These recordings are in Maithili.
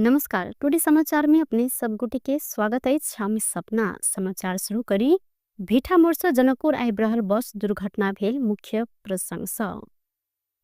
नमस्कार, टुडे समाचार में अपने सब गोटे के स्वागत अछि। हम सपना समाचार शुरू करी भीठा मोड़ से जनकपुर आबि रहल बस दुर्घटना भेल मुख्य प्रसंग सँ।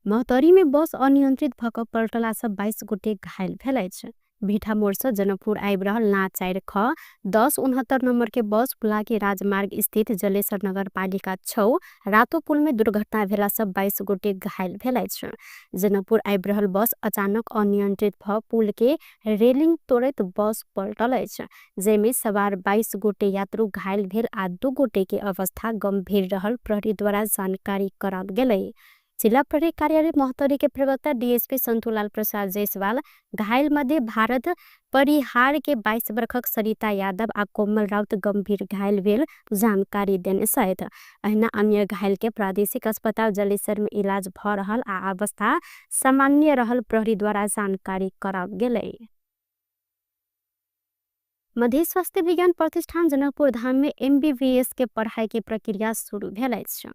महोत्तरी में बस अनियंत्रित भ क पलटला सँ 22 गोटे घायल भेल अछि। भीठा मोड़ से जनकपुर आबि रहल ना 4 ख 1069 नंबर के बस फुलाकी राजमार्ग स्थित जलेसर नगर पालिका 6 रातो पुल में दुर्घटना भेला सँ 22 गोटे घायल भेल अछि। जनकपुर आबि रहल बस अचानक अनियंत्रित भ पुल के रेलिंग तोड़ैत बस पलटल अछि, जाहिमे सवार 22 गोटे यात्रु घायल भेल आ 2 गोटे के अवस्था गंभीर रहल प्रहरी द्वारा जानकारी कराओल गेलै। जिला प्रहरी कार्यालय महोत्तरी के प्रवक्ता डीएसपी संतुलाल प्रसाद जायसवाल घायल मध्य भारत परिहार के 22 वर्षक सरिता यादव आ कोमल राउत गंभीर घायल भेल जानकारी देने सहित अहिना अन्य घायल के प्रादेशिक अस्पताल जलेसर में इलाज भ रहल आ अवस्था सामान्य रहल प्रहरी द्वारा जानकारी कराओल गेलै। मध्य स्वास्थ्य विज्ञान प्रतिष्ठान जनकपुर धाम में एमबीबीएस के पढ़ाई के प्रक्रिया शुरू भेल अछि।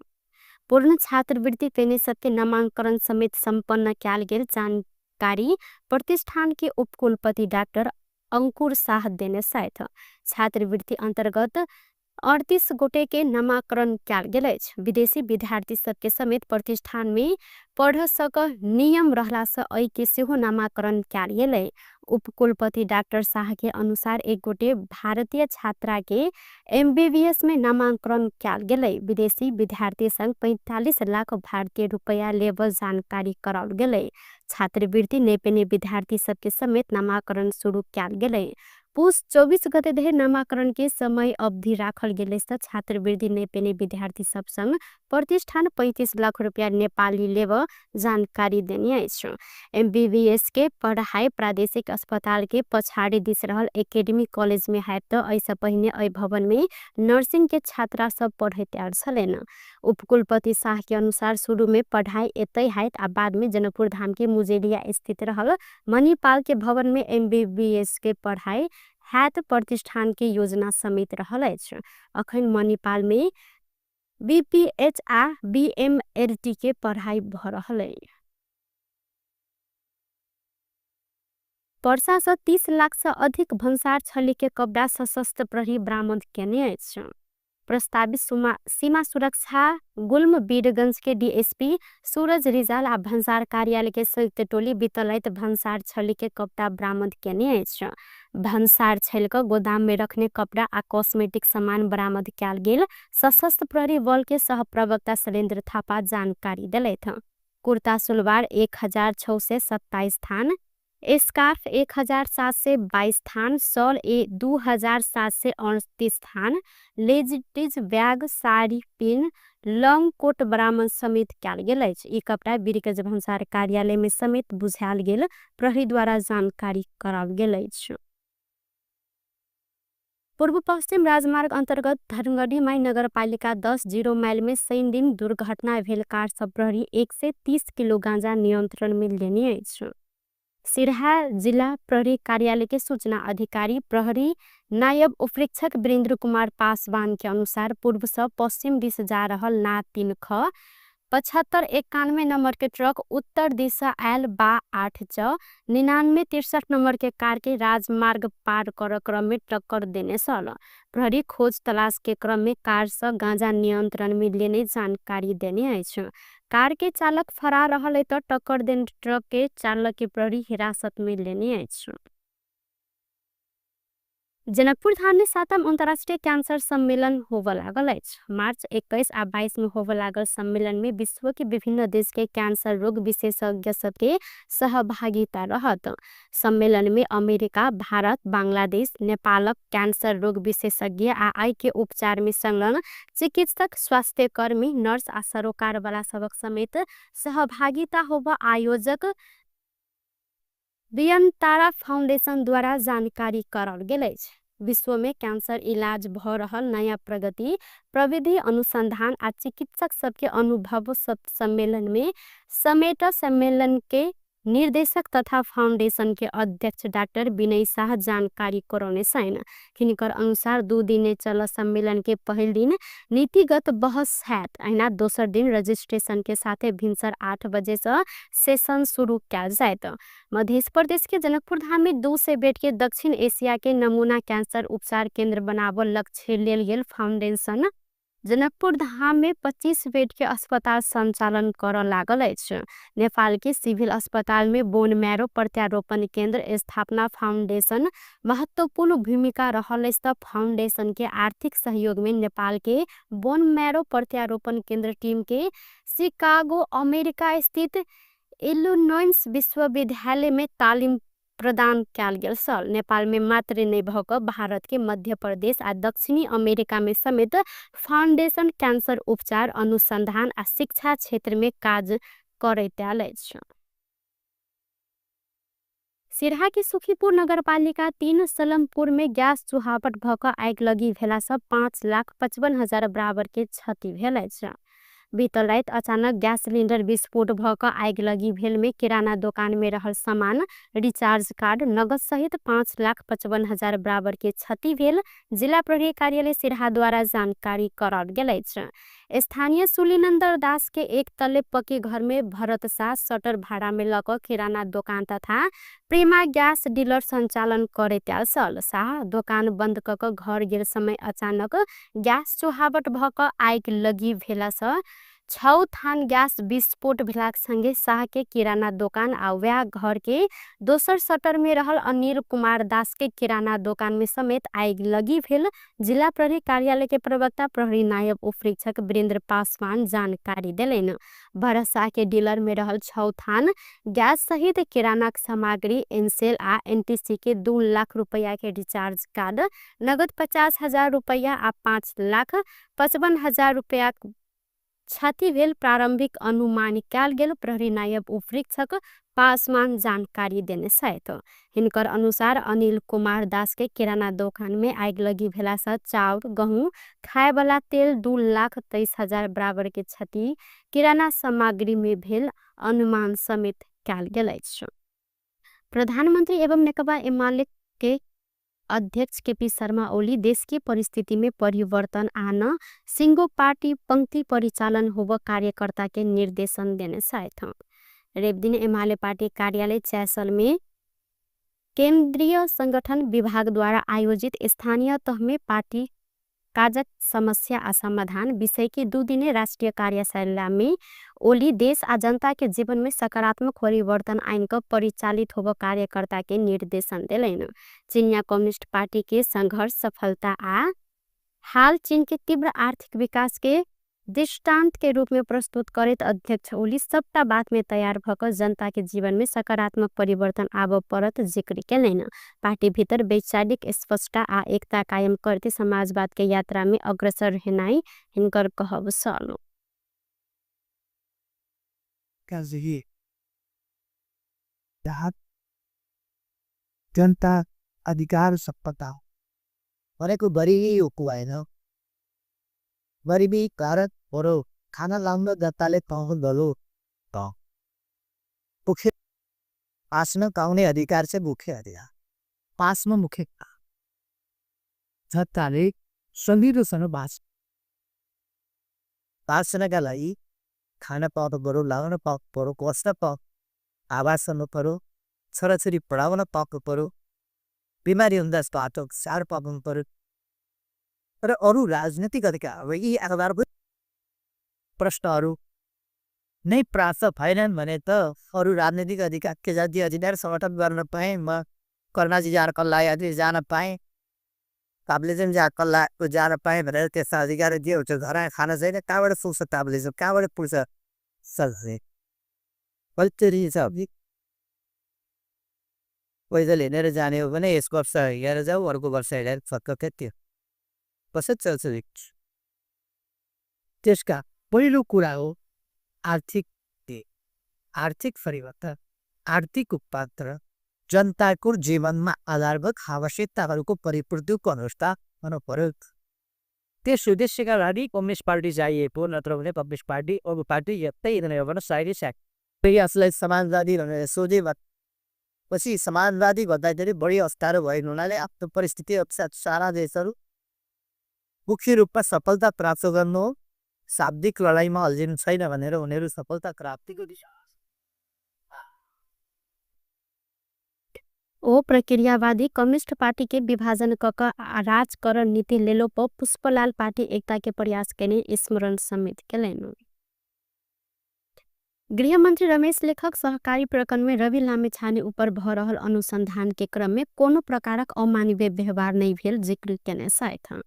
पूर्ण छात्रवृत्ति पेने सबके नामांकन समेत संपन्न कयल गेल जानकारी प्रतिष्ठान के उपकुलपति डॉक्टर अंकुर शाह देने छथि। छात्रवृत्ति अंतर्गत 38 गोटे के नामांकन कयल गेल अछि। विदेशी विद्यार्थी सबके समेत प्रतिष्ठान में पढ़ सक नियम रहला से एहि के सेहो नामांकन कयल गेलै। उपकुलपति डॉक्टर शाह के अनुसार एक गोटे भारतीय छात्रा के एमबीबीएस में नामांकन कयल गेलै। विदेशी विद्यार्थी संग 45 लाख भारतीय रुपया लेबल जानकारी कराओल गेलै। छात्रवृत्ति नहि पेने विद्यार्थी सबके समेत नामांकन शुरू कयल गेलै। पुस 24 गते धरि नामांकन के समय अवधि राखल गेलै से छात्रवृत्ति नहि पेने विद्यार्थी सब संग प्रतिष्ठान 35 लाख रुपया नेपाली लेब जानकारी देने अछि। एमबीबीएस के पढ़ाई प्रादेशिक अस्पताल के पछाड़ी दिस रहल एकेडमी कॉलेज में हैत त एहिसँ पहिने एहि भवन में नर्सिंग के छात्रा सब पढ़ैत आयल छलनि। उपकुलपति शाह के अनुसार शुरू में पढ़ाई एतै हैत आ बाद में जनकपुर धाम के मुजेलिया स्थित रहल मणिपाल के भवन में एमबीबीएस के पढ़ाई हैत प्रतिष्ठान के योजना समेत रहल अछि। अखन मणिपाल में बीपीएच आ बीएमएलटी के पढ़ाई भ रहल अछि। पर्सा से 30 लाख से अधिक भन्सार छली के कपड़ा सशस्त्र प्रहरी बरामद केने अछि। प्रस्तावित सीमा सुरक्षा गुल्म वीरगंज के डीएसपी सूरज रिजाल आ भन्सार कार्यालय के संयुक्त टोली बितलैत भन्सार छली के कपड़ा बरामद केने अछि। भन्सार छल के गोदाम में रखने कपड़ा आ कॉस्मेटिक सामान बरामद कयल गेल सशस्त्र प्रहरी बल के सह प्रवक्ता शैलेन्द्र थापा जानकारी देलथि। कुर्ता सुलवार 1627 थान, स्कार्फ 1722 थान, शॉल 2738 थान, ladies bag, sari pin, long coat बरामद समेत कयल गेल अछि। ई कपड़ा वीरगंज भन्सार कार्यालय में समेत बुझायल गेल प्रहरी द्वारा जानकारी कराओल गेल अछि। पूर्व पश्चिम राजमार्ग अंतर्गत धनगढ़ी माई नगरपालिका 10 0 माइल में शनि दिन दुर्घटना भेल कार सब प्रहरी 130 किलो गांजा नियंत्रण में लेने अछि। सिरहा जिला प्रहरी कार्यालय के सूचना अधिकारी प्रहरी नायब उपरीक्षक वीरेंद्र कुमार पासवान के अनुसार पूर्व से पश्चिम दिश जा रहल ना 3 ख 7591 नंबर के ट्रक उत्तर दिशा आयल बा 8 च 9963 नंबर के कार के राजमार्ग पार कर क्रम में टक्कर देने छल। प्रहरी खोज तलाश के क्रम में कार से गांजा नियंत्रण में लेने जानकारी देने अछि। कार के चालक फरार रहल त टक्कर देने ट्रक के चालक के प्रहरी हिरासत में लेने अछि। जनकपुर धाम में 7वां अंतर्राष्ट्रीय कैंसर सम्मेलन होबय लागल अछि। मार्च 21 आ 22 में होबय लागल सम्मेलन में विश्व के विभिन्न देश के कैंसर रोग विशेषज्ञ सबके सहभागिता रहत। सम्मेलन में अमेरिका, भारत, बांग्लादेश, नेपालक कैंसर रोग विशेषज्ञ आ आई के उपचार में संलग्न चिकित्सक, स्वास्थ्यकर्मी, नर्स आ सरोकार वाला सबक समेत सहभागिता होबय आयोजक बियनतारा फाउंडेशन द्वारा जानकारी कराओल गेल अछि। विश्व में कैंसर इलाज भ रहल नया प्रगति, प्रविधि अनुसंधान आ चिकित्सक सबके अनुभव सब सम्मेलन में समेट सम्मेलन के निर्देशक तथा फाउन्डेशन के अध्यक्ष डाक्टर विनय शाह जानकारी करौने छैन। हिनकर अनुसार 2 दिने चल सम्मेलन के पहिल दिन नीतिगत बहस हैत, अहिना दोसर दिन रजिस्ट्रेशन के साथे भिनसर 8 बजे से सेशन शुरू कयल जायत। मध्य प्रदेश के जनकपुर धाम में 200 बेड के दक्षिण एशिया के नमूना कैंसर उपचार केंद्र बनाबऽ लक्ष्य लेल गेल फाउंडेशन जनकपुर धाम में 25 बेड के अस्पताल संचालन करऽ लागल अछि। नेपाल के सिविल अस्पताल में बोन मैरो प्रत्यारोपण केंद्र स्थापना फाउंडेशन महत्वपूर्ण भूमिका रहल अछि। त फाउंडेशन के आर्थिक सहयोग में नेपाल के बोन मैरो प्रत्यारोपण केंद्र टीम के शिकागो अमेरिका स्थित इलिनोइस विश्वविद्यालय में तालिम प्रदान कयल गेल छल। नेपाल में मात्र नहि भऽ कऽ भारत के मध्य प्रदेश आ दक्षिणी अमेरिका में समेत फाउंडेशन कैंसर उपचार अनुसंधान आ शिक्षा क्षेत्र में काज करैत आयल अछि। सिरहा के सुखीपुर नगरपालिका 3 सलमपुर में गैस चुहावट भऽ कऽ आगिलगी भेलासँ 5,55,000 बराबर के क्षति भेल अछि। बीतल राति अचानक गैस सिलिंडर विस्फोट भऽ कऽ आगिलगी भेल में किराना दोकान में रहल सामान, रिचार्ज कार्ड, नगद सहित 5,55,000 बराबर के क्षति भेल जिला प्रहरी कार्यालय सिरहा द्वारा जानकारी कराओल गेल अछि। स्थानीय सुलीनन्दर दास के एक तले पक्की घर में भरत शाह सटर भाड़ा में लऽ कऽ किराना दोकान तथा प्रेमा गैस डीलर संचालन करैत आयल छल। शाह दोकान बंद कऽ कऽ घर गेल समय अचानक गैस चुहावट भऽ कऽ आगिलगी भेलासँ 6 थान गैस विस्फोट भेलाक संगे शाह के किराना दोकान आ वएह घर के दोसर सटर में रहल अनिल कुमार दास के किराना दोकान में समेत आगिलगी भेल जिला प्रहरी कार्यालय के प्रवक्ता प्रहरी नायब उपरीक्षक वीरेंद्र पासवान जानकारी देलनि। भरत शाह के डीलर में रहल 6 थान गैस सहित किराना सामग्री, एनसेल आ एनटीसी के 2 लाख रुपया के रिचार्ज कार्ड, नगद 50,000 रुपया आ 5,55,000 रुपया क्षति भेल प्रारंभिक अनुमान कयल गेल प्रहरी नायब उपरीक्षक पासवान जानकारी देने छथि। हिनकर अनुसार अनिल कुमार दास के किराना दोकान में आगिलगी भेलासँ चाउर, गहूँ, खायवाला तेल 2,23,000 बराबर के क्षति किराना सामग्री में भेल अनुमान समेत कयल गेल अछि। प्रधानमंत्री एवं नेकपा एमाले के अध्यक्ष केपी शर्मा ओली देश के परिस्थिति में परिवर्तन आन सिंगो पार्टी पंक्ति परिचालन होब कार्यकर्ता के निर्देशन देने छथि। रविदिन एमाले पार्टी कार्यालय चैसल में केंद्रीय संगठन विभाग द्वारा आयोजित स्थानीय तह में पार्टी काजक समस्या आ समाधान विषय के 2 दिने राष्ट्रीय कार्यशाला में ओली देश आ जनता के जीवन में सकारात्मक परिवर्तन आइन क परिचालित होब कार्यकर्ता के निर्देशन देलनि। चीनिया कम्युनिस्ट पार्टी के संघर्ष सफलता आ हाल चीन के तीव्र आर्थिक विकास के दृष्टांत के रूप में प्रस्तुत करैत अध्यक्ष ओली सबटा बात में तैयार भ क जनता के जीवन में सकारात्मक परिवर्तन आबऽ पड़त जिक्र केलनि। पार्टी भीतर वैचारिक स्पष्टता आ एकता कायम करते समाजवाद के यात्रा में अग्रसर हेनाई हिनकर कहब छल। जनता अधिकार सपता अनेक बरी उपवायन गरिबी कारक बरो खाना लाउन जनताले पाउनु दलो मुख्य पासमा पाउने अधिकार चाहिँ मुख्य अधिकार पासमा मुख्य जनताले सजिलोसँग बाँच्न बाँच्नका लागि खाना पाउनु पऱ्यो, लाउन पाउनु पऱ्यो, बस्न पाउनु, आवास गर्नु पऱ्यो, छोराछोरी पढाउन पाउनु पऱ्यो, बिमारी हुँदा बाटो स्याहार पाउनु पऱ्यो र अरू राजनीतिक अधिकार यी आधारभूत प्रश्नहरू नै प्राप्त भएनन् भने त अरू राजनीतिक अधिकार के जाति अधिकार समर्थन गर्न पाएँ, म कर्णाजी जान कल्ला जान पाएँ, ताप्लेजुङ जा कल्ला जान पाएँ भनेर त्यस्ता अधिकार जे हुन्छ घर खाना छैन कहाँबाट पुग्छ ताप्लेजुङ, कहाँबाट पुग्छ सल्ले पैदल हिँडेर जाने हो भने यस वर्ष हिँडेर जाऊ अर्को वर्ष हिँडेर फर्क त्यो कसरी चल्छ। त्यसका पहिलो कुरा हो आर्थिक आर्थिक परिवर्तन, आर्थिक रूपान्तरण, जनताको जीवनमा आधारभूत आवश्यकताहरूको परिपूर्तिको अवस्था हुनु पर्यो। त्यस उद्देश्यका लागि कम्युनिस्ट पार्टी चाहिएको, नत्र भने कम्युनिस्ट पार्टी अरू पार्टी यतै हिँड्ने हो भने सायदै सायद फेरि आफूलाई समाजवादी भनेर सोझै पछि समाजवादी भन्दाखेरि बढी अप्ठ्यारो भएको हुनाले आफ्नो परिस्थिति अनुसार सारा देशहरू मुख्य रूपमा सफलता प्राप्त गर्नु हो, शाब्दिक लडाइँमा अल्झिनु छैन भनेर उनीहरू सफलता प्राप्तिको दिशा। ओ प्रक्रियावादी कम्युनिस्ट पार्टी के विभाजन क राज कर नीति लेलो पर पुष्पलाल पार्टी एकता के प्रयास केने स्मरण समेत केलनि। गृहमन्त्री रमेश लेखक सहकारी प्रकरण में रवि लामिछाने ऊपर भ रहल अनुसंधान के क्रम में कोनो प्रकारक अमानवीय व्यवहार नहीं भेल जिक्र केने छथि।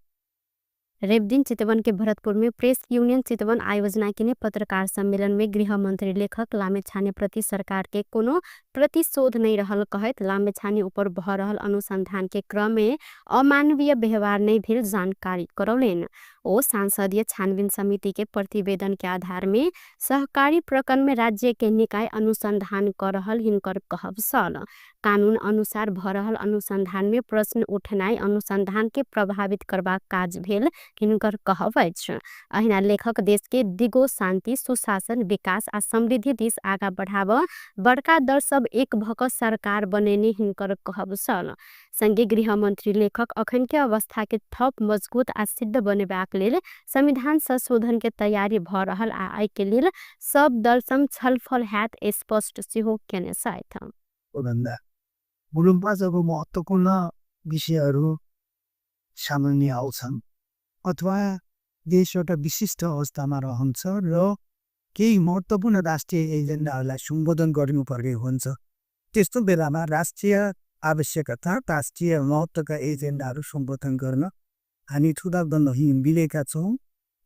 रविदिन चितवन के भरतपुर में प्रेस यूनियन चितवन आयोजना केने पत्रकार सम्मेलन में गृहमन्त्री लेखक लामिछाने प्रति सरकार के कोनो प्रतिशोध नहीं रहल कहैत लामिछाने ऊपर भ रहल अनुसंधान के क्रम में अमानवीय व्यवहार नहीं भेल जानकारी करौलनि। ओ सांसदीय छानबीन समिति के प्रतिवेदन के आधार में सहकारी प्रकरण में राज्य के निकाय अनुसंधान कर रहल हिनकर कहब छल। कानून अनुसार भ रहल अनुसंधान में प्रश्न उठनाई अनुसंधान के प्रभावित करबाक काज भेल हिनकर कहब अछि। अहिना लेखक देश के दिगो शान्ति, सुशासन, विकास आ समृद्धि दिस आगा बढ़ाव बड़का दल सब एक भक सरकार बनेने हिनकर कहब छल। संगे गृहमन्त्री लेखक अखन के अवस्था के थप मजबूत आ सिद्ध बनेबाक लेल संविधान संशोधन के तैयारी भ रहल आ एहि के लेल सब दल संग छलफल हैत स्पष्ट सेहो केने छथि। मुलुकमा जब महत्त्वपूर्ण विषयहरू सामान्य आउँछन् अथवा देश एउटा विशिष्ट अवस्थामा रहन्छ र केही महत्त्वपूर्ण राष्ट्रिय एजेन्डाहरूलाई सम्बोधन गर्नुपर्ने हुन्छ, त्यस्तो बेलामा राष्ट्रिय आवश्यकता, राष्ट्रिय महत्त्वका एजेन्डाहरू सम्बोधन गर्न हामी ठुला दलहरू मिलेका छौँ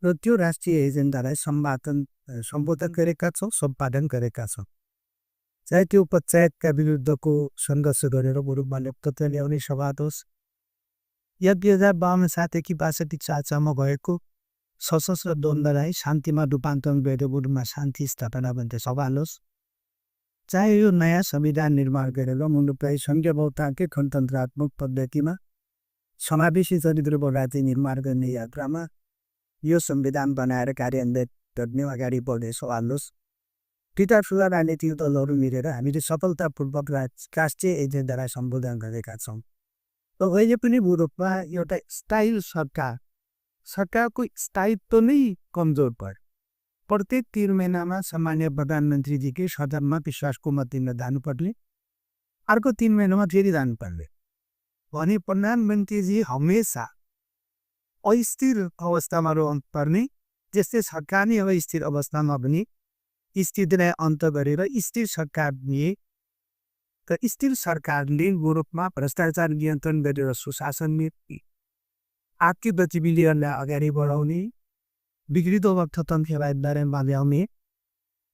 र त्यो राष्ट्रिय एजेन्डालाई सम्बोधन गरेका छौँ, सम्पादन गरेका छौँ। चाहे त्यो पञ्चायतका विरुद्धको सङ्घर्ष गरेर मुलुकमा लोकतन्त्र ल्याउने सवाल होस् या 2052 सालदेखि 62 सालसम्म भएको सशस्त्र द्वन्द्वलाई शान्तिमा रूपान्तरण गरेर मुलुकमा शान्ति स्थापना भन्ने सवाल होस्, चाहे यो नयाँ संविधान निर्माण गरेर मुलुकलाई सङ्घीय बहुतान्त्रिक गणतन्त्रात्मक पद्धतिमा समावेशी चरित्रको राज्य निर्माण गर्ने यात्रामा यो संविधान बनाएर कार्यान्वयन गर्ने अगाडि बढ्ने सवाल होस्, दुईटा ठुला राजनीतिक दलहरू मिलेर हामीले सफलतापूर्वक राष्ट्रिय एजेन्डालाई सम्बोधन गरेका छौँ। र अहिले पनि मुलुकमा एउटा स्थायी सरकार, सरकारको स्थायित्व नै कमजोर पर्यो। प्रत्येक 3 महिनामा सामान्य प्रधानमन्त्रीजीकै सदनमा विश्वासको मत दिन जानुपर्ने, अर्को 3 महिनामा फेरि जानुपर्ने भने प्रधानमन्त्रीजी हमेसा अस्थिर अवस्थामा रहनुपर्ने, त्यस्तै सरकार नै अस्थिर अवस्थामा पनि स्थितिलाई अन्त गरेर स्थिर सरकार दिए र स्थिर सरकारले मुलुकमा भ्रष्टाचार नियन्त्रण गरेर सुशासन आर्थिक गतिविधिहरूलाई अगाडि बढाउने, बिग्रिँदो अर्थतन्त्रलाई बारेमा ल्याउने,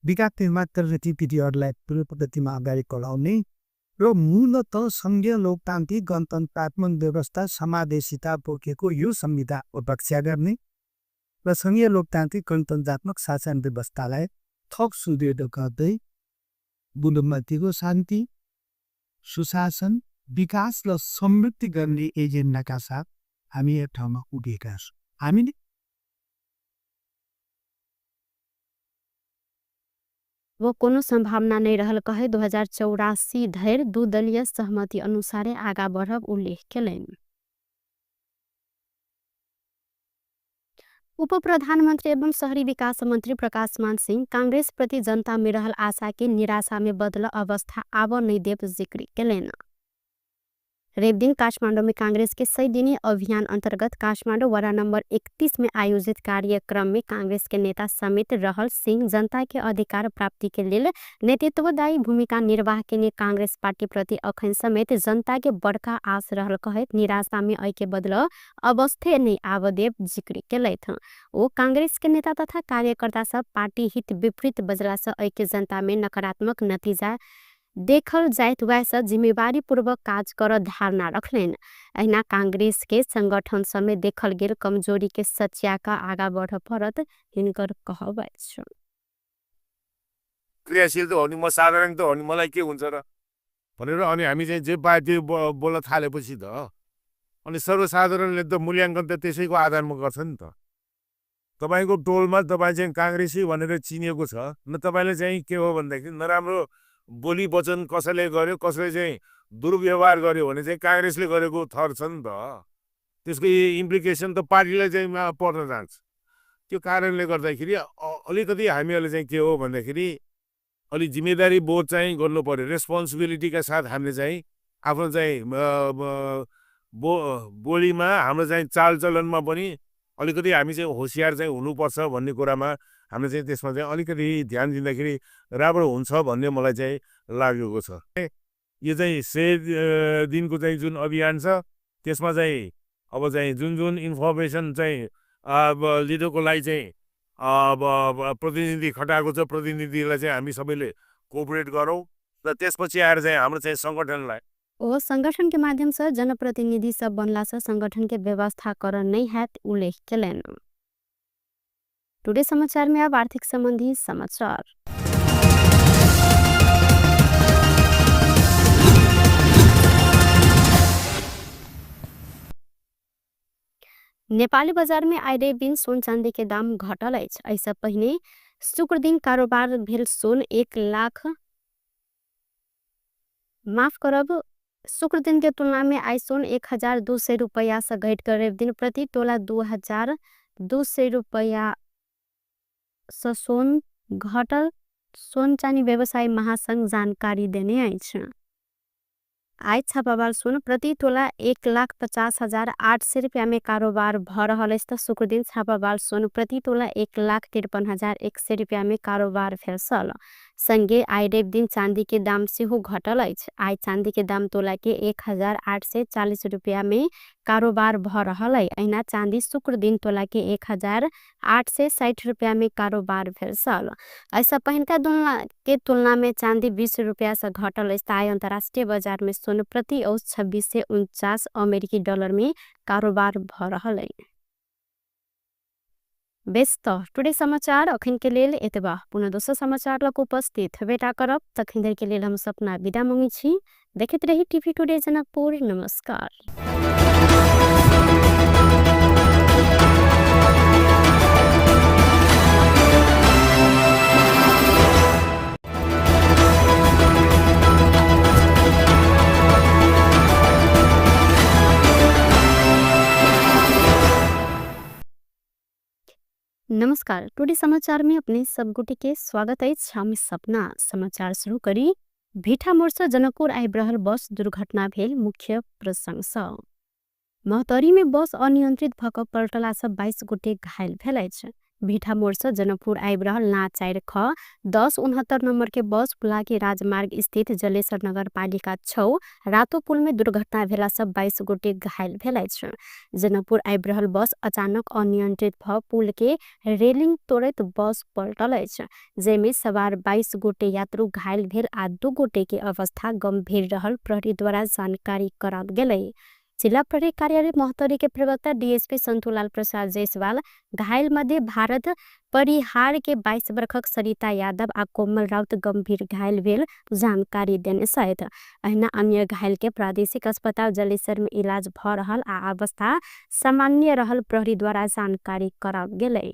विकास निर्माण गतिविधिहरूलाई ठुलो पद्धतिमा अगाडि बढाउने र मूलत सङ्घीय लोकतान्त्रिक गणतन्त्रात्मक व्यवस्था समावेशिता बोकेको यो संविधानको रक्षा गर्ने र सङ्घीय लोकतान्त्रिक गणतन्त्रात्मक शासन व्यवस्थालाई थप सुदृढ गर्दै मुलुकमा दिगो शान्ति, सुशासन, विकास र समृद्धि गर्ने एजेन्डाका साथ हामी एक ठाउँमा पुगेका छौँ। हामीले वो कोनो सम्भावना नहीं रहल कहे 2084 धरि दुदलीय सहमति अनुसारे आगा बढ़ब उल्लेख केलनि। उप प्रधानमन्त्री एवं शहरी विकास मन्त्री प्रकाशमान सिंह कांग्रेस प्रति जनता में रहल आशा के निराशा में बदल अवस्था आब नहीं देव जिक्र केलनि। रविदिन काठमाडौँ में कांग्रेस के 100 दिनी अभियान अंतर्गत काठमाडौँ वडा नंबर 31 में आयोजित कार्यक्रम में कांग्रेस के नेता समेत रहल सिंह जनता के अधिकार प्राप्ति के लेल नेतृत्वदायी भूमिका निर्वाह केने कांग्रेस पार्टी प्रति अखन समेत जनता के बड़का आस रहल कहैत निराशा में ऐ के बदल अवस्थे नहीं आवदेव जिक्र केलथि। ओ कांग्रेस के नेता तथा कार्यकर्ता सब पार्टी हित विपरीत बजला से ऐ के जनता में नकारात्मक नतीजा देखल जाइत वैसा जिम्मेवारी पूर्वक काज कर धारणा रखलेन। अहिना कांग्रेस के संगठन समेत देखल गेल कमजोरी के सच्या का आगा बढ़ पड़त हिनकर कहब अछि। क्रियाशील त हो नि, म साधारण त हो नि, मलाई के हुन्छ र भनेर अनि हामी चाहिँ जे पायो त्यो बोल्न थालेपछि त अनि सर्वसाधारणले त मूल्याङ्कन त त्यसैको आधारमा गर्छ नि त। तपाईँको टोलमा तपाईँ चाहिँ काङ्ग्रेसी भनेर चिनिएको छ न, तपाईँले चाहिँ के हो भनेदेखि नराम्रो बोली वचन कसैले गर्यो, कसैले चाहिँ दुर्व्यवहार गर्यो भने चाहिँ काङ्ग्रेसले गरेको थर छ नि त, त्यसको इम्प्लिकेसन त पार्टीलाई चाहिँ पर्न जान्छ। त्यो कारणले गर्दाखेरि अलिकति हामीहरूले चाहिँ के हो भन्दाखेरि अलि जिम्मेदारी बोध चाहिँ गर्नु पर्यो। रेस्पोन्सिबिलिटीका साथ हामीले चाहिँ आफ्नो चाहिँ बोलीमा, हाम्रो चाहिँ चालचलनमा पनि अलिकति हामी चाहिँ होसियार चाहिँ हुनुपर्छ भन्ने कुरामा हामीले चाहिँ त्यसमा चाहिँ अलिकति ध्यान दिँदाखेरि राम्रो हुन्छ भन्ने मलाई चाहिँ लागेको छ। यो चाहिँ 100 दिनको चाहिँ जुन अभियान छ त्यसमा चाहिँ अब चाहिँ जुन जुन इन्फर्मेसन चाहिँ अब लिनुको लागि चाहिँ अब प्रतिनिधि खटाएको छ, प्रतिनिधिलाई चाहिँ हामी सबैले कोअपरेट गरौँ र त्यसपछि आएर चाहिँ हाम्रो चाहिँ सङ्गठनलाई ओ संगठन के माध्यम से जनप्रतिनिधि सब बनला से संगठन के व्यवस्थाकरण नहीं हैत उल्लेख केलनि। टुडे समाचार में अब आर्थिक संबंधी समाचार। नेपाली बाजार में आइ रवि दिन सोन चांदी के दाम घटल अछि। एहिसँ पहिने शुक्र दिन कारोबार भेल सोन 1 लाख माफ करब शुक्र दिन के तुलना में आइ सोन 1200 रुपया से घटि कऽ रवि दिन प्रति तोला 2200 रुपया से सोन घटल सोन चानी व्यवसायी महासंघ जानकारी देने अछि। आइ छापावाल सोन प्रति तोला 1,50,800 रुपया में कारोबार भ रहल अछि त शुक्र दिन छापावाल सोन प्रति तोला 1,53,100 रुपया में कारोबार भेल छल। संगे आइ रवि दिन चांदी के दाम सेहो घटल अछि। आइ चांदी के दाम तोला के 1840 रुपया में कारोबार भ रहल अछि। अहिना चांदी शुक्र दिन तोला के 1860 रुपया में कारोबार भेल छल। एहिसँ पहिनका के तुलना में चांदी 20 रुपया से घटल अछि। आइ अंतर्राष्ट्रीय बाजार में सोन प्रति औंस 2649 अमेरिकी डॉलर में कारोबार भ रहल अछि। बेस त टुडे समाचार अखन के लेल एतबा। पुनः दोसर समाचार लग उपस्थित हेबेटा करब। तखन धरि के लेल हम सपना विदा मंगै छी। देखैत रही टीवी टुडे जनकपुर। नमस्कार। नमस्कार, टुडे समाचार में अपने सब गोटे के स्वागत अछि। हम सपना समाचार शुरू करी। भीठा मोड़ से जनकपुर आबि रहल बस दुर्घटना भेल मुख्य प्रसंग सँ। महोत्तरी में बस अनियंत्रित भऽ कऽ पलटला सँ 22 गोटे घायल भेल अछि। भीठा मोड़ से जनकपुर आबि रहल ना 4 ख 1069 नंबर के बस पुलाकी राजमार्ग स्थित जलेसर नगरपालिका 6 रातो पुल में दुर्घटना भेला सँ 22 गोटे घायल भेल अछि। जनकपुर आबि रहल बस अचानक अनियंत्रित भऽ पुल के रेलिंग तोड़ैत बस पलटल अछि, जाहिमे सवार 22 गोटे यात्रु घायल भेल आ 2 गोटे के अवस्था गंभीर रहल प्रहरी द्वारा जानकारी कराओल गेलै। जिला प्रहरी कार्यालय महोत्तरी के प्रवक्ता डीएसपी संतुलाल प्रसाद जायसवाल घायल मध्य भारत परिहार के 22 वर्षक सरिता यादव आ कोमल राउत गंभीर घायल भेल जानकारी देने छथि। अहिना अन्य घायल के प्रादेशिक अस्पताल जलेसर में इलाज भ रहल आ अवस्था सामान्य रहल प्रहरी द्वारा जानकारी कराओल गेलै।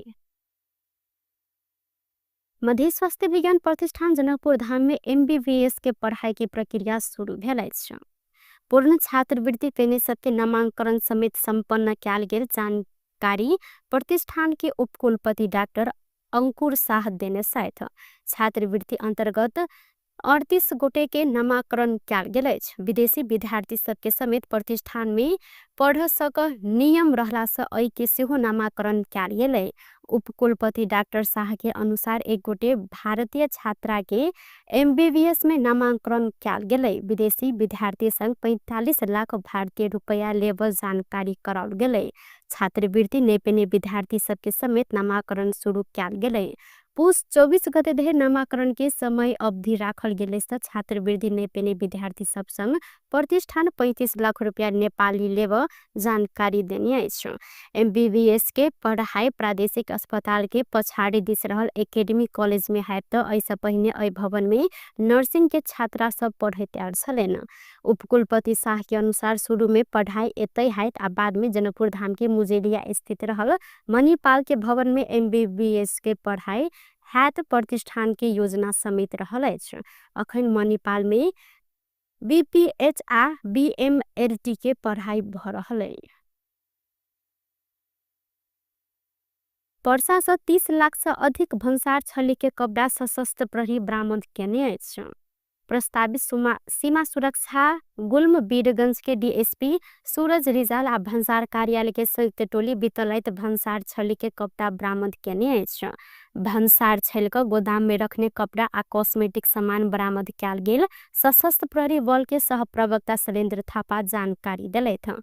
मध्य स्वास्थ्य विज्ञान प्रतिष्ठान जनकपुर धाम में एमबीबीएस के पढ़ाई के प्रक्रिया शुरू भेल अछि। पूर्ण छात्रवृत्ति पेने सबके नामांकन समेत संपन्न कयल गेल जानकारी प्रतिष्ठान के उपकुलपति डॉक्टर अंकुर साह देने छथि। छात्रवृत्ति अंतर्गत 38 गोटे के नामांकन कयल गेल अछि। विदेशी विद्यार्थी सबके समेत प्रतिष्ठान में पढ़ सक नियम रहला से एहि के सेहो नामांकन कयल गेलै। उपकुलपति डॉक्टर साह के अनुसार एक गोटे भारतीय छात्रा के एमबीबीएस में नामांकन कयल गेलै। विदेशी विद्यार्थी संग 45 लाख भारतीय रुपया लेबल जानकारी कराओल गेलै। छात्रवृत्ति नै पेने विद्यार्थी सबके समेत नामांकन शुरू कयल गेलै। पुस 24 गते धरि नामाकरण के समय अवधि राखल गेल अछि। छात्रवृत्ति नै पेने विद्यार्थी सब संग प्रतिष्ठान 35 लाख रुपैया नेपाली लेब जानकारी देने अछि। एमबीबीएस के पढ़ाई प्रादेशिक अस्पताल के पछाड़ी दिस रहल एकेडमी कॉलेज में हैत त ऐसे पहिने एहि भवन में नर्सिंग के छात्रा सब पढ़ैत आयल छलनि। उपकुलपति शाह के अनुसार शुरू में पढ़ाई एतै हैत आ बाद में जनकपुर धाम के मुजेलिया स्थित रहल मणिपाल के भवन में एमबीबीएस के पढ़ाई हैत प्रतिष्ठान के योजना समेत रहल अछि। अखन मणिपाल में बीपीएच आ बीएमएलटी के पढ़ाई भ रहल अछि। पर्सा से 30 लाख से अधिक भन्सार छली के कपड़ा सशस्त्र प्रहरी बरामद केने अछि। प्रस्तावित सीमा सुरक्षा गुल्म वीरगंज के डीएसपी सूरज रिजाल आ भन्सार कार्यालय के संयुक्त टोली बितलैत भन्सार छली के कपड़ा बरामद केने अछि। भन्सार छल के गोदाम में रखने कपड़ा आ कॉस्मेटिक सामान बरामद कयल गेल सशस्त्र प्रहरी बल के सहप्रवक्ता शैलेन्द्र थापा जानकारी देलथि।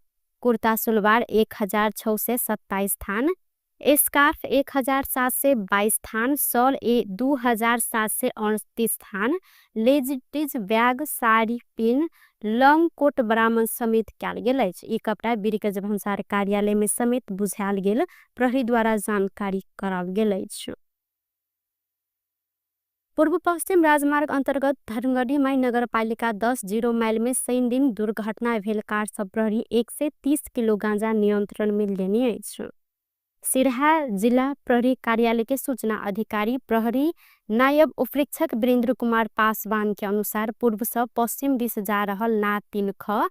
कुर्ता सुलवार 1627 थान, स्कार्फ 1722 थान, शॉल 2738 थान, ladies bag, sari pin, long coat बरामद समेत कयल गेल अछि। ई कपड़ा वीरगंज भन्सार कार्यालय में समेत बुझायल गेल प्रहरी द्वारा जानकारी कराओल गेल अछि। पूर्व पश्चिम राजमार्ग अंतर्गत धनगढ़ी माई नगरपालिका 10 0 माइल में शनि दिन दुर्घटना भेल कार सब प्रहरी 130 किलो गांजा नियंत्रण में लेने अछि। सिरहा जिला प्रहरी कार्यालय के सूचना अधिकारी प्रहरी नायब उपरीक्षक वीरेंद्र कुमार पासवान के अनुसार पूर्व से पश्चिम दिश जा रहल ना 3 ख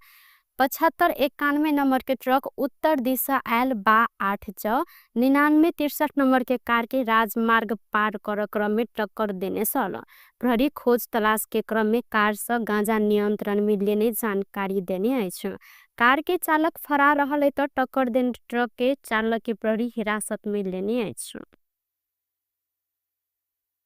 7591 नंबर के ट्रक उत्तर दिशा आयल बा 8 च 9963 नंबर के कार के राजमार्ग पार कर क्रम में टक्कर देने छल। प्रहरी खोज तलाश के क्रम में कार से गांजा नियंत्रण में लेने जानकारी देने अछि। कार के चालक फरार रहल त टक्कर देने ट्रक के चालक के प्रहरी हिरासत में लेने अछि।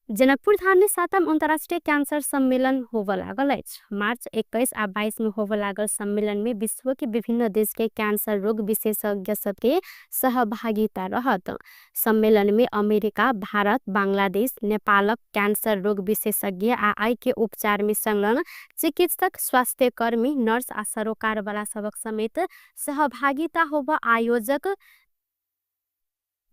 जनकपुर धाम में 7म अंतर्राष्ट्रीय कैंसर सम्मेलन होब लागल अछि। मार्च 21 आ 22 में होब लागल सम्मेलन में विश्व के विभिन्न देश के कैंसर रोग विशेषज्ञ सबके सहभागिता रहत। सम्मेलन में अमेरिका, भारत, बांग्लादेश, नेपालक कैंसर रोग विशेषज्ञ आ आई के उपचार में संलग्न चिकित्सक, स्वास्थ्यकर्मी, नर्स आ सरोकार वाला सबक समेत सहभागिता होब आयोजक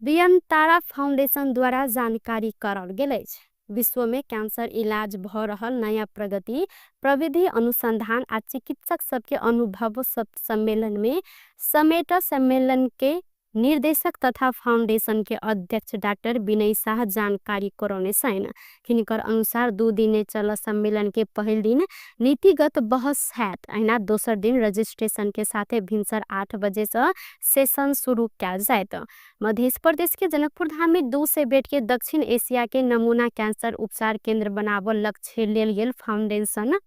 बियनतारा फाउंडेशन द्वारा जानकारी कराओल गेल अछि। विश्व में कैंसर इलाज भ रहल नया प्रगति, प्रविधि अनुसंधान आ चिकित्सक सबके अनुभव सब सम्मेलन में समेट सम्मेलन के निर्देशक तथा फाउंडेशन के अध्यक्ष डाक्टर विनय शाह जानकारी करौने छनि। हिनकर अनुसार 2 दिने चल सम्मेलन के पहिल दिन नीतिगत बहस हैत, अहिना दोसर दिन रजिस्ट्रेशन के साथे भिनसर 8 बजे से सेशन शुरू कयल जायत। मध्य प्रदेश के जनकपुर धाम में 200 बेड के दक्षिण एशिया के नमूना कैंसर उपचार केंद्र बनाबऽ लक्ष्य लेल गेल फाउंडेशन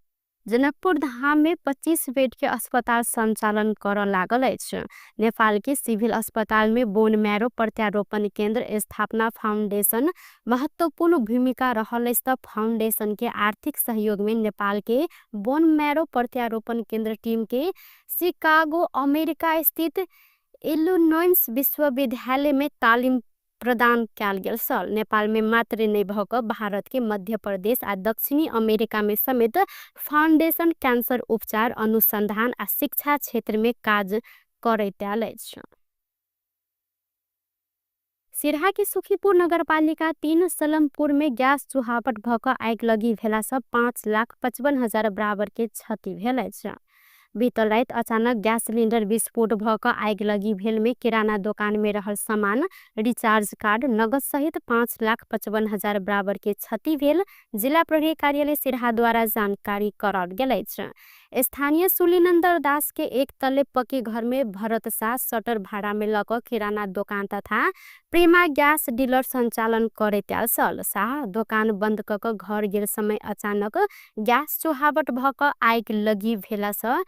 जनकपुर धाम में 25 बेड के अस्पताल संचालन करऽ लागल अछि। नेपाल के सिविल अस्पताल में बोन मैरो प्रत्यारोपण केंद्र स्थापना फाउंडेशन महत्वपूर्ण भूमिका रहल अछि त फाउंडेशन के आर्थिक सहयोग में नेपाल के बोन मैरो प्रत्यारोपण केंद्र टीम के शिकागो अमेरिका स्थित इलिनोइस विश्वविद्यालय में तालिम प्रदान कयल गेल छल। नेपाल में मात्र नहि भऽ कऽ भारत के मध्य प्रदेश आ दक्षिणी अमेरिका में समेत फाउंडेशन कैंसर उपचार अनुसंधान आ शिक्षा क्षेत्र में काज करैत आयल अछि। सिरहा के सुखीपुर नगरपालिका 3 सलमपुर में गैस चुहावट भऽ कऽ आगि भेला से 5,55,000 बराबर के क्षति भेल अछि। बीतल राति अचानक गैस सिलिंडर विस्फोट भऽ कऽ आगि भेल में किराना दुकान में रहल सामान, रिचार्ज कार्ड, नगद सहित 5,55,000 बराबर के क्षति भेल जिला प्रहरी कार्यालय सिरहा द्वारा जानकारी कराओल गेल अछि। स्थानीय सुलीनन्दर दास के एक तले पक्की घर में भरत शाह सटर भाड़ा में लऽ कऽ किराना दोकान तथा प्रेमा गैस डीलर संचालन करैत आयल छल। शाह दोकान बंद कऽ कऽ घर गेल समय अचानक गैस चुहावट भऽ कऽ आगि लगी भेला से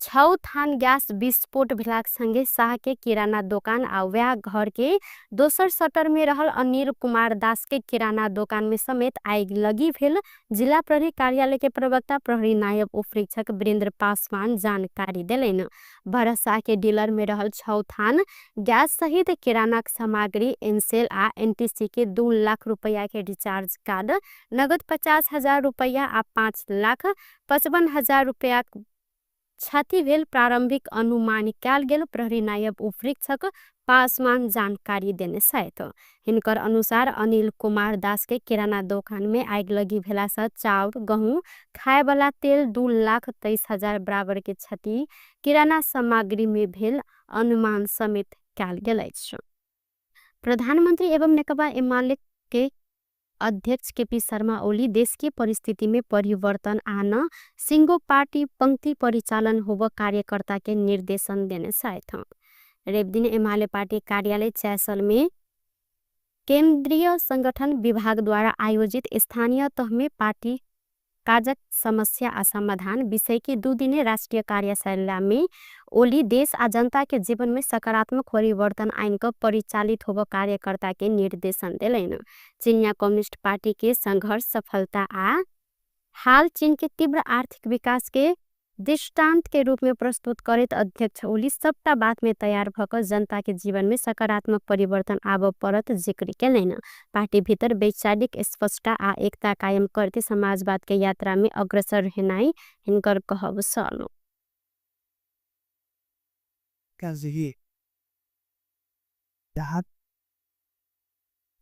6 थान ग्यास विस्फोट भेलाक संगे शाह के किराना दोकान आ वएह घर के दोसर सटर में रहल अनिल कुमार दास के किराना दोकान में समेत आगि लगी भेल जिला प्रहरी कार्यालय के प्रवक्ता प्रहरी नायब उपरीक्षक वीरेंद्र पासवान जानकारी देलनि। भरत शाह के डीलर में रहल 6 थान गैस सहित किराना सामग्री, एनसेल आ एनटीसी के 2 लाख रुपया के रिचार्ज कार्ड, नगद 50,000 रुपया आ 5,55,000 रुपया क्षति भेल प्रारंभिक अनुमान कयल गेल प्रहरी नायब उपरीक्षक पासवान जानकारी देने छथि। हिनकर अनुसार अनिल कुमार दास के किराना दोकान में आगिलगी भेला से चाउर, गहूं, खाए वाला तेल 2,23,000 बराबर के क्षति किराना सामग्री में भेल अनुमान समेत कयल गेल अछि। प्रधानमंत्री एवं नेकपा एमाले के अध्यक्ष केपी शर्मा ओली देश के परिस्थिति में परिवर्तन आन सिंगो पार्टी पंक्ति परिचालन होब कार्यकर्ता के निर्देशन देने छथि। रविदिन एमाले पार्टी कार्यालय चैसल में केंद्रीय संगठन विभाग द्वारा आयोजित स्थानीय तह में पार्टी काजक समस्या आ समाधान विषय के 2 दिने राष्ट्रीय कार्यशाला में ओली देश आ जनता के जीवन में सकारात्मक परिवर्तन आइन क परिचालित होब कार्यकर्ता के निर्देशन देलनि। चीनिया कम्युनिस्ट पार्टी के संघर्ष सफलता आ हाल चीन के तीव्र आर्थिक विकास के दृष्टांत के रूप में प्रस्तुत करैत अध्यक्ष ओली सबटा बात में तैयार भ क जनता के जीवन में सकारात्मक परिवर्तन आबऽ पड़त जिक्र केलनि। पार्टी भीतर वैचारिक स्पष्टता आ एकता कायम करते समाजवाद के यात्रा में अग्रसर हेनाई हिनकर कहब छल।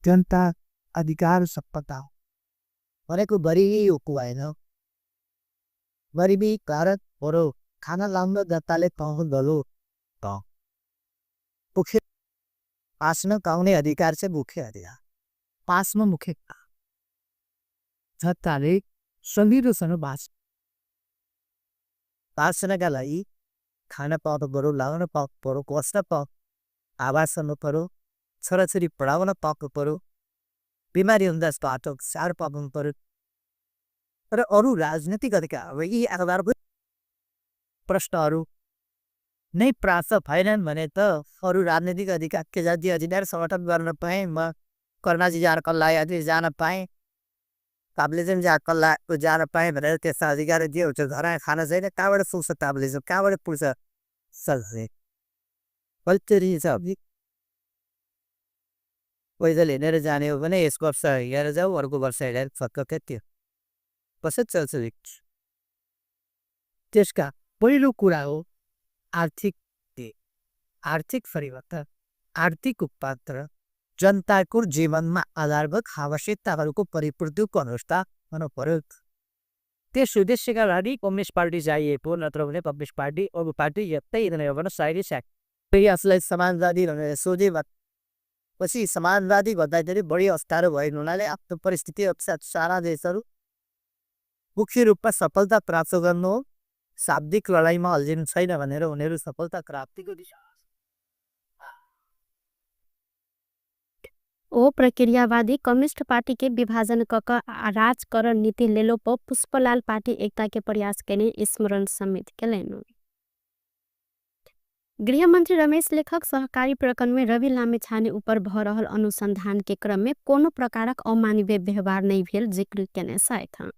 जनता अधिकार सपता भनेको गरिबी होइन, गरिबी कारण बरु खाना लाउन जनताले पाउनु दलो त मुख्य पासमा पाउने अधिकार चाहिँ मुख्य अधिकार पासमा मुख्य जनताले सजिलोसँग बाँच्छ। बाँच्नका लागि खाना पाउनु पऱ्यो, लाउन पाउनु पऱ्यो, बस्न पाउनु, आवास गर्नु पऱ्यो, छोराछोरी पढाउन पाउनु पऱ्यो, बिमारी हुँदा बाटो साह्रो पाउनु पऱ्यो र अरू राजनीतिक अधिकार यी आधारभूत प्रश्नहरू नै प्राप्त भएनन् भने त अरू राजनीतिक अधिकार के जाति अधिकार समर्थन गर्न पाएँ, म कर्णाजी जान कल्ला जान पाएँ, ताप्लेजुङ जा कल्ला जान पाएँ भनेर त्यस्ता अधिकार जे हुन्छ घर खाना छैन, कहाँबाट पुग्छ ताप्लेजुङ, कहाँबाट पुग्छ सल्ले पैदल हिँडेर जाने हो भने यस वर्ष हिँडेर जाऊ, अर्को वर्ष हिँडेर फर्क त्यो कसरी चल्छ? त्यसका पहिलो कुरा हो आर्थिक आर्थिक परिवर्तन, आर्थिक रूपान्तरण, जनताको जीवनमा आधारभूत आवश्यकताहरूको परिपूर्तिको अवस्था हुनु पर्यो। त्यस उद्देश्यका लागि कम्युनिस्ट पार्टी चाहिएको, नत्र भने कम्युनिस्ट पार्टी अरू पार्टी यतै हिँड्ने हो भने सायदै स्याक। फेरि आफूलाई समाजवादी भनेर सोधे पछि समाजवादी भन्दाखेरि बढी अप्ठ्यारो भएको हुनाले आफ्नो परिस्थिति अनुसार सारा देशहरू मुख्य रूपमा सफलता प्राप्त गर्नु हो, शाब्दिक लडाइँमा अल्झिनु छैन भनेर उनीहरू सफलता प्राप्तिको दिशा। ओ प्रक्रियावादी कम्युनिस्ट पार्टी के विभाजन क राजकरण नीति लेलो पर पुष्पलाल पार्टी एकता के प्रयास केने स्मरण समेत केलनि। गृहमंत्री रमेश लेखक सहकारी प्रकरण में रवि लामिछाने ऊपर भ रहल अनुसंधान के क्रम में कोनो प्रकारक अमानवीय व्यवहार नहीं भेल जिक्र केने छथि।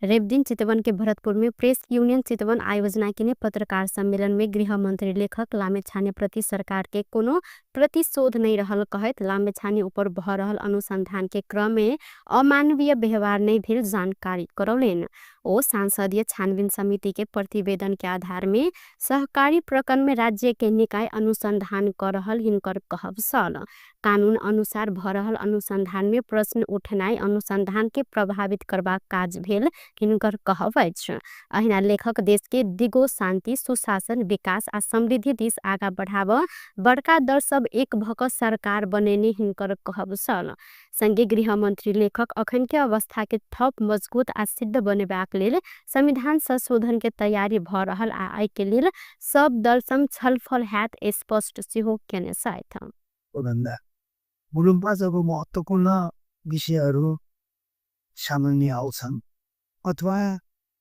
रविदिन चितवन के भरतपुर में प्रेस यूनियन चितवन आयोजना केने पत्रकार सम्मेलन में गृहमंत्री लेखक लामिछाने प्रति सरकार के कोनो प्रतिशोध नहीं रहल कहैत लामिछाने ऊपर भ रहल अनुसंधान के क्रम में अमानवीय व्यवहार नहीं भेल जानकारी करौलनि। ओ सांसदीय छानबीन समिति के प्रतिवेदन के आधार में सहकारी प्रकरण में राज्य के निकाय अनुसंधान कर रहल हिनकर कहब छल। कानून अनुसार भ रहल अनुसंधान में प्रश्न उठनाई अनुसंधान के प्रभावित करबाक काज भेल हिनकर कहब अछि। अहिना लेखक देश के दिगो शांति, सुशासन, विकास आ समृद्धि दिस आगा बढ़ाव बड़का दल सब एक भक सरकार बनेने हिनकर कहब छल। संगे गृहमंत्री लेखक अखन के अवस्था के थप मजबूत आ सिद्ध बनेबाक लेल संविधान संशोधन के तैयारी भ रहल आ एहि के लेल सब दल संग छलफल हैत स्पष्ट सेहो केने छथि। मुलुकमा महत्त्वपूर्ण विषयहरू सामान्य आउँछन् अथवा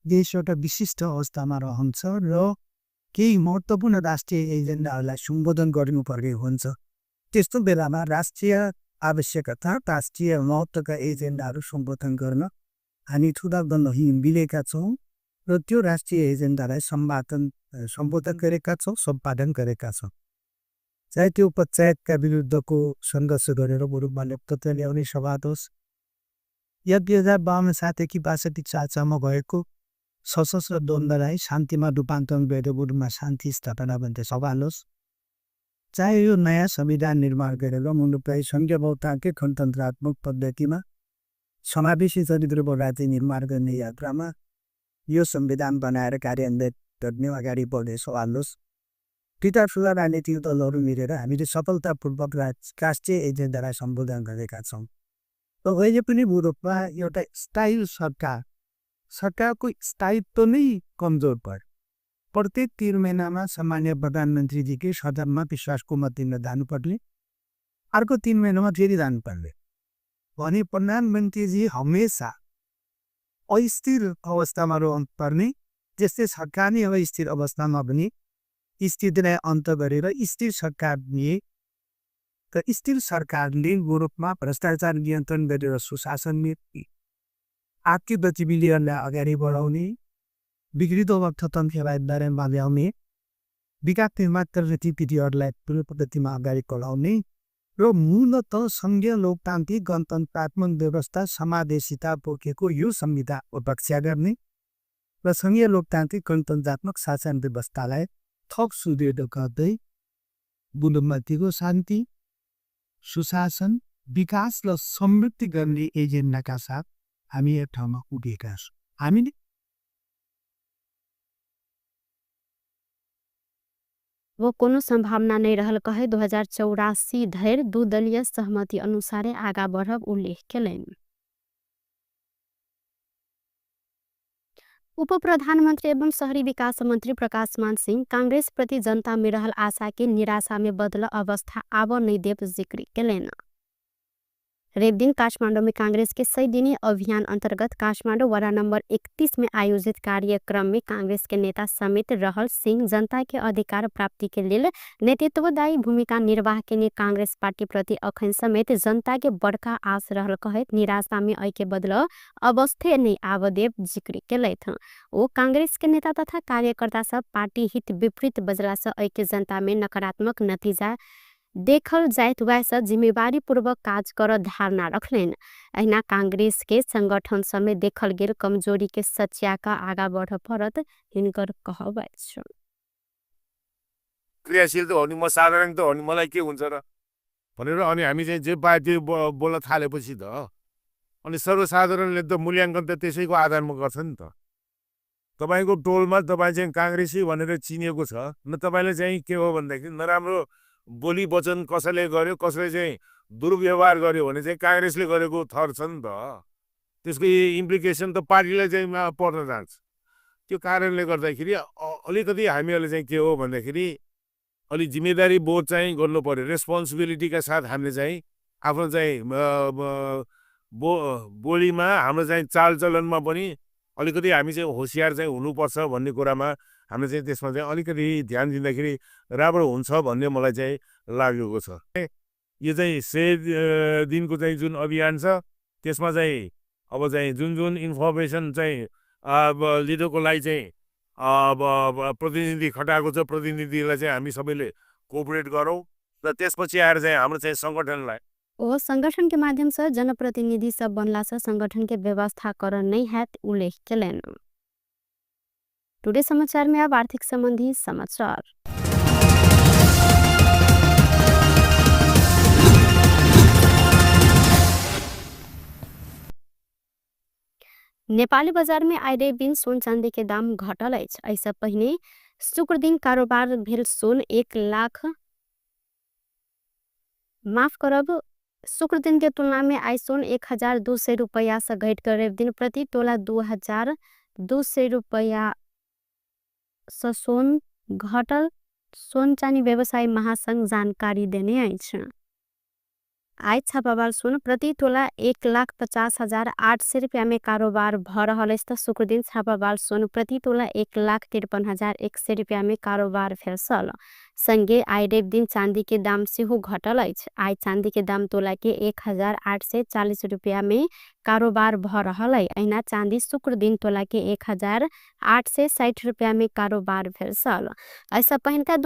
देश एउटा विशिष्ट अवस्थामा रहन्छ र केही महत्त्वपूर्ण राष्ट्रिय एजेन्डाहरूलाई सम्बोधन गर्नुपर्ने हुन्छ। त्यस्तो बेलामा राष्ट्रिय आवश्यकता, राष्ट्रिय महत्त्वका एजेन्डाहरू सम्बोधन गर्न हामी ठुला दलहरू मिलेका छौँ र त्यो राष्ट्रिय एजेन्डालाई सम्बोधन गरेका छौँ, सम्पादन गरेका छौँ। चाहे त्यो पञ्चायतका विरुद्धको सङ्घर्ष गरेर मुलुकमा लोकतन्त्र ल्याउने सवाल होस् या 2052 सालदेखि 62 सालसम्म भएको सशस्त्र द्वन्द्वलाई शान्तिमा रूपान्तरण गरेर मुलुकमा शान्ति स्थापना भन्ने सवाल होस्, चाहे यो नयाँ संविधान निर्माण गरेर मुलुकलाई सङ्घीय बहुतान्त्रिक गणतन्त्रात्मक पद्धतिमा समावेशी चरित्रको राज्य निर्माण गर्ने यात्रामा यो संविधान बनाएर कार्यान्वयन गर्ने अगाडि बढ्ने सवाल होस्, दुईटा ठुला राजनीतिक दलहरू मिलेर हामीले सफलतापूर्वक राष्ट्रिय एजेन्डालाई सम्बोधन गरेका छौँ। र अहिले पनि मुलुकमा एउटा स्थायी सरकारको स्थायित्व नै कमजोर पर्यो। प्रत्येक 3 महिनामा सामान्य प्रधानमन्त्रीजीकै सदनमा विश्वासको मत दिन जानुपर्ने, अर्को 3 महिनामा फेरि जानुपर्ने भने प्रधानमन्त्रीजी हमेसा अस्थिर अवस्थामा रहनुपर्ने, त्यस्तै सरकार नै अस्थिर अवस्थामा पनि स्थितिलाई अन्त गरेर स्थिर सरकार दिए र स्थिर सरकारले मुलुकमा भ्रष्टाचार नियन्त्रण गरेर सुशासन आर्थिक गतिविधिहरूलाई अगाडि बढाउने, बिग्रिँदो अर्थतन्त्रलाई बारेमा ल्याउने, विकास निर्माण गतिविधिहरूलाई ठुलो पद्धतिमा अगाडि बढाउने र मूलत सङ्घीय लोकतान्त्रिक गणतन्त्रात्मक व्यवस्था समावेशिता बोकेको यो संविधानको रक्षा गर्ने र सङ्घीय लोकतान्त्रिक गणतन्त्रात्मक शासन व्यवस्थालाई थप सुदृढ गर्दै मुलुकमा दिगो शान्ति, सुशासन, विकास र समृद्धि गर्ने एजेन्डाका साथ हामी एक ठाउँमा पुगेका छौँ। हामीले वो कोनो सम्भावना नै रहल कहै 2084 धरि दू दलीय सहमति अनुसारे आगा बढ़ब उल्लेख केलनि। उप प्रधानमन्त्री एवं शहरी विकास मन्त्री प्रकाशमान सिंह कांग्रेस प्रति जनता में रहल आशा के निराशा में बदल अवस्था आब नै देब जिक्र केलनि। रविदिन काठमाडौँ में कांग्रेस के 100 दिने अभियान अन्तर्गत काठमाडौँ वडा नम्बर 31 में आयोजित कार्यक्रम में कांग्रेस के नेता समेत रहल सिंह जनता के अधिकार प्राप्ति के लेल नेतृत्वदायी भूमिका निर्वाह केने कांग्रेस पार्टी प्रति अखन समेत जनता के बड़का आस रहल कहैत निराशा में अइ के बदल अवस्थे नै आब देब जिक्र केलथि। ओ कांग्रेस के नेता तथा कार्यकर्ता सब पार्टी हित विपरीत बजला से अइ के जनता में नकारात्मक नतीजा देखल जाइत वैह जिम्मेवारी पूर्वक काज कर धारणा रखलनि। अहिना कांग्रेस के संगठन समेत देखल गेल कमजोरी के सच्या क आगा बढ़ पड़त हिनकर कहब अछि। क्रियाशील त हो नि, म साधारण त हो नि, मलाई के हुन्छ र भनेर अनि हामी चाहिँ जे पायो त्यो बोल्न थालेपछि त अनि सर्वसाधारणले त मूल्याङ्कन त त्यसैको आधारमा गर्छ नि त। तपाईँको टोलमा तपाईँ चाहिँ काङ्ग्रेसी भनेर चिनिएको छ न, तपाईँले चाहिँ के हो भन्दाखेरि नराम्रो बोली वचन कसैले गर्यो, कसैले चाहिँ दुर्व्यवहार गर्यो भने चाहिँ काङ्ग्रेसले गरेको थर छ नि त, त्यसको इम्प्लिकेसन त पार्टीलाई चाहिँ पर्न जान्छ। त्यो कारणले गर्दाखेरि अलिकति हामीहरूले चाहिँ के हो भन्दाखेरि अलि जिम्मेदारी बोध चाहिँ गर्नु पर्यो। रेस्पोन्सिबिलिटीका साथ हामीले चाहिँ आफ्नो चाहिँ बोलीमा, हाम्रो चाहिँ चालचलनमा पनि अलिकति हामी चाहिँ होसियार चाहिँ हुनुपर्छ भन्ने कुरामा हामीले चाहिँ त्यसमा चाहिँ अलिकति ध्यान दिँदाखेरि राम्रो हुन्छ भन्ने मलाई चाहिँ लागेको छ। यो चाहिँ 100 दिनको चाहिँ जुन अभियान छ त्यसमा चाहिँ अब चाहिँ जुन जुन इन्फर्मेसन चाहिँ अब लिडरको लागि चाहिँ अब प्रतिनिधि खटाएको छ, प्रतिनिधिलाई चाहिँ हामी सबैले कोअपरेट गरौँ र त्यसपछि आएर चाहिँ हाम्रो चाहिँ सङ्गठनलाई ओ संगठन के माध्यम से जनप्रतिनिधि सब बनला से संगठन के व्यवस्थाकरण नहीं हैत उल्लेख केलनि। टुडे समाचार में अब आर्थिक संबंधी समाचार। नेपाली बाजार में आइ रवि दिन सोन चांदी के दाम घटल अछि। एहिसँ पहिने शुक्र दिन कारोबार भेल सोन 1 लाख माफ करब शुक्र दिन के तुलना में आइ सोन 1200 रुपया से घटि कऽ रवि दिन प्रति तोला 2200 रुपया से सोन घटल सोन चानी व्यवसायी महासंघ जानकारी देने अछि। आइ छापावाल सुन प्रति तोला 1,50,800 रुपैयाँ में कारोबार भ रहल अछि त शुक्रदिन छापावाल सुन प्रति तोला 1,53,100 रुपैयाँ में कारोबार भेल छल। संगे आइ रवि दिन चांदी के दाम सेहो घटल अछि। आइ चांदी के दाम तोला के 1,840 रुपैयाँ में कारोबार भ रहल अछि। अहिना चांदी शुक्र दिन तोला के 1,860 रुपैयाँ में कारोबार भेल छल। एहिसँ पहिनका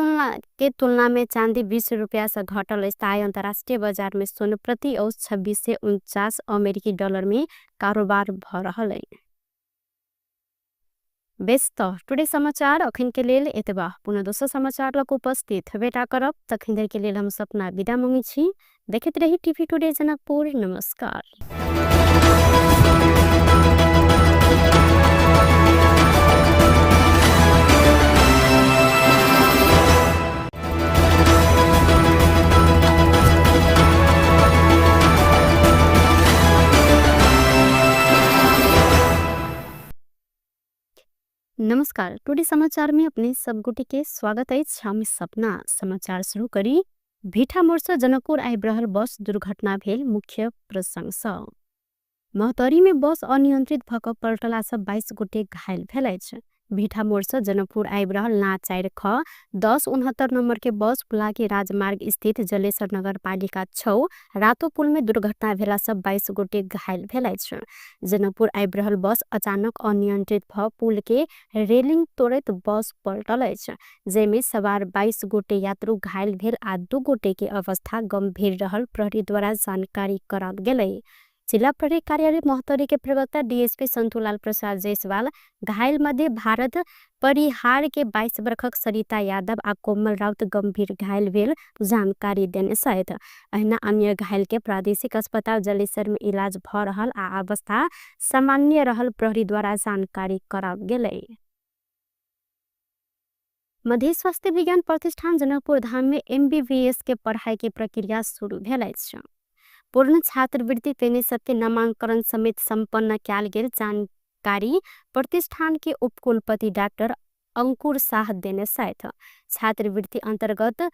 के तुलना में चांदी 20 रुपैया से घटल अछि। आइ अंतर्राष्ट्रीय बाजार में सोन प्रति औंस 2649 अमेरिकी डॉलर में कारोबार भ रहल अछि। बेस त टुडे समाचार अखन के लेल एतबा। पुनः दोसर समाचार लग उपस्थित भेटा करब। तखन धरि के लेल हम सपना विदा मांगै छी। देखैत रही टीवी टुडे जनकपुर। नमस्कार। नमस्कार, टुडे समाचार में अपने सब गोटे के स्वागत अछि। हम सपना समाचार शुरू करी। भीठा मोड़ से जनकपुर आबि रहल बस दुर्घटना भेल मुख्य प्रसंग सँ। महोत्तरी में बस अनियंत्रित भ क पलटला सँ 22 गोटे घायल भेल अछि। भीठा मोड़ से जनकपुर आबि रहल ना 4 ख 1069 नंबर के बस पुलाकी राजमार्ग स्थित जलेसर नगर पालिका 6 रातो पुल में दुर्घटना भेला सँ 22 गोटे घायल भेल अछि। जनकपुर आबि रहल बस अचानक अनियंत्रित भ पुल के रेलिंग तोड़ैत बस पलटल अछि, जाहिमे सवार 22 गोटे यात्रु घायल भेल आ 2 गोटे के अवस्था गंभीर रहल प्रहरी द्वारा जानकारी कराओल गेलै। जिला प्रहरी कार्यालय महोत्तरी के प्रवक्ता डीएसपी संतुलाल प्रसाद जायसवाल घायल मध्य भारत परिहार के 22 वर्षक सरिता यादव आ कोमल राउत गंभीर घायल भेल जानकारी देने छथि। अहिना अन्य घायल के प्रादेशिक अस्पताल जलेसर में इलाज भ रहल आ अवस्था सामान्य रहल प्रहरी द्वारा जानकारी कराओल गेलै। मध्य स्वास्थ्य विज्ञान प्रतिष्ठान जनकपुर धाम में एमबीबीएस के पढ़ाई के प्रक्रिया शुरू भेल अछि। पूर्ण छात्रवृत्ति पेने सबके नामांकन समेत संपन्न कयल गेल जानकारी प्रतिष्ठान के उपकुलपति डॉक्टर अंकुर शाह देने छथि। छात्रवृत्ति अंतर्गत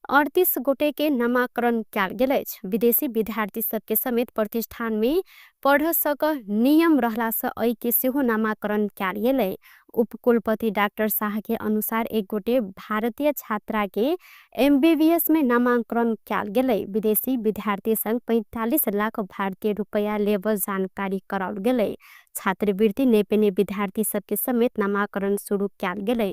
38 गोटे के नामांकन कयल गेल अछि। विदेशी विद्यार्थी सबके समेत प्रतिष्ठान में पढ़ सक नियम रहला से एहि के सेहो नामांकन कयल गेलै। उपकुलपति डॉक्टर शाह के अनुसार एक गोटे भारतीय छात्रा के एमबीबीएस में नामांकन कयल गेलै। विदेशी विद्यार्थी संग 45 लाख भारतीय रुपया लेब जानकारी कराओल गेलै। छात्रवृत्ति नै पेने विद्यार्थी सबके समेत नामांकन शुरू कयल गेलै।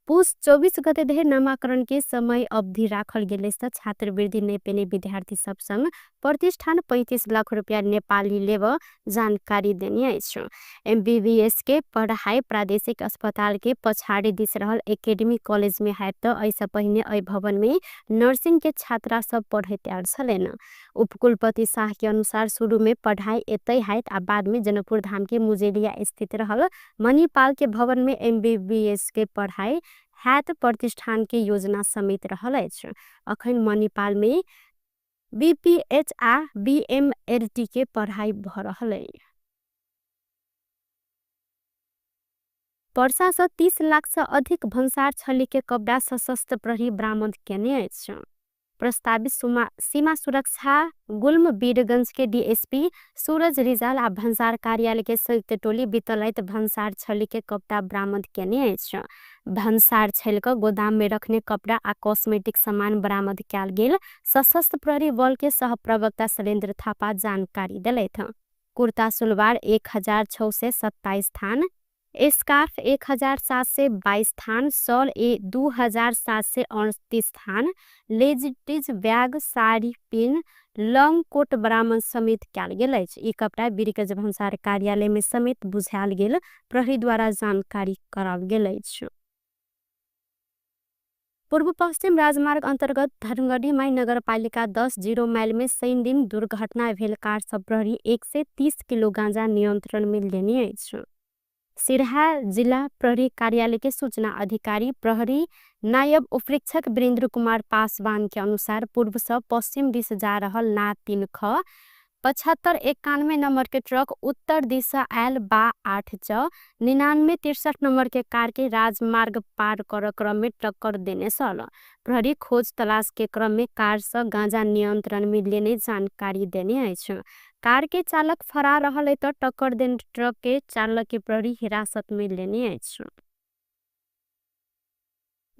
पुस 24 गते धरि नामांकन के समय अवधि राखल गेलै से छात्रवृत्ति नै पेने विद्यार्थी सब संग प्रतिष्ठान 35 लाख रुपया नेपाली लेब जानकारी देने अछि। एमबीबीएस के पढ़ाई प्रादेशिक अस्पताल के पछाड़ी दिस रहल एकेडमी कॉलेज में हैत त एहिसँ पहिने एहि भवन में नर्सिंग के छात्रा सब पढ़ैत आयल छलनि। उपकुलपति शाह के अनुसार शुरू में पढ़ाई एतै हैत आ बाद में जनकपुर धाम के मुजेलिया स्थित रहल मणिपाल के भवन में एमबीबीएस के पढ़ाई हैत प्रतिष्ठान के योजना समेत रहल अछि। अखन मणिपाल में बीपीएच आ बीएमएलटी के पढ़ाई भ रहल अछि। पर्सा से 30 लाख से अधिक भन्सार छली के कपड़ा सशस्त्र प्रहरी बरामद केने अछि। प्रस्तावित सीमा सुरक्षा गुल्म वीरगंज के डीएसपी सूरज रिजाल आ भन्सार कार्यालय के संयुक्त टोली बितलैत भन्सार छली के कपड़ा बरामद केने अछि। भन्सार छल के गोदाम में रखने कपड़ा आ कॉस्मेटिक सामान बरामद कयल गेल सशस्त्र प्रहरी बल के सह प्रवक्ता शैलेन्द्र थापा जानकारी देलथि। कुर्ता सुलवार 1627 थान, स्कार्फ 1722 थान, शॉल 2738 थान, ladies bag, sari pin, long coat बरामद समेत कयल गेल अछि। ई कपड़ा वीरगंज भन्सार कार्यालय में समेत बुझायल गेल प्रहरी द्वारा जानकारी कराओल गेल अछि। पूर्व पश्चिम राजमार्ग अंतर्गत धर्मगढ़ी माई नगरपालिका 10 0 माइल में शनि दिन दुर्घटना भेल कार सब प्रहरी 130 किलो गांजा नियंत्रण में लेने अछि। सिरहा जिला प्रहरी कार्यालय के सूचना अधिकारी प्रहरी नायब उपरीक्षक वीरेंद्र कुमार पासवान के अनुसार पूर्व से पश्चिम दिश जा रहल ना 3 ख 7591 नंबर के ट्रक उत्तर दिशा आयल बा 8 च 9963 नंबर के कार के राजमार्ग पार कर क्रम में टक्कर देने छल। प्रहरी खोज तलाश के क्रम में कार से गांजा नियंत्रण में लेने जानकारी देने अछि। कार के चालक फरार रहल त टक्कर देने ट्रक के चालक के प्रहरी हिरासत में लेने अछि।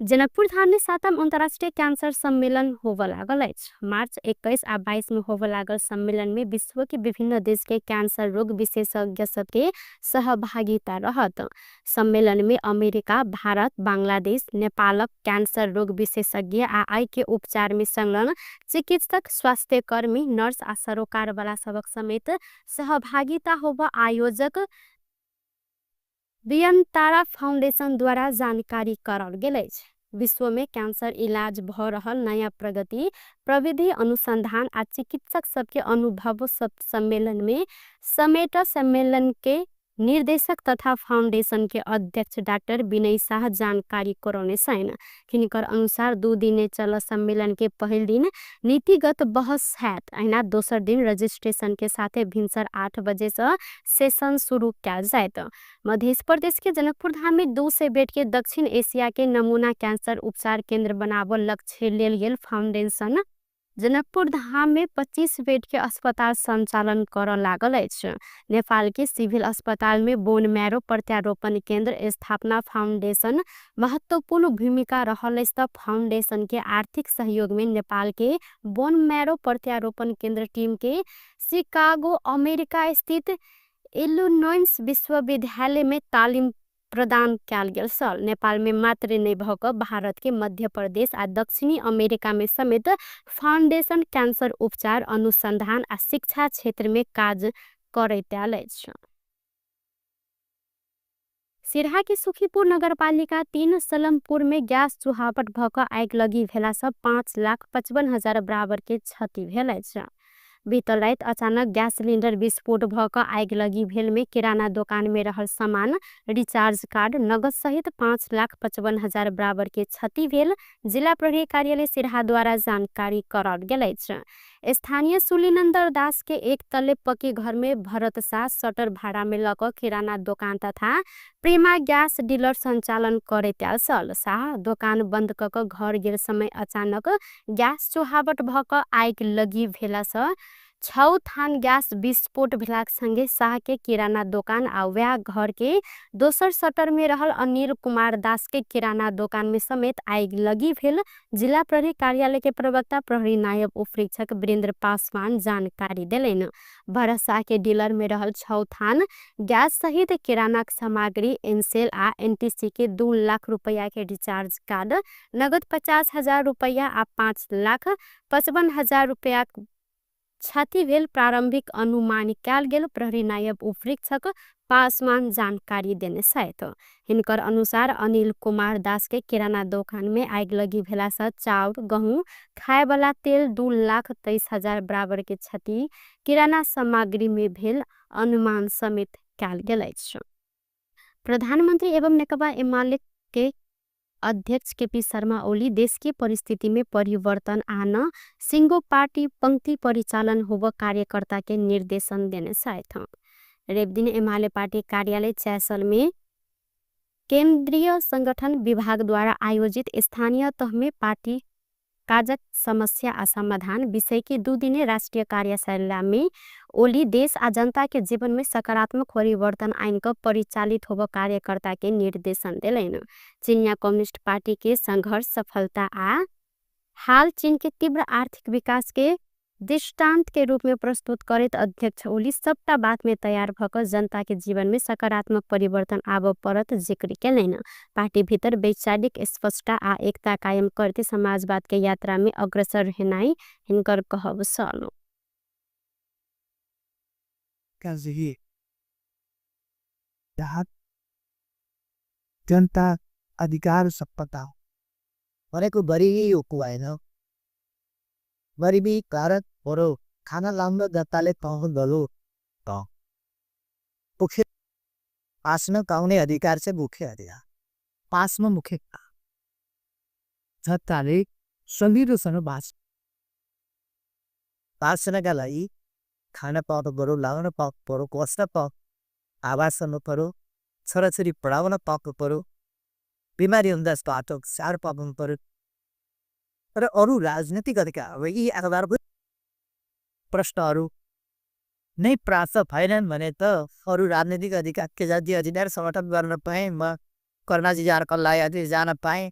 जनकपुर धाम में 7म अंतर्राष्ट्रीय कैंसर सम्मेलन होव लागल अछि। मार्च 21 आ 22 में होव लागल सम्मेलन में विश्व के विभिन्न देश के कैंसर रोग विशेषज्ञ सबके सहभागिता रहत। सम्मेलन में अमेरिका, भारत, बांग्लादेश, नेपालक कैंसर रोग विशेषज्ञ आ आई के उपचार में संलग्न चिकित्सक, स्वास्थ्यकर्मी, नर्स आ सरोकार वाला सबक समेत सहभागिता होव आयोजक बियनतारा फाउंडेशन द्वारा जानकारी कराओल गेल अछि। विश्व में कैंसर इलाज भ रहल नया प्रगति, प्रविधि अनुसंधान आ चिकित्सक सबके अनुभव सब सम्मेलन में समेट सम्मेलन के निर्देशक तथा फाउंडेशन के अध्यक्ष डाक्टर विनय शाह जानकारी करौने छनि। हिनकर अनुसार 2 दिने चल सम्मेलन के पहिल दिन नीतिगत बहस हैत, अहिना दोसर दिन रजिस्ट्रेशन के साथे भिनसर 8 बजे से सेशन शुरू कयल जायत। मध्य प्रदेश के जनकपुर धाम में 200 बेड के दक्षिण एशिया के नमूना कैंसर उपचार केंद्र बनाबऽ लक्ष्य लेल गेल फाउंडेशन जनकपुर धाम में 25 बेड के अस्पताल संचालन करऽ लागल अछि। नेपाल के सिविल अस्पताल में बोन मैरो प्रत्यारोपण केंद्र स्थापना फाउंडेशन महत्वपूर्ण भूमिका रहल अछि त फाउंडेशन के आर्थिक सहयोग में नेपाल के बोन मैरो प्रत्यारोपण केंद्र टीम के शिकागो अमेरिका स्थित इलिनॉइस विश्वविद्यालय में तालिम प्रदान कयल गेल छल। नेपाल में मात्र नहि भऽ कऽ भारत के मध्य प्रदेश आ दक्षिणी अमेरिका में समेत फाउंडेशन कैंसर उपचार अनुसंधान आ शिक्षा क्षेत्र में काज करैत आयल अछि। सिरहा के सुखीपुर नगरपालिका 3 सलमपुर में गैस चुहावट भऽ कऽ आगि भेला सँ 5,55,000 बराबर के क्षति भेल अछि। बीतल राति अचानक गैस सिलिंडर विस्फोट भऽ कऽ आगि भेल में किराना दोकान में रहल सामान, रिचार्ज कार्ड, नगद सहित 5,55,000 बराबर के क्षति भेल जिला प्रहरी कार्यालय सिरहा द्वारा जानकारी कराओल गेल अछि। स्थानीय सुलीनंदर दास के एक तले पक्की घर में भरत शाह सटर भाड़ा में लऽ कऽ किराना दोकान तथा प्रेमा गैस डीलर संचालन करैत आयल छल। शाह दोकान बंद कऽ कऽ घर गेल समय अचानक गैस चुहावट भऽ कऽ आगि लगी भेला सँ 6 थान गैस विस्फोट भेलाक संगे शाह के किराना दोकान आ वएह घर के दोसर सटर में रहल अनिल कुमार दास के किराना दोकान में समेत आगि लगी भेल जिला प्रहरी कार्यालय के प्रवक्ता प्रहरी नायब उपरीक्षक वीरेंद्र पासवान जानकारी देलनि। भरत शाह के डीलर में रहल 6 थान गैस सहित किराना सामग्री, एनसेल आ एनटीसी के 2 लाख रुपया के रिचार्ज कार्ड, नगद 50,000 रुपया आ 5,55,000 रुपया क्षति भेल प्रारंभिक अनुमान कयल गेल प्रहरी नायब उपरीक्षक पासवान जानकारी देने छथि। हिनकर अनुसार अनिल कुमार दास के किराना दोकान में आगि लगी भेला सँ चाउर, गहूँ, खाए वाला तेल 2,23,000 बराबर के क्षति किराना सामग्री में भेल अनुमान समेत कयल गेल अछि। प्रधानमंत्री एवं नेकपा एमाले के अध्यक्ष केपी शर्मा ओली देश के परिस्थिति में परिवर्तन आन सिंगो पार्टी पंक्ति परिचालन होब कार्यकर्ता के निर्देशन देने छथि। रविदिन एमाले पार्टी कार्यालय चैसल में केंद्रीय संगठन विभाग द्वारा आयोजित स्थानीय तह में पार्टी काजक समस्या आ समाधान विषय के 2 दिने राष्ट्रीय कार्यशाला में ओली देश आ जनता के जीवन में सकारात्मक परिवर्तन आइन क परिचालित होब कार्यकर्ता के निर्देशन देलनि। चीनिया कम्युनिस्ट पार्टी के संघर्ष, सफलता आ हाल चीन के तीव्र आर्थिक विकास के दृष्टांत के रूप में प्रस्तुत करैत अध्यक्ष ओली सबटा बात में तैयार भ क जनता के जीवन में सकारात्मक परिवर्तन आबऽ पड़त जिक्र केलनि। पार्टी भीतर वैचारिक स्पष्टता आ एकता कायम करते समाजवाद के यात्रा में अग्रसर हेनाई हिनकर कहब छल। जनता अधिकार सपता भनेको गरिबी हो होइन, गरिबी कारण बरु खाना लाउन जनताले पाउनु गलो त मुख्य पासमा पाउने अधिकार चाहिँ मुख्य अधिकार पासमा मुख्य जनताले सजिलोसँग बाँच्नका लागि खान पाउनु पऱ्यो, लगाउन पाउनु पऱ्यो, बस्न पाउनु, आवास हुनु पऱ्यो, छोराछोरी पढाउन पाउनु पऱ्यो, बिमारी हुँदा बाटो स्याहार पाउनु पऱ्यो र अरू राजनीतिक अधिकार, अब यी आधारभूत प्रश्नहरू नै प्राप्त भएनन् भने त अरू राजनीतिक अधिकार के जाति अधिकार समर्थन गर्न पाएँ, म कर्णाजी जान कल्ला जान पाएँ,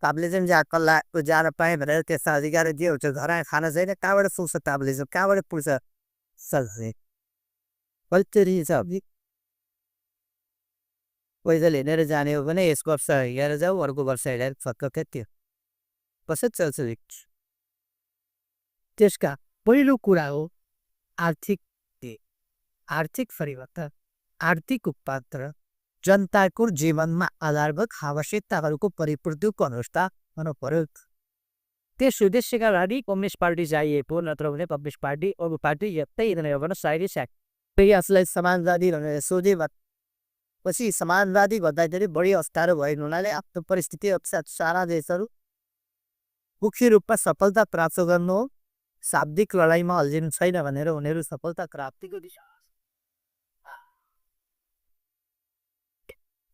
ताप्लेजुङ जा कल्ला जान पाएँ भनेर त्यस्ता अधिकार जे हुन्छ घर खान छैन, कहाँबाट पुग्छ ताप्लेजुङ, कहाँबाट पुग्छ सल्ले पैदल हिँडेर जाने हो भने यस वर्ष हिँडेर जाऊ, अर्को वर्ष हिँडेर फक्क त्यो कसरी चल्छ। त्यसका पहिलो कुरा हो आर्थिक आर्थिक परिवर्तन, आर्थिक उत्पादन, जनताको जीवनमा आधारभूत आवश्यकताहरूको परिपूर्तिको अवस्था हुनु पर्यो। त्यस उद्देश्यका लागि कम्युनिस्ट पार्टी चाहिएको, नत्र भने कम्युनिस्ट पार्टी अरू पार्टी यतै भने सायदै स्याक फेरि आफूलाई समाजवादी भनेर सोधे पछि समाजवादी भन्दाखेरि बढी अप्ठ्यारो भएको हुनाले आफ्नो परिस्थिति अनुसार सारा देशहरू मुख्य रूपमा सफलता प्राप्त गर्नु हो, शाब्दिक लडाइँमा अल्झिनु छैन भनेर उनीहरू सफलता प्राप्तिको दिशा।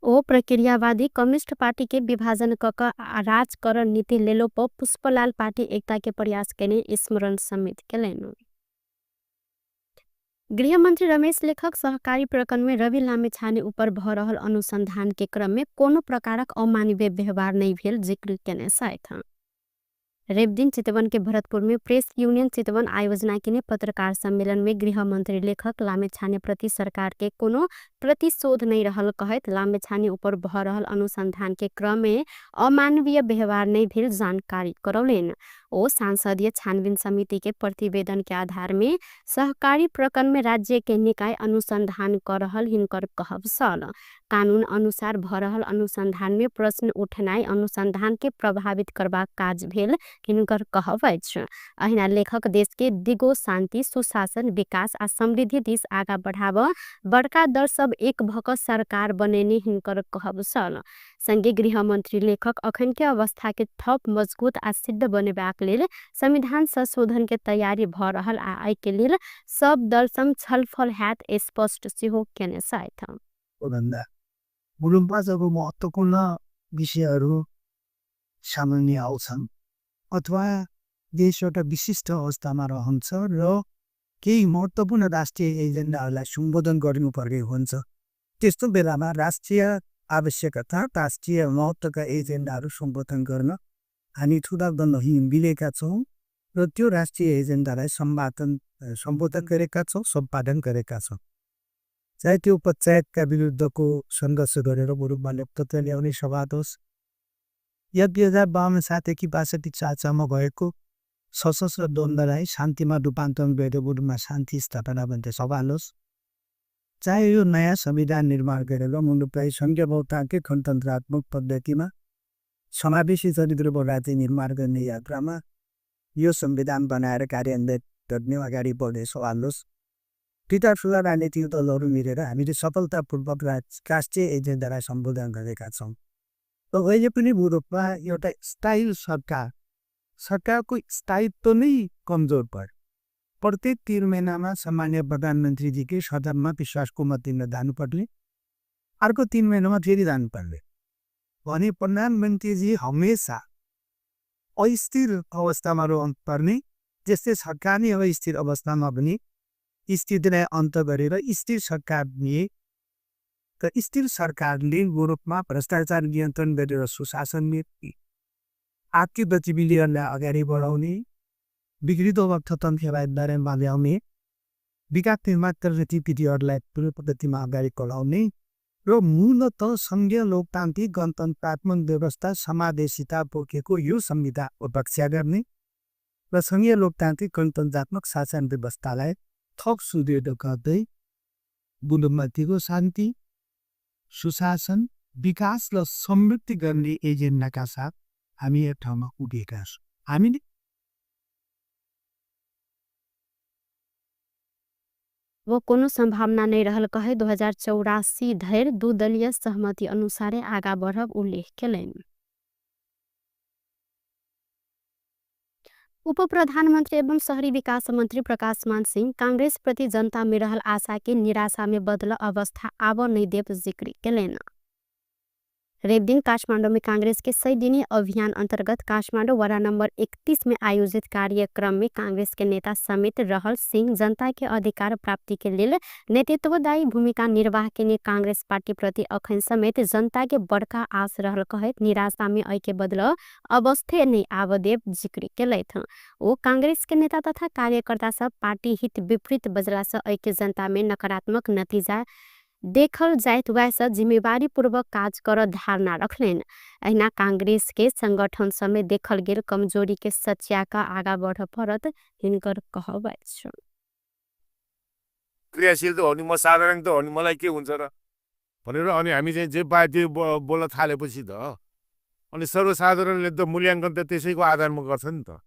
ओ प्रक्रियावादी कम्युनिस्ट पार्टी के विभाजन क राजकरण नीति लेलो पर पुष्पलाल पार्टी एकता के प्रयास केने स्मरण समेत केलनि। गृहमंत्री रमेश लेखक सहकारी प्रकरण में रवि लामिछाने ऊपर भ रहल अनुसंधान के क्रम में कोनो प्रकारक अमानवीय व्यवहार नहीं भेल जिक्र केने छथि। रविदिन चितवन के भरतपुर में प्रेस यूनियन चितवन आयोजना केने पत्रकार सम्मेलन में गृहमंत्री लेखक लामिछाने प्रति सरकार के कोनो प्रतिशोध नहीं रहल कहैत लामिछाने ऊपर भ रहल अनुसंधान के क्रम में अमानवीय व्यवहार नहीं भेल जानकारी करौलनि। ओ सांसदीय छानबीन समिति के प्रतिवेदन के आधार में सहकारी प्रकरण में राज्य के निकाय अनुसंधान कर रहल हिनकर कहब छल। कानून अनुसार भ रहल अनुसंधान में प्रश्न उठनाई अनुसंधान के प्रभावित करबाक काज भेल हिनकर कहब अछि। अहिना लेखक देश के दिगो शांति, सुशासन, विकास आ समृद्धि दिस आगा बढ़ाब बड़का दल सब एक भक सरकार बनेने हिनकर कहब छल। संगे गृहमंत्री लेखक अखन के अवस्था के थप मजबूत आ सिद्ध बनेबाक लेल संविधान संशोधन के तैयारी भ रहल आ एहि के लेल सब दल संग छलफल हैत स्पष्ट सेहो केने छथि। भन्दा मुलुकमा महत्त्वपूर्ण विषयहरू सामान्य आउँछन् अथवा देश एउटा विशिष्ट अवस्थामा रहन्छ र केही महत्त्वपूर्ण राष्ट्रिय एजेन्डाहरूलाई सम्बोधन गर्नुपर्ने हुन्छ। त्यस्तो बेलामा राष्ट्रिय आवश्यकता, राष्ट्रिय महत्त्वका एजेन्डाहरू सम्बोधन गर्न हामी ठुला दलहरू मिलेका छौँ र त्यो राष्ट्रिय एजेन्डालाई सम्बोधन गरेका छौँ, सम्पादन गरेका छौँ। चाहे त्यो पञ्चायतका विरुद्धको सङ्घर्ष गरेर मुलुकमा लोकतन्त्र ल्याउने सवाल होस् या 2052 सालदेखि 62 सालसम्म भएको सशस्त्र द्वन्द्वलाई शान्तिमा रूपान्तरण गरेर मुलुकमा शान्ति स्थापना भन्ने सवाल होस्, चाहे यो नयाँ संविधान निर्माण गरेर मुलुकलाई सङ्घीय बहुतान्त्रिक गणतन्त्रात्मक पद्धतिमा समावेशी चरित्रको राज्य निर्माण गर्ने यात्रामा यो संविधान बनाएर कार्यान्वयन गर्ने अगाडि बढ्ने सवाल होस्, दुईटा ठुला राजनीतिक दलहरू मिलेर हामीले सफलतापूर्वक राष्ट्रिय एजेन्डालाई सम्बोधन गरेका छौँ। र अहिले पनि मुलुकमा एउटा स्थायी सरकार, सरकारको स्थायित्व नै कमजोर पर्यो। प्रत्येक 3 महिनामा सामान्य प्रधानमन्त्रीजीकै सदनमा विश्वासको मत दिन जानुपर्ने, अर्को 3 महिनामा फेरि जानुपर्ने भने प्रधानमन्त्रीजी हमेसा अस्थिर अवस्थामा रहनुपर्ने, त्यस्तै सरकार नै अस्थिर अवस्थामा पनि स्थितिलाई अन्त गरेर स्थिर सरकार दिए र स्थिर सरकारले मुलुकमा भ्रष्टाचार नियन्त्रण गरेर सुशासन आर्थिक गतिविधिहरूलाई अगाडि बढाउने, बिग्रिँदो अर्थतन्त्रलाई बारेमा ल्याउने, विकास निर्माण गतिविधिहरूलाई ठुलो पद्धतिमा अगाडि बढाउने र मूलत सङ्घीय लोकतान्त्रिक गणतन्त्रात्मक व्यवस्था समावेशिता बोकेको यो संविधानको रक्षा गर्ने र सङ्घीय लोकतान्त्रिक गणतन्त्रात्मक शासन व्यवस्थालाई थप सुदृढ गर्दै मुलुकमा दिगो शान्ति, सुशासन, विकास र समृद्धि गर्ने एजेन्डाका साथ हामी एक ठाउँमा पुगेका छौँ। हामीले वो कोनो सम्भावना नै रहल कहै 2084 धरि दू दलीय सहमति अनुसारे आगा बढ़ब उल्लेख केलनि। उप प्रधानमन्त्री एवं शहरी विकास मन्त्री प्रकाशमान सिंह कांग्रेस प्रति जनता में रहल आशा के निराशा में बदल अवस्था आब नै देब जिक्र केलनि। रवि दिन काठमाडौँ में कांग्रेस के 100 दिनी अभियान अंतर्गत काठमाडौँ वडा नंबर 31 में आयोजित कार्यक्रम में कांग्रेस के नेता समेत रहल सिंह जनता के अधिकार प्राप्ति के लेल नेतृत्वदायी भूमिका निर्वाह केने कांग्रेस पार्टी प्रति अखन समेत जनता के बड़का आस रहल कहैत निराशा में अइ के बदल अवस्थे नै आब देब जिक्र केलथि। ओ कांग्रेस के नेता तथा कार्यकर्ता सब पार्टी हित विपरीत बजला से अइ के जनता में नकारात्मक नतीजा देखल जाइत वैह जिम्मेवारी पूर्वक काज कर धारणा रखलनि। अहिना कांग्रेस के संगठन समेत देखल गेल कमजोरी के सच्या क आगा बढ़ पड़त हिनकर कहब अछि। क्रियाशील त हो नि, म साधारण त हो नि, मलाई के हुन्छ र भनेर अनि हामी चाहिँ जे पायो त्यो बोल्न थालेपछि त अनि सर्वसाधारणले त मूल्याङ्कन त त्यसैको आधारमा गर्छ नि त।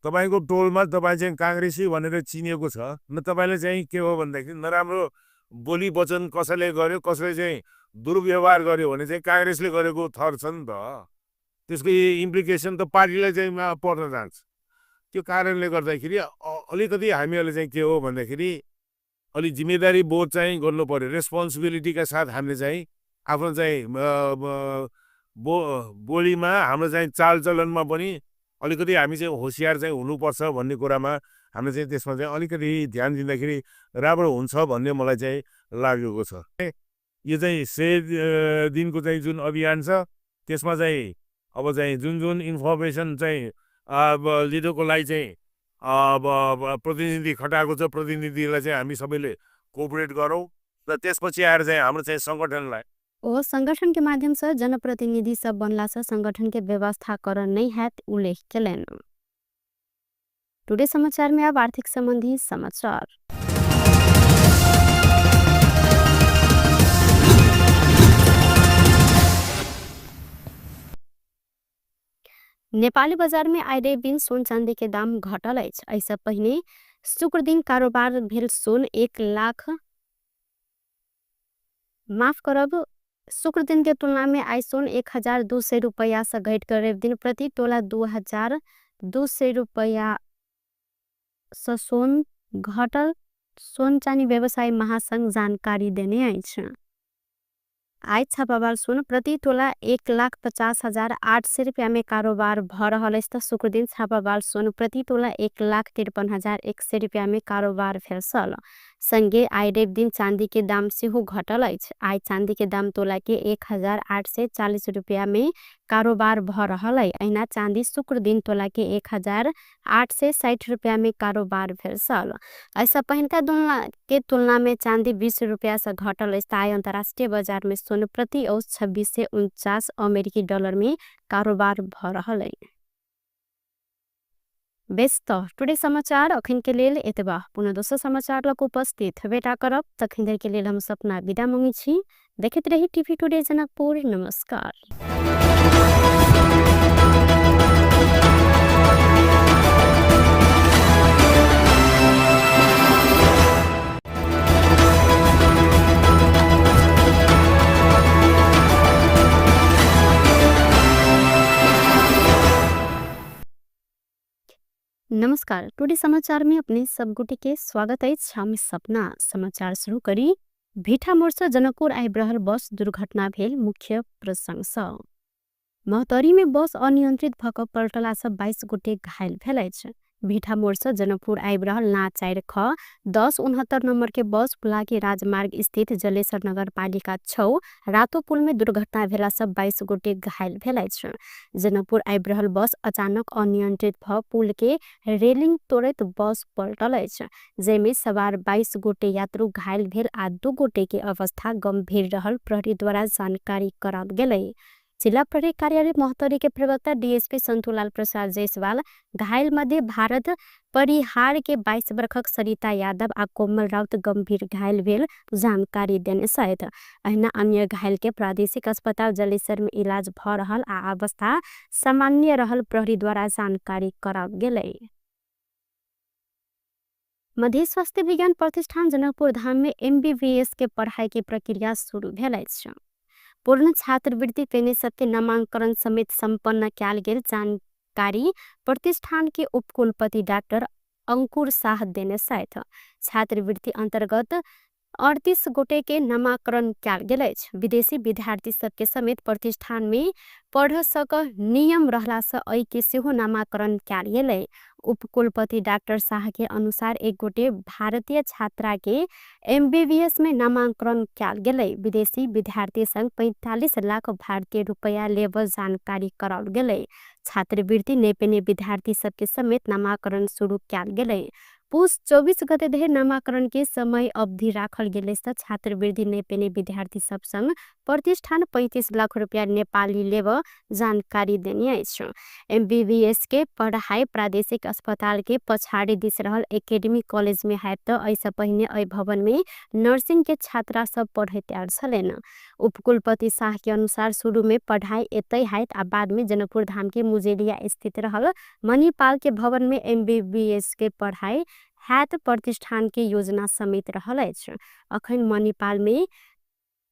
तपाईँको टोलमा तपाईँ चाहिँ काङ्ग्रेसी भनेर चिनिएको छ न, तपाईँले चाहिँ के हो भन्दाखेरि नराम्रो बोली वचन कसैले गर्यो, कसैले चाहिँ दुर्व्यवहार गर्यो भने चाहिँ काङ्ग्रेसले गरेको थर छ नि त, त्यसको इम्प्लिकेसन त पार्टीलाई चाहिँ पर्न जान्छ। त्यो कारणले गर्दाखेरि अलिकति हामीहरूले चाहिँ के हो भन्दाखेरि अलि जिम्मेदारी बोध चाहिँ गर्नु पर्यो। रेस्पोन्सिबिलिटीका साथ हामीले चाहिँ आफ्नो चाहिँ बोलीमा हाम्रो चाहिँ चालचलनमा पनि अलिकति हामी चाहिँ होसियार चाहिँ हुनुपर्छ भन्ने कुरामा हामीले चाहिँ त्यसमा चाहिँ अलिकति ध्यान दिँदाखेरि राम्रो हुन्छ भन्ने मलाई चाहिँ लागेको छ। यो चाहिँ 100 दिनको चाहिँ जुन अभियान छ त्यसमा चाहिँ अब चाहिँ जुन जुन इन्फर्मेसन चाहिँ अब लिडरको लागि चाहिँ अब प्रतिनिधि खटाएको छ, प्रतिनिधिलाई चाहिँ हामी सबैले कोअपरेट गरौँ र त्यसपछि आएर चाहिँ हाम्रो चाहिँ सङ्गठनलाई ओ संगठन के माध्यम से जनप्रतिनिधि सब बनला से संगठन के व्यवस्थाकरण नहीं हैत उल्लेख केलनि। टुडे समाचार में अब आर्थिक संबंधी समाचार। नेपाली बाजार में आइ रवि दिन सोन चांदी के दाम घटल अछि। एहिसँ पहिने शुक्र दिन कारोबार भेल सोन 1 लाख माफ करब शुक्र दिन के तुलना में आइ सोन 1200 रुपया से घट कर रवि दिन प्रति तोला 2200 रुपया से सोन घटल सोन चानी व्यवसाय महासंघ जानकारी देने अछि। आइ छापावाल सोन प्रति तोला 1,50,800 रुपया में कारोबार भ रहल अछि त शुक्र दिन छापावाल सोन प्रति तोला 1,53,100 रुपया में कारोबार भेल छल। संगे आइ रवि दिन चांदी के दाम सेहो घटल अछि। आइ चांदी के दाम तोला के 1840 रुपया में कारोबार भ रहल अछि। अहिना चांदी शुक्र दिन तोला के 1860 रुपया में कारोबार भेल छल। एहिसँ पहिनका के तुलना में चांदी 20 रुपया से घटल अछि। आइ अंतर्राष्ट्रीय बाजार में सोन प्रति औस 2649 अमेरिकी डॉलर में कारोबार भ रहल अछि। बेस त टुडे समाचार अखन के लेल एतबा। पुनः दोसर समाचार लग उपस्थित भेटा करब। तखन धरि के लेल हम सपना विदा मंगै छी। देखैत रही टीवी टुडे जनकपुर। नमस्कार। नमस्कार, टुडे समाचार में अपने सब गोटे के स्वागत अछि। हम सपना समाचार शुरू करी। भीठा मोड़ से जनकपुर आबि रहल बस दुर्घटना भेल मुख्य प्रसंग सँ। महोत्तरी में बस अनियंत्रित भ क पलटला सँ 22 गोटे घायल भेल अछि। भीठा मोड़ से जनकपुर आबि रहल ना 4 ख 1069 नंबर के बस फुलाकी राजमार्ग स्थित जलेसर नगर पालिका 6 रातो पुल में दुर्घटना भेला सँ 22 गोटे घायल भेल अछि। जनकपुर आबि रहल बस अचानक अनियंत्रित भ पुल के रेलिंग तोड़ैत बस पलटल अछि, जाहिमे सवार 22 गोटे यात्रु घायल भेल आ 2 गोटे के अवस्था गंभीर रहल प्रहरी द्वारा जानकारी कराओल गेलै। जिला प्रहरी कार्यालय महोत्तरी के प्रवक्ता डीएसपी संतुलाल प्रसाद जायसवाल घायल मध्य भारत परिहार के 22 वर्षक सरिता यादव आ कोमल राउत गंभीर घायल भेल जानकारी देने सहित अहिना अन्य घायल के प्रादेशिक अस्पताल जलेसर में इलाज भ रहल आ अवस्था सामान्य रहल प्रहरी द्वारा जानकारी कराओल गेलै। मध्य स्वास्थ्य विज्ञान प्रतिष्ठान जनकपुर धाम में एमबीबीएस के पढ़ाई के प्रक्रिया शुरू भेल अछि। पूर्ण छात्रवृत्ति पेने सबके नामांकन समेत संपन्न कयल गेल जानकारी जानकारी प्रतिष्ठानके उपकुलपति डाक्टर अंकुर साह देने छथि। छात्रवृत्ति अन्तर्गत 38 गोटे के नामाकरण कयल गेल अछि। विदेशी विद्यार्थी सबके समेत प्रतिष्ठान में पढ़ सक नियम रहला से एहि के सेहो नामाकरण कयल गेलै। उपकुलपति डाक्टर साह के अनुसार एक गोटे भारतीय छात्रा के एमबीबीएस में नामांकन कयल गेलै। विदेशी विद्यार्थी संग 45 लाख भारतीय रुपया लेब जानकारी कराओल गेलै। छात्रवृत्ति नै विद्यार्थी सबके समेत नामाकरण शुरू कयल गेलै। पुस 24 गते धरि नामाकरण के समय अवधि राखल गेलै से छात्रवृत्ति नै पेने विद्यार्थी सब संग प्रतिष्ठान 35 लाख रुपया नेपाली लेब जानकारी देने अछि। एमबीबीएस के पढ़ाई प्रादेशिक अस्पताल के पछाड़ी दिस रहल एकेडमी कॉलेज में हैत त एहिसँ पहिने एहि भवन में नर्सिंग के छात्रा सब पढ़ैत आयल छलनि। उपकुलपति साह के अनुसार शुरू में पढ़ाई एतै हैत आ बाद में जनकपुर धाम के मुजेलिया स्थित रहल मणिपाल के भवन में एमबीबीएस के पढ़ाई हैत प्रतिष्ठान के योजना समेत रहल अछि। अखन मणिपाल में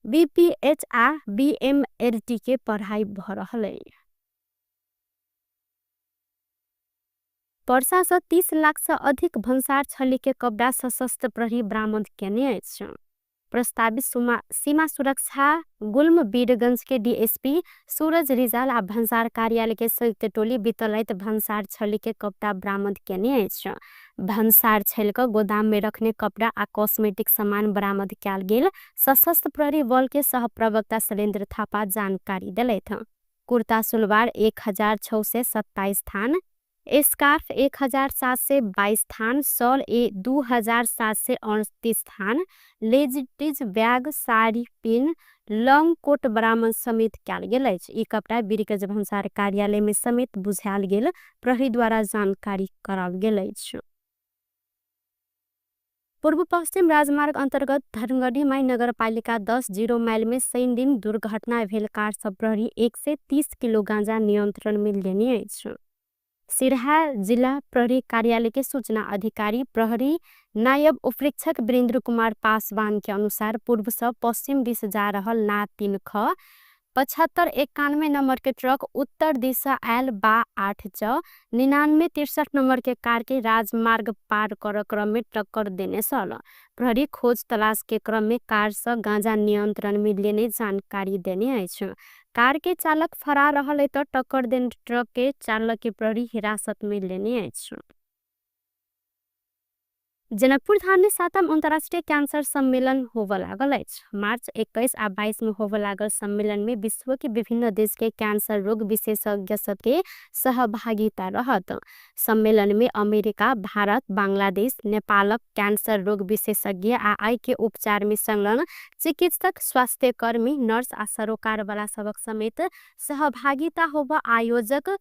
बीपीएच आ बीएमएलटी के पढ़ाई भ रहल अछि। पर्सा से 30 लाख से अधिक भन्सार छली के कपड़ा सशस्त्र प्रहरी बरामद केने अछि। प्रस्तावित सीमा सुरक्षा गुल्म वीरगंज के डीएसपी सूरज रिजाल आ भन्सार कार्यालय के संयुक्त टोली बितलैत भन्सार छली के कपड़ा बरामद केने अछि। भन्सार छल के गोदाम में रखने कपड़ा आ कॉस्मेटिक सामान बरामद कयल गेल सशस्त्र प्रहरी बल के सहप्रवक्ता शैलेन्द्र थापा जानकारी देलथि। कुर्ता सुलवार 1627 थान, स्कार्फ 1722 थान, शॉल 2738 थान, ladies bag, sari pin, long coat बरामद समेत कयल गेल अछि। ई कपड़ा वीरगंज भन्सार कार्यालय में समेत बुझायल गेल प्रहरी द्वारा जानकारी कराओल गेल अछि। पूर्व पश्चिम राजमार्ग अंतर्गत धनगढ़ी माई नगरपालिका 10 0 माइल में शनि दिन दुर्घटना भेल कार सब प्रहरी 130 किलो गांजा नियंत्रण में लेने अछि। सिरहा जिला प्रहरी कार्यालय के सूचना अधिकारी प्रहरी नायब उपरीक्षक वीरेंद्र कुमार पासवान के अनुसार पूर्व से पश्चिम दिश जा रहल ना 3 ख 7591 नंबर के ट्रक उत्तर दिशा आयल बा 8 च 9963 नंबर के कार के राजमार्ग पार कर क्रम में टक्कर देने छल। प्रहरी खोज तलाश के क्रम में कार से गांजा नियंत्रण में लेने जानकारी देने अछि। कार के चालक फरार रहल त टक्कर देने ट्रक के चालक के प्रहरी हिरासत में लेने अछि। जनकपुर धाम में 7म अंतर्राष्ट्रीय कैंसर सम्मेलन होबय लागल अछि। मार्च 21 आ 22 में होबय लागल सम्मेलन में विश्व के विभिन्न देश के कैंसर रोग विशेषज्ञ सबके सहभागिता रहत। सम्मेलन में अमेरिका, भारत, बांग्लादेश, नेपालक कैंसर रोग विशेषज्ञ आ आई के उपचार में संलग्न चिकित्सक, स्वास्थ्यकर्मी, नर्स आ सरोकार वाला सबक समेत सहभागिता होबय आयोजक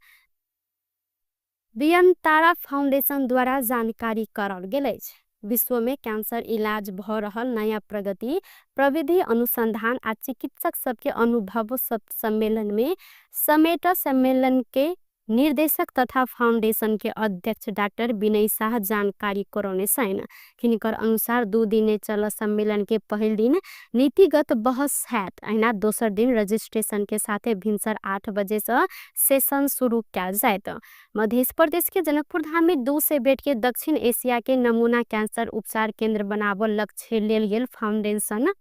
बियनतारा फाउंडेशन द्वारा जानकारी कराओल गेल अछि। विश्व में कैंसर इलाज भ रहल नया प्रगति, प्रविधि अनुसंधान आ चिकित्सक सबके अनुभव सब सम्मेलन में समेट सम्मेलन के निर्देशक तथा फाउंडेशन के अध्यक्ष डाक्टर विनय शाह जानकारी करौने छनि। हिनकर अनुसार 2 दिने चल सम्मेलन के पहिल दिन नीतिगत बहस हैत, अहिना दोसर दिन रजिस्ट्रेशन के साथे भिनसर 8 बजे से सेशन शुरू कयल जायत। मध्य प्रदेश के जनकपुर धाम में 200 बेड के दक्षिण एशिया के नमूना कैंसर उपचार केंद्र बनाबऽ लक्ष्य लेल गेल फाउंडेशन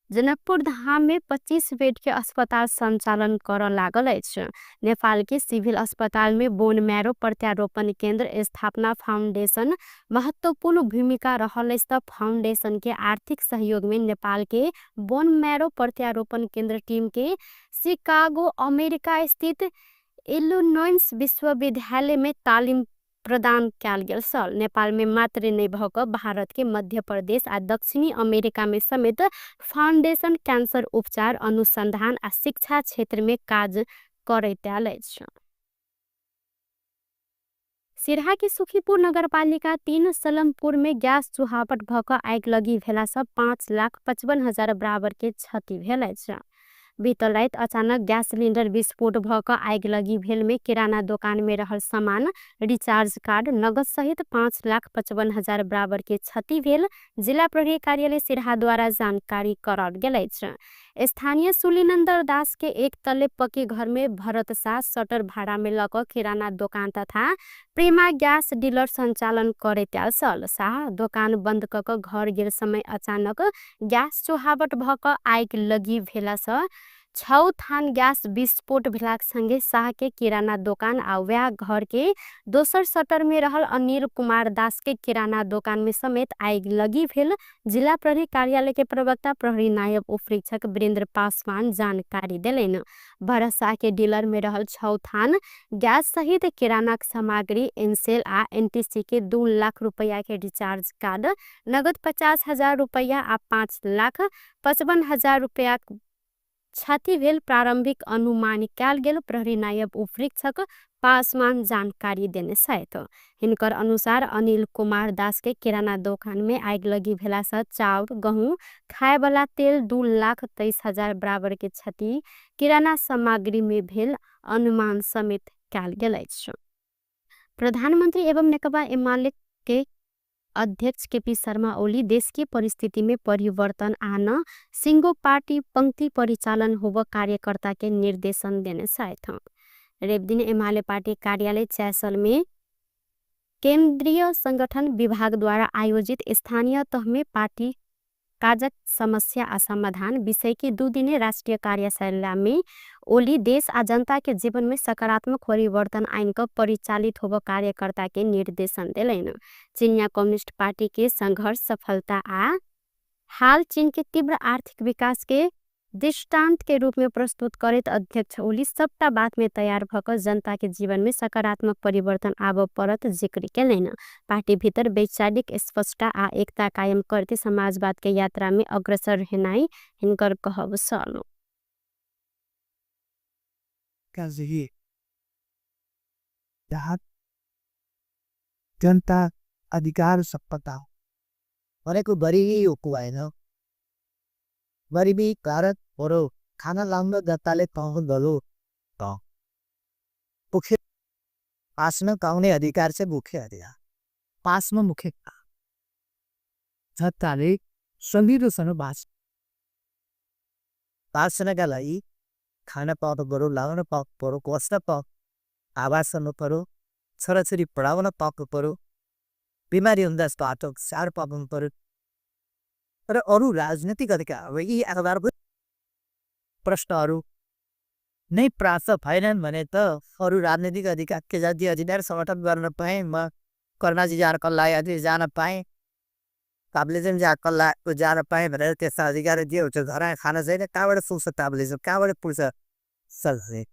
जनकपुर धाम में 25 बेड के अस्पताल संचालन करऽ लागल अछि। नेपाल के सिविल अस्पताल में बोन मैरो प्रत्यारोपण केंद्र स्थापना फाउंडेशन महत्वपूर्ण भूमिका रहल अछि त फाउंडेशन के आर्थिक सहयोग में नेपाल के बोन मैरो प्रत्यारोपण केंद्र टीम के शिकागो अमेरिका स्थित इलिनोइस विश्वविद्यालय में तालिम प्रदान कयल गेल छल। नेपाल में मात्र नहि भऽ कऽ भारत के मध्य प्रदेश आ दक्षिणी अमेरिका में समेत फाउंडेशन कैंसर उपचार अनुसंधान आ शिक्षा क्षेत्र में काज करैत आयल अछि। सिरहा के सुखीपुर नगरपालिका 3 सलमपुर में गैस चुहावट भऽ कऽ आगि लगी भेला सँ 5,55,000 बराबर के क्षति भेल अछि। बीतल राति अचानक ग्यास सिलिन्डर विस्फोट भ क आगिलगी भेलमे किराना दोकानमे रहल सामान, रिचार्ज कार्ड, नगद सहित 5,55,000 बराबरके क्षति भेल जिल्ला प्रहरी कार्यालय सिरहाद्वारा जानकारी कराओल गेल अछि। स्थानीय सुलीनन्दर दासके एक तले पक्की घरमे भरत साह सटर भाडामे ल क किराना दोकान तथा प्रेमा ग्यास डिलर सञ्चालन करैत आयल छल। साह दोकान बन्द क क घर गेल समय अचानक ग्यास चुहावट भ क आगिलगी भेलासँ 6 थान ग्यास विस्फोट भेलाक संगे साहके किराना दोकान आ वएह घरके दोसर सटरमे रहल अनिल कुमार दासके किराना दोकानमे समेत आगिलगी भेल जिल्ला प्रहरी कार्यालयके प्रवक्ता प्रहरी नायब उपरीक्षक वीरेन्द्र पासवान जानकारी देलनि। भरत साहके डीलरमे रहल 6 थान ग्यास सहित किरानाक सामग्री, एनसेल आ एनटीसी के 2 लाख रुपैया के रिचार्ज कार्ड, नगद 50,000 रुपैया आ 5,55,000 रुपैया क्षति भेल प्रारम्भिक अनुमान कयल गेल प्रहरी नायब उपरीक्षक पासवान जानकारी देने छथि। हिनकर अनुसार अनिल कुमार दास के किराना दोकान में आगिलगी भेलासँ चाउर, गहुँ, खायवला तेल 2,23,000 बराबर के क्षति किराना सामग्री में भेल अनुमान समेत कयल गेल अछि। प्रधानमन्त्री एवं नेकपा एमाले के अध्यक्ष केपी शर्मा ओली देश के परिस्थिति में परिवर्तन आन सिंगो पार्टी पंक्ति परिचालन होब कार्यकर्ता के निर्देशन देने छथि। रविदिन एमाले पार्टी कार्यालय च्यासल में केन्द्रीय संगठन विभाग द्वारा आयोजित स्थानीय तहमे पार्टी काजक समस्या आ समाधान विषय के 2 दिने राष्ट्रिय कार्यशाला में ओली देश आ जनता के जीवन में सकारात्मक परिवर्तन आइन क परिचालित होब कार्यकर्ता के निर्देशन देलनि। चीनिया कम्युनिस्ट पार्टी के संघर्ष सफलता आ हाल चीन के तीव्र आर्थिक विकास के दृष्टांत के रूप में प्रस्तुत करैत अध्यक्ष ओली सबटा बात में तैयार भ क जनता के जीवन में सकारात्मक परिवर्तन आबऽ पड़त जिक्र केलनि। पार्टी भीतर वैचारिक स्पष्टता आ एकता कायम करते समाजवाद के यात्रा में अग्रसर हेनाई हिनकर कहब छल। जनता अधिकार सपता भनेको गरिबी होइन, गरिबी कारण बरु खाना लाउन जनताले पाउनु गलो त मुख्य बाँच्न पाउने अधिकार चाहिँ मुख्य अधिकार पासमा मुख्य जनताले सजिलोसँग बाँच्न बाँच्नका लागि खाना पाउनु पऱ्यो, लाउन पाउनु पऱ्यो, बस्न पाउनु, आवास गर्नु पऱ्यो, छोराछोरी पढाउन पाउनु पऱ्यो, बिमारी हुँदा बाटो स्याहार पाउनु पऱ्यो र अरू राजनीतिक अधिकार यी आधारभूत प्रश्नहरू नै प्राप्त भएनन् भने त अरू राजनीतिक अधिकार के जाति अधिकार समर्थन गर्न पाएँ, म कर्णाजी जान कल्ला आदि जान पाएँ, ताप्लेजुङ जा कल्ला जान पाएँ भनेर त्यस्ता अधिकार जे हुन्छ घर खाना छैन कहाँबाट पुग्छ ताप्लेजुङ, कहाँबाट पुग्छ सल्लाह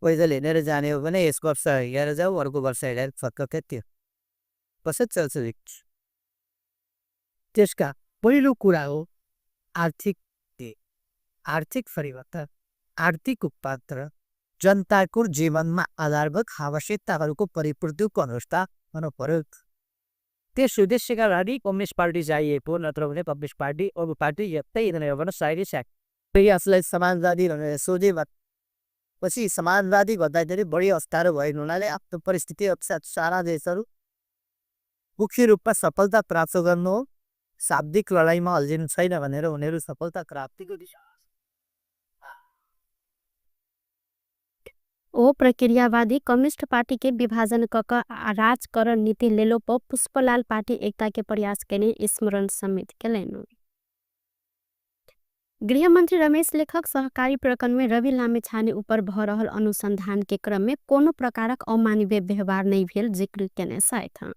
पैदल हिँडेर जाने हो भने यस वर्ष हिँडेर जाऊ, अर्को वर्ष हिँडेर फर्क त्यो कसरी चल्छ? त्यसका पहिलो कुरा हो आर्थिक आर्थिक परिवर्तन, आर्थिक उत्पादन, जनताको जीवनमा आधारभूत आवश्यकताहरूको परिपूर्तिको अवस्था हुनु पर्यो। त्यस उद्देश्यका लागि कम्युनिस्ट पार्टी चाहिएको, नत्र भने कम्युनिस्ट पार्टी अरू पार्टी यतै हिँड्ने साइडै स्याक। फेरि आफूलाई समाजवादी भनेर सोधे पछि समाजवादी भन्दाखेरि बढी अप्ठ्यारो भएको हुनाले आफ्नो परिस्थिति अनुसार सारा देशहरू मुख्य रूपमा सफलता प्राप्त गर्नु हो, शाब्दिक लडाइँमा अल्झिनु छैन भनेर उनीहरू सफलता प्राप्तिको दिशा। ओ प्रक्रियावादी कम्युनिस्ट पार्टी के विभाजन क राजकरण नीति लेलो पर पुष्पलाल पार्टी एकता के प्रयास केने स्मरण समेत केलनि। गृहमन्त्री रमेश लेखक सहकारी प्रकरण में रवि लामिछाने ऊपर भ रहल अनुसंधान के क्रम में कोनो प्रकारक अमानवीय व्यवहार नहीं भेल जिक्र केने छथि।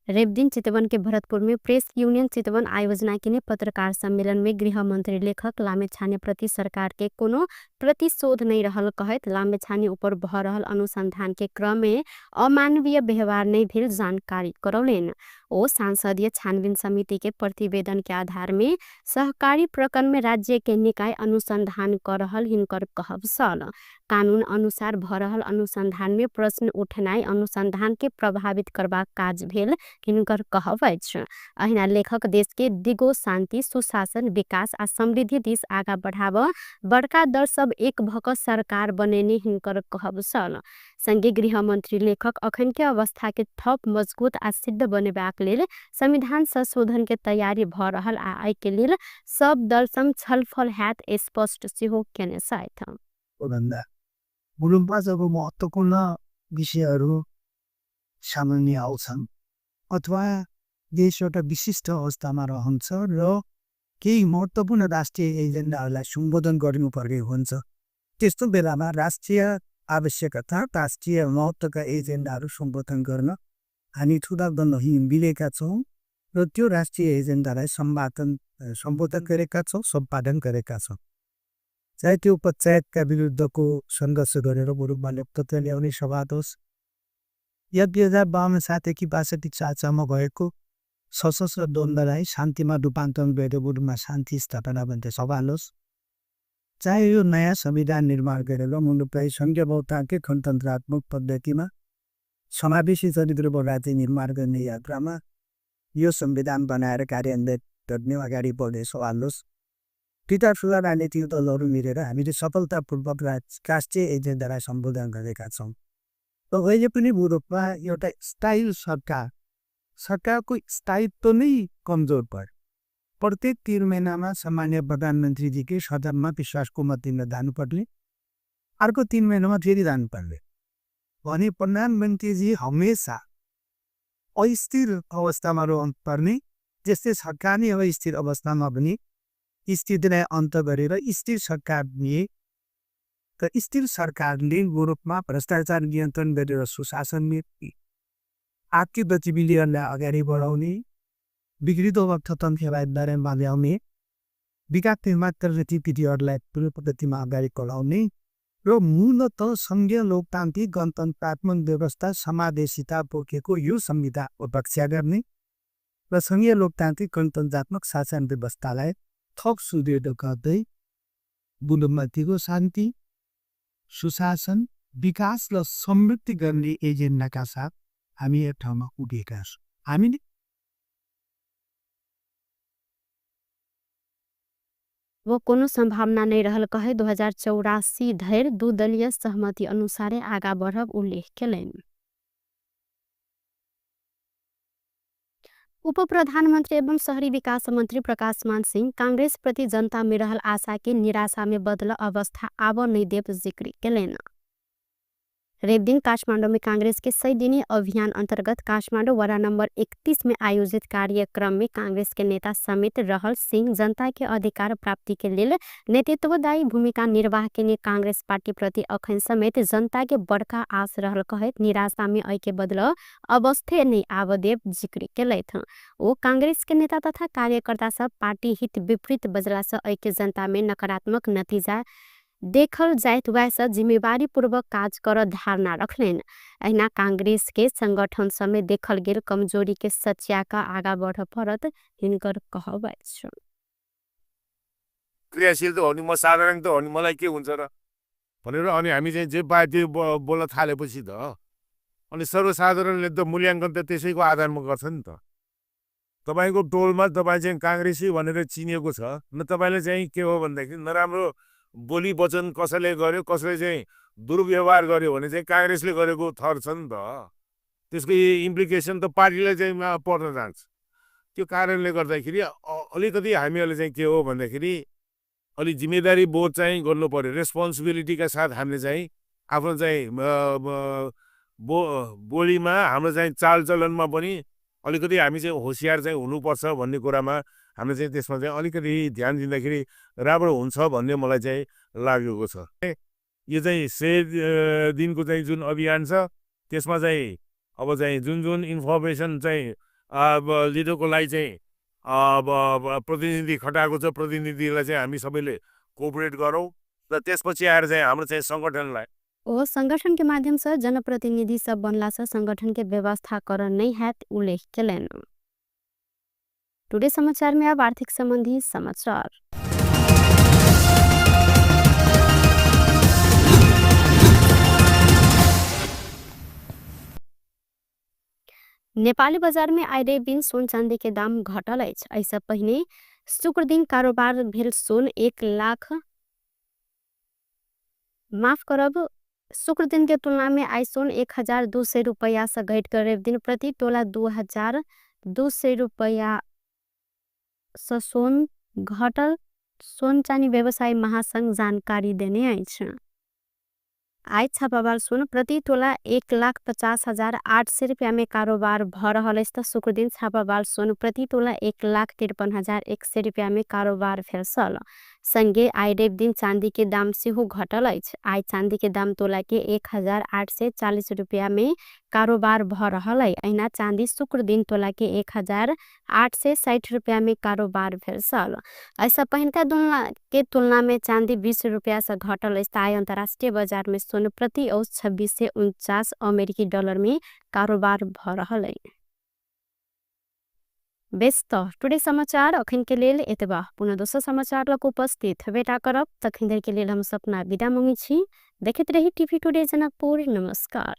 रविदिन चितवन के भरतपुर में प्रेस यूनियन चितवन आयोजना केने पत्रकार सम्मेलन में गृहमन्त्री लेखक लामिछाने प्रति सरकार के कोनो प्रतिशोध नहीं रहल कहैत लामिछाने ऊपर भ रहल अनुसंधान के क्रम में अमानवीय व्यवहार नहीं भेल जानकारी करौलनि। ओ सांसदीय छानबिन समिति के प्रतिवेदन के आधार में सहकारी प्रकरण में राज्य के निकाय अनुसंधान कर रहल हिनकर कहब छल। कानून अनुसार भ रहल अनुसंधान में प्रश्न उठनाई अनुसंधान के प्रभावित करबाक काज भेल हिनकर कहब अछि। अहिना लेखक देश के दिगो शान्ति, सुशासन, विकास आ समृद्धि दिस आगा बढ़ाब बड़का दल सब एक भक सरकार बनेने हिनकर कहब छल। संघीय गृहमन्त्री लेखक अखन के अवस्था के थप मजबूत आ सिद्ध बनेबाक लेल संविधान संशोधन के तयारी भ रहल आ एहि के लेल सब दल संग छलफल हैत स्पष्ट सेहो केने छथि। भन्दा मुलुकमा जब महत्त्वपूर्ण विषयहरू सामान्य आउँछन् अथवा देश एउटा विशिष्ट अवस्थामा रहन्छ र केही महत्त्वपूर्ण राष्ट्रिय एजेन्डाहरूलाई सम्बोधन गर्नुपर्ने हुन्छ, त्यस्तो बेलामा राष्ट्रिय आवश्यकता, राष्ट्रिय महत्त्वका एजेन्डाहरू सम्बोधन गर्न हामी ठुला दलहरू मिलेका छौँ र त्यो राष्ट्रिय एजेन्डालाई सम्बोधन गरेका छौँ, सम्पादन गरेका छौँ। चाहे त्यो पञ्चायतका विरुद्धको सङ्घर्ष गरेर मुलुकमा लोकतन्त्र ल्याउने सवाल होस् या 2052 सालदेखि 62 सालसम्म भएको सशस्त्र द्वन्द्वलाई शान्तिमा रूपान्तरण गरेर मुलुकमा शान्ति स्थापना भन्ने सवाल होस्, चाहे यो नयाँ संविधान निर्माण गरेर मुलुकलाई सङ्घीय बहुतान्त्रिक गणतन्त्रात्मक पद्धतिमा समावेशी चरित्रको राज्य निर्माण गर्ने यात्रामा यो संविधान बनाएर कार्यान्वयन गर्ने अगाडि बढ्ने सवाल होस्, ती ठुला राजनीतिक दलहरू मिलेर हामीले सफलतापूर्वक राष्ट्रिय एजेन्डालाई सम्बोधन गरेका छौँ। र अहिले पनि मुलुकमा एउटा स्थायी सरकार, सरकारको स्थायित्व नै कमजोर पर्यो। प्रत्येक 3 महिनामा सामान्य प्रधानमन्त्रीजीकै सदनमा विश्वासको मत दिन जानुपर्ने, अर्को 3 महिनामा फेरि जानुपर्ने भने प्रधानमन्त्रीजी हमेसा अस्थिर अवस्थामा रहनुपर्ने, त्यस्तै सरकार नै अस्थिर अवस्थामा पनि स्थितिलाई अन्त गरेर स्थिर सरकार दिए र स्थिर सरकारले मुलुकमा भ्रष्टाचार नियन्त्रण गरेर सुशासन आर्थिक गतिविधिहरूलाई अगाडि बढाउने, बिग्रिँदो अर्थतन्त्रलाई बारेमा ल्याउने, विकास निर्माण गतिविधिहरूलाई ठुलो पद्धतिमा अगाडि बढाउने र मूलत सङ्घीय लोकतान्त्रिक गणतन्त्रात्मक व्यवस्था समावेशिता बोकेको यो संविधानको रक्षा गर्ने र सङ्घीय लोकतान्त्रिक गणतन्त्रात्मक शासन व्यवस्थालाई थप सुदृढ गर्दै मुलुकमा दिगो शान्ति, सुशासन, विकास र समृद्धि गर्ने एजेन्डाका साथ हामी एक ठाउँमा पुगेका छौँ। हामीले वो कोनो सम्भावना नै रहल कहै 2084 धरि दुदलीय सहमति अनुसारे आगा बढ़ब उल्लेख केलनि। उप प्रधानमन्त्री एवं शहरी विकास मन्त्री प्रकाशमान सिंह कांग्रेस प्रति जनता में रहल आशा के निराशा में बदल अवस्था आब नै देव जिक्र केलनि। रविदिन काठमाडौँ में कांग्रेस के 100 दिनी अभियान अंतर्गत काठमाडौँ वडा नंबर 31 में आयोजित कार्यक्रम में कांग्रेस के नेता समेत रहल सिंह जनता के अधिकार प्राप्ति के लेल नेतृत्वदायी भूमिका निर्वाह केने कांग्रेस पार्टी प्रति अखन समेत जनता के बड़का आस रहल कहैत निराशा में अई के बदल अवस्थे नै आबदेव जिक्र केलथि। ओ कांग्रेस के नेता तथा कार्यकर्ता सब पार्टी हित विपरीत बजला से अई के जनता में नकारात्मक नतीजा देखल जाइत वैसे जिम्मेवारी पूर्वक काज कर धारणा रखलनि। अहिना कांग्रेस के संगठन समेत देखल गेल कमजोरी के सच्या का आगा बढ़ पड़त हिनकर कहब अछि। क्रियाशील त हो नि, म साधारण त हो नि, मलाई के हुन्छ र भनेर अनि हामी चाहिँ जे पायो त्यो बोल्न थालेपछि त अनि सर्वसाधारणले त मूल्याङ्कन त त्यसैको आधारमा गर्छ नि त। तपाईँको टोलमा तपाईँ चाहिँ काङ्ग्रेसी भनेर चिनिएको छ न, तपाईँले चाहिँ के हो भन्दाखेरि नराम्रो बोली वचन कसैले गर्यो, कसैले चाहिँ दुर्व्यवहार गर्यो भने चाहिँ काङ्ग्रेसले गरेको थर छ नि त, त्यसको इम्प्लिकेसन त पार्टीलाई चाहिँ पर्न जान्छ। त्यो कारणले गर्दाखेरि अलिकति हामीहरूले चाहिँ के हो भन्दाखेरि अलि जिम्मेदारी बोध चाहिँ गर्नु पर्यो। रेस्पोन्सिबिलिटीका साथ हामीले चाहिँ आफ्नो चाहिँ बोलीमा, हाम्रो चाहिँ चालचलनमा पनि अलिकति हामी चाहिँ होसियार चाहिँ हुनुपर्छ भन्ने कुरामा हामीले चाहिँ त्यसमा चाहिँ अलिकति ध्यान दिँदाखेरि राम्रो हुन्छ भन्ने मलाई चाहिँ लागेको छ। यो चाहिँ 100 दिनको चाहिँ जुन अभियान छ त्यसमा चाहिँ अब चाहिँ जुन जुन इन्फर्मेसन चाहिँ अब लिडरको लागि चाहिँ अब प्रतिनिधि खटाएको छ, प्रतिनिधिलाई चाहिँ हामी सबैले कोअपरेट गरौँ र त्यसपछि आएर चाहिँ हाम्रो चाहिँ सङ्गठनलाई ओ संगठन के माध्यम से जनप्रतिनिधि सब बनला से संगठन के व्यवस्थाकरण नहीं हैत उल्लेख केलनि। टुडे समाचार में अब आर्थिक संबंधी समाचार। नेपाली बाजार में आइ रवि दिन सोन चांदी के दाम घटल अछि। एहिसँ पहिने शुक्र दिन कारोबार भेल सोन 1 लाख माफ करब, शुक्र दिन के तुलना में आइ सोन 1200 रुपैया से घटि कऽ रवि दिन प्रति तोला 2200 रुपैया से सोन घटल सोन चानी व्यवसाय महासंघ जानकारी देने अछि। आइ छापावाल सोन प्रति तोला 1,50,800 रुपैया में कारोबार भ रहल अछि त शुक्र दिन छापावाल सोन प्रति तोला 1,53,100 रुपैया में कारोबार भेल छल। संगे आइ रवि दिन चांदी के दाम सेहो घटल अछि। आइ चांदी के दाम तोला के 1840 रुपैया में कारोबार भ रहल अछि। अहिना चांदी शुक्र दिन तोला के 1860 रुपैया में कारोबार भेल छल। एहिसँ पहिनका के तुलना में चांदी 20 रुपैया से घटल अछि। आइ अंतर्राष्ट्रीय बाजार में सोन प्रति औंस 2649 अमेरिकी डॉलर में कारोबार भ रहल अछि। बेस त टुडे समाचार अखन के लेल एतबा। पुनः दोसर समाचार लग उपस्थित हेबेटा करब, तखन धरि के लेल हम सपना विदा मंगै छी। देखैत रही टीवी टुडे जनकपुर। नमस्कार।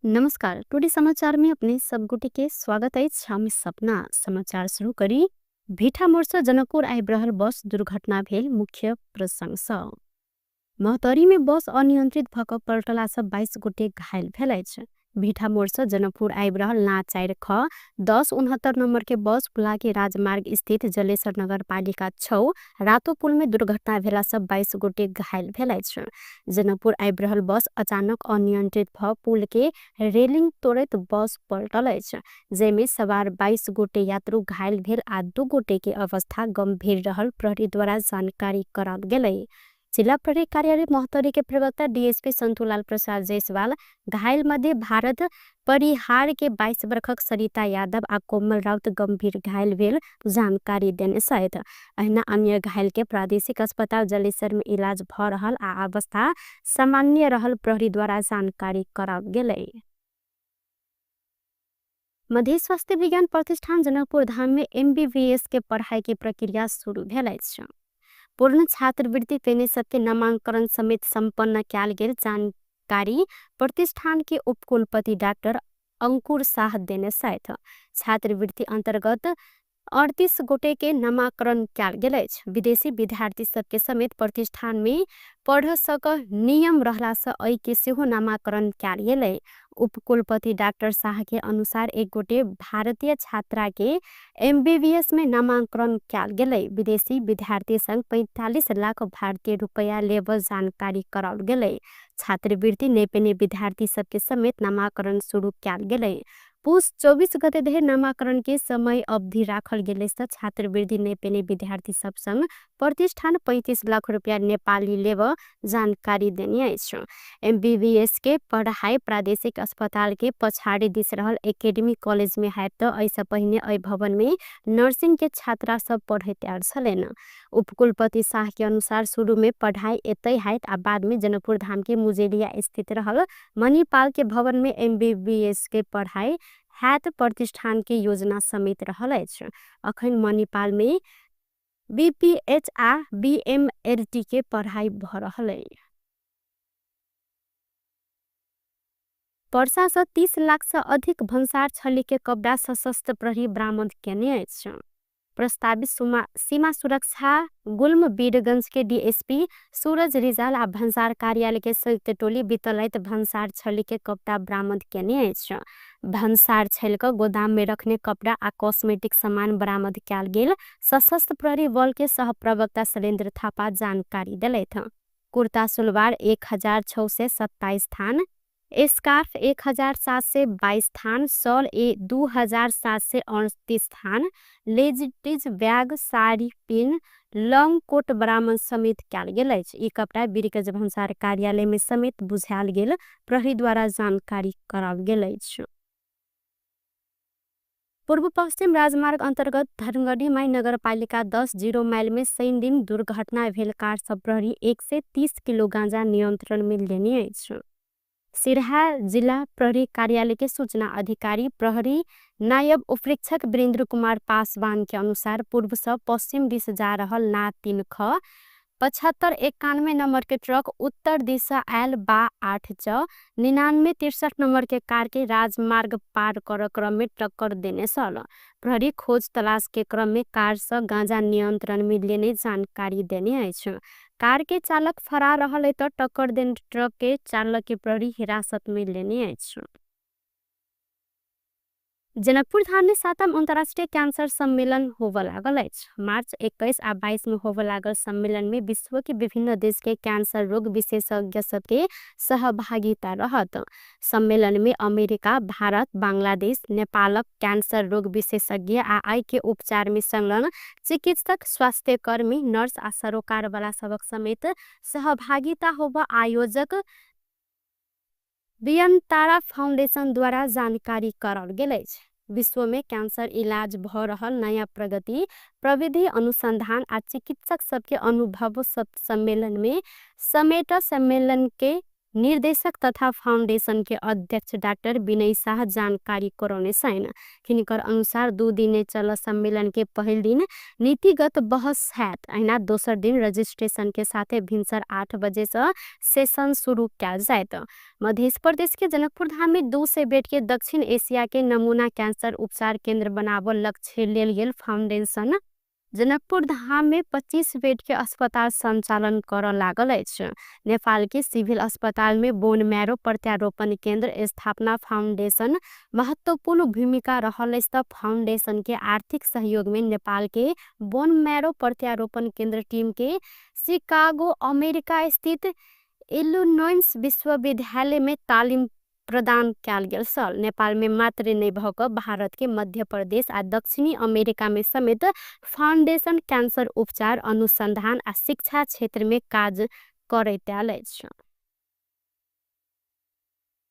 नमस्कार, टुडे समाचार में अपने सब गोटे के स्वागत अछि। हम सपना समाचार शुरू करी भीठा मोड़ से जनकपुर आबि रहल बस दुर्घटना भेल मुख्य प्रसंग सँ। महोत्तरी में बस अनियंत्रित भ क पलटला सँ 22 गोटे घायल भेल अछि। भीठा मोड़ से जनकपुर आबि रहल ना 4 ख 1069 नंबर के बस फुलाकी राजमार्ग स्थित जलेसर नगर पालिका 6 रातो पुल में दुर्घटना भेला सँ 22 गोटे घायल भेल अछि। जनकपुर आबि रहल बस अचानक अनियंत्रित भ पुल के रेलिंग तोड़ैत बस पलटल अछि, जाहिमे सवार 22 गोटे यात्रु घायल भेल आ 2 गोटे के अवस्था गंभीर रहल प्रहरी द्वारा जानकारी कराओल गेलै। जिला प्रहरी कार्यालय महोत्तरी के प्रवक्ता डीएसपी संतुलाल प्रसाद जायसवाल घायल मध्य भारत परिहार के 22 वर्षक सरिता यादव आ कोमल राउत गंभीर घायल भेल जानकारी देने सहित अहिना अन्य घायल के प्रादेशिक अस्पताल जलेसर में इलाज भ रहल आ अवस्था सामान्य रहल प्रहरी द्वारा जानकारी कराओल गेलै। मध्य स्वास्थ्य विज्ञान प्रतिष्ठान जनकपुर धाम में एमबीबीएस के पढ़ाई के प्रक्रिया शुरू भेल अछि। पूर्ण छात्रवृत्ति पेने सबके नामांकन समेत संपन्न कयल गेल जानकारी प्रतिष्ठान के उपकुलपति डॉक्टर अंकुर शाह देने छथि। छात्रवृत्ति अंतर्गत 38 गोटे के नामांकन कयल गेल अछि। विदेशी विद्यार्थी सबके समेत प्रतिष्ठान में पढ़ सक नियम रहला से एहि के सेहो नामांकन कयल गेलै। उपकुलपति डॉक्टर शाह के अनुसार एक गोटे भारतीय छात्रा के एमबीबीएस में नामांकन कयल गेलै। विदेशी विद्यार्थी संग 45 लाख भारतीय रुपया लेब जानकारी कराओल गेलै। छात्रवृत्ति नहि पेने विद्यार्थी सबके समेत नामांकन शुरू कयल गेलै। पुस 24 गते धरि नामांकन के समय अवधि राखल गेलै से छात्रवृत्ति नहि पेने विद्यार्थी सब संग प्रतिष्ठान 35 लाख रुपया नेपाली लेब जानकारी देने अछि। एमबीबीएस के पढ़ाई प्रादेशिक अस्पताल के पछाड़ी दिस रहल एकेडमी कॉलेज में हैत त एहिसँ पहिने एहि भवन में नर्सिंग के छात्रा सब पढ़ैत आयल छलनि। उपकुलपति शाह के अनुसार शुरू में पढ़ाई एतै हैत आ बाद में जनकपुर धाम के मुजेलिया स्थित रहल मणिपाल के भवन में एमबीबीएस के पढ़ाई हैत प्रतिष्ठान के योजना समेत रहल अछि। अखन मणिपाल में बीपीएच आ बीएमएलटी के पढ़ाई भ रहल अछि। पर्सा से 30 लाख से अधिक भन्सार छली के कपड़ा सशस्त्र प्रहरी बरामद केने अछि। प्रस्तावित सीमा सुरक्षा गुल्म वीरगंज के डीएसपी सूरज रिजाल आ भन्सार कार्यालय के संयुक्त टोली बितलैत भन्सार छली के कपड़ा बरामद केने अछि। भन्सार छल के गोदाम में रखने कपड़ा आ कॉस्मेटिक सामान बरामद कयल गेल सशस्त्र प्रहरी बल के सह प्रवक्ता शैलेन्द्र थापा जानकारी देलथि। कुर्ता सुलवार 1627 थान, स्कार्फ 1722 थान, शॉल 2738 थान, लेडीज बैग साड़ी पिन लङ कोट बरामद समेत कयल गेल अछि। ई कपड़ा वीरगंज भन्सार कार्यालय में समेत बुझायल गेल प्रहरी द्वारा जानकारी कराओल गेल अछि। पूर्व पश्चिम राजमार्ग अन्तर्गत धर्मगढ़ी माई नगरपालिका 10 0 माइल में शनि दिन दुर्घटना भेल कार सब प्रहरी 130 किलो गांजा नियंत्रण में लेने अछि। सिरहा जिला प्रहरी कार्यालय के सूचना अधिकारी प्रहरी नायब उपरीक्षक वीरेंद्र कुमार पासवान के अनुसार पूर्व से पश्चिम दिश जा रहल ना 3 ख 75 91 नंबर के ट्रक उत्तर दिशा आयल बा 8 च 99 63 नंबर के कार के राजमार्ग पार कर क्रम में टक्कर देने छल। प्रहरी खोज तलाश के क्रम में कार से गांजा नियंत्रण में लेने जानकारी देने अछि। कार के चालक फरार रहल त टक्कर देने ट्रक के चालक के प्रहरी हिरासत में लेने अछि। जनकपुर धाम में 7म अंतर्राष्ट्रीय कैंसर सम्मेलन होबय लागल अछि। मार्च 21 आ 22 में होबय लागल सम्मेलन में विश्व के विभिन्न देश के कैंसर रोग विशेषज्ञ सबके सहभागिता रहत। सम्मेलन में अमेरिका, भारत, बांग्लादेश, नेपालक कैंसर रोग विशेषज्ञ आ आई के उपचार में संलग्न चिकित्सक, स्वास्थ्यकर्मी, नर्स आ सरोकार वाला सबक समेत सहभागिता होबय आयोजक बियनतारा फाउंडेशन द्वारा जानकारी कराओल गेल अछि। विश्व में कैंसर इलाज भ रहल नया प्रगति, प्रविधि, अनुसंधान आ चिकित्सक सबके अनुभव सब सम्मेलन में समेट सम्मेलन के निर्देशक तथा फाउंडेशन के अध्यक्ष डाक्टर विनय शाह जानकारी करौने छनि। हिनकर अनुसार 2 दिने चल सम्मेलन के पहिल दिन नीतिगत बहस हैत, अहिना दोसर दिन रजिस्ट्रेशन के साथे भिनसर 8 बजे से सेशन शुरू कयल जायत। मध्य प्रदेश के जनकपुर धाम में 200 बेड के दक्षिण एशिया के नमूना कैंसर उपचार केंद्र बनाबऽ लक्ष्य लेल गेल फाउंडेशन जनकपुर धाम में 25 बेड के अस्पताल संचालन करऽ लागल अछि। नेपाल के सिविल अस्पताल में बोन मैरो प्रत्यारोपण केंद्र स्थापना फाउंडेशन महत्वपूर्ण भूमिका रहल अछि त फाउंडेशन के आर्थिक सहयोग में नेपाल के बोन मैरो प्रत्यारोपण केंद्र टीम के शिकागो अमेरिका स्थित इलिनोइस विश्वविद्यालय में तालिम प्रदान कयल गेल छल। नेपाल में मात्र नहि भऽ कऽ भारत के मध्य प्रदेश आ दक्षिणी अमेरिका में समेत फाउंडेशन कैंसर उपचार, अनुसंधान आ शिक्षा क्षेत्र में काज करैत आयल अछि।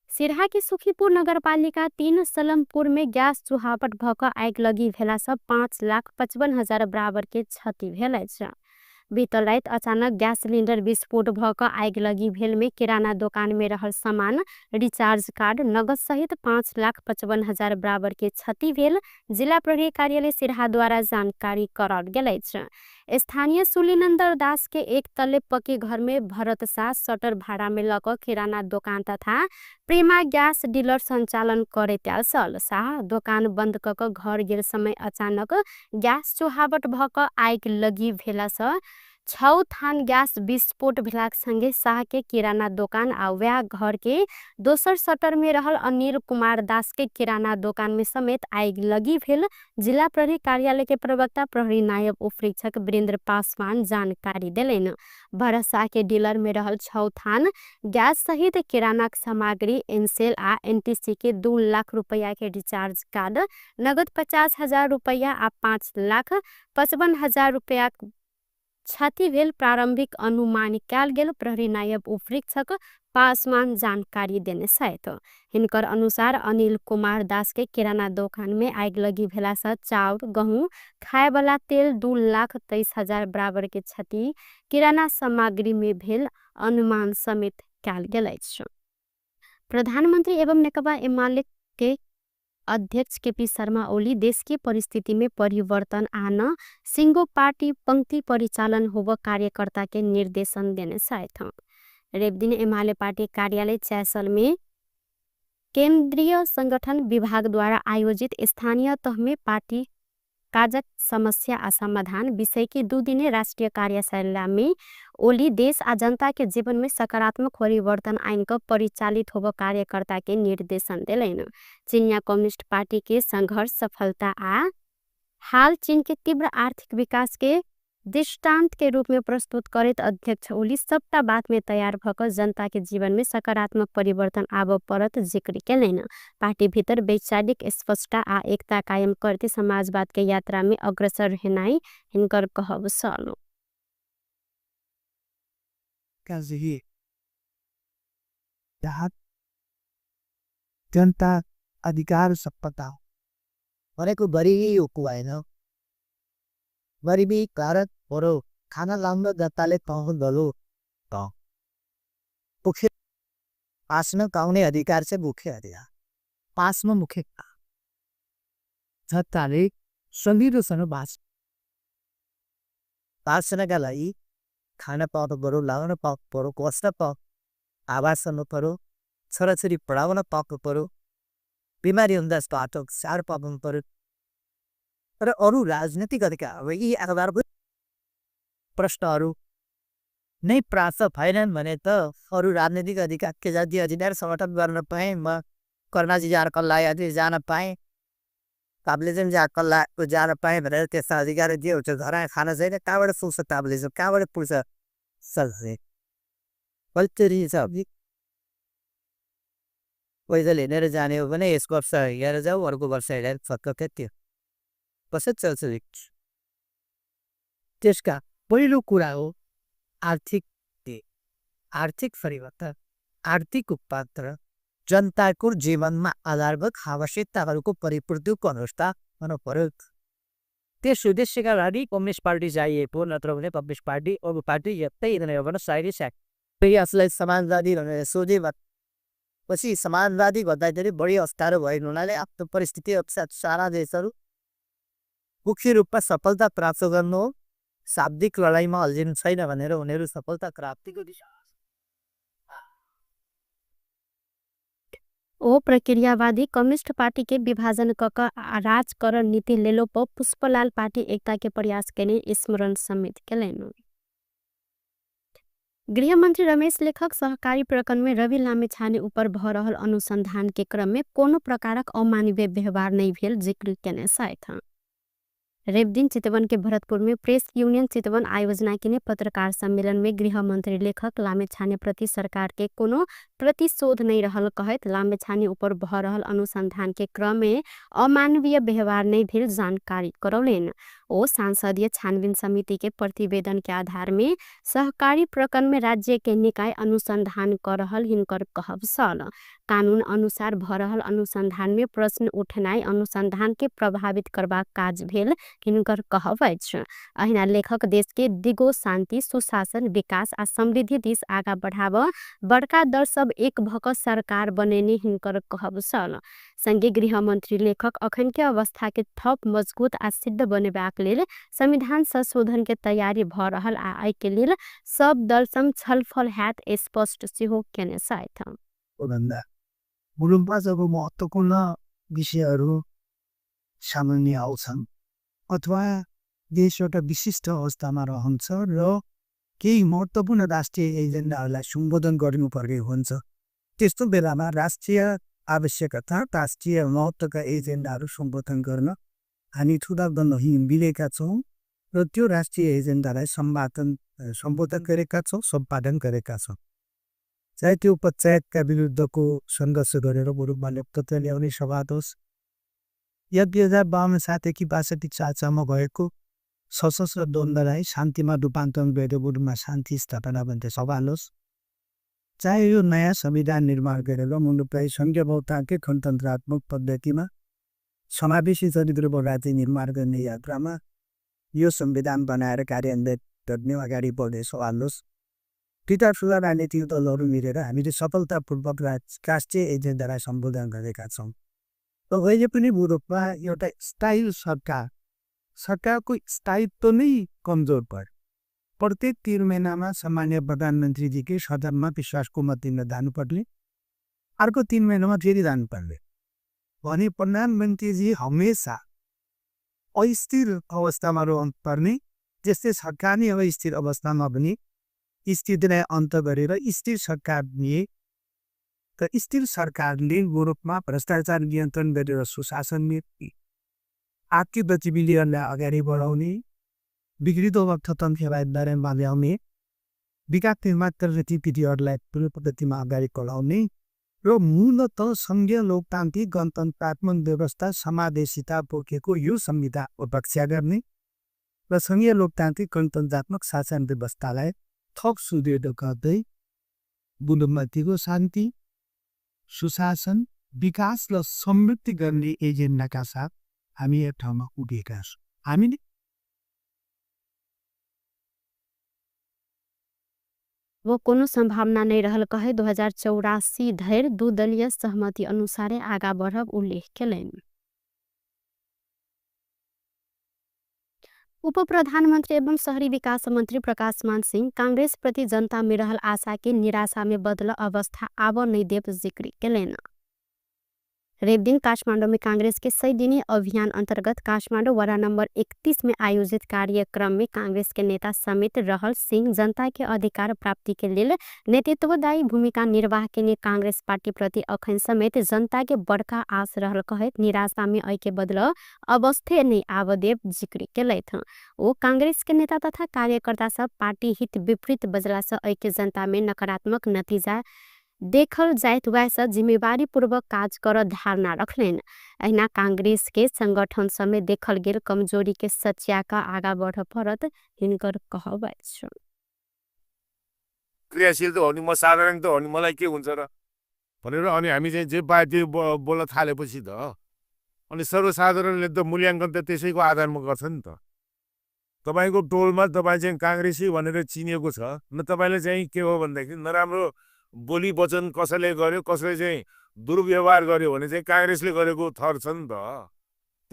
सिरहा के सुखीपुर नगरपालिका 3 सलमपुर में गैस चुहावट भऽ कऽ आगि भेला सँ 5,55,000 बराबर के क्षति भेल अछि। बीतल राति अचानक गैस सिलिंडर विस्फोट भऽ कऽ आगि भेल में किराना दोकान में रहल सामान, रिचार्ज कार्ड, नगद सहित 5,55,000 बराबर के क्षति भेल जिला प्रहरी कार्यालय सिरहा द्वारा जानकारी कराओल गेल अछि। स्थानीय सुलीनंदर दास के एक तले पक्की घर में भरत शाह शटर भाड़ा में लऽ कऽ किराना दोकान तथा प्रेमा गैस डीलर संचालन करैत आयल छल। शाह दोकान बंद कऽ कऽ घर गेल समय अचानक गैस चुहावट भऽ कऽ आगि लगी भेला सँ 6 थान गैस विस्फोट भेलाक संगे शाह के किराना दोकान आ वएह घर के दोसर शटर में रहल अनिल कुमार दास के किराना दोकान में समेत आगि लगी भेल जिला प्रहरी कार्यालय के प्रवक्ता प्रहरी नायब उपरीक्षक वीरेंद्र पासवान जानकारी देलनि। भरत शाह के डीलर में रहल 6 थान गैस सहित किराना सामग्री, एनसेल आ एनटीसी के 2 लाख रुपया के रिचार्ज कार्ड, नगद 50,000 रुपया आ 5,55,000 रुपया क्षति भेल प्रारंभिक अनुमान कयल गेल प्रहरी नायब उपरीक्षक पासवान जानकारी देने छथि। हिनकर अनुसार अनिल कुमार दास के किराना दोकान में आगि लगी भेला सँ चाउर, गहूँ, खाए वाला तेल 2,23,000 बराबर के क्षति किराना सामग्री में भेल अनुमान समेत कयल गेल अछि। प्रधानमंत्री एवं नेकपा एमाले के अध्यक्ष केपी शर्मा ओली देश के परिस्थिति में परिवर्तन आन सिंगो पार्टी पंक्ति परिचालन होब कार्यकर्ता के निर्देशन देने छथि। रविदिन एमाले पार्टी कार्यालय चैसल में केंद्रीय संगठन विभाग द्वारा आयोजित स्थानीय तह में पार्टी काजक समस्या आ समाधान विषय के 2 दिने राष्ट्रीय कार्यशाला में ओली देश आ जनता के जीवन में सकारात्मक परिवर्तन आइन क परिचालित होब कार्यकर्ता के निर्देशन देलनि। चीनिया कम्युनिस्ट पार्टी के संघर्ष, सफलता आ हाल चीन के तीव्र आर्थिक विकास के दृष्टांत के रूप में प्रस्तुत करैत अध्यक्ष ओली सबटा बात में तैयार भ क जनता के जीवन में सकारात्मक परिवर्तन आबऽ पड़त जिक्र केलनि। पार्टी भीतर वैचारिक स्पष्टता आ एकता कायम करते समाजवाद के यात्रा में अग्रसर हेनाइ हिनकर कहब छल। जनता अधिकार सपता भनेको गरिबी होइन। गरिबी कारक बरु खाना लाउन जनताले पाउनु दलो त मुख्य बाँच्न पाउने अधिकार चाहिँ मुख्य अधिकार पाँचमा मुख्य जनताले सजिलोसँग बाँच्न बाँच्नका लागि खान पाउनु पऱ्यो, लाउन पाउनु पऱ्यो, बस्न पाउनु, आवास गर्नु पऱ्यो, छोराछोरी पढाउन पाउनु पऱ्यो, बिमारी हुँदा बाटो स्याहार पाउनु पऱ्यो र अरू राजनीतिक अधिकार अब यी आधारभूत प्रश्नहरू नै प्राप्त भएनन् भने त अरू राजनीतिक अधिकार के जाति अधिकार समर्थन गर्न पाएँ म कर्णाजी जान कल्ला जान पाएँ, ताप्लेजुङ जा कल्लाको जान पाएँ भनेर त्यस्ता अधिकार जे हुन्छ घर खाना छैन कहाँबाट पुग्छ ताप्लेजुङ, कहाँबाट पुग्छ सल्ले पैदल हिँडेर जाने हो भने यस वर्ष हिँडेर जाऊ, अर्को वर्ष हिँडेर फर्क त्यो कसरी चल्छ? त्यसका पहिलो कुरा हो आर्थिक आर्थिक परिवर्तन, आर्थिक रूपान्तरण, जनताको जीवनमा आधारभूत आवश्यकताहरूको परिपूर्तिको अवस्था हुनु पर्यो। त्यस उद्देश्यका लागि कम्युनिस्ट पार्टी चाहिएको, नत्र भने कम्युनिस्ट पार्टी अरू पार्टी यतै हिँड्ने साइडै स्याक। फेरि आफूलाई समाजवादी भनेर सोधे पछि समाजवादी भन्दाखेरि बढी अप्ठ्यारो भएको हुनाले आफ्नो परिस्थिति अनुसार सारा देशहरू मुख्य रूपमा सफलता प्राप्त गर्नु हो, शाब्दिक लडाइँमा अल्झिनु छैन भनेर उनीहरू सफलता प्राप्तिको दिशा। ओ प्रक्रियावादी कम्युनिस्ट पार्टी के विभाजन क राजकरण नीति लेलो पर पुष्पलाल पार्टी एकता के प्रयास केने स्मरण समेत केलनि। गृहमंत्री रमेश लेखक सहकारी प्रकरण में रवि लामिछाने ऊपर भ रहल अनुसंधान के क्रम में कोनो प्रकारक अमानवीय व्यवहार नहीं भेल जिक्र केने छथि। रविदिन चितवन के भरतपुर में प्रेस यूनियन चितवन आयोजना केने पत्रकार सम्मेलन में गृहमंत्री लेखक लामिछाने प्रति सरकार के कोनो प्रतिशोध नहीं रहल कहैत लामिछाने ऊपर भ रहल अनुसंधान के क्रम में अमानवीय व्यवहार नहीं भेल जानकारी करौलनि। ओ सांसदीय छानबीन समिति के प्रतिवेदन के आधार में सहकारी प्रकरण में राज्य के निकाय अनुसंधान कर रहल हिनकर कहब छल। कानून अनुसार भ रहल अनुसंधान में प्रश्न उठनाई अनुसंधान के प्रभावित करबाक काज भेल हिनकर कहब अछि। अहिना लेखक देश के दिगो शांति, सुशासन, विकास आ समृद्धि दिस आगा बढ़ाव बड़का दल सब एक भक सरकार बनेने हिनकर कहब छल। संगे गृहमंत्री लेखक अखन के अवस्था के थप मजबूत आ सिद्ध बनेबाक लेल संविधान संशोधन के तैयारी भ रहल आ एहि के लेल सब दल संग छलफल हैत स्पष्ट सेहो केने छथि। भन्दा मुलुकमा महत्त्वपूर्ण विषयहरू सामान्य आउँछन् अथवा देश एउटा विशिष्ट अवस्थामा रहन्छ र केही महत्त्वपूर्ण राष्ट्रिय एजेन्डाहरूलाई सम्बोधन गर्नुपर्ने हुन्छ। त्यस्तो बेलामा राष्ट्रिय आवश्यकता, राष्ट्रिय महत्त्वका एजेन्डाहरू सम्बोधन गर्न हामी ठुला दलहरू मिलेका छौँ र त्यो राष्ट्रिय एजेन्डालाई सम्बोधन गरेका छौँ, सम्पादन गरेका छौँ। चाहे त्यो पञ्चायतका विरुद्धको सङ्घर्ष गरेर मुलुकमा लोकतन्त्र ल्याउने सवाल होस् या 2052 सालदेखि 62 सालसम्म भएको सशस्त्र द्वन्द्वलाई शान्तिमा रूपान्तरण गरेर मुलुकमा शान्ति स्थापना भन्ने सवाल होस्, चाहे यो नयाँ संविधान निर्माण गरेर मुलुकलाई सङ्घीय बहुतान्त्रिक गणतन्त्रात्मक पद्धतिमा समावेशी चरित्रको राज्य निर्माण गर्ने यात्रामा यो संविधान बनाएर कार्यान्वयन गर्ने अगाडि बढ्ने सवाल होस्, दुईटा ठुला राजनीतिक दलहरू मिलेर हामीले सफलतापूर्वक राष्ट्रिय एजेन्डालाई सम्बोधन गरेका छौँ। र अहिले पनि मुलुकमा एउटा स्थायी सरकार, सरकारको स्थायित्व नै कमजोर पर्यो। प्रत्येक 3 महिनामा सामान्य प्रधानमन्त्रीजीकै सदनमा विश्वासको मत दिन जानुपर्ने, अर्को 3 महिनामा फेरि जानुपर्ने भने प्रधानमन्त्रीजी हमेसा अस्थिर अवस्थामा रहनुपर्ने, त्यस्तै सरकार नै अस्थिर अवस्थामा पनि स्थितिलाई अन्त गरेर स्थिर सरकार दिए र स्थिर सरकारले मुलुकमा भ्रष्टाचार नियन्त्रण गरेर सुशासन आर्थिक गतिविधिहरूलाई अगाडि बढाउने, बिग्रिँदो अर्थतन्त्रलाई दायरामा ल्याउने, विकास निर्माण गतिविधिहरूलाई ठुलो पद्धतिमा अगाडि बढाउने र मूलत सङ्घीय लोकतान्त्रिक गणतन्त्रात्मक व्यवस्था समावेशिता बोकेको यो संविधानको रक्षा गर्ने र सङ्घीय लोकतान्त्रिक गणतन्त्रात्मक शासन व्यवस्थालाई थप सुदृढ गर्दै गुलुममाथिको शान्ति, सुशासन, विकास र समृद्धि गर्ने एजेन्डाका साथ हामी एक ठाउँमा उभिएका छौँ। हामीले वो कोनो सम्भावना नै रहल कहै 2084 धरि दू दलीय सहमति अनुसारे आगा बढ़ब उल्लेख केलनि। उप प्रधानमन्त्री एवं शहरी विकास मन्त्री प्रकाशमान सिंह कांग्रेस प्रति जनता में रहल आशा के निराशा में बदल अवस्था आब नै देब जिक्र केलनि। रवि दिन काठमाडौँ में कांग्रेस के 100 दिनी अभियान अंतर्गत काठमाडौँ वडा नंबर 31 में आयोजित कार्यक्रम में कांग्रेस के नेता समेत रहल सिंह जनता के अधिकार प्राप्ति के लेल नेतृत्वदायी भूमिका निर्वाह केने कांग्रेस पार्टी प्रति अखन समेत जनता के बड़का आस रहल कहैत निराशा में अइ के बदल अवस्थे नै आब देब जिक्र केलथि। ओ कांग्रेस के नेता तथा कार्यकर्ता सब पार्टी हित विपरीत बजला से अइ के जनता में नकारात्मक नतीजा देखल जाइत वैह जिम्मेवारी पूर्वक काज कर धारणा रखलनि। अहिना कांग्रेस के संगठन समेत देखल गेल कमजोरी के सच्या क आगा बढ़ पड़त हिनकर कहब अछि। क्रियाशील त हो नि, म साधारण त हो नि, मलाई के हुन्छ र भनेर अनि हामी चाहिँ जे पायो त्यो बोल्न थालेपछि त अनि सर्वसाधारणले त मूल्याङ्कन त त्यसैको आधारमा गर्छ नि त। तपाईँको टोलमा तपाईँ चाहिँ काङ्ग्रेसी भनेर चिनिएको छ न, तपाईँले चाहिँ के हो भन्दाखेरि नराम्रो बोली वचन कसैले गर्यो, कसैले चाहिँ दुर्व्यवहार गर्यो भने चाहिँ काङ्ग्रेसले गरेको थर छ नि त,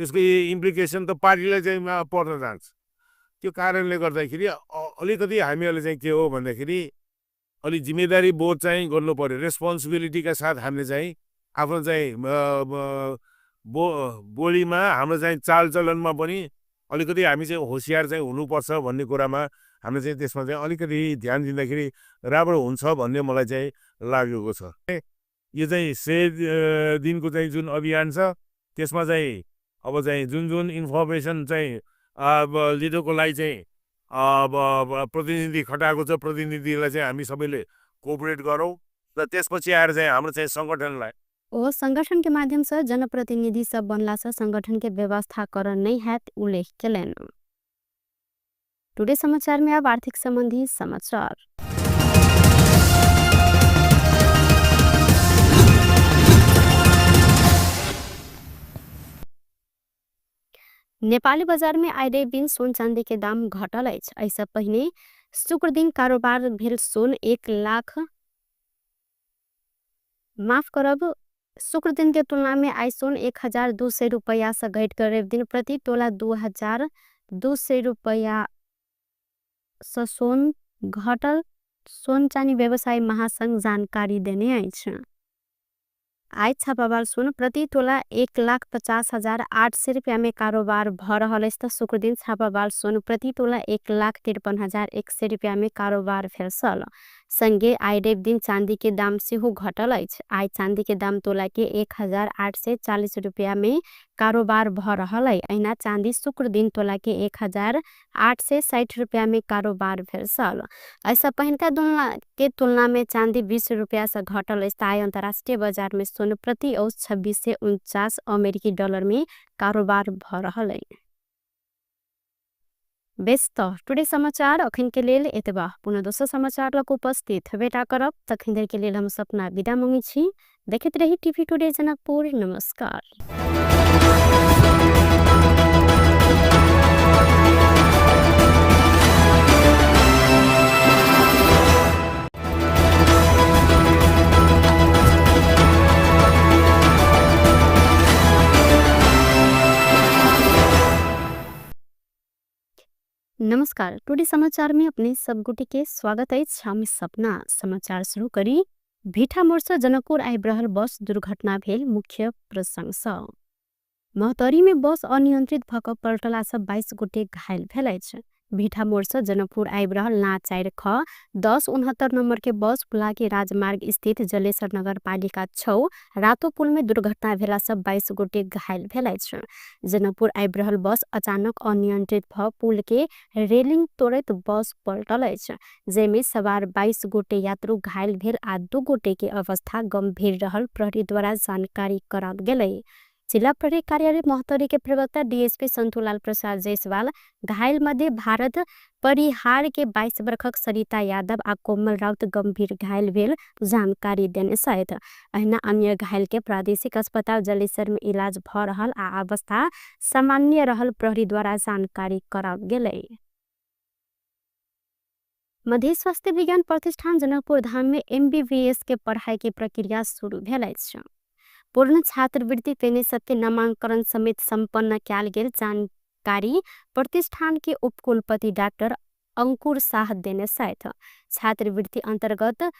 त्यसको इम्प्लिकेसन त पार्टीलाई चाहिँ पर्न जान्छ। त्यो कारणले गर्दाखेरि अलिकति हामीहरूले चाहिँ के हो भन्दाखेरि अलि जिम्मेदारी बोध चाहिँ गर्नु पर्यो। रेस्पोन्सिबिलिटीका साथ हामीले चाहिँ आफ्नो चाहिँ बोलीमा हाम्रो चाहिँ चालचलनमा पनि अलिकति हामी चाहिँ होसियार चाहिँ हुनुपर्छ भन्ने कुरामा हामीले चाहिँ त्यसमा चाहिँ अलिकति ध्यान दिँदाखेरि राम्रो हुन्छ भन्ने मलाई चाहिँ लागेको छ। यो चाहिँ 100 दिनको चाहिँ जुन अभियान छ त्यसमा चाहिँ अब चाहिँ जुन जुन इन्फर्मेसन चाहिँ अब लिडरको लागि चाहिँ अब प्रतिनिधि खटाएको छ, प्रतिनिधिलाई चाहिँ हामी सबैले कोअपरेट गरौँ र त्यसपछि आएर चाहिँ हाम्रो चाहिँ सङ्गठनलाई ओ संगठन के माध्यम से जनप्रतिनिधि सब बनला से संगठन के व्यवस्थाकरण नहीं हैत उल्लेख केलनि। टुडे समाचार में अब आर्थिक संबंधी समाचार। नेपाली बाजार में आइ रवि दिन सोन चांदी के दाम घटल अछि। एहिसँ पहिने शुक्र दिन कारोबार भेल सोन 1 लाख माफ करब शुक्र दिन के तुलना में आइ सोन 1200 रुपया से घटि कऽ रवि दिन प्रति तोला 2200 रुपया से सोन घटल सोन चानी व्यवसायी महासंघ जानकारी देने अछि। आइ छापावाल सोन प्रति तोला 1,50,800 रुपया में कारोबार भ रहल अछि त शुक्र दिन छापावाल सोन प्रति तोला 1,53,100 रुपया में कारोबार भेल छल। संगे आइ रवि दिन चांदी के दाम सेहो घटल अछि। आइ चांदी के दाम तोला के 1840 रुपया में कारोबार भ रहल अछि। अहिना चांदी शुक्र दिन तोला के 1860 रुपया में कारोबार भेल छल। एहिसँ पहिनका के तुलना में चांदी 20 रुपया से घटल अछि। आइ अंतर्राष्ट्रीय बाजार में सोन प्रति औंस 2649 अमेरिकी डॉलर में कारोबार भ रहल अछि। बेस त टुडे समाचार अखन के लेल एतबा। पुनः दोसर समाचार लग उपस्थित भेटा करब, तखन धरि के लेल हम सपना विदा मांगै छी। देखैत रही टीवी टुडे जनकपुर। नमस्कार। नमस्कार, टुडे समाचार में अपने सब गोटे के स्वागत अछि। हम सपना समाचार शुरू करी। भीठा मोड़ से जनकपुर आबि रहल बस दुर्घटना भेल मुख्य प्रसंग सँ। महोत्तरी में बस अनियंत्रित भऽ कऽ पलटला सँ 22 गोटे घायल भेल अछि। भीठा मोड़ से जनकपुर आबि रहल ना 4 ख 1069 नंबर के बस फुलाकी राजमार्ग स्थित जलेसर नगर पालिका 6 रातो पुल में दुर्घटना भेला सँ 22 गोटे घायल भेल अछि। जनकपुर आबि रहल बस अचानक अनियंत्रित भऽ पुल के रेलिंग तोड़ैत बस पलटल अछि, जाहिमे सवार 22 गोटे यात्रु घायल भेल आ 2 गोटे के अवस्था गंभीर रहल प्रहरी द्वारा जानकारी कराओल गेलै। जिल्ला प्रहरी कार्यालय महोत्तरी के प्रवक्ता डीएसपी सन्तुलाल प्रसाद जायसवाल घायल मध्ये भारत परिहार के 22 बरखक सरिता यादव आ कोमल राउत गंभीर घायल भेल जानकारी देने सहित अहिना अन्य घायल के प्रादेशिक अस्पताल जलेसर में इलाज भ रहल आ अवस्था सामान्य रहल प्रहरी द्वारा जानकारी कराओल गेलै। मध्य स्वास्थ्य विज्ञान प्रतिष्ठान जनकपुर धाम में एमबीबीएस के पढ़ाई के प्रक्रिया शुरू भेल अछि। पूर्ण छात्रवृत्ति पेने सबके नामांकन समेत सम्पन्न कयल गेल जानकारी प्रतिष्ठान के उपकुलपति डाक्टर अंकुर शाह देने छथि। छात्रवृत्ति अंतर्गत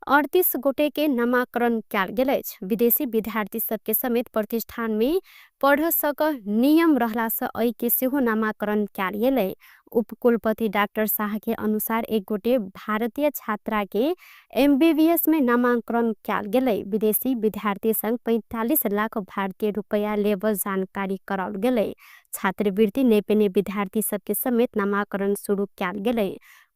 38 गोटे के नामांकन कयल गेल अछि। विदेशी विद्यार्थी सबके समेत प्रतिष्ठान में पढ़ सक नियम रहला से एहि के सेहो नामांकन कयल गेलै। उपकुलपति डाक्टर शाह के अनुसार एक गोटे भारतीय छात्रा के एमबीबीएस में नामांकन कयल गेलै। विदेशी विद्यार्थी संग 45 लाख भारतीय रुपया लेब जानकारी कराओल गेलै। छात्रवृत्ति नै पेने विद्यार्थी सबके समेत नामांकन शुरू कयल गेलै।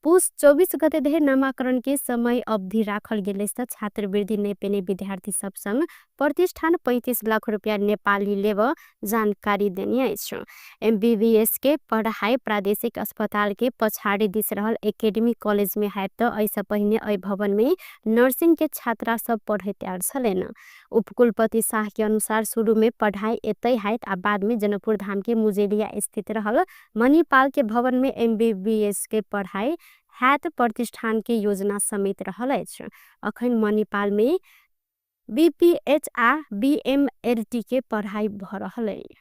पुस 24 गते धरि नामांकन के समय अवधि राखल गेलै से छात्रवृत्ति नै पेने विद्यार्थी सब संग प्रतिष्ठान 35 लाख रुपया नेपाली लेब जानकारी देने अछि। एमबीबीएस के पढ़ाई प्रादेशिक अस्पताल के पछाड़ी दिस रहल एकेडमी कॉलेज में हैत त एहिसँ पहिने एहि भवन में नर्सिंग के छात्रा सब पढ़ैत आयल छलनि। उपकुलपति शाह के अनुसार शुरू में पढ़ाई एतै हैत आ बाद में जनकपुर धाम के मुजेलिया स्थित रहल मणिपाल के भवन में एमबीबीएस के पढ़ाई हैत प्रतिष्ठान के योजना समेत रहल अछि। अखन मणिपाल में बीपीएच आ बीएमएलटी के पढ़ाई भ रहल अछि।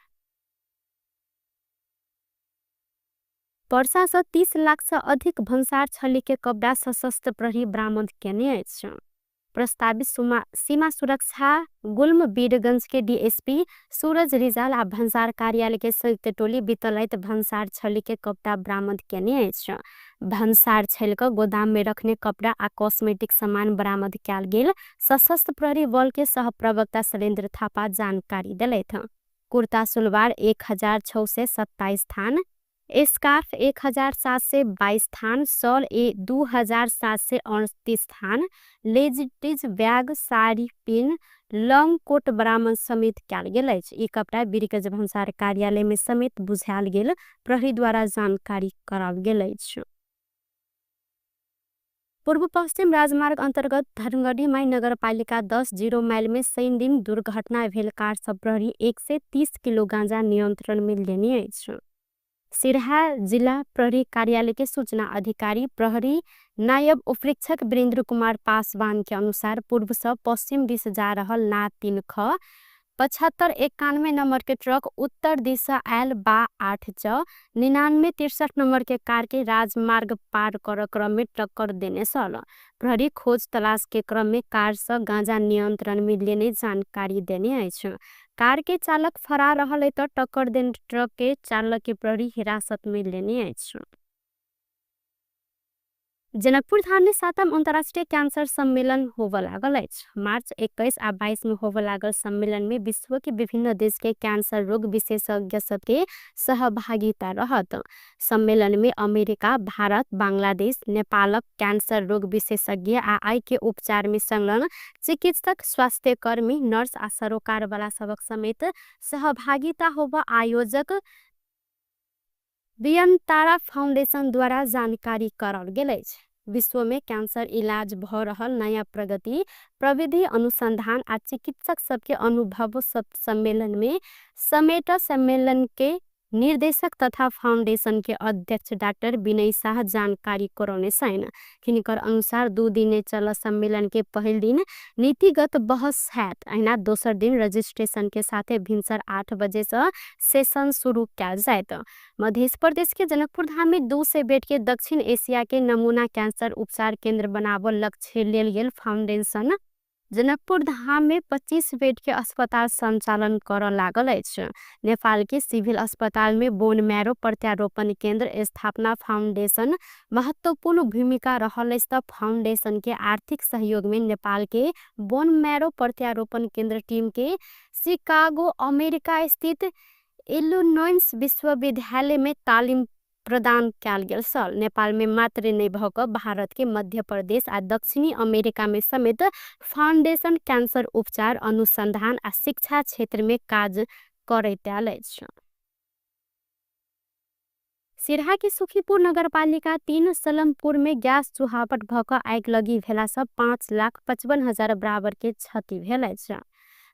पर्सा से 30 लाख से अधिक भन्सार छली के कपड़ा सशस्त्र प्रहरी बरामद केने अछि। प्रस्तावित सीमा सुरक्षा गुल्म वीरगंज के डीएसपी सूरज रिजाल आ भन्सार कार्यालय के संयुक्त टोली बितलैत भन्सार छली के कपड़ा बरामद केने अछि। भन्सार छल के गोदाम में रखने कपड़ा आ कॉस्मेटिक सामान बरामद कयल गेल सशस्त्र प्रहरी बल के सहप्रवक्ता शैलेन्द्र थापा जानकारी देलथि। कुर्ता सुलवार 1627 थान, स्कार्फ 1722 थान, शॉल 2738 थान, ladies bag, sari pin, long coat बरामद समेत कयल गेल अछि। ई कपड़ा वीरगंज भन्सार कार्यालय में समेत बुझायल गेल प्रहरी द्वारा जानकारी कराओल गेल अछि। पूर्व पश्चिम राजमार्ग अंतर्गत धनगढ़ी माई नगरपालिका 10 0 माइल में शनि दिन दुर्घटना भेल कार सब प्रहरी 130 किलो गांजा नियंत्रण में लेने अछि। सिरहा जिला प्रहरी कार्यालय के सूचना अधिकारी प्रहरी नायब उपरीक्षक वीरेंद्र कुमार पासवान के अनुसार पूर्व से पश्चिम दिश जा रहल ना 3 ख 7591 नंबर के ट्रक उत्तर दिशा आयल बा 8 च 9963 नंबर के कार के राजमार्ग पार कर क्रम में टक्कर देने छल। प्रहरी खोज तलाश के क्रम में कार से गांजा नियंत्रण में लेने जानकारी देने अछि। कार के चालक फरार रहल त टक्कर देने ट्रक के चालक के प्रहरी हिरासत में लेने अछि। जनकपुर धाम में 7म अंतर्राष्ट्रीय कैंसर सम्मेलन होबय लागल अछि। मार्च 21 आ 22 में होबय लागल सम्मेलन में विश्व के विभिन्न देश के कैंसर रोग विशेषज्ञ सबके सहभागिता रहत। सम्मेलन में अमेरिका, भारत, बांग्लादेश, नेपालक कैंसर रोग विशेषज्ञ आ आई के उपचार में संलग्न चिकित्सक, स्वास्थ्यकर्मी, नर्स आ सरोकार वाला सबक समेत सहभागिता होबय आयोजक बियनतारा फाउंडेशन द्वारा जानकारी कराओल गेल अछि। विश्व में कैंसर इलाज भ रहल नया प्रगति, प्रविधि अनुसंधान आ चिकित्सक सबके अनुभव सब सम्मेलन में समेट सम्मेलन के निर्देशक तथा फाउंडेशन के अध्यक्ष डाक्टर विनय शाह जानकारी करौने छनि। हिनकर अनुसार 2 दिने चल सम्मेलन के पहिल दिन नीतिगत बहस हैत, अहिना दोसर दिन रजिस्ट्रेशन के साथे भिनसर 8 बजे से सेशन शुरू कयल जायत। मध्य प्रदेश के जनकपुर धाम में 200 बेड के दक्षिण एशिया के नमूना कैंसर उपचार केंद्र बनाबऽ लक्ष्य लेल गेल फाउंडेशन जनकपुर धाम में 25 बेड के अस्पताल संचालन करऽ लागल अछि। नेपाल के सिविल अस्पताल में बोन मैरो प्रत्यारोपण केंद्र स्थापना फाउंडेशन महत्वपूर्ण भूमिका रहल अछि त फाउंडेशन के आर्थिक सहयोग में नेपाल के बोन मैरो प्रत्यारोपण केंद्र टीम के शिकागो अमेरिका स्थित इलिनोइस विश्वविद्यालय में तालीम प्रदान कयल गेल छल। नेपाल में मात्रे नै भ क भारत के मध्य प्रदेश आ दक्षिणी अमेरिका में समेत फाउंडेशन कैंसर उपचार, अनुसंधान आ शिक्षा क्षेत्र में काज करैत आयल अछि। सिरहा के सुखीपुर नगरपालिका 3 सलमपुर में गैस चुहावट भ क आगिलगी भेला सँ 5,55,000 बराबर के क्षति भेल अछि।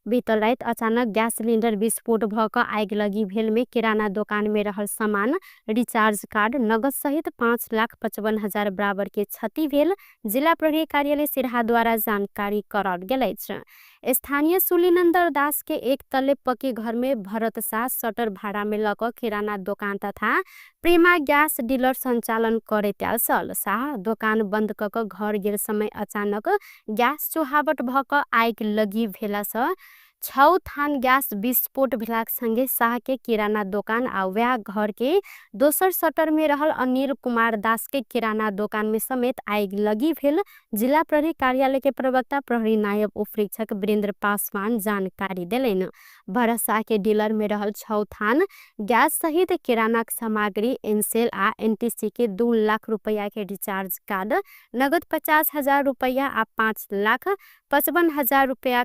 बीतल राति अचानक गैस सिलिंडर विस्फोट भ क आगिलगी भेल में किराना दोकान में रहल सामान, रिचार्ज कार्ड, नगद सहित 5,55,000 बराबर के क्षति भेल जिला प्रहरी कार्यालय सिरहा द्वारा जानकारी कराओल गेल अछि। स्थानीय सुलीनन्दर दास के एक तले पक्की घर में भरत साह सटर भाड़ा में ल क किराना दोकान तथा प्रेमा गैस डीलर संचालन करैत आयल छल। साह दोकान बंद क क घर गेल समय अचानक गैस चुहावट भ क आगिलगी भेला सँ 6 थान गैस विस्फोट भेलाक संगे साह के किराना दोकान आ वएह घर के दोसर सटर में रहल अनिल कुमार दास के किराना दोकान में समेत आगिलगी भेल जिला प्रहरी कार्यालय के प्रवक्ता प्रहरी नायब उपरीक्षक वीरेंद्र पासवान जानकारी देलनि। भरत साह के डीलर में रहल 6 थान गैस सहित किराना सामग्री, एनसेल आ एनटीसी के 2 लाख रुपया के रिचार्ज कार्ड, नगद 50,000 रुपया आ 5,55,000 रुपया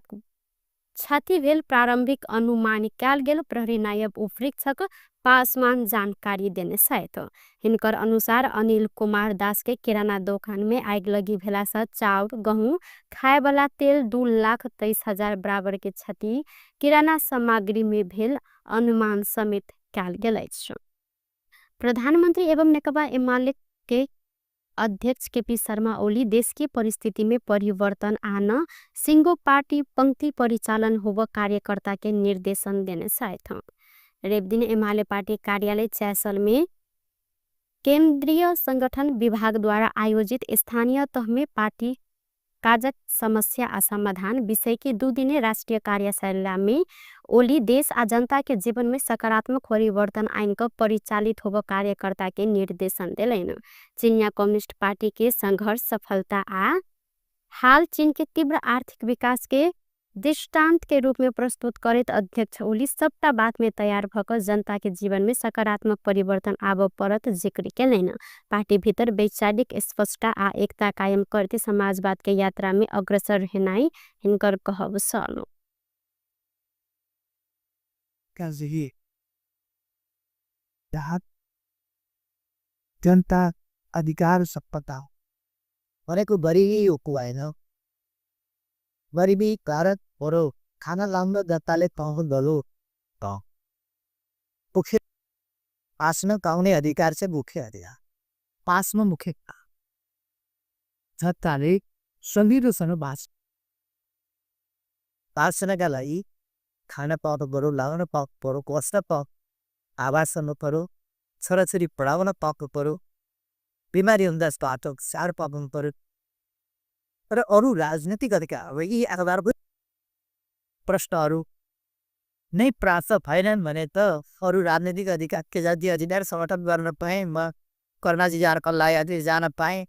क्षति भेल प्रारंभिक अनुमान कयल गेल प्रहरी नायब उपरीक्षक पासवान जानकारी देने छथि। हिनकर अनुसार अनिल कुमार दास के किराना दोकान में आगिलगी भेला सँ चाउर, गहूँ, खाए वाला तेल 2,23,000 बराबर के क्षति किराना सामग्री में भेल अनुमान समेत कयल गेल अछि। प्रधानमंत्री एवं नेकपा एमाले के अध्यक्ष केपी शर्मा ओली देश के परिस्थिति में परिवर्तन आन सिंगो पार्टी पंक्ति परिचालन होब कार्यकर्ता के निर्देशन देने छथि। रविदिन एमाले पार्टी कार्यालय च्यासल में केंद्रीय संगठन विभाग द्वारा आयोजित स्थानीय तह में पार्टी काजक समस्या आ समाधान विषय के 2 दिने राष्ट्रीय कार्यशाला में ओली देश आ जनता के जीवन में सकारात्मक परिवर्तन आइन क परिचालित होब कार्यकर्ता के निर्देशन देलनि। चीनिया कम्युनिस्ट पार्टी के संघर्ष, सफलता आ हाल चीन के तीव्र आर्थिक विकास के दृष्टांत के रूप में प्रस्तुत करैत अध्यक्ष ओली सबटा बात में तैयार भ क जनता के जीवन में सकारात्मक परिवर्तन आबऽ पड़त जिक्र केलनि। पार्टी भीतर वैचारिक स्पष्टता आ एकता कायम करते समाजवाद के यात्रा में अग्रसर हेनाई हिनकर कहब छल। जनता अधिकार सपता भनेको गरिबी होइन, गरिबी कारक बरु खाना लाउन जनताले पाउनु दलो त मुख्य पासमा पाउने अधिकार चाहिँ मुख्य अधिकार पासमा मुख्य जनताले सजिलोसँग बाँच्छ। बाँच्नका लागि खाना पाउनु पऱ्यो, लाउन पाउनु पऱ्यो, बस्न पाउनु, आवास गर्नु पऱ्यो, छोराछोरी पढाउन पाउनु पऱ्यो, बिमारी हुँदा बाटो स्याहार पाउनु पऱ्यो र अरू राजनीतिक अधिकार यी आधारभूत प्रश्नहरू नै प्राप्त भएनन् भने त अरू राजनीतिक अधिकार के जाति अधिकार समर्थन गर्न पाएँ, म कर्णाजी जान कल्ला जान पाएँ,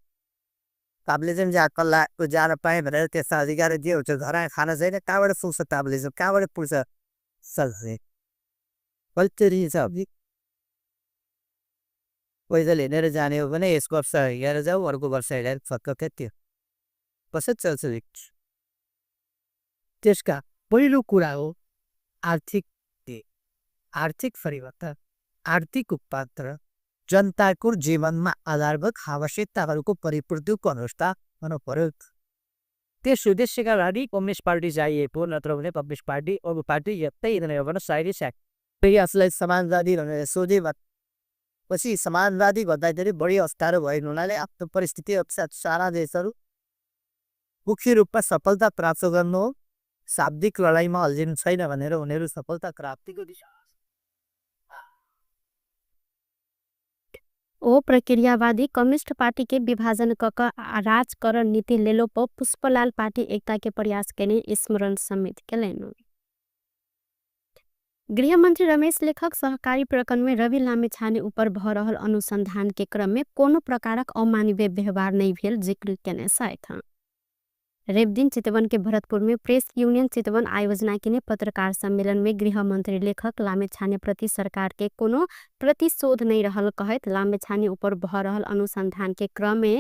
ताप्लेजुङ जा कल्ला जान पाएँ भनेर त्यस्ता अधिकार जे हुन्छ घर खाना छैन कहाँबाट पुग्छ ताप्लेजुङ, कहाँबाट पुग्छ सल्ले पैदल हिँडेर जाने हो भने यस वर्ष हिँडेर जाऊ, अर्को वर्ष हिँडेर फर्क त्यो कसरी चल्छ। त्यसका पहिलो कुरा हो आर्थिक आर्थिक परिवर्तन, आर्थिक रूपान्तरण, जनताको जीवनमा आधारभूत आवश्यकताहरूको परिपूर्तिको अवस्था हुनु पर्यो। त्यस उद्देश्यका लागि कम्युनिस्ट पार्टी चाहिएको, नत्र भने कम्युनिस्ट पार्टी अरू पार्टी यतै हिँड्ने साइडै स्याक। फेरि आफूलाई समाजवादी भनेर सोधे पछि समाजवादी भन्दाखेरि बढी अप्ठ्यारो भएको हुनाले आफ्नो परिस्थिति अनुसार सारा देशहरू मुख्य रूपमा सफलता प्राप्त गर्नु हो, शाब्दिक लडाइँमा अल्झिनु छैन भनेर उनीहरू सफलता प्राप्तिको दिशा। ओ प्रक्रियावादी कम्युनिस्ट पार्टी के विभाजन क राजकरण नीति लेलो पर पुष्पलाल पार्टी एकता के प्रयास केने स्मरण समेत केलनि। गृहमंत्री रमेश लेखक सहकारी प्रकरण में रवि लामिछाने ऊपर भ रहल अनुसंधान के क्रम में कोनो प्रकारक अमानवीय व्यवहार नहीं भेल जिक्र केने छथि। रविदिन चितवन के भरतपुर में प्रेस यूनियन चितवन आयोजना केने पत्रकार सम्मेलन में गृहमंत्री लेखक लामिछाने प्रति सरकार के कोनो प्रतिशोध नै रहल कहैत लामिछाने उपर भ रहल अनुसन्धानके क्रममे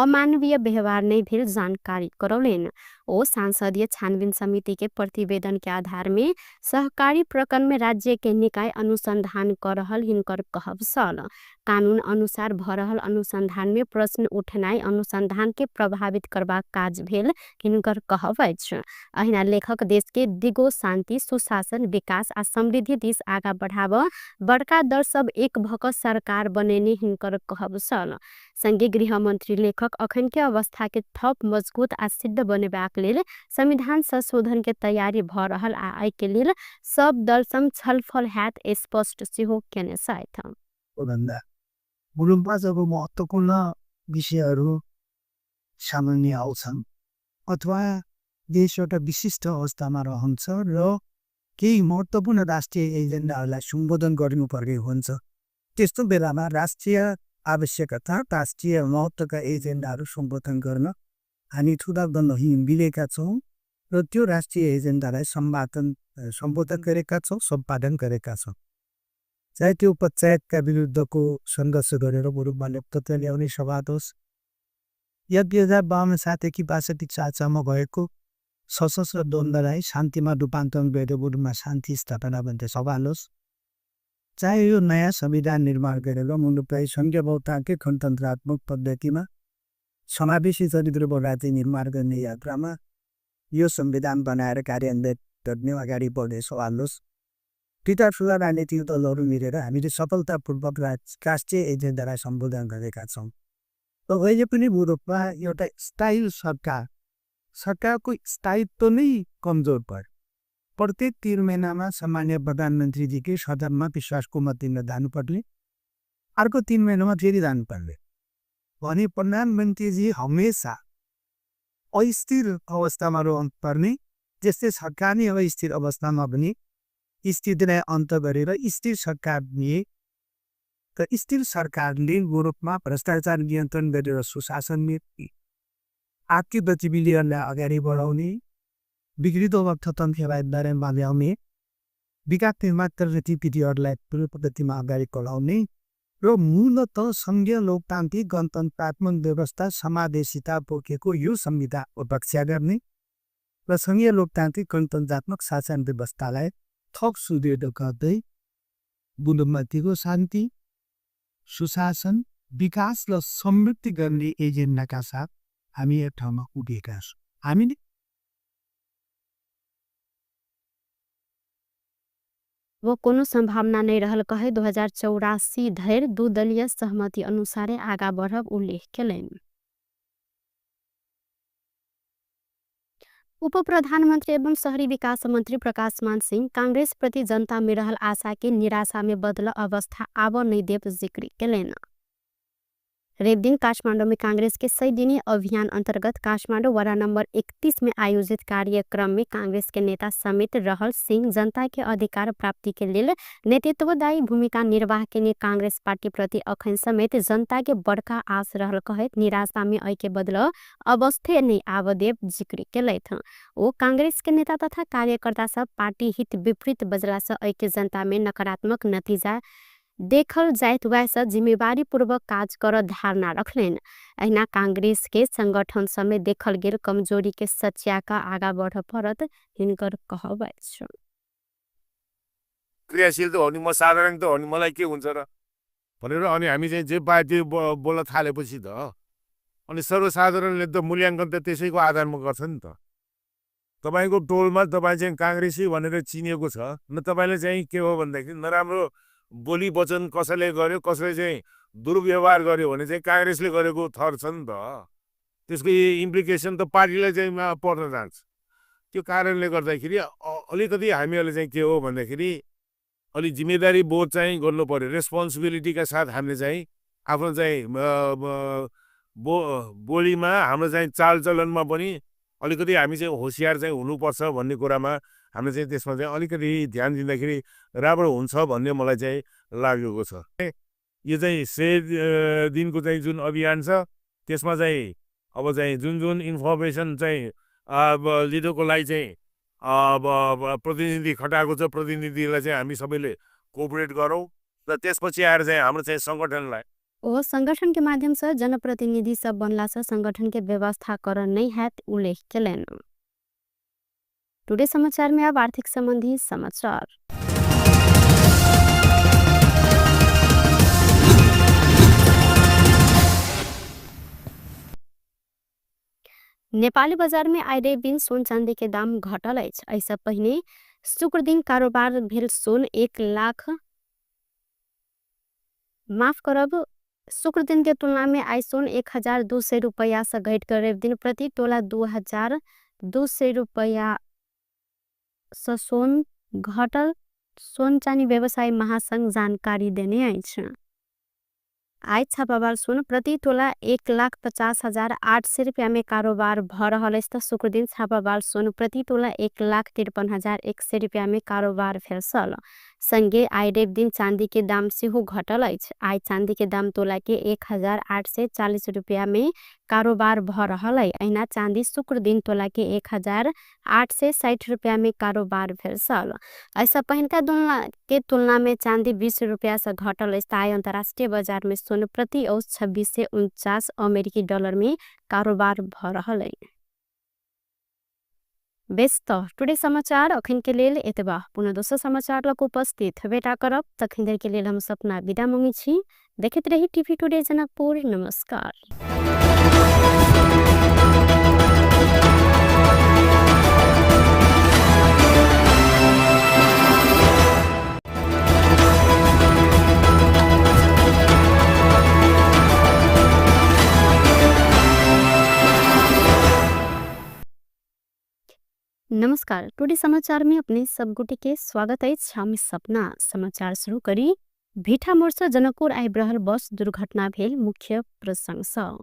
अमानवीय व्यवहार नै भेल जानकारी करौलनि। ओ सांसदीय छानबिन समितिके प्रतिवेदनके आधारमे सहकारी प्रकरणमे राज्यके निकाय अनुसन्धान करहल हिनकर कहब छल। कानून अनुसार भरहल अनुसन्धानमे प्रश्न उठनाइ अनुसन्धानके प्रभावित करबाक काज भेल हिनकर कहब अछि। अहिना लेखक देशके दिगो शान्ति, सुशासन, विकास आ समृद्धि दिस आगा बढ़ाब बडका दल सब एक भक सरकार बनेने हिनकर कहब छल। संघीय गृहमन्त्री लेखक अखनके अवस्थाके थप मजबुत आ सिद्ध बनेबाक लेल संविधान संशोधनके तयारी भ रहल आ एहिके लेल सब दलसँग छलफल हैत स्पष्ट सेहो केने छथि। भन्दा मुलुकमा जब महत्त्वपूर्ण विषयहरू सामान्य आउँछन् अथवा देश एउटा विशिष्ट अवस्थामा रहन्छ र केही महत्त्वपूर्ण राष्ट्रिय एजेन्डाहरूलाई सम्बोधन गर्नुपर्ने हुन्छ, त्यस्तो बेलामा राष्ट्रिय आवश्यकता, राष्ट्रिय महत्त्वका एजेन्डाहरू सम्बोधन गर्न हामी ठुला दलहरू मिलेका छौँ र त्यो राष्ट्रिय एजेन्डालाई सम्बोधन गरेका छौँ, सम्पादन गरेका छौँ। चाहे त्यो पञ्चायतका विरुद्धको सङ्घर्ष गरेर मुलुकमा लोकतन्त्र ल्याउने सवाल होस् या 2052 सालदेखि 62 सालसम्म भएको सशस्त्र द्वन्द्वलाई शान्तिमा रूपान्तरण गरेर मुलुकमा शान्ति स्थापना भन्ने सवाल होस्, चाहे यो नयाँ संविधान निर्माण गरेर मुलुकलाई सङ्घीय बहुतान्त्रिक गणतन्त्रात्मक पद्धतिमा समावेशी चरित्रको राज्य निर्माण गर्ने यात्रामा यो संविधान बनाएर कार्यान्वयन गर्ने अगाडि बढ्ने सवाल होस्, ती ठुला राजनीतिक दलहरू मिलेर हामीले सफलतापूर्वक राष्ट्रिय एजेन्डालाई सम्बोधन गरेका छौँ। र अहिले पनि मुलुकमा एउटा स्थायी सरकार, सरकारको स्थायित्व नै कमजोर पर्यो। प्रत्येक 3 महिनामा सामान्य प्रधानमन्त्रीजीकै सदनमा विश्वासको मत दिन जानुपर्ने, अर्को 3 महिनामा फेरि जानुपर्ने भने प्रधानमन्त्रीजी हमेसा अस्थिर अवस्थामा रहनुपर्ने, त्यस्तै सरकार नै अस्थिर अवस्थामा पनि स्थितिलाई अन्त गरेर स्थिर सरकार दिए र स्थिर सरकारले मुलुकमा भ्रष्टाचार नियन्त्रण गरेर सुशासन आर्थिक गतिविधिहरूलाई अगाडि बढाउने, बिग्रिँदो अर्थतन्त्रलाई बारेमा ल्याउने, विकास निर्माण गतिविधिहरूलाई ठुलो पद्धतिमा अगाडि बढाउने र मूलत सङ्घीय लोकतान्त्रिक गणतन्त्रात्मक व्यवस्था समावेशिता बोकेको यो संविधानको रक्षा गर्ने र सङ्घीय लोकतान्त्रिक गणतन्त्रात्मक शासन व्यवस्थालाई थप सुदृढ गर्दै मुलुकमा दिगो शान्ति, सुशासन, विकास र समृद्धि गर्ने एजेन्डाका साथ हामी एक ठाउँमा पुगेका छौँ। हामीले वो कोनो सम्भावना नै रहल कहै 2084 धरि दुदलीय सहमति अनुसारे आगा बढ़ब उल्लेख केलनि। उप प्रधानमन्त्री एवं शहरी विकास मन्त्री प्रकाशमान सिंह कांग्रेस प्रति जनता में रहल आशा के निराशा में बदल अवस्था आब नै देव जिक्र केलनि। रविदिन काठमाडौँ में कांग्रेस के 100 दिनी अभियान अंतर्गत काठमाडौँ वडा नंबर 31 में आयोजित कार्यक्रम में कांग्रेस के नेता समेत रहल सिंह जनता के अधिकार प्राप्ति के लेल नेतृत्वदायी भूमिका निर्वाह केने कांग्रेस पार्टी प्रति अखन समेत जनता के बड़का आस रहल कहैत निराशा में अय के बदल अवस्थे नै आबदेव जिक्र केलथि। ओ कांग्रेस के नेता तथा कार्यकर्ता सब पार्टी हित विपरीत बजला से अय के जनता में नकारात्मक नतीजा देखल जाइत वैसे जिम्मेवारी पूर्वक काज कर धारणा रखलनि। अहिना कांग्रेस के संगठन समेत देखल गेल कमजोरी के सच्या का आगा बढ़ पड़त हिनकर कहब अछि। क्रियाशील त हो नि, म साधारण त हो नि, मलाई के हुन्छ र भनेर अनि हामी चाहिँ जे पायो त्यो बोल्न थालेपछि त अनि सर्वसाधारणले त मूल्याङ्कन त त्यसैको आधारमा गर्छ नि त। तपाईँको टोलमा तपाईँ चाहिँ काङ्ग्रेसी भनेर चिनिएको छ न, तपाईँले चाहिँ के हो भन्दाखेरि नराम्रो बोली वचन कसैले गर्यो, कसैले चाहिँ दुर्व्यवहार गर्यो भने चाहिँ काङ्ग्रेसले गरेको थर छ नि त, त्यसको इम्प्लिकेसन त पार्टीलाई चाहिँ पर्न जान्छ। त्यो कारणले गर्दाखेरि अलिकति हामीहरूले चाहिँ के हो भन्दाखेरि अलि जिम्मेदारी बोध चाहिँ गर्नु पर्यो। रेस्पोन्सिबिलिटीका साथ हामीले चाहिँ आफ्नो चाहिँ बोलीमा, हाम्रो चाहिँ चालचलनमा पनि अलिकति हामी चाहिँ होसियार चाहिँ हुनुपर्छ भन्ने कुरामा हामीले चाहिँ त्यसमा चाहिँ अलिकति ध्यान दिँदाखेरि राम्रो हुन्छ भन्ने मलाई चाहिँ लागेको छ। यो चाहिँ 100 दिनको चाहिँ जुन अभियान छ त्यसमा चाहिँ अब चाहिँ जुन जुन इन्फर्मेसन चाहिँ अब लिनुको लागि चाहिँ अब प्रतिनिधि खटाएको छ, प्रतिनिधिलाई चाहिँ हामी सबैले कोअपरेट गरौँ। र त्यसपछि आएर चाहिँ हाम्रो चाहिँ सङ्गठनलाई ओ संगठन के माध्यम से जनप्रतिनिधि सब बनला से संगठन के व्यवस्थाकरण नहीं हैत उल्लेख केलनि। टुडे समाचार में अब आर्थिक संबंधी समाचार। नेपाली बाजार में आइ रवि दिन सोन चांदी के दाम घटल अछि। एहिसँ पहिने शुक्र दिन कारोबार भेल सोन 1 लाख माफ करब शुक्र दिन के तुलना में आइ सोन 1200 रुपैया से घटि कऽ रवि दिन प्रति तोला 2200 रुपैया से सोन घटल सोन चानी व्यवसायी महासंघ जानकारी देने अछि। आइ छापावाल सोन प्रति तोला 1,50,800 रुपैया में कारोबार भ रहल अछि त शुक्र दिन छापावाल सोन प्रति तोला 1,53,100 रुपैया में कारोबार भेल छल। संगे आइ रवि दिन चांदी के दाम सेहो घटल अछि। आइ चांदी के दाम तोला के 1840 रुपैया में कारोबार भ रहल अछि। अहिना चांदी शुक्र दिन तोला के 1860 रुपैया में कारोबार भेल छल। एहिसँ पहिनका के तुलना में चांदी 20 रुपैया से घटल अछि। आइ अंतर्राष्ट्रीय बाजार में सोन प्रति औंस 2649 अमेरिकी डॉलर में कारोबार भ रहल अछि। बेस त टुडे समाचार अखन के लेल एतबा। पुनः दोसर समाचार लग उपस्थित हेबेटा करब। तखन देर के लेल हम सपना विदा मांगै छी। देखैत रही टीवी टुडे जनकपुर। नमस्कार। नमस्कार, टुडे समाचार में अपने सब गोटे के स्वागत अछि। हम सपना समाचार शुरू करी। भीठा मोड़ से जनकपुर आबि रहल बस दुर्घटना भेल मुख्य प्रसंग सँ।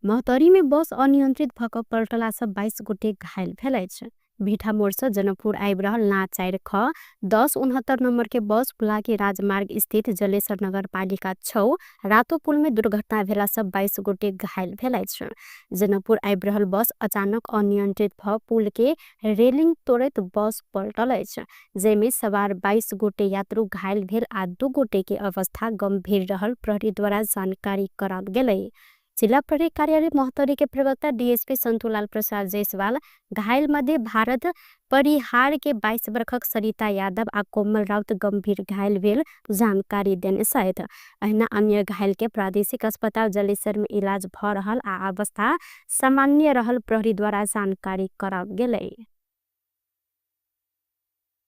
महोत्तरी में बस अनियंत्रित भ क पलटला सँ 22 गोटे घायल भेल अछि। भीठा मोड़ से जनकपुर आबि रहल ना 4 ख 1069 नंबर के बस फुलाकी राजमार्ग स्थित जलेसर नगर पालिका 6 रातो पुल में दुर्घटना भेला सँ 22 गोटे घायल भेल अछि। जनकपुर आबि रहल बस अचानक अनियंत्रित भ पुल के रेलिंग तोड़ैत बस पलटल अछि, जाहिमे सवार 22 गोटे यात्रु घायल भेल आ 2 गोटे के अवस्था गंभीर रहल प्रहरी द्वारा जानकारी कराओल गेलै। जिला प्रहरी कार्यालय महोत्तरी के प्रवक्ता डीएसपी संतुलाल प्रसाद जायसवाल घायल मध्य भारत परिहार के 22 वर्षक सरिता यादव आ कोमल राउत गंभीर घायल भेल जानकारी देने छथि। अहिना अन्य घायल के प्रादेशिक अस्पताल जलेसर में इलाज भ रहल आ अवस्था सामान्य रहल प्रहरी द्वारा जानकारी कराओल गेलै।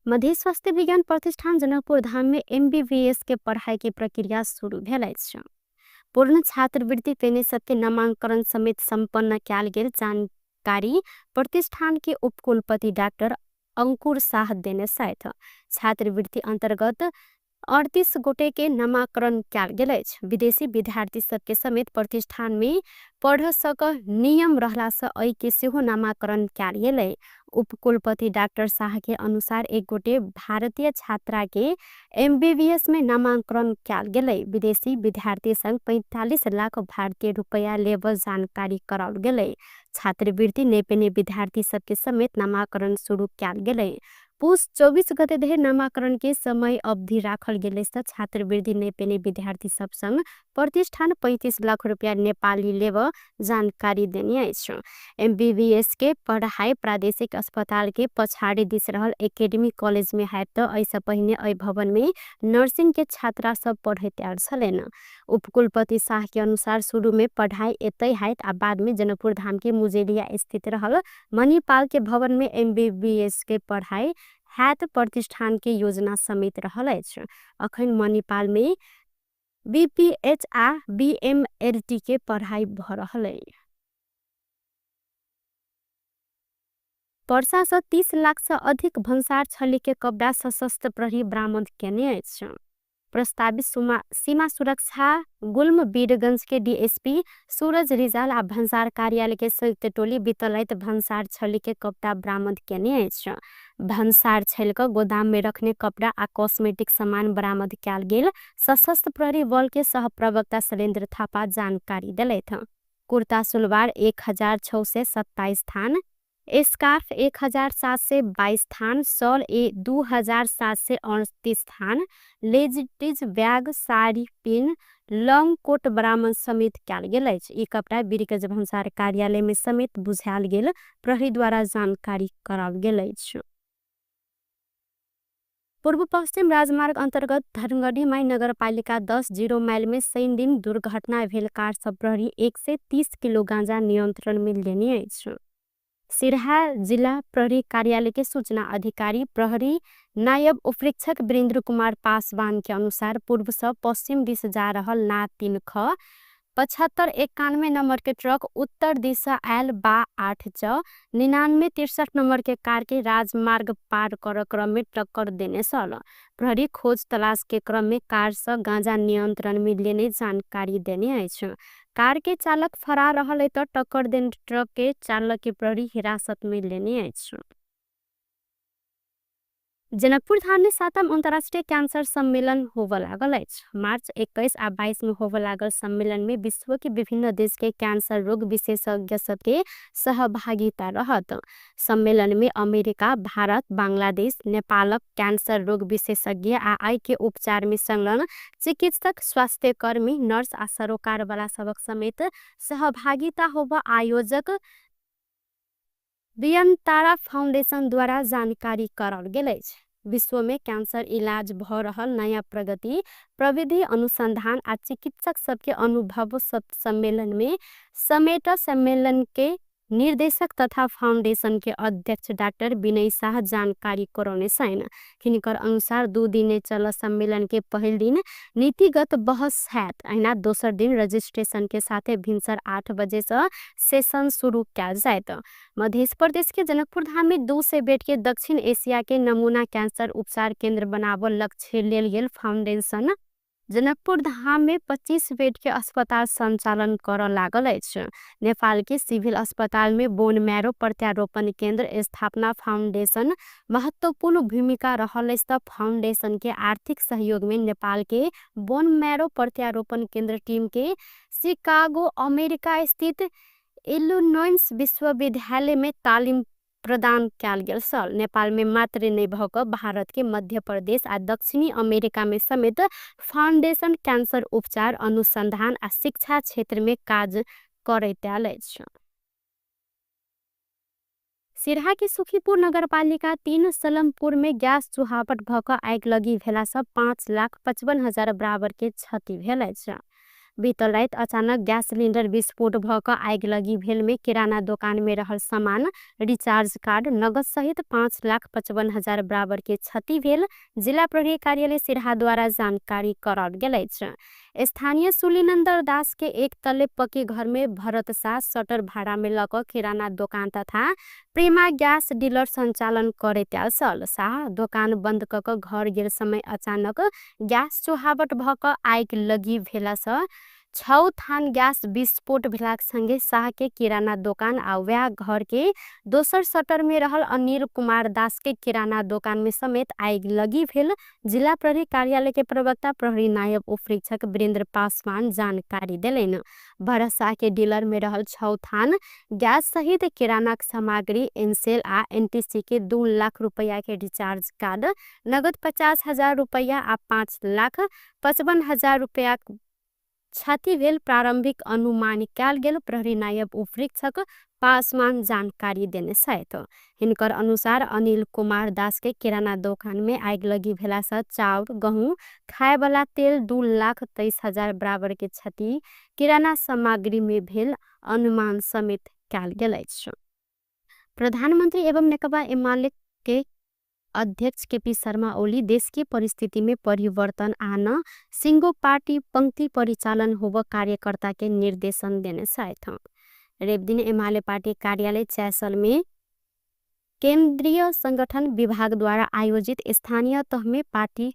मध्य स्वास्थ्य विज्ञान प्रतिष्ठान जनकपुर धाम में एमबीबीएस के पढ़ाई के प्रक्रिया शुरू भेल अछि। पूर्ण छात्रवृत्ति पेने सबके नामांकन समेत संपन्न कयल गेल जानकारी प्रतिष्ठान के उपकुलपति डॉक्टर अंकुर शाह देने छथि। छात्रवृत्ति अंतर्गत 38 गोटे के नामांकन कयल गेल अछि। विदेशी विद्यार्थी सबके समेत प्रतिष्ठान में पढ़ सक नियम रहला से एहि के सेहो नामांकन कयल गेलै। उपकुलपति डॉक्टर शाह के अनुसार एक गोटे भारतीय छात्रा के एमबीबीएस में नामांकन कयल गेलै। विदेशी विद्यार्थी संग 45 लाख भारतीय रुपैया लेब जानकारी कराओल गेलै। छात्रवृत्ति नहि पेने विद्यार्थी सबके समेत नामांकन शुरू कयल गेलै। पुस 24 गते धरि नामांकन के समय अवधि राखल गेलै से छात्रवृत्ति नहि पेने विद्यार्थी सब संग प्रतिष्ठान 35 लाख रुपया नेपाली लेब जानकारी देने अछि। एमबीबीएस के पढ़ाई प्रादेशिक अस्पताल के पछाड़ी दिस रहल एकेडमी कॉलेज में हैत त एहिसँ पहिने एहि भवन में नर्सिंग के छात्रा सब पढ़ैत आयल छलनि। उपकुलपति शाह के अनुसार शुरू में पढ़ाई एतै हैत आ बाद में जनकपुर धाम के मुजेलिया स्थित रहल मणिपाल के भवन में एमबीबीएस के पढ़ाई हैत प्रतिष्ठान के योजना समेत रहल अछि। अखन मणिपाल में बीपीएच आ बीएमएलटी के पढ़ाई भ रहल अछि। पर्सा से 30 लाख से अधिक भन्सार छली के कपड़ा सशस्त्र प्रहरी बरामद केने अछि। प्रस्तावित सीमा सुरक्षा गुल्म वीरगंज के डीएसपी सूरज रिजाल आ भन्सार कार्यालय के संयुक्त टोली बितलैत भन्सार छली के कपड़ा बरामद केने अछि। भन्सार छल के गोदाम में रखने कपड़ा आ कॉस्मेटिक सामान बरामद कयल गेल सशस्त्र प्रहरी बल के सह प्रवक्ता शैलेन्द्र थापा जानकारी देलथि। कुर्ता सुलवार 1627 थान, स्कार्फ 1722 थान, सल 2738 थान, लेडिज ब्याग, साडी पिन, लङ कोट बरामद समेत कयल गेल अछि। ई कपड़ा वीरगंज भन्सार कार्यालय में समेत बुझायल गेल प्रहरीद्वारा जानकारी कराओल गेल अछि। पूर्व पश्चिम राजमार्ग अन्तर्गत धनगढी माई नगरपालिका 10 0 माइल में शनि दिन दुर्घटना भेल कार सब प्रहरी 130 किलो गांजा नियंत्रण में लेने अछि। सिरहा जिला प्रहरी कार्यालय के सूचना अधिकारी प्रहरी नायब उपरीक्षक वीरेंद्र कुमार पासवान के अनुसार पूर्व से पश्चिम दिश जा रहल ना 3 ख 7591 नंबर के ट्रक उत्तर दिशा आयल बा 8 च 9963 नंबर के कार के राजमार्ग पार कर क्रम में टक्कर देने छल। प्रहरी खोज तलाश के क्रम में कार से गांजा नियंत्रण में लेने जानकारी देने अछि। कार के चालक फरार रहल त टक्कर देने ट्रक के चालक के प्रहरी हिरासत में लेने अछि। जनकपुर धाम में 7म अंतर्राष्ट्रीय कैंसर सम्मेलन होबय लागल अछि। मार्च 21 आ 22 में होबय लागल सम्मेलन में विश्व के विभिन्न देश के कैंसर रोग विशेषज्ञ सबके सहभागिता रहत। सम्मेलन में अमेरिका, भारत, बांग्लादेश, नेपालक कैंसर रोग विशेषज्ञ आ आई के उपचार में संलग्न चिकित्सक, स्वास्थ्यकर्मी, नर्स आ सरोकार वाला सबक समेत सहभागिता होबय आयोजक बियनतारा फाउंडेशन द्वारा जानकारी कराओल गेल अछि। विश्व में कैंसर इलाज भ रहल नया प्रगति, प्रविधि अनुसंधान आ चिकित्सक सबके अनुभव सब सम्मेलन में समेट सम्मेलन के निर्देशक तथा फाउंडेशन के अध्यक्ष डाक्टर विनय शाह जानकारी करौने छनि। हिनकर अनुसार 2 दिने चल सम्मेलन के पहिल दिन नीतिगत बहस हैत, अहिना दोसर दिन रजिस्ट्रेशन के साथे भिनसर 8 बजे से सेशन शुरू कयल जायत। मध्य प्रदेश के जनकपुर धाम में 200 बेड के दक्षिण एशिया के नमूना कैंसर उपचार केंद्र बनाबऽ लक्ष्य लेल गेल फाउंडेशन जनकपुर धाम में 25 बेड के अस्पताल संचालन करऽ लागल अछि। नेपाल के सिविल अस्पताल में बोन मैरो प्रत्यारोपण केंद्र स्थापना फाउंडेशन महत्वपूर्ण भूमिका रहल अछि त फाउंडेशन के आर्थिक सहयोग में नेपाल के बोन मैरो प्रत्यारोपण केंद्र टीम के शिकागो अमेरिका स्थित इलिनोइस विश्वविद्यालय में तालिम प्रदान कयल गेल छल। नेपाल में मात्र नहि भऽ कऽ भारत के मध्य प्रदेश आ दक्षिणी अमेरिका में समेत फाउंडेशन कैंसर उपचार अनुसंधान आ शिक्षा क्षेत्र में काज करैत आयल अछि। सिरहा के सुखीपुर नगरपालिका 3 सलमपुर में गैस चुहावट भऽ कऽ आगिलगी भेला सँ 5,55,000 बराबर के क्षति भेल अछि। बीतल राति अचानक गैस सिलिंडर विस्फोट भऽ कऽ आगिलगी भेल में किराना दोकान में रहल सामान, रिचार्ज कार्ड, नगद सहित 5,55,000 बराबर के क्षति भेल जिला प्रहरी कार्यालय सिरहा द्वारा जानकारी कराओल गेल अछि। स्थानीय सुलीनन्दर दास के एक तले पक्की घर में भरत शाह सटर भाड़ा में लऽ कऽ किराना दोकान तथा प्रेमा गैस डीलर संचालन करैत आयल छल। शाह दोकान बंद कऽ कऽ घर गेल समय अचानक गैस चुहावट भऽ कऽ आगिलगी भेला सँ 6 थान गैस विस्फोट भेलाक संगे शाह के किराना दोकान आ वएह घर के दोसर सटर में रहल अनिल कुमार दास के किराना दोकान में समेत आगिलगी भेल जिला प्रहरी कार्यालय के प्रवक्ता प्रहरी नायब उपरीक्षक वीरेंद्र पासवान जानकारी देलनि। भरत शाह के डीलर में रहल 6 थान गैस सहित किराना सामग्री, एनसेल आ एनटीसी के 2 लाख रुपया के रिचार्ज कार्ड, नगद 50,000 रुपया आ 5,55,000 रुपया क्षति भेल प्रारंभिक अनुमान कयल गेल प्रहरी नायब उपरीक्षक पासवान जानकारी देने छथि। हिनकर अनुसार अनिल कुमार दास के किराना दोकान में आगिलगी भेला सँ चाउर, गहूँ, खायवाला तेल 2,23,000 बराबर के क्षति किराना सामग्री में भेल अनुमान समेत कयल गेल अछि। प्रधानमंत्री एवं नेकपा एमाले के अध्यक्ष केपी शर्मा ओली देश के परिस्थिति में परिवर्तन आन सिंगो पार्टी पंक्ति परिचालन होब कार्यकर्ता के निर्देशन देने छथि। रविदिन एमाले पार्टी कार्यालय च्यासल में केंद्रीय संगठन विभाग द्वारा आयोजित स्थानीय तह में पार्टी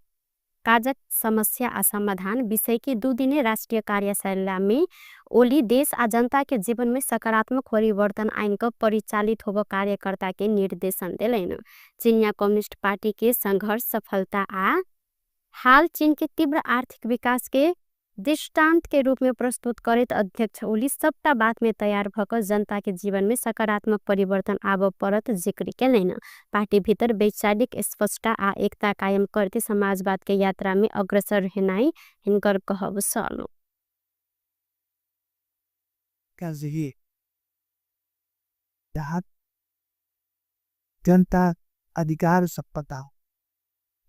काजक समस्या आ समाधान विषय के 2 दिने राष्ट्रीय कार्यशाला में ओली देश आ जनता के जीवन में सकारात्मक परिवर्तन आइन क परिचालित होब कार्यकर्ता के निर्देशन देलनि। चीनिया कम्युनिस्ट पार्टी के संघर्ष सफलता आ हाल चीन के तीव्र आर्थिक विकास के दृष्टान्तके रूपमे प्रस्तुत करैत अध्यक्ष ओली सबटा बातमे तयार भऽ जनताके जीवनमे सकारात्मक परिवर्तन आबऽ परत जिक्र केलैन। पार्टी भितर वैचारिक स्पष्टता आ एकता कायम करते समाजवादके यात्रामे अग्रसर हेनाइ हिनकर कहब छल। जनता अधिकार सपता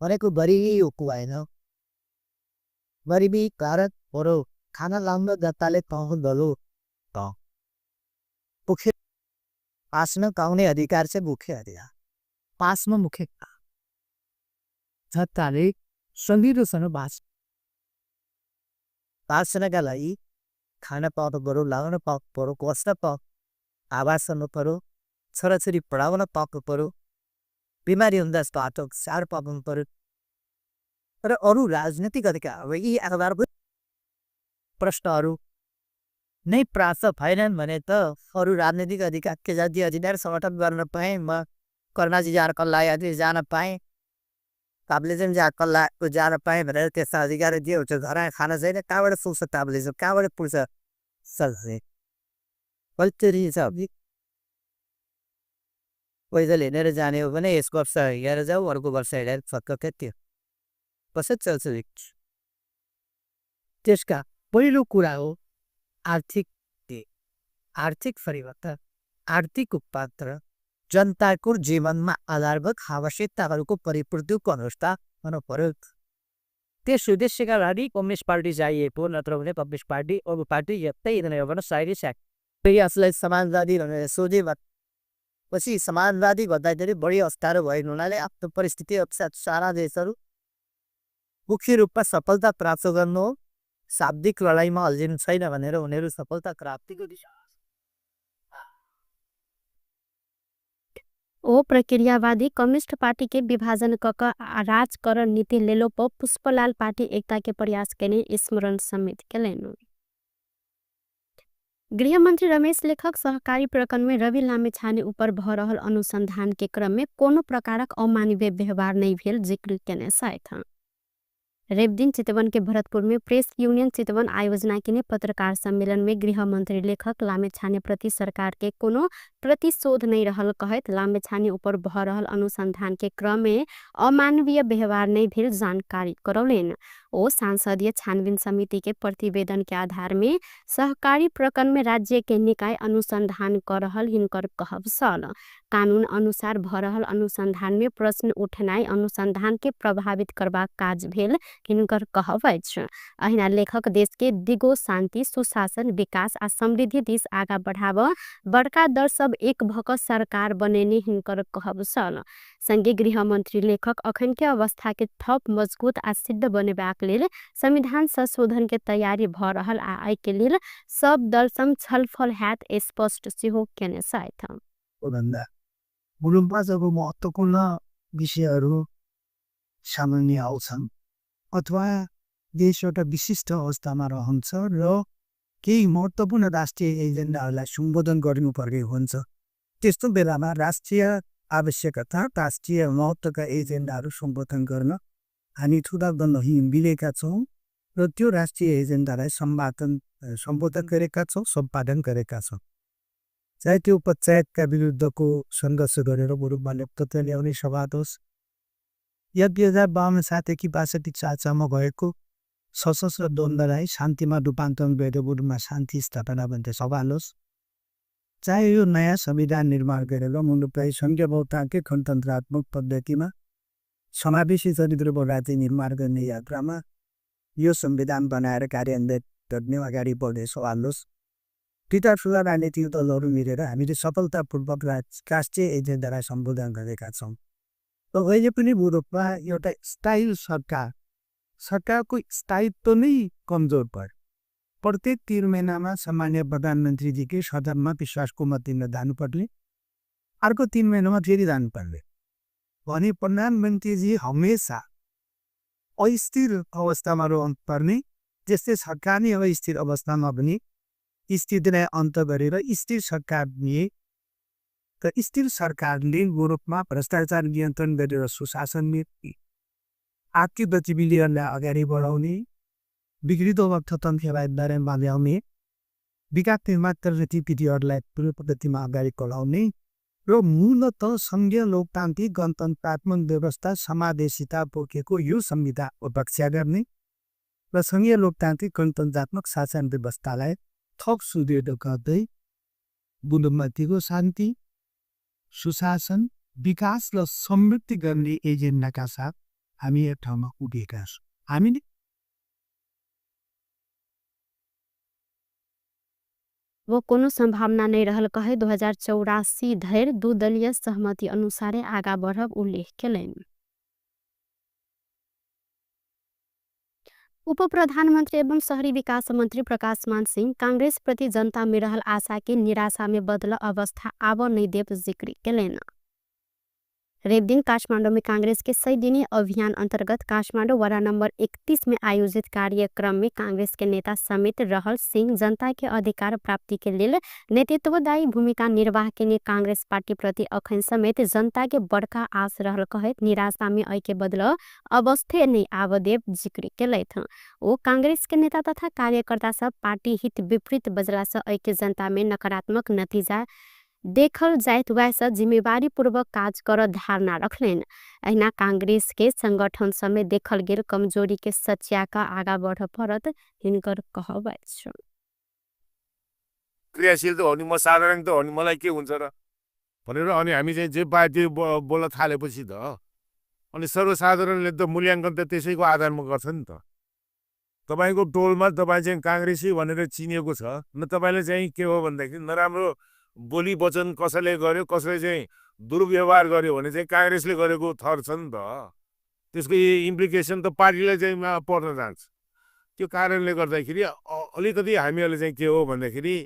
भनेको गरिबी हो होइन। गरिबी कारण पऱ्यो खाना लाउन जनताले पाउनु दलो मुख्य पासमा पाउने अधिकार चाहिँ मुख्य अधिकार पासमा मुख्य जनताले सजिलोसँग बाँच्न बाँच्नका लागि खाना पाउनु पऱ्यो, लाउन पाउनु पऱ्यो, बस्न पाउनु, आवास हुनु पऱ्यो, छोराछोरी पढाउन पाउनु पऱ्यो, बिमारी हुँदा बाटो स्याहार पाउनु पऱ्यो र अरू राजनीतिक अधिकार यी आधारभूत प्रश्नहरू नै प्राप्त भएनन् भने त अरू राजनीतिक अधिकार के जाति अधिकार समर्थन गर्न पाएँ म कर्णाजी जान कल्ला जान पाएँ, ताप्लेजुङ जा कल्ला जान पाएँ भनेर त्यस्ता अधिकार जे हुन्छ घर खाना छैन कहाँबाट पुग्छ ताप्लेजुङ, कहाँबाट पुग्छ सल्से पैदल हिँडेर जाने हो भने यस वर्ष हिँडेर जाऊ अर्को वर्ष हिँडेर फक्क त्यो कसरी चल्छ। त्यसका पहिलो कुरा हो आर्थिक आर्थिक परिवर्तन, आर्थिक रूपान्तरण, जनताको जीवनमा आधारभूत आवश्यकताहरूको परिपूर्तिको अवस्था हुनु पर्यो। त्यस उद्देश्यका लागि कम्युनिस्ट पार्टी चाहिएको, नत्र भने कम्युनिस्ट पार्टी अरू पार्टी यतै हिँड्ने साइडै साइड। फेरि आफूलाई समाजवादी भनेर सोधे पछि समाजवादी भन्दाखेरि बढी अप्ठ्यारो भएको हुनाले आफ्नो परिस्थिति अनुसार सारा देशहरू मुख्य रूपमा सफलता प्राप्त गर्नु हो, शाब्दिक लडाइँमा अल्झिनु छैन भनेर उनीहरू सफलता प्राप्तिको दिशा। ओ प्रक्रियावादी कम्युनिस्ट पार्टी के विभाजन कक राजकरण नीति लेलो पुष्पलाल पार्टी एकता के प्रयास केने स्मरण समेत केलैन। गृहमन्त्री रमेश लेखक सहकारी प्रकरण में रवि लामिछाने उपर भ रहल अनुसंधान के क्रम में कोनो प्रकारक अमानवीय व्यवहार नहीं भेल जिक्र केने छथि। रविदिन चितवन के भरतपुर में प्रेस यूनियन चितवन आयोजना केने पत्रकार सम्मेलन में गृहमन्त्री लेखक लामिछाने प्रति सरकार के कोनो प्रतिशोध नहीं रहल कहैत लामिछाने उपर भ रहल अनुसंधान के क्रम में अमानवीय व्यवहार नहीं भेल जानकारी करौलेन। ओ सांसदीय छानबीन समिति के प्रतिवेदन के आधार में सहकारी प्रकरण में राज्य के निकाय अनुसंधान कर रहल हिनकर कहब छल। कानून अनुसार भ रहल अनुसंधान में प्रश्न उठनाई अनुसंधान के प्रभावित करबाक काज भेल हिनकर कहब अछि। अहिना लेखक देश के दिगो शान्ति, सुशासन, विकास आ समृद्धि दिस आगा बढ़ाब बड़का दल सब एक भक सरकार बनेने हिनकर कहब छल। संगे गृहमन्त्री लेखक अखन के अवस्था के थप मजबूत आ सिद्ध बनेबाक लेल संविधान संशोधन के तैयारी भ रहल आ एहि के लेल सब दल संग छलफल हैत स्पष्ट सेहो केने छथि। मुलुकमा महत्त्वपूर्ण विषयहरू सामान्य आउँछन् अथवा देश एउटा विशिष्ट अवस्थामा रहन्छ र केही महत्त्वपूर्ण राष्ट्रिय एजेन्डाहरूलाई सम्बोधन गर्नुपर्ने हुन्छ। त्यस्तो बेलामा राष्ट्रिय आवश्यकता, राष्ट्रिय महत्त्वका एजेन्डाहरू सम्बोधन गर्न हामी ठुला दलहरू मिलेका छौँ र त्यो राष्ट्रिय एजेन्डालाई सम्बोधन गरेका छौँ, सम्पादन गरेका छौँ। चाहे त्यो पञ्चायतका विरुद्धको सङ्घर्ष गरेर मुलुकमा लोकतन्त्र ल्याउने सवाल होस् या 2052 सालदेखि 62 सालसम्म भएको सशस्त्र द्वन्द्वलाई शान्तिमा रूपान्तरण गरेर मुलुकमा शान्ति स्थापना भन्ने सवाल होस्, चाहे यो नयाँ संविधान निर्माण गरेर मुलुकलाई सङ्घीय बहुतान्त्रिक गणतन्त्रात्मक पद्धतिमा समावेशी चरित्रको राज्य निर्माण गर्ने यात्रामा यो संविधान बनाएर कार्यान्वयन गर्ने अगाडि बढ्ने सवाल होस्, दुईटा ठुला राजनीतिक दलहरू मिलेर हामीले सफलतापूर्वक राष्ट्रिय एजेन्डालाई सम्बोधन गरेका छौँ। र अहिले पनि मुलुकमा एउटा स्थायी सरकार, सरकारको स्थायित्व नै कमजोर पर्यो। प्रत्येक 3 महिनामा सामान्य प्रधानमन्त्रीजीकै सदनमा विश्वासको मत दिन जानुपर्ने, अर्को 3 महिनामा फेरि जानुपर्ने भने प्रधानमन्त्रीजी हमेसा अस्थिर अवस्थामा रहनुपर्ने, त्यस्तै सरकार नै अस्थिर अवस्थामा पनि स्थितिलाई अन्त गरेर स्थिर सरकार दिए र स्थिर सरकारले मुलुकमा भ्रष्टाचार नियन्त्रण गरेर सुशासन नीति, आर्थिक गतिविधिहरूलाई अगाडि बढाउने, बिग्रिँदो अर्थतन्त्रलाई दायरामा ल्याउने, विकास निर्माण गतिविधिहरूलाई पूर्ण पद्धतिमा अगाडि बढाउने र मूलत सङ्घीय लोकतान्त्रिक गणतन्त्रात्मक व्यवस्था समावेशिता बोकेको यो संविधानको रक्षा गर्ने र सङ्घीय लोकतान्त्रिक गणतन्त्रात्मक शासन व्यवस्थालाई थप सुदृढ गर्दै मुलुकमाथिको शान्ति, सुशासन, विकास र समृद्धि गर्ने एजेन्डाका साथ हामी एक ठाउँमा पुगेका छौँ। हामीले वो कोनो सम्भावना नै रहल कहै 2084 धरि दू दलीय सहमति अनुसारे आगा बढ़ब उल्लेख केलनि। उप प्रधानमन्त्री एवं शहरी विकास मन्त्री प्रकाशमान सिंह कांग्रेस प्रति जनता में रहल आशा के निराशा में बदल अवस्था आब नै देब जिक्र केलनि। रविदिन काठमाडौँ में कांग्रेस के 100 दिने अभियान अंतर्गत काठमाडौँ वडा नंबर 31 में आयोजित कार्यक्रम में कांग्रेस के नेता समेत रहल सिंह जनता के अधिकार प्राप्ति के लेल नेतृत्वदायी भूमिका निर्वाह केने कांग्रेस पार्टी प्रति अखन समेत जनता के बड़का आस रहल कहैत निराशा में अइ के बदल अवस्थे नै आब देब जिक्र केलथि। ओ कांग्रेस के नेता तथा कार्यकर्ता सब पार्टी हित विपरीत बजला से अइ के जनता में नकारात्मक नतीजा देखल जाइत वैह जिम्मेवारी पूर्वक काज कर धारणा रखलनि। अहिना कांग्रेस के संगठन समेत देखल गेल कमजोरी के सच्या क आगा बढ़ पड़त हिनकर कहब अछि। क्रियाशील त हो नि, म साधारण त हो नि, मलाई के हुन्छ र भनेर अनि हामी चाहिँ जे पायो त्यो बोल्न थालेपछि त अनि सर्वसाधारणले त मूल्याङ्कन त त्यसैको आधारमा गर्छ नि त। तपाईँको टोलमा तपाईँ चाहिँ काङ्ग्रेसी भनेर चिनिएको छ न, तपाईँले चाहिँ के हो भन्दाखेरि नराम्रो बोली वचन कसैले गर्यो, कसैले चाहिँ दुर्व्यवहार गर्यो भने चाहिँ काङ्ग्रेसले गरेको थर छ नि त, त्यसको इम्प्लिकेसन त पार्टीलाई चाहिँ पर्न जान्छ। त्यो कारणले गर्दाखेरि अलिकति हामीहरूले चाहिँ के हो भन्दाखेरि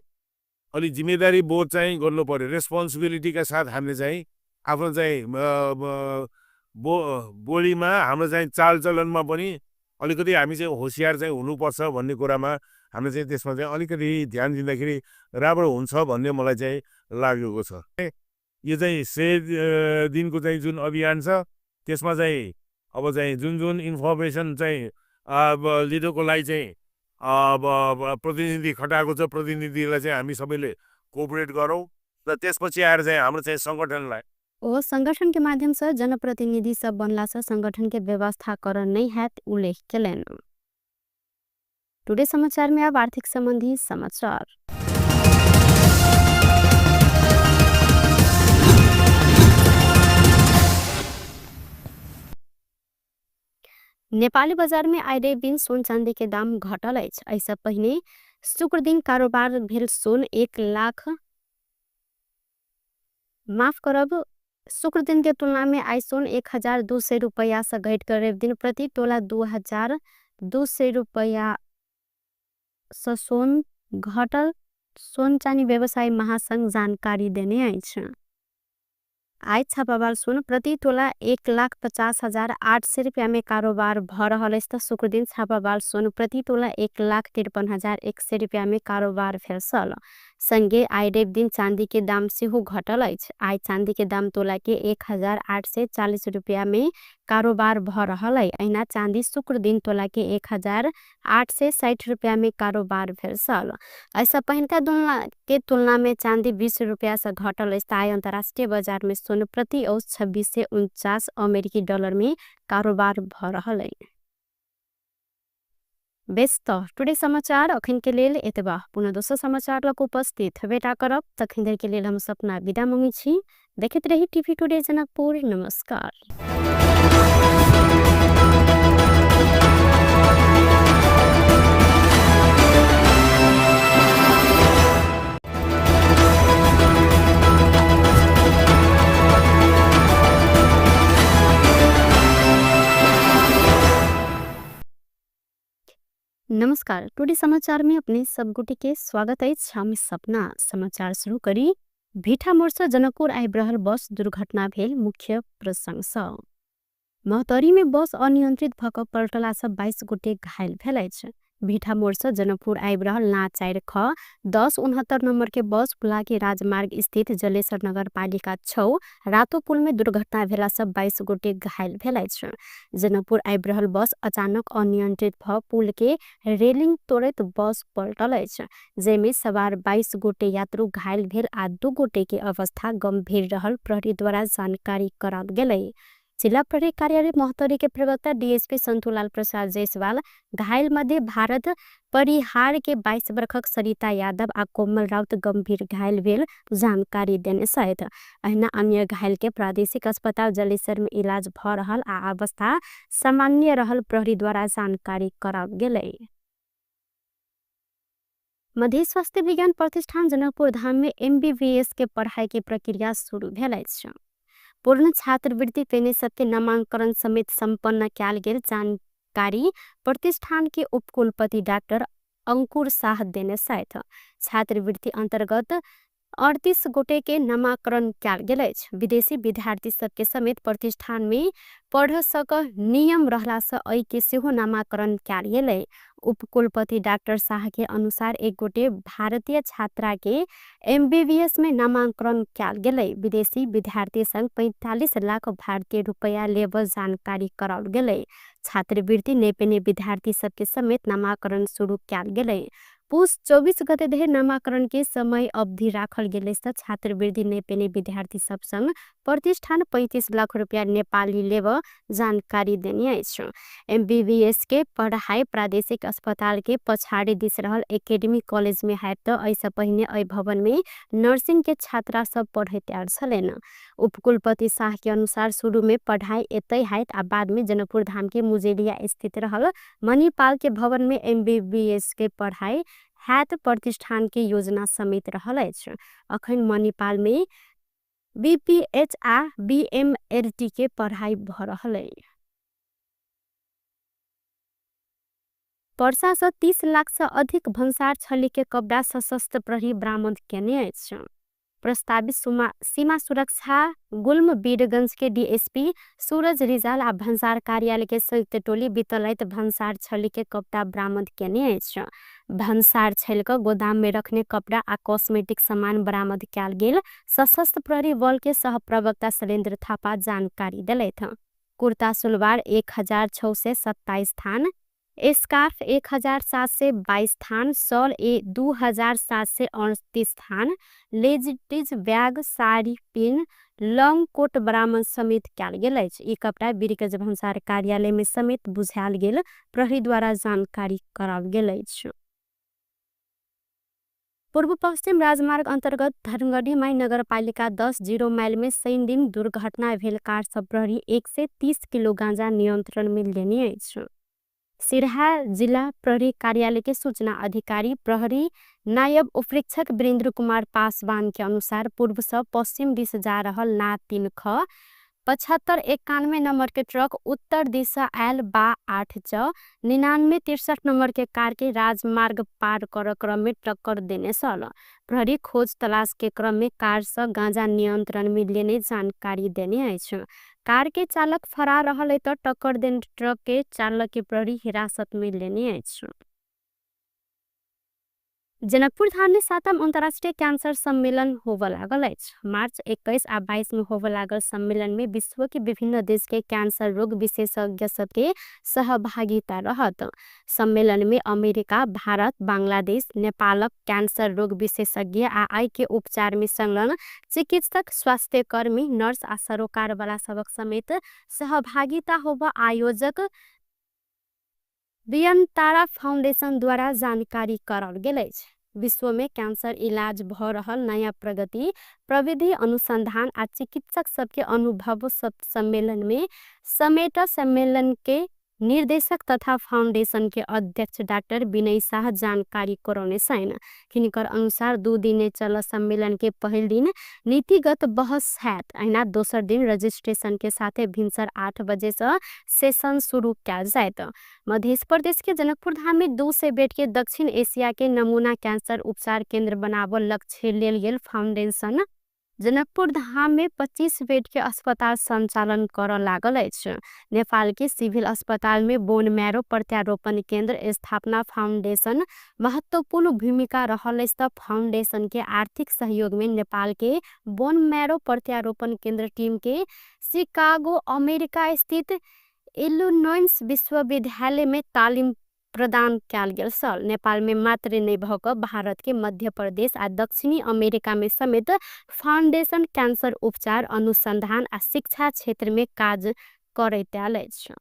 अलि जिम्मेदारी बोध चाहिँ गर्नु पर्यो। रेस्पोन्सिबिलिटीका साथ हामीले चाहिँ आफ्नो चाहिँ बोलीमा हाम्रो चाहिँ चालचलनमा पनि अलिकति हामी चाहिँ होसियार चाहिँ हुनुपर्छ भन्ने कुरामा हामीले चाहिँ त्यसमा चाहिँ अलिकति ध्यान दिँदाखेरि राम्रो हुन्छ भन्ने मलाई चाहिँ लागेको छ। यो चाहिँ 100 दिनको चाहिँ जुन अभियान छ त्यसमा चाहिँ अब चाहिँ जुन जुन इन्फर्मेसन चाहिँ अब लिनुको लागि चाहिँ अब प्रतिनिधि खटाएको छ, प्रतिनिधिलाई चाहिँ हामी सबैले कोअपरेट गरौँ र त्यसपछि आएर चाहिँ हाम्रो चाहिँ सङ्गठनलाई ओ संगठन के माध्यम से जनप्रतिनिधि सब बनला से संगठन के व्यवस्थाकरण नहीं हैत उल्लेख केलनि। टुडे समाचार में अब आर्थिक संबंधी समाचार। नेपाली बाजार में आइ रवि दिन सोन चांदी के दाम घटल अछि। एहिसँ पहिने शुक्र दिन कारोबार भेल सोन 1 लाख माफ करब शुक्र दिन के तुलना में आइ सोन 1200 रुपया से घटि कऽ रवि दिन प्रति तोला 2200 रुपया से सोन घटल सोन चानी व्यवसायी महासंघ जानकारी देने अछि। आइ छापावाल सोन प्रति तोला 1,50,800 रुपया में कारोबार भ रहल अछि त शुक्र दिन छापावाल सोन प्रति तोला 1,53,100 रुपया में कारोबार भेल छल। संगे आइ रवि दिन चांदी के दाम सेहो घटल अछि। आइ चांदी के दाम तोला के 1840 रुपया में कारोबार भ रहल अछि। अहिना चांदी शुक्र दिन तोला के 1860 रुपया में कारोबार भेल छल। एहिसँ पहिनका के तुलना में चांदी 20 रुपया से घटल अछि। आइ अंतर्राष्ट्रीय बाजार में सोन प्रति औस 2649 अमेरिकी डॉलर में कारोबार भ रहल अछि। बेस त टुडे समाचार अखन के लेल एतबा। पुनः दोसर समाचार लग उपस्थित हेबेटा करब। तखन धरि के लेल हम सपना विदा मंगै छी। देखैत रही टीवी टुडे जनकपुर। नमस्कार। नमस्कार, टुडे समाचार में अपने सब गोटे के स्वागत अछि। हम सपना समाचार शुरू करी। भीठा मोड़ से जनकपुर आबि रहल बस दुर्घटना भेल मुख्य प्रसंग सँ। महोत्तरी में बस अनियंत्रित भ क पलटला सँ 22 गोटे घायल भेल अछि। भिठा मोड़ से जनकपुर आबि रहल ना 4 ख 1069 नंबर के बस हुलाकी राजमार्ग स्थित जलेसर नगरपालिका 6 रातो पुल में दुर्घटना भेला से 22 गोटे घायल भेल अछि। जनकपुर आबि रहल बस अचानक अनियंत्रित भ पुल के रेलिंग तोड़ैत बस पलटल अछि, जाहिमे सवार 22 गोटे यात्रु घायल भेल आ 2 गोटे के अवस्था गंभीर रहल प्रहरी द्वारा जानकारी कराओल गेलै। जिला प्रहरी कार्यालय महोत्तरी के प्रवक्ता डीएसपी संतुलाल प्रसाद जायसवाल घायल मध्य भारत परिहार के 22 वर्षक सरिता यादव आ कोमल राउत गंभीर घायल भेल जानकारी देने सहित अहिना अन्य घायल के प्रादेशिक अस्पताल जलेसर में इलाज भ रहल आ अवस्था सामान्य रहल प्रहरी द्वारा जानकारी कराओल गेलै। मध्य स्वास्थ्य विज्ञान प्रतिष्ठान जनकपुर धाम में एमबीबीएस के पढ़ाई के प्रक्रिया शुरू भेल अछि। पूर्ण छात्रवृत्ति पेने सबके नामांकन समेत संपन्न कयल गेल जानकारी प्रतिष्ठान के उपकुलपति डॉक्टर अंकुर शाह देने छथि। छात्रवृत्ति अंतर्गत 38 गोटे के नामांकन कयल गेल अछि। विदेशी विद्यार्थी सबके समेत प्रतिष्ठान में पढ़ सक नियम रहला से एहि के सेहो नामांकन कयल गेलै। उपकुलपति डॉक्टर शाह के अनुसार एक गोटे भारतीय छात्रा के एमबीबीएस में नामांकन कयल गेलै। विदेशी विद्यार्थी संग 45 लाख भारतीय रुपया लेब जानकारी कराओल गेलै। छात्रवृत्ति नै पेने विद्यार्थी सबके समेत नामांकन शुरू कयल गेलै। पुस 24 गते धरि नामांकन के समय अवधि राखल गेलै से छात्रवृत्ति नै पेने विद्यार्थी सब संग प्रतिष्ठान 35 लाख रुपया नेपाली लेब जानकारी देने अछि। एमबीबीएस के पढ़ाई प्रादेशिक अस्पताल के पछाड़ी दिस रहल एकेडमी कॉलेज में हैत त एहिसँ पहिने एहि भवन में नर्सिंग के छात्रा सब पढ़ैत आयल छलनि। उपकुलपति शाह के अनुसार शुरू में पढ़ाई एतै हैत आ बाद में जनकपुर धाम के मुजेलिया स्थित रहल मणिपाल के भवन में एमबीबीएस के पढ़ाई हैत प्रतिष्ठान के योजना समेत रहल अछि। अखन मणिपाल में बीपीएच आ बीएमएलटी के पढ़ाई भ रहल अछि। पर्सा से 30 लाख से अधिक भन्सार छली के कपड़ा सशस्त्र प्रहरी बरामद केने अछि। प्रस्तावित सीमा सुरक्षा गुल्म वीरगंज के डीएसपी सूरज रिजाल आ भन्सार कार्यालय के संयुक्त टोली बीतल राति भन्सार छली के कपड़ा बरामद केने अछि। भन्सार छल के गोदाम में रखने कपड़ा आ कॉस्मेटिक सामान बरामद कयल गेल सशस्त्र प्रहरी बल के सह प्रवक्ता शैलेन्द्र थापा जानकारी देलथि। कुर्ता सुलवार 1627 थान, स्कार्फ 1722 थान, शॉल 2738 थान, ladies bag, sari pin, long coat बरामद समेत कयल गेल अछि। ई कपड़ा वीरगंज भन्सार कार्यालय में समेत बुझायल गेल प्रहरी द्वारा जानकारी कराओल गेल अछि। पूर्व पश्चिम राजमार्ग अंतर्गत धर्मगढ़ी माई नगरपालिका 10 0 माइल में शनि दिन दुर्घटना भेल कार सब प्रहरी 130 किलो गांजा नियंत्रण में लेने अछि। सिरहा जिला प्रहरी कार्यालय के सूचना अधिकारी प्रहरी नायब उपरीक्षक वीरेंद्र कुमार पासवान के अनुसार पूर्व से पश्चिम दिश जा रहल ना 3 ख 7591 नंबर के ट्रक उत्तर दिशा आयल बा 8 च 9963 नंबर के कार के राजमार्ग पार कर क्रम में टक्कर देने छल। प्रहरी खोज तलाश के क्रम में कार से गांजा नियंत्रण में लेने जानकारी देने अछि। कार के चालक फरार रहल त टक्कर देने ट्रक के चालक के प्रहरी हिरासत में लेने अछि। जनकपुर धाम में 7म अंतर्राष्ट्रीय कैंसर सम्मेलन होबय लागल अछि। मार्च 21 आ 22 में होबय लागल सम्मेलन में विश्व के विभिन्न देश के कैंसर रोग विशेषज्ञ सबके सहभागिता रहत। सम्मेलन में अमेरिका, भारत, बांग्लादेश, नेपालक कैंसर रोग विशेषज्ञ आ आई के उपचार में संलग्न चिकित्सक, स्वास्थ्यकर्मी, नर्स आ सरोकार वाला सबक समेत सहभागिता होबय आयोजक बियनतारा फाउंडेशन द्वारा जानकारी कराओल गेल अछि। विश्व में कैंसर इलाज भ रहल नया प्रगति, प्रविधि अनुसंधान आ चिकित्सक सबके अनुभव सब सम्मेलन में समेट सम्मेलन के निर्देशक तथा फाउंडेशन के अध्यक्ष डॉक्टर विनय शाह जानकारी करौने छनि। हिनकर अनुसार 2 दिने चल सम्मेलन के पहिल दिन नीतिगत बहस हैत, अहिना दोसर दिन रजिस्ट्रेशन के साथे भिनसर 8 बजे से सेशन शुरू कयल जायत। मध्य प्रदेश के जनकपुर धाम में 200 बेड के दक्षिण एशिया के नमूना कैंसर उपचार केंद्र बनाबऽ लक्ष्य लेल गेल फाउंडेशन जनकपुर धाम में 25 बेड के अस्पताल संचालन कर लागल अछि। नेपाल के सिविल अस्पताल में बोन मैरो प्रत्यारोपण केंद्र स्थापना फाउंडेशन महत्वपूर्ण भूमिका रहल अछि। त फाउंडेशन के आर्थिक सहयोग में नेपाल के बोन मैरो प्रत्यारोपण केंद्र टीम के शिकागो अमेरिका स्थित इलिनोइस विश्वविद्यालय में तालिम प्रदान कयल गेल छल। नेपाल में मात्र नहि भऽ कऽ भारत के मध्य प्रदेश आ दक्षिणी अमेरिका में समेत फाउंडेशन कैंसर उपचार, अनुसंधान आ शिक्षा क्षेत्र में काज करैत आयल अछि।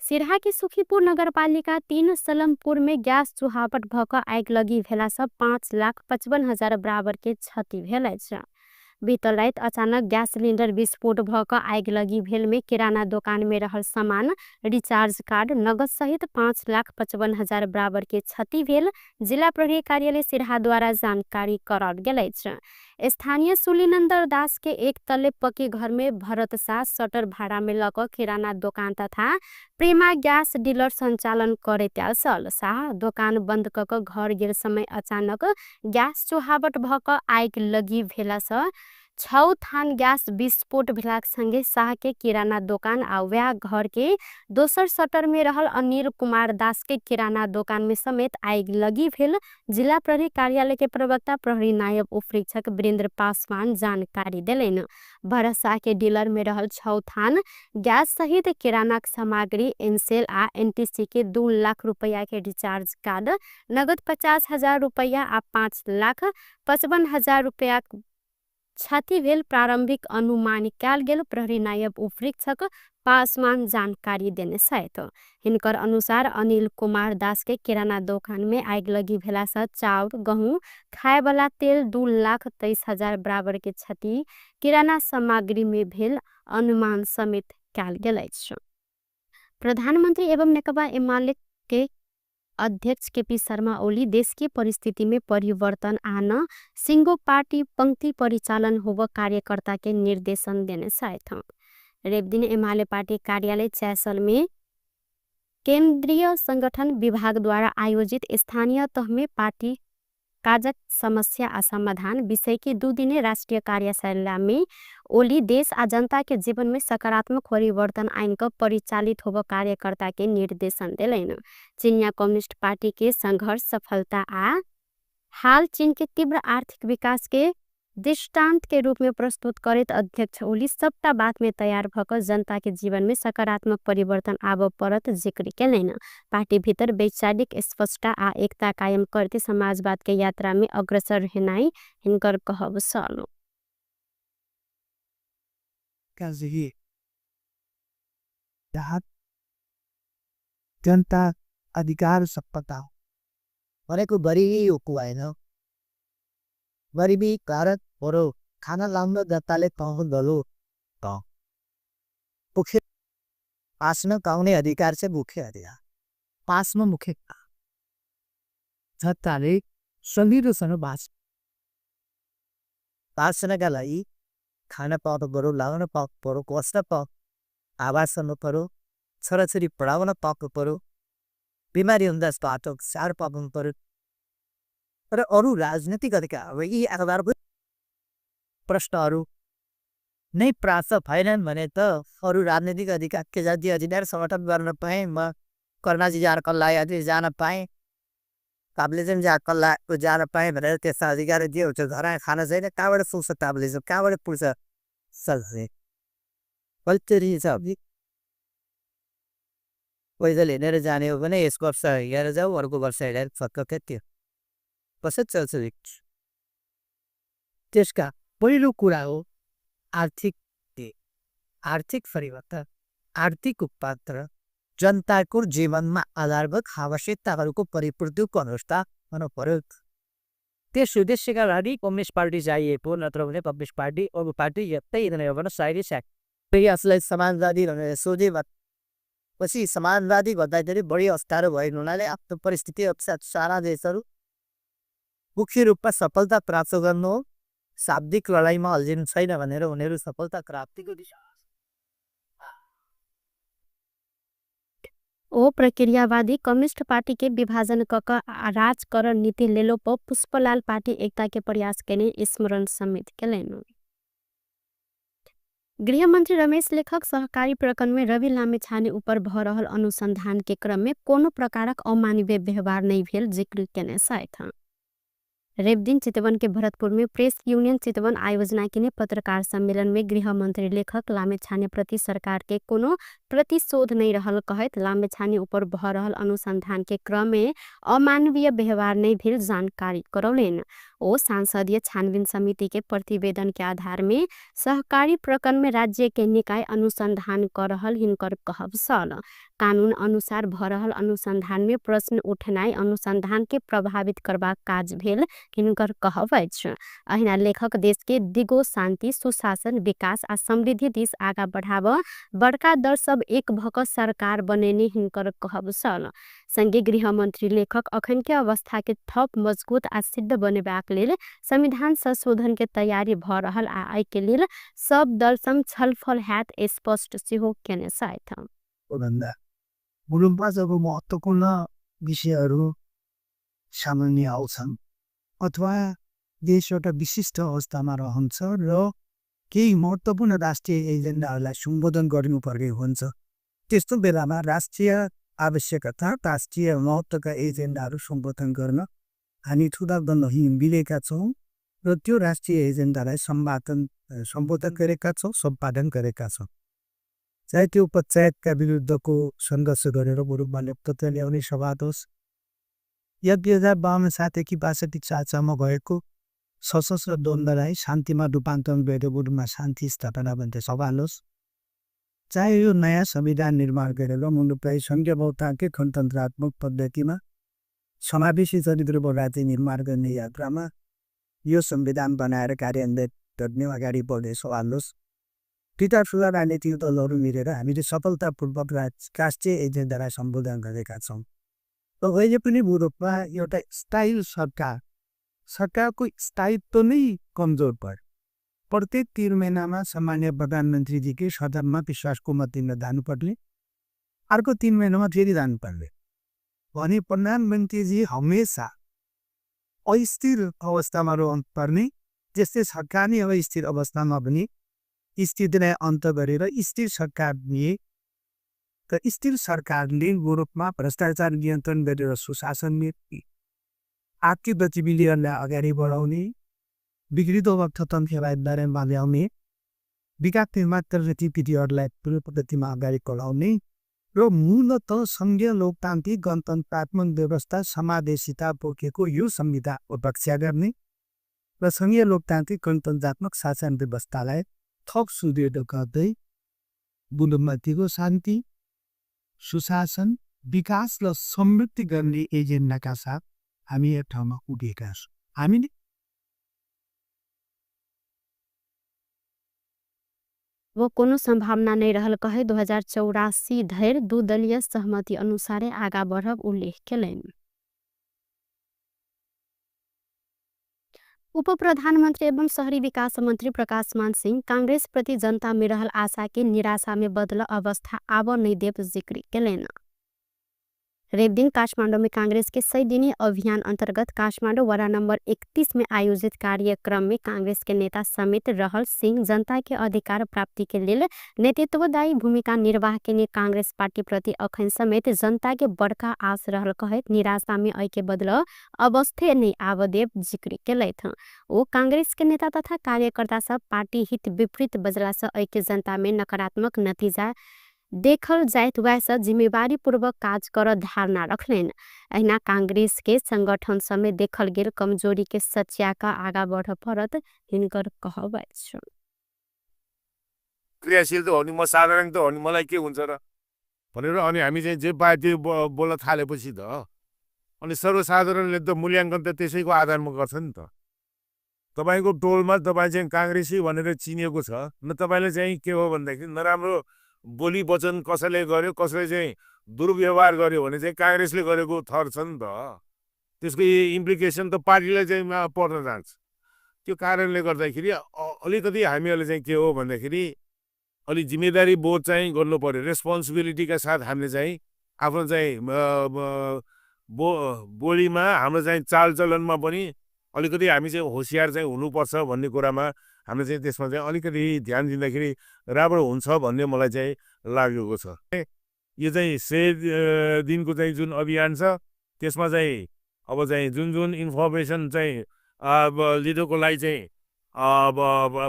सिरहा के सुखीपुर नगरपालिका 3 सलमपुर में गैस चुहावट भऽ कऽ आगिलगी भेलासँ 5,55,000 बराबर के क्षति भेल अछि। बीतल राति अचानक गैस सिलिंडर विस्फोट भऽ कऽ आगिलगी भेल में किराना दोकान में रहल सामान, रिचार्ज कार्ड, नगद सहित 5,55,000 बराबर के क्षति भेल जिला प्रहरी कार्यालय सिरहा द्वारा जानकारी कराओल गेल अछि। स्थानीय सुलीनन्दर दास के एक तले पक्की घर में भरत साह सटर भाड़ा में लऽ कऽ किराना दोकान तथा प्रेमा गैस डीलर संचालन करैत आयल छल। साह दोकान बंद कऽ कऽ घर गेल समय अचानक गैस चुहावट भऽ कऽ आगिलगी भेलासँ 6 थान गैस विस्फोट भेलाक संगे साह के किराना दोकान आ वएह घर के दोसर सटर में रहल अनिल कुमार दास के किराना दोकान में समेत आगिलगी भेल जिला प्रहरी कार्यालय के प्रवक्ता प्रहरी नायब उपरीक्षक वीरेंद्र पासवान जानकारी देलनि। भरत साह के डीलर में रहल 6 थान गैस सहित किराना सामग्री, एनसेल आ एनटीसी के 2 लाख रुपया के रिचार्ज कार्ड, नगद 50,000 रुपया आ 5,55,000 रुपया क्षति भेल प्रारंभिक अनुमान कयल गेल प्रहरी नायब उपरीक्षक पासवान जानकारी देने छथि। हिनकर अनुसार अनिल कुमार दास के किराना दोकान में आगिलगी भेलासँ चाउर, गहूँ, खायवाला तेल 2,23,000 बराबर के क्षति किराना सामग्री में भेल अनुमान समेत कयल गेल अछि। प्रधानमंत्री एवं नेकपा एमाले के अध्यक्ष केपी शर्मा ओली देश के परिस्थिति में परिवर्तन आन सिंगो पार्टी पंक्ति परिचालन होब कार्यकर्ता के निर्देशन देने छथि। रविदिन एमाले पार्टी कार्यालय चैसल में केंद्रीय संगठन विभाग द्वारा आयोजित स्थानीय तह में पार्टी काजक समस्या आ समाधान विषय के 2 दिने राष्ट्रीय कार्यशाला में ओली देश आ जनता के जीवन में सकारात्मक परिवर्तन आइन क परिचालित होब कार्यकर्ता के निर्देशन देलनि। चीनिया कम्युनिस्ट पार्टी के संघर्ष, सफलता आ हाल चीन के तीव्र आर्थिक विकास के दृष्टांत के रूप में प्रस्तुत करैत अध्यक्ष ओली सबटा बात में तैयार भ क जनता के जीवन में सकारात्मक परिवर्तन आबऽ पड़त जिक्र केलनि। पार्टी भीतर वैचारिक स्पष्टता आ एकता कायम करते समाजवाद के यात्रा में अग्रसर हेनाई हिनकर कहब छल। जनता अधिकार सपता भनेको गरिबी हो होइन, गरिबी कारण बरु खाना लाउन जनताले पाउनु दलो त मुख्य पासमा पाउने अधिकार चाहिँ मुख्य अधिकार पासमा मुख्य जनताले सजिलोसँग बाँच्छ। बाँच्नका लागि खाना पाउनु पऱ्यो, लाउन पाउनु पऱ्यो, बस्न पाउनु, आवास गर्नु पऱ्यो, छोराछोरी पढाउन पाउनु पऱ्यो, बिमारी हुँदा बाटो स्याहार पाउनु पऱ्यो र अरू राजनीतिक अधिकार यी आधारभूत प्रश्नहरू नै प्राप्त भएनन् भने त अरू राजनीतिक अधिकार के जाति अधिकार समर्थन गर्न पाएँ, म कर्णाजी जान कल्ला जान पाएँ, काब्लेजन जा कल्ला जान पाएँ भनेर त्यस्ता अधिकार जे हुन्छ घर खाना छैन कहाँबाट पुग्छ काब्लेजन, कहाँबाट पुग्छ सल्ले पैदल हिँडेर जाने हो भने यस वर्ष हिँडेर जाऊ, अर्को वर्ष हिँडेर फर्क त्यो कसरी चल्छ? त्यसका पहिलो कुरा हो आर्थिक आर्थिक परिवर्तन, आर्थिक उत्पादन, जनताको जीवनमा आधारभूत आवश्यकताहरूको परिपूर्तिको अवस्था हुनु पर्यो। त्यस उद्देश्यका लागि कम्युनिस्ट पार्टी चाहिएको, नत्र भने कम्युनिस्ट पार्टी अरू पार्टी यतै हिँड्ने हो भने सायदै स्याक। फेरि आफूलाई समाजवादी भनेर सोधे पछि समाजवादी भन्दाखेरि बढी अप्ठ्यारो भएको हुनाले आफ्नो परिस्थिति अनुसार सारा देशहरू मुख्य रूपमा सफलता प्राप्त गर्नु हो, शाब्दिक लडाइँमा अल्झिनु छैन भनेर उनीहरू सफलता प्राप्तिको दिशा। ओ प्रक्रियावादी कम्युनिस्ट पार्टीके विभाजन कक राज कर नीति लेलोप पुष्पलाल पार्टी एकताके प्रयास केने स्मरण समेत केलैन। गृहमन्त्री रमेश लेखक सहकारी प्रकरणमे रवि लामिछाने उपर भ रहल अनुसन्धानके क्रममे कोनो प्रकारक अमानवीय व्यवहार नै भेल जिक्र केने छथि। रविदिन चितवन के भरतपुर में प्रेस यूनियन चितवन आयोजना केने पत्रकार सम्मेलन में गृहमन्त्री लेखक लामिछाने प्रति सरकार के कोनो प्रतिशोध नै रहल कहैत लामिछाने उपर भ रहल अनुसन्धान के क्रम में अमानवीय व्यवहार नै भेल जानकारी करौलेन। ओ सांसदीय छानबिन समिति के प्रतिवेदन के आधार में सहकारी प्रकरण में राज्य के निकाय अनुसंधान कर रहल हिनकर कहब छल। कानून अनुसार भ रहल अनुसंधान में प्रश्न उठनाई अनुसंधान के प्रभावित करबाक काज भेल हिनकर कहब अछि। अहिना लेखक देश के दिगो शान्ति, सुशासन, विकास आ समृद्धि दिस आगा बढ़ाब बड़का दल सब एक भक सरकार बनेने हिनकर कहब छल। संगे गृहमन्त्री लेखक अखन के अवस्था के थप मजबूत आ सिद्ध बनेबाक लेल संविधान संशोधन के तयारी भ रहल आ एहि के लेल सब दल संग छलफल हैत स्पष्ट सेहो केने छथि। भन्दा मुलुकमा जब महत्त्वपूर्ण विषयहरू सामान्य आउँछन् अथवा देश एउटा विशिष्ट अवस्थामा रहन्छ र केही महत्त्वपूर्ण राष्ट्रिय एजेन्डाहरूलाई सम्बोधन गर्नुपर्ने हुन्छ, त्यस्तो बेलामा राष्ट्रिय आवश्यकता, राष्ट्रिय महत्त्वका एजेन्डाहरू सम्बोधन गर्न हामी ठुला दलहरू मिलेका छौँ र त्यो राष्ट्रिय एजेन्डालाई सम्बोधन गरेका छौँ, सम्पादन गरेका छौँ। चाहे त्यो पञ्चायतका विरुद्धको सङ्घर्ष गरेर मुलुकमा नेतृत्व ल्याउने सवाल होस् या 2052 सालदेखि 62 सालसम्म भएको सशस्त्र द्वन्द्वलाई शान्तिमा रूपान्तरण गरेर मुलुकमा शान्ति स्थापना भन्ने सवाल होस्, चाहे यो नयाँ संविधान निर्माण गरेर मुलुकलाई सङ्घीय बहुतान्त्रिक गणतन्त्रात्मक पद्धतिमा समावेशी चरित्रको राज्य निर्माण गर्ने यात्रामा यो संविधान बनाएर कार्यान्वयन गर्ने अगाडि बढ्ने सवाल होस्, दुईटा ठुला राजनीतिक दलहरू मिलेर हामीले सफलतापूर्वक राष्ट्रिय एजेन्डालाई सम्बोधन गरेका छौँ। र अहिले पनि मुलुकमा एउटा स्थायी सरकार, सरकारको स्थायित्व नै कमजोर पर्यो। प्रत्येक 3 महिनामा सामान्य प्रधानमन्त्रीजीकै सदनमा विश्वासको मत दिन जानुपर्ने, अर्को 3 महिनामा फेरि जानुपर्ने भने प्रधानमन्त्रीजी हमेसा अस्थिर अवस्थामा रहनुपर्ने, त्यस्तै सरकार नै अस्थिर अवस्थामा पनि स्थितिलाई अन्त गरेर स्थिर सरकार दिए र स्थिर सरकारले मुलुकमा भ्रष्टाचार नियन्त्रण गरेर सुशासन आर्थिक गतिविधिहरूलाई अगाडि बढाउने, बिग्रिँदो अर्थतन्त्रलाई बारेमा ल्याउने, विकास निर्माण गतिविधिहरूलाई ठुलो पद्धतिमा अगाडि बढाउने र मूलत सङ्घीय लोकतान्त्रिक गणतन्त्रात्मक व्यवस्था समावेशिता बोकेको यो संविधानको रक्षा गर्ने र सङ्घीय लोकतान्त्रिक गणतन्त्रात्मक शासन व्यवस्थालाई थप सुदृढ गर्दै मुलुकमा दिगो शान्ति, सुशासन, विकास र समृद्धि गर्ने एजेन्डाका साथ हामी एक ठाउँमा पुगेका छौँ। हामीले वो कोनो सम्भावना नै रहल कहै 2084 धरि दुदलीय सहमति अनुसारे आगा बढ़ब उल्लेख केलनि। उप प्रधानमन्त्री एवं शहरी विकास मन्त्री प्रकाश मान सिंह कांग्रेस प्रति जनता में रहल आशा के निराशा में बदल अवस्था आब नै देब जिक्र केलनि। रविदिन काठमाडौँ में कांग्रेस के 100 दिनी अभियान अंतर्गत काठमाडौँ वडा नंबर 31 में आयोजित कार्यक्रम में कांग्रेस के नेता समेत रहल सिंह जनता के अधिकार प्राप्ति के लेल नेतृत्वदायी भूमिका निर्वाह केने कांग्रेस पार्टी प्रति अखन समेत जनता के बड़का आस रहल कहैत निराशा में अय के बदल अवस्थे नै आब देब जिक्र केलथि। ओ कांग्रेस के नेता तथा कार्यकर्ता सब पार्टी हित विपरीत बजला से अय के जनता में नकारात्मक नतीजा देखल जाइत वैह जिम्मेवारी पूर्वक काज कर धारणा रखलनि। अहिना कांग्रेस के संगठन समेत देखल गेल कमजोरी के सच्या क आगा बढ़ पड़त हिनकर कहब अछि। क्रियाशील त हो नि, म साधारण त हो नि, मलाई के हुन्छ र भनेर अनि हामी चाहिँ जे पायो त्यो बोल्न थालेपछि त अनि सर्वसाधारणले त मूल्याङ्कन त त्यसैको आधारमा गर्छ नि त। तपाईँको टोलमा तपाईँ चाहिँ काङ्ग्रेसी भनेर चिनिएको छ न, तपाईँले चाहिँ के हो भन्दाखेरि नराम्रो बोली वचन कसैले गर्यो, कसैले चाहिँ दुर्व्यवहार गर्यो भने चाहिँ काङ्ग्रेसले गरेको थर छ नि त, त्यसको इम्प्लिकेसन त पार्टीलाई चाहिँ पर्न जान्छ। त्यो कारणले गर्दाखेरि अलिकति हामीहरूले चाहिँ के हो भन्दाखेरि अलि जिम्मेदारी बोध चाहिँ गर्नु पर्यो। रेस्पोन्सिबिलिटीका साथ हामीले चाहिँ आफ्नो चाहिँ बोलीमा, हाम्रो चाहिँ चालचलनमा पनि अलिकति हामी चाहिँ होसियार चाहिँ हुनुपर्छ भन्ने कुरामा हामीले चाहिँ त्यसमा चाहिँ अलिकति ध्यान दिँदाखेरि राम्रो हुन्छ भन्ने मलाई चाहिँ लागेको छ। यो चाहिँ 100 दिनको चाहिँ जुन अभियान छ त्यसमा चाहिँ अब चाहिँ जुन जुन इन्फर्मेसन चाहिँ अब लिनुको लागि चाहिँ अब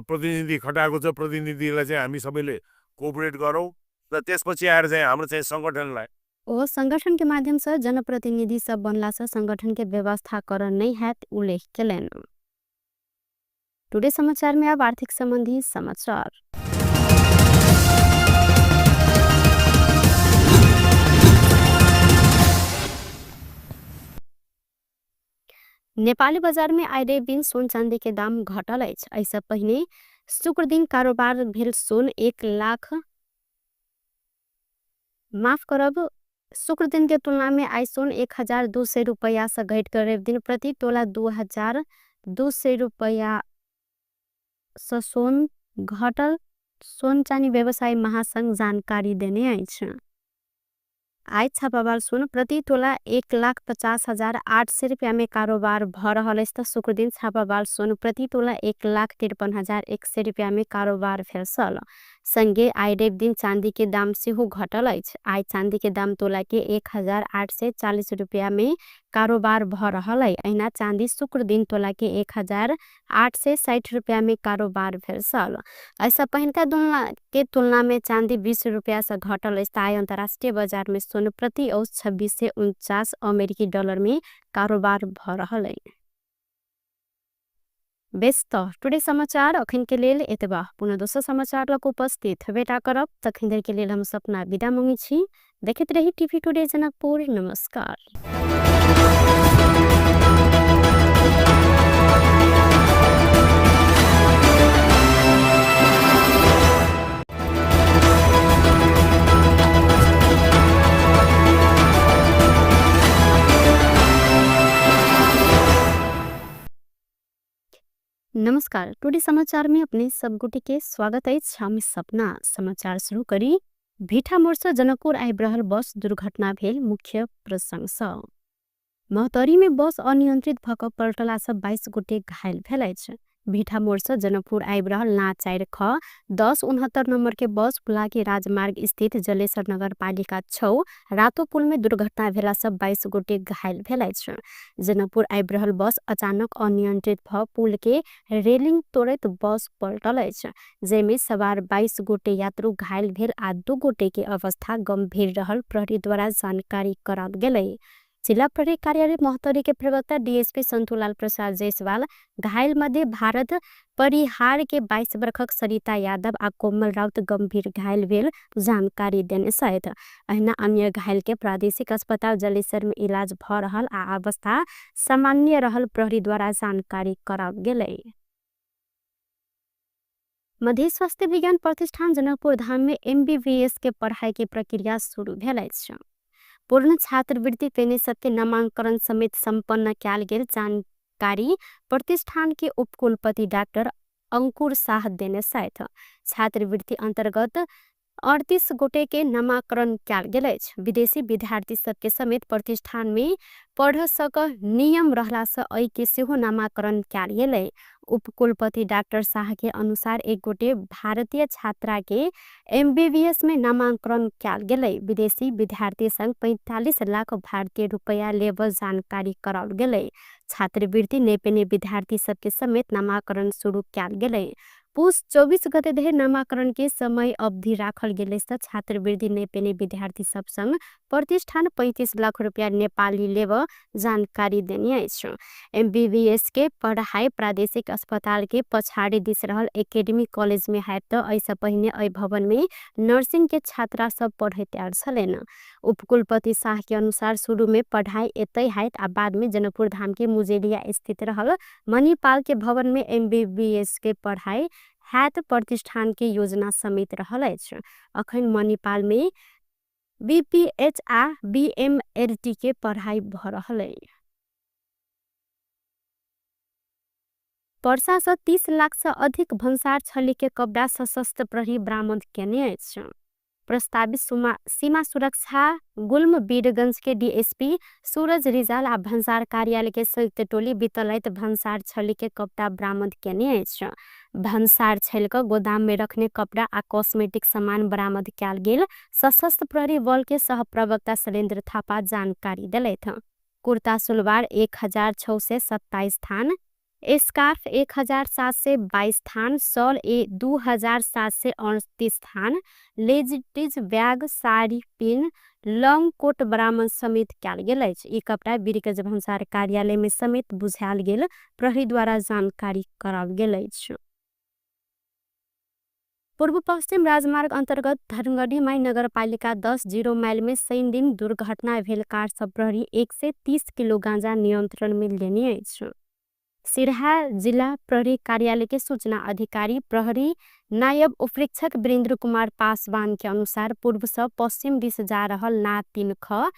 प्रतिनिधि खटाएको छ, प्रतिनिधिलाई चाहिँ हामी सबैले कोअपरेट गरौँ र त्यसपछि आएर चाहिँ हाम्रो चाहिँ सङ्गठनलाई ओ संगठन के माध्यम से जनप्रतिनिधि सब बनला से संगठन के व्यवस्थाकरण नहीं हैत उल्लेख केलनि। टुडे समाचार में अब आर्थिक संबंधी समाचार। नेपाली बाजार में आइ रवि दिन सोन चांदी के दाम घटल अछि। एहिसँ पहिने शुक्र दिन कारोबार भेल सोन 1 लाख माफ करब शुक्र दिन के तुलना में आइ सोन 1200 रुपया से घटि कऽ रवि दिन प्रति तोला 2200 रुपया से सोन घटल सोन चानी व्यवसायी महासंघ जानकारी देने अछि। आइ छापावाल सोन प्रति तोला 1,50,800 रुपया में कारोबार भ रहल अछि त शुक्र दिन छापावाल सोन प्रति तोला 1,53,100 रुपया में कारोबार भेल छल। संगे आइ रवि दिन चांदी के दाम सेहो घटल अछि। आइ चांदी के दाम तोला के 1840 रुपया में कारोबार भ रहल अछि। अहिना चांदी शुक्र दिन तोला के 1860 रुपया में कारोबार भेल छल। एहिसँ पहिनका के तुलना में चांदी 20 रुपया से घटल अछि। आइ अंतर्राष्ट्रीय बाजार में सोन प्रति औंस 2649 अमेरिकी डॉलर में कारोबार भ रहल अछि। बेस त टुडे समाचार अखन के लेल एतबा। पुनः दोसर समाचार लग उपस्थित हेबेटा करब। तखन धरि के लेल हम सपना विदा मांगै छी। देखैत रही टीवी टुडे जनकपुर। नमस्कार। नमस्कार, टुडे समाचार में अपने सब गोटे के स्वागत अछि। हम सपना समाचार शुरू करी। भीठा मोड़ से जनकपुर आबि रहल बस दुर्घटना भेल मुख्य प्रसंग सँ। महोत्तरी में बस अनियंत्रित भऽ कऽ पलटला सँ 22 गोटे घायल भेल अछि। भीठा मोड़ से जनकपुर आबि रहल ना 4 ख 1069 नंबर के बस फुलाकी राजमार्ग स्थित जलेसर नगर पालिका 6 रातो पुल में दुर्घटना भेला सँ 22 गोटे घायल भेल अछि। जनकपुर आबि रहल बस अचानक अनियंत्रित भऽ पुल के रेलिंग तोड़ैत बस पलटल अछि, जाहिमे सवार 22 गोटे यात्रु घायल भेल आ 2 गोटे के अवस्था गंभीर रहल प्रहरी द्वारा जानकारी कराओल गेलै। जिला प्रहरी कार्यालय महोत्तरी के प्रवक्ता डीएसपी संतुलाल प्रसाद जायसवाल घायल मध्य भारत परिहार के 22 वर्षक सरिता यादव आ कोमल राउत गंभीर घायल भेल जानकारी देने छथि। अहिना अन्य घायल के प्रादेशिक अस्पताल जलेसर में इलाज भ रहल आ अवस्था सामान्य रहल प्रहरी द्वारा जानकारी कराओल गेलै। मध्य स्वास्थ्य विज्ञान प्रतिष्ठान जनकपुर धाम में एमबीबीएस के पढ़ाई के प्रक्रिया शुरू भेल अछि। पूर्ण छात्रवृत्ति पेने सबके नामांकन समेत संपन्न कयल गेल जानकारी प्रतिष्ठान के उपकुलपति डॉक्टर अंकुर साह देने छथि। छात्रवृत्ति अंतर्गत 38 गोटे के नामांकन कयल गेल अछि। विदेशी विद्यार्थी सबके समेत प्रतिष्ठान में पढ़ सक नियम रहला से एहि के सेहो नामांकन कयल गेलै। उपकुलपति डॉक्टर साह के अनुसार एक गोटे भारतीय छात्रा के एमबीबीएस में नामांकन कयल गेलै। विदेशी विद्यार्थी संग 45 लाख भारतीय रुपया लेबल जानकारी कराओल गेलै। छात्रवृत्ति नहि पेने विद्यार्थी सबके समेत नामांकन शुरू कयल गेलै। पुस 24 गते धरि नामांकन के समय अवधि राखल गेलै से छात्रवृत्ति नहि पेने विद्यार्थी सब संग प्रतिष्ठान 35 लाख रुपया नेपाली लेब जानकारी देने अछि। एमबीबीएस के पढ़ाई प्रादेशिक अस्पताल के पछाड़ी दिस रहल एकेडमी कॉलेज में हैत त एहिसँ पहिने एहि भवन में नर्सिंग के छात्रा सब पढ़ैत आयल छलनि। उपकुलपति साह के अनुसार शुरू में पढ़ाई एतै हैत आ बाद में जनकपुर धाम के मुजेलिया स्थित रहल मणिपाल के भवन में एमबीबीएस के पढ़ाई हैत प्रतिष्ठान के योजना समेत रहल अछि। अखन मणिपाल में बीपीएच आ बीएमएलटी के पढ़ाई भ रहल अछि। पर्सा से 30 लाख से अधिक भन्सार छली के कपड़ा सशस्त्र प्रहरी बरामद केने अछि। प्रस्तावित सीमा सुरक्षा गुल्म वीरगञ्जके डीएसपी सूरज रिजाल आ भन्सार कार्यालयके संयुक्त टोली बितल राति भन्सार छलीके कपडा बरामद केने अछि। भन्सार छलिक गोदाममे रखने कपडा आ कस्मेटिक सामान बरामद कयल गेल सशस्त्र प्रहरी बलके सहप्रवक्ता शैलेन्द्र थापा जानकारी देलथि। कुर्ता सुलवार 1627 थान, स्कार्फ 1722 थान, सल 2738 थान, लेडीज बैग, साड़ी पिन, लङ कोट बरामद समेत कयल गेल अछि। ई कपडा वीरगञ्ज भन्सार कार्यालयमे समेत बुझायल गेल प्रहरीद्वारा जानकारी कराओल गेल अछि। पूर्व पश्चिम राजमार्ग अन्तर्गत धनगढी माई नगरपालिका 10 0 माइल में शनि दिन दुर्घटना भेल कार सब प्रहरी 130 किलो गांजा नियंत्रण में लेने अछि। सिरहा जिला प्रहरी कार्यालय के सूचना अधिकारी प्रहरी नायब उपरीक्षक वीरेंद्र कुमार पासवान के अनुसार पूर्व से पश्चिम दिश जा रहल ना 3 ख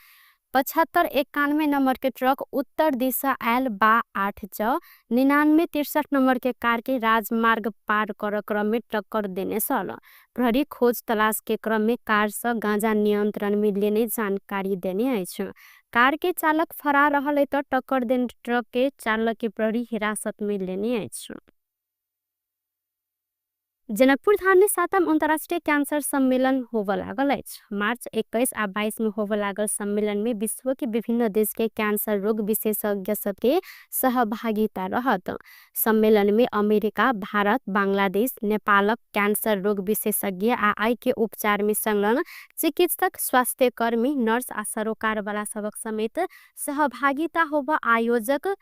7591 नंबर के ट्रक उत्तर दिशा आयल बा 8 च 9963 नंबर के कार के राजमार्ग पार कर क्रम में टक्कर देने छल। प्रहरी खोज तलाश के क्रम में कार से गांजा नियंत्रण में लेने जानकारी देने अछि। कार के चालक फरार रहल त टक्कर देने ट्रक के चालक के प्रहरी हिरासत में लेने अछि। जनकपुर धाम में 7म अंतर्राष्ट्रीय कैंसर सम्मेलन होबय लागल अछि। मार्च 21 आ 22 में होबय लागल सम्मेलन में विश्व के विभिन्न देश के कैंसर रोग विशेषज्ञ सबके सहभागिता रहत। सम्मेलन में अमेरिका, भारत, बांग्लादेश, नेपालक कैंसर रोग विशेषज्ञ आ आई के उपचार में संलग्न चिकित्सक, स्वास्थ्यकर्मी, नर्स आ सरोकार वाला सबक समेत सहभागिता होबय आयोजक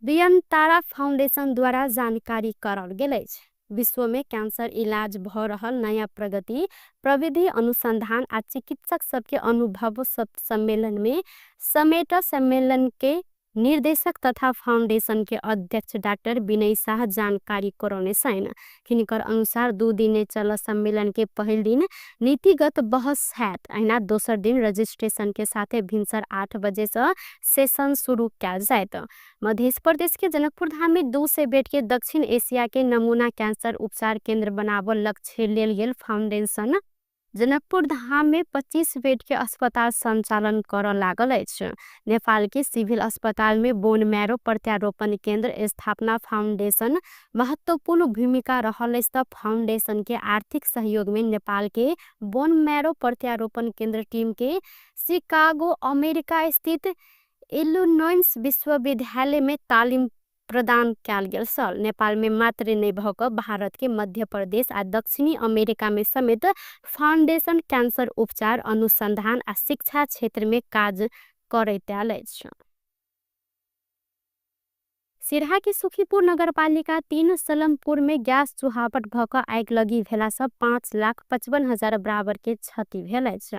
बियनतारा फाउंडेशन द्वारा जानकारी कराओल गेल अछि। विश्व में कैंसर इलाज भ रहल नया प्रगति, प्रविधि अनुसंधान आ चिकित्सक सबके अनुभव सब सम्मेलन में समेट सम्मेलन के निर्देशक तथा फाउंडेशन के अध्यक्ष डाक्टर विनय शाह जानकारी करौने छनि। हिनकर अनुसार 2 दिने चल सम्मेलन के पहिल दिन नीतिगत बहस हैत, अहिना दोसर दिन रजिस्ट्रेशन के साथे भिनसर 8 बजे से सेशन शुरू कयल जायत। मध्य प्रदेश के जनकपुर धाम में 200 बेड के दक्षिण एशिया के नमूना कैंसर उपचार केंद्र बनाबऽ लक्ष्य लेल गेल फाउंडेशन जनकपुर धाम में 25 बेड के अस्पताल संचालन करऽ लागल अछि। नेपाल के सिविल अस्पताल में बोन मैरो प्रत्यारोपण केंद्र स्थापना फाउंडेशन महत्वपूर्ण भूमिका रहल अछि त फाउंडेशन के आर्थिक सहयोग में नेपाल के बोन मैरो प्रत्यारोपण केंद्र टीम के शिकागो अमेरिका स्थित इलिनोइस विश्वविद्यालय में तालिम प्रदान कयल गेल छल। नेपाल में मात्र नहि भऽ कऽ भारत के मध्य प्रदेश आ दक्षिणी अमेरिका में समेत फाउंडेशन कैंसर उपचार अनुसंधान आ शिक्षा क्षेत्र में काज करैत आयल अछि। सिरहा के सुखीपुर नगरपालिका 3 सलमपुर में गैस चुहावट भऽ कऽ आगि भेला सँ 5,55,000 बराबर के क्षति भेल अछि।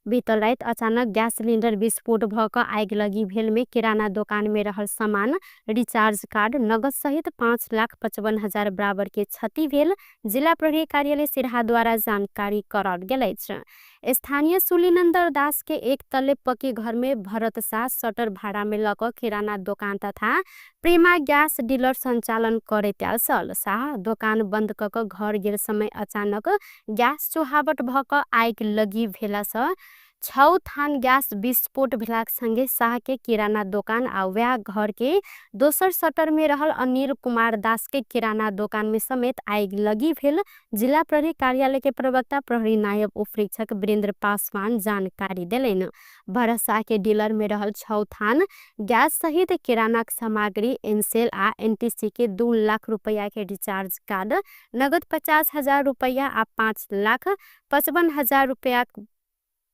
बीतल राति अचानक गैस सिलिंडर विस्फोट भऽ कऽ आगि भेल में किराना दोकान में रहल सामान, रिचार्ज कार्ड, नगद सहित 5,55,000 बराबर के क्षति भेल जिला प्रहरी कार्यालय सिरहा द्वारा जानकारी कराओल गेल अछि। स्थानीय सुलीनन्दर दास के एक तले पक्की घर में भरत शाह सटर भाड़ा में लऽ कऽ किराना दोकान तथा प्रेमा गैस डीलर संचालन करैत आयल छल। शाह दोकान बंद कऽ कऽ घर गेल समय अचानक गैस चुहावट भऽ कऽ आगि लगी भेला सँ 6 थान गैस विस्फोट भेलाक संगे शाह के किराना दोकान आ वएह घर के दोसर सटर में रहल अनिल कुमार दास के किराना दोकान में समेत आगि लगी भेल जिला प्रहरी कार्यालय के प्रवक्ता प्रहरी नायब उपरीक्षक वीरेंद्र पासवान जानकारी देलनि। भरत शाह के डीलर में रहल 6 थान गैस सहित किराना सामग्री, एनसेल आ एनटीसी के 2 लाख रुपया के रिचार्ज कार्ड, नगद 50,000 रुपया आ 5,55,000 रुपया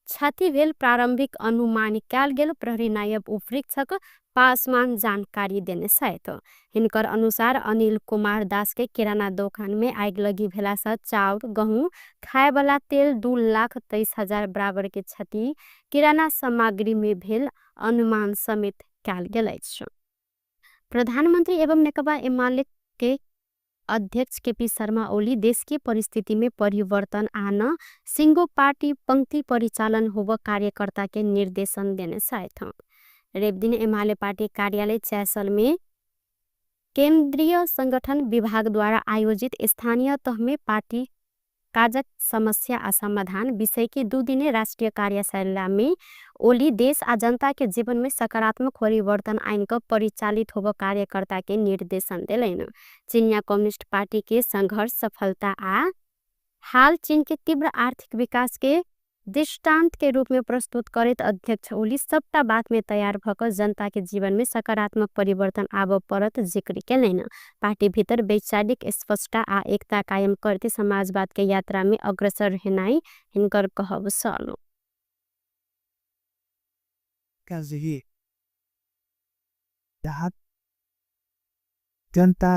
क्षति भेल प्रारंभिक अनुमान कयल गेल प्रहरी नायब उपरीक्षक पासवान जानकारी देने छथि। हिनकर अनुसार अनिल कुमार दास के किराना दोकान में आगि लगी भेला सँ चाउर, गहूँ, खाए वाला तेल 2,23,000 बराबर के क्षति किराना सामग्री में भेल अनुमान समेत कयल गेल अछि। प्रधानमंत्री एवं नेकपा एमाले के अध्यक्ष केपी शर्मा ओली देश के परिस्थिति में परिवर्तन आन सिंगो पार्टी पंक्ति परिचालन होब कार्यकर्ता के निर्देशन देने छथि। रविदिन एमाले पार्टी कार्यालय चैसल में केंद्रीय संगठन विभाग द्वारा आयोजित स्थानीय तह में पार्टी काजक समस्या आ समाधान विषयके 2 दिने राष्ट्रिय कार्यशालामे ओली देश आ जनताके जीवनमे सकारात्मक परिवर्तन आइन क परिचालित होब कार्यकर्ताके निर्देशन देलैन। चिनिया कम्युनिस्ट पार्टीके संघर्ष सफलता आ हाल चीनके तीव्र आर्थिक विकासके दृष्टान्तके रूपमे प्रस्तुत करैत अध्यक्ष ओली सबटा बातमे तयार भक जनताके जीवनमे सकारात्मक परिवर्तन आब परत जिक्र केलैन। पार्टी भीतर वैचारिक स्पष्टता आ एकता कायम करते समाजवाद के यात्रा में अग्रसर हेनाई हिनकर कहब छल। जनता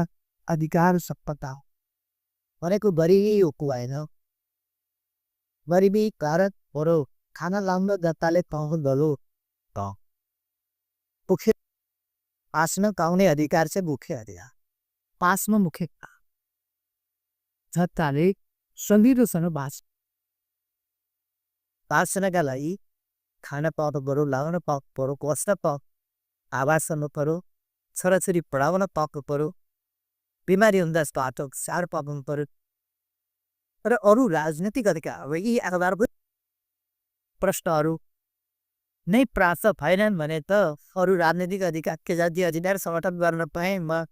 अधिकार सपता भनेको गरिबी होइन, गरिबी कारण बरु खाना लाउन जनताले पाउनु गलो त मुख्य बाँच्न पाउने अधिकार चाहिँ मुख्य अधिकार बाँच्न मुख्य जनताले सजिलोसँग बाँच्न बाँच्नका लागि खान पाउनु पऱ्यो, लाउन पाउनु पऱ्यो, बस्न पाउनु, आवास गर्नु पऱ्यो, छोराछोरी पढाउन पाउनु पऱ्यो, बिमारी हुँदा बाटो स्याहार पाउनु पऱ्यो र अरू राजनीतिक अधिकार यी आधारभूत प्रश्नहरू नै प्राप्त भएनन् भने त अरू राजनीतिक अधिकार के जाति अधिकार समर्थन गर्न पाएँ, म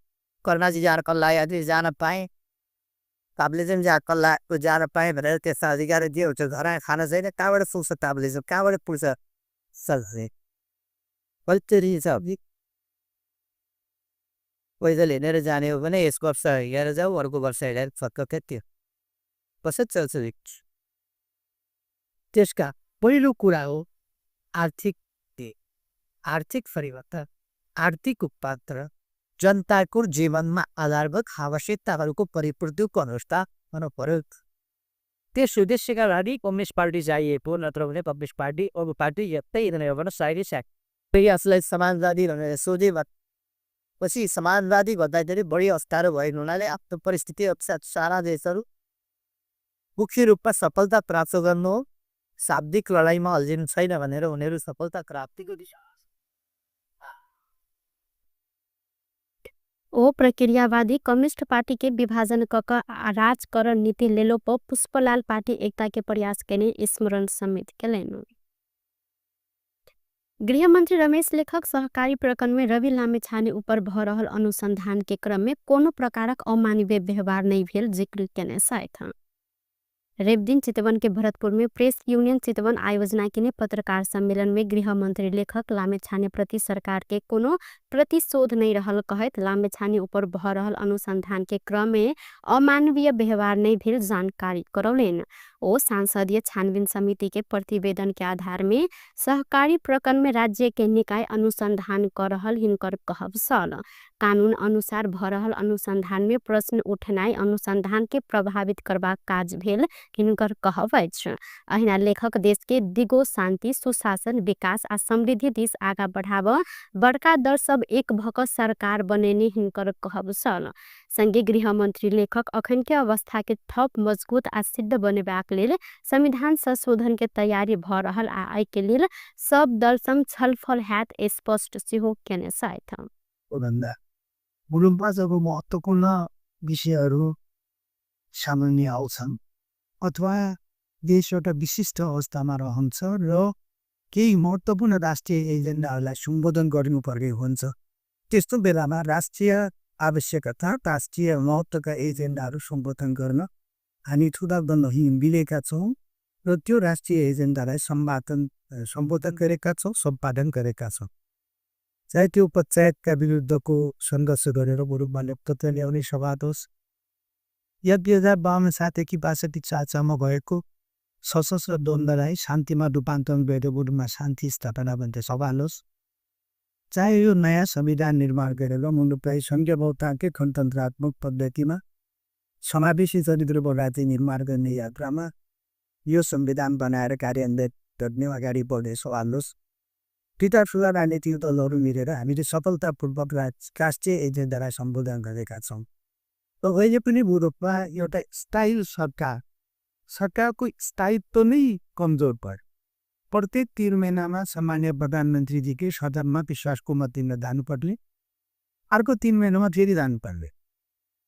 कर्णाजी जान कल्ला जान पाएँ, ताप्लेजुङ जा कल्ला जान पाएँ भनेर त्यस्ता अधिकार जे हुन्छ घर खाना छैन कहाँबाट पुग्छ ताप्लेजुङ, कहाँबाट पुग्छ सल्ले पैदल हिँडेर जाने हो भने यस वर्ष हिँडेर जाऊ अर्को वर्ष हिँडेर फर्क त्यो कसरी चल्छ। त्यसका पहिलो कुरा हो आर्थिक आर्थिक परिवर्तन, आर्थिक रूपान्तरण, जनताको जीवनमा आधारभूत आवश्यकताहरूको परिपूर्तिको अवस्था हुनु पर्यो। त्यस उद्देश्यका लागि कम्युनिस्ट पार्टी चाहिएको, नत्र भने कम्युनिस्ट पार्टी अरू पार्टी यतै हिँड्ने साइडै साइड। फेरि आफूलाई समाजवादी भनेर सोधे पछि समाजवादी भन्दाखेरि बढी अप्ठ्यारो भएको हुनाले आफ्नो परिस्थिति अनुसार सारा देशहरू मुख्य रूपमा सफलता प्राप्त गर्नु हो, शाब्दिक लडाइँमा अल्झिनु छैन भनेर उनीहरू सफलता प्राप्तिको दिशा। ओ प्रक्रियावादी कम्युनिस्ट पार्टी के विभाजन क राजकरण नीति लेलो पर पुष्पलाल पार्टी एकता के प्रयास केने स्मरण समेत केलैन। गृहमन्त्री रमेश लेखक सहकारी प्रकरण में रवि लामिछाने ऊपर भ रहल अनुसंधान के क्रम में कोनो प्रकारक अमानवीय व्यवहार नहीं भेल जिक्र केने छथि। रविदिन चितवन के भरतपुर में प्रेस यूनियन चितवन आयोजना केने पत्रकार सम्मेलन में गृहमन्त्री लेखक लामिछाने प्रति सरकार के कोनो प्रतिशोध नहीं रहल कहैत लामिछाने ऊपर भ रहल अनुसंधान के क्रम में अमानवीय व्यवहार नहीं भेल जानकारी करौलेन। ओ सांसदीय छानबीन समिति के प्रतिवेदन के आधार में सहकारी प्रकरण में राज्य के निकाय अनुसंधान कर रहल हिनकर कहब छल। कानून अनुसार भ रहल अनुसंधान में प्रश्न उठनाई अनुसंधान के प्रभावित करबाक काज भेल हिनकर कहब अछि। अहिना लेखक देश के दिगो शान्ति, सुशासन, विकास आ समृद्धि दिस आगा बढ़ाब बड़का दल सब एक भक सरकार बनेने हिनकर कहब छल। संगे गृहमन्त्री लेखक अखन के अवस्था के थप मजबूत आ सिद्ध बनेबाक लेल संविधान संशोधन के तैयारी भ रहल आ एहि के लेल सब दल संग छलफल हैत स्पष्ट सेहो केने छथि। मुलुकमा जब महत्त्वपूर्ण विषयहरू सामान्य आउँछन् अथवा देश एउटा विशिष्ट अवस्थामा रहन्छ र केही महत्त्वपूर्ण राष्ट्रिय एजेन्डाहरूलाई सम्बोधन गर्नुपर्ने हुन्छ, त्यस्तो बेलामा राष्ट्रिय आवश्यकता राष्ट्रिय महत्त्वका एजेन्डाहरू सम्बोधन गर्न हामी ठुला दलहरू मिलेका छौँ र त्यो राष्ट्रिय एजेन्डालाई सम्बोधन गरेका छौँ, सम्पादन गरेका छौँ। चाहे त्यो पञ्चायतका विरुद्धको सङ्घर्ष गरेर मुलुकमा लोकतन्त्र ल्याउने सवाल होस् या 2052 सालदेखि 62 सालसम्म भएको सशस्त्र द्वन्द्वलाई शान्तिमा रूपान्तरण गरेर मुलुकमा शान्ति स्थापना भन्ने सवाल होस्, चाहे यो नयाँ संविधान निर्माण गरेर मुलुकलाई सङ्घीय बहुतान्त्रिक गणतन्त्रात्मक पद्धतिमा समावेशी चरित्रको राज्य निर्माण गर्ने यात्रामा यो संविधान बनाएर कार्यान्वयन गर्ने अगाडि बढ्ने सवाल होस्, दुईटा ठुला राजनीतिक दलहरू मिलेर हामीले सफलतापूर्वक राष्ट्रिय एजेन्डालाई सम्बोधन गरेका छौँ। र अहिले पनि मुलुकमा एउटा स्थायी सरकार, सरकारको स्थायित्व नै कमजोर पर्यो। प्रत्येक 3 महिनामा सामान्य प्रधानमन्त्रीजीकै सदनमा विश्वासको मत दिन जानुपर्ने, अर्को 3 महिनामा फेरि जानुपर्ने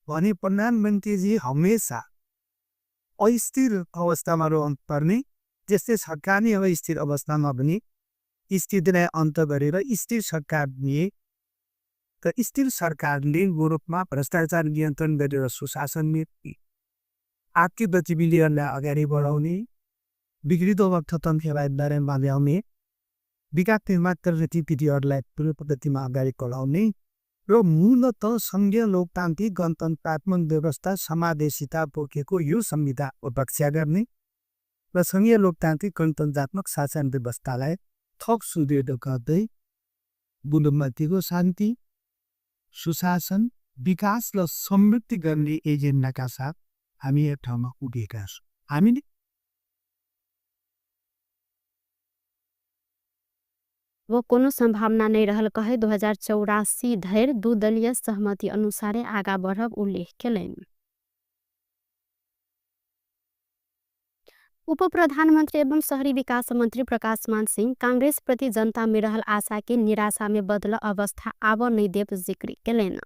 भने प्रधानमन्त्रीजी हमेसा अस्थिर अवस्थामा रहनुपर्ने, त्यस्तै सरकार नै अस्थिर अवस्थामा पनि स्थितिलाई अन्त गरेर स्थिर सरकार दिए र स्थिर सरकारले मुलुकमा भ्रष्टाचार नियन्त्रण गरेर सुशासन, आर्थिक गतिविधिहरूलाई अगाडि बढाउने, बिग्रिँदो अर्थतन्त्रलाई दायरामा ल्याउने, विकास निर्माण गतिविधिहरूलाई पूर्ण पद्धतिमा अगाडि बढाउने र मूलत सङ्घीय लोकतान्त्रिक गणतन्त्रात्मक व्यवस्था समावेशिता बोकेको यो संविधानको रक्षा गर्ने र सङ्घीय लोकतान्त्रिक गणतन्त्रात्मक शासन व्यवस्थालाई थप सुदृढ गर्दै मुलुकमाथिको शान्ति, सुशासन, विकास र समृद्धि गर्ने एजेन्डाका साथ हामी एक ठाउँमा पुगेका छौँ। हामीले वो कोनो सम्भावना नै रहल कहै 2084 धरि दू दलीय सहमति अनुसारे आगा बढ़ब उल्लेख केलनि। उप प्रधानमन्त्री एवं शहरी विकास मन्त्री प्रकाशमान सिंह कांग्रेस प्रति जनता में रहल आशा के निराशा में बदल अवस्था आब नै देब जिक्र केलनि।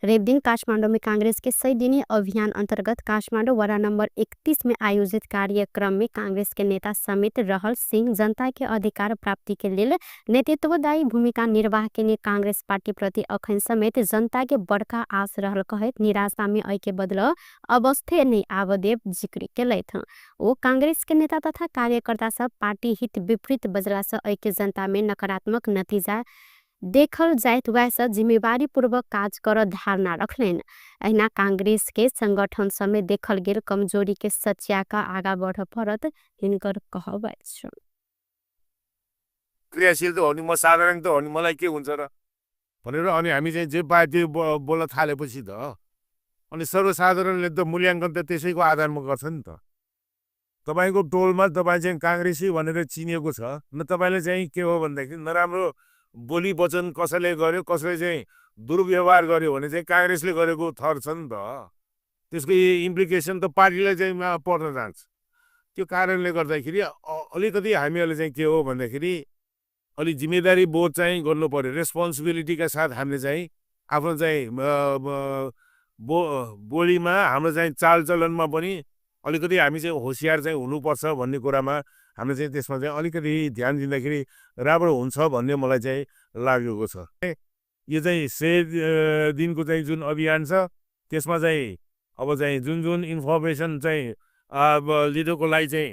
रविदिन काठमाडौँ में कांग्रेस के 100 दिनी अभियान अंतर्गत काठमाडौँ वडा नंबर 31 में आयोजित कार्यक्रम में कांग्रेस के नेता समेत रहल सिंह जनता के अधिकार प्राप्ति के लेल नेतृत्वदायी भूमिका निर्वाह केने कांग्रेस पार्टी प्रति अखन समेत जनता के बड़का आस रहल कहैत निराशा में अइ के बदल अवस्थे नै आब देब जिक्र केलथि। ओ कांग्रेस के नेता तथा कार्यकर्ता सब पार्टी हित विपरीत बजला से अइ के जनता में नकारात्मक नतीजा देखल जाइत वैह जिम्मेवारी पूर्वक काज कर धारणा रखलनि। अहिना कांग्रेस के संगठन समेत देखल गेल कमजोरी के सच्या क आगा बढ़ पड़त हिनकर कहब अछि। क्रियाशील त हो नि, म साधारण त हो नि, मलाई के हुन्छ र भनेर अनि हामी चाहिँ जे पायो त्यो बोल्न थालेपछि त अनि सर्वसाधारणले त मूल्याङ्कन त त्यसैको आधारमा गर्छ नि त। तपाईँको टोलमा तपाईँ चाहिँ काङ्ग्रेसी भनेर चिनिएको छ न, तपाईँले चाहिँ के हो भन्दाखेरि नराम्रो बोली वचन कसैले गर्यो, कसैले चाहिँ दुर्व्यवहार गर्यो भने चाहिँ काङ्ग्रेसले गरेको थर छ नि त, त्यसको इम्प्लिकेसन त पार्टीलाई चाहिँ पर्न जान्छ। त्यो कारणले गर्दाखेरि अलिकति हामीहरूले चाहिँ के हो भन्दाखेरि अलि जिम्मेदारी बोध चाहिँ गर्नु पर्यो। रेस्पोन्सिबिलिटीका साथ हामीले चाहिँ आफ्नो चाहिँ बोलीमा हाम्रो चाहिँ चालचलनमा पनि अलिकति हामी चाहिँ होसियार चाहिँ हुनुपर्छ भन्ने कुरामा हामीले चाहिँ त्यसमा चाहिँ अलिकति ध्यान दिँदाखेरि राम्रो हुन्छ भन्ने मलाई चाहिँ लागेको छ। यो चाहिँ 100 दिनको चाहिँ जुन अभियान छ त्यसमा चाहिँ अब चाहिँ जुन जुन इन्फर्मेसन चाहिँ अब लिनुको लागि चाहिँ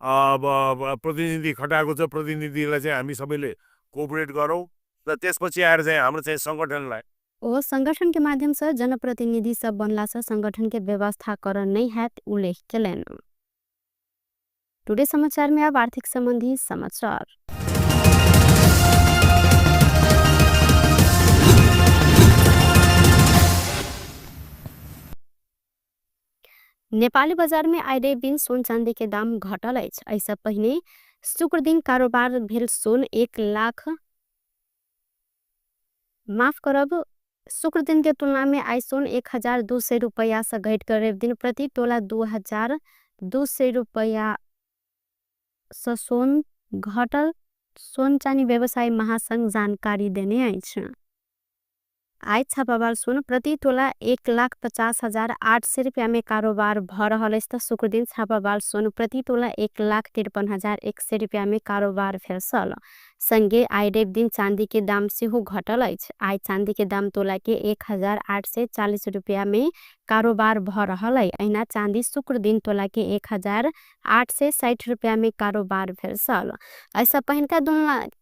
अब प्रतिनिधि खटाएको छ, प्रतिनिधिलाई चाहिँ हामी सबैले कोअपरेट गरौँ र त्यसपछि आएर चाहिँ हाम्रो चाहिँ सङ्गठनलाई ओ संगठन के माध्यम से जनप्रतिनिधि सब बनला से संगठन के व्यवस्थाकरण नहीं हैत उल्लेख केलनि। टुडे समाचार में अब आर्थिक संबंधी समाचार। नेपाली बाजार में आइ रवि दिन सोन चांदी के दाम घटल अछि। एहिसँ पहिने शुक्र दिन कारोबार भेल सोन 1 लाख माफ करब शुक्र दिन के तुलना में आइ सोन 1200 रुपया से घटि कऽ रवि दिन प्रति तोला 2200 रुपया से सोन घटल सोन चानी व्यवसायी महासंघ जानकारी देने अछि। आइ छापावाल सोन प्रति तोला 1,50,800 रुपया में कारोबार भ रहल अछि त शुक्र दिन छापावाल सोन प्रति तोला 1,53,100 रुपया में कारोबार भेल छल। संगे आइ रवि दिन चांदी के दाम सेहो घटल अछि। आइ चांदी के दाम तोला के 1840 रुपया में कारोबार भ रहल अछि। अहिना चांदी शुक्र दिन तोला के 1860 रुपया में कारोबार भेल छल। एहिसँ पहिनका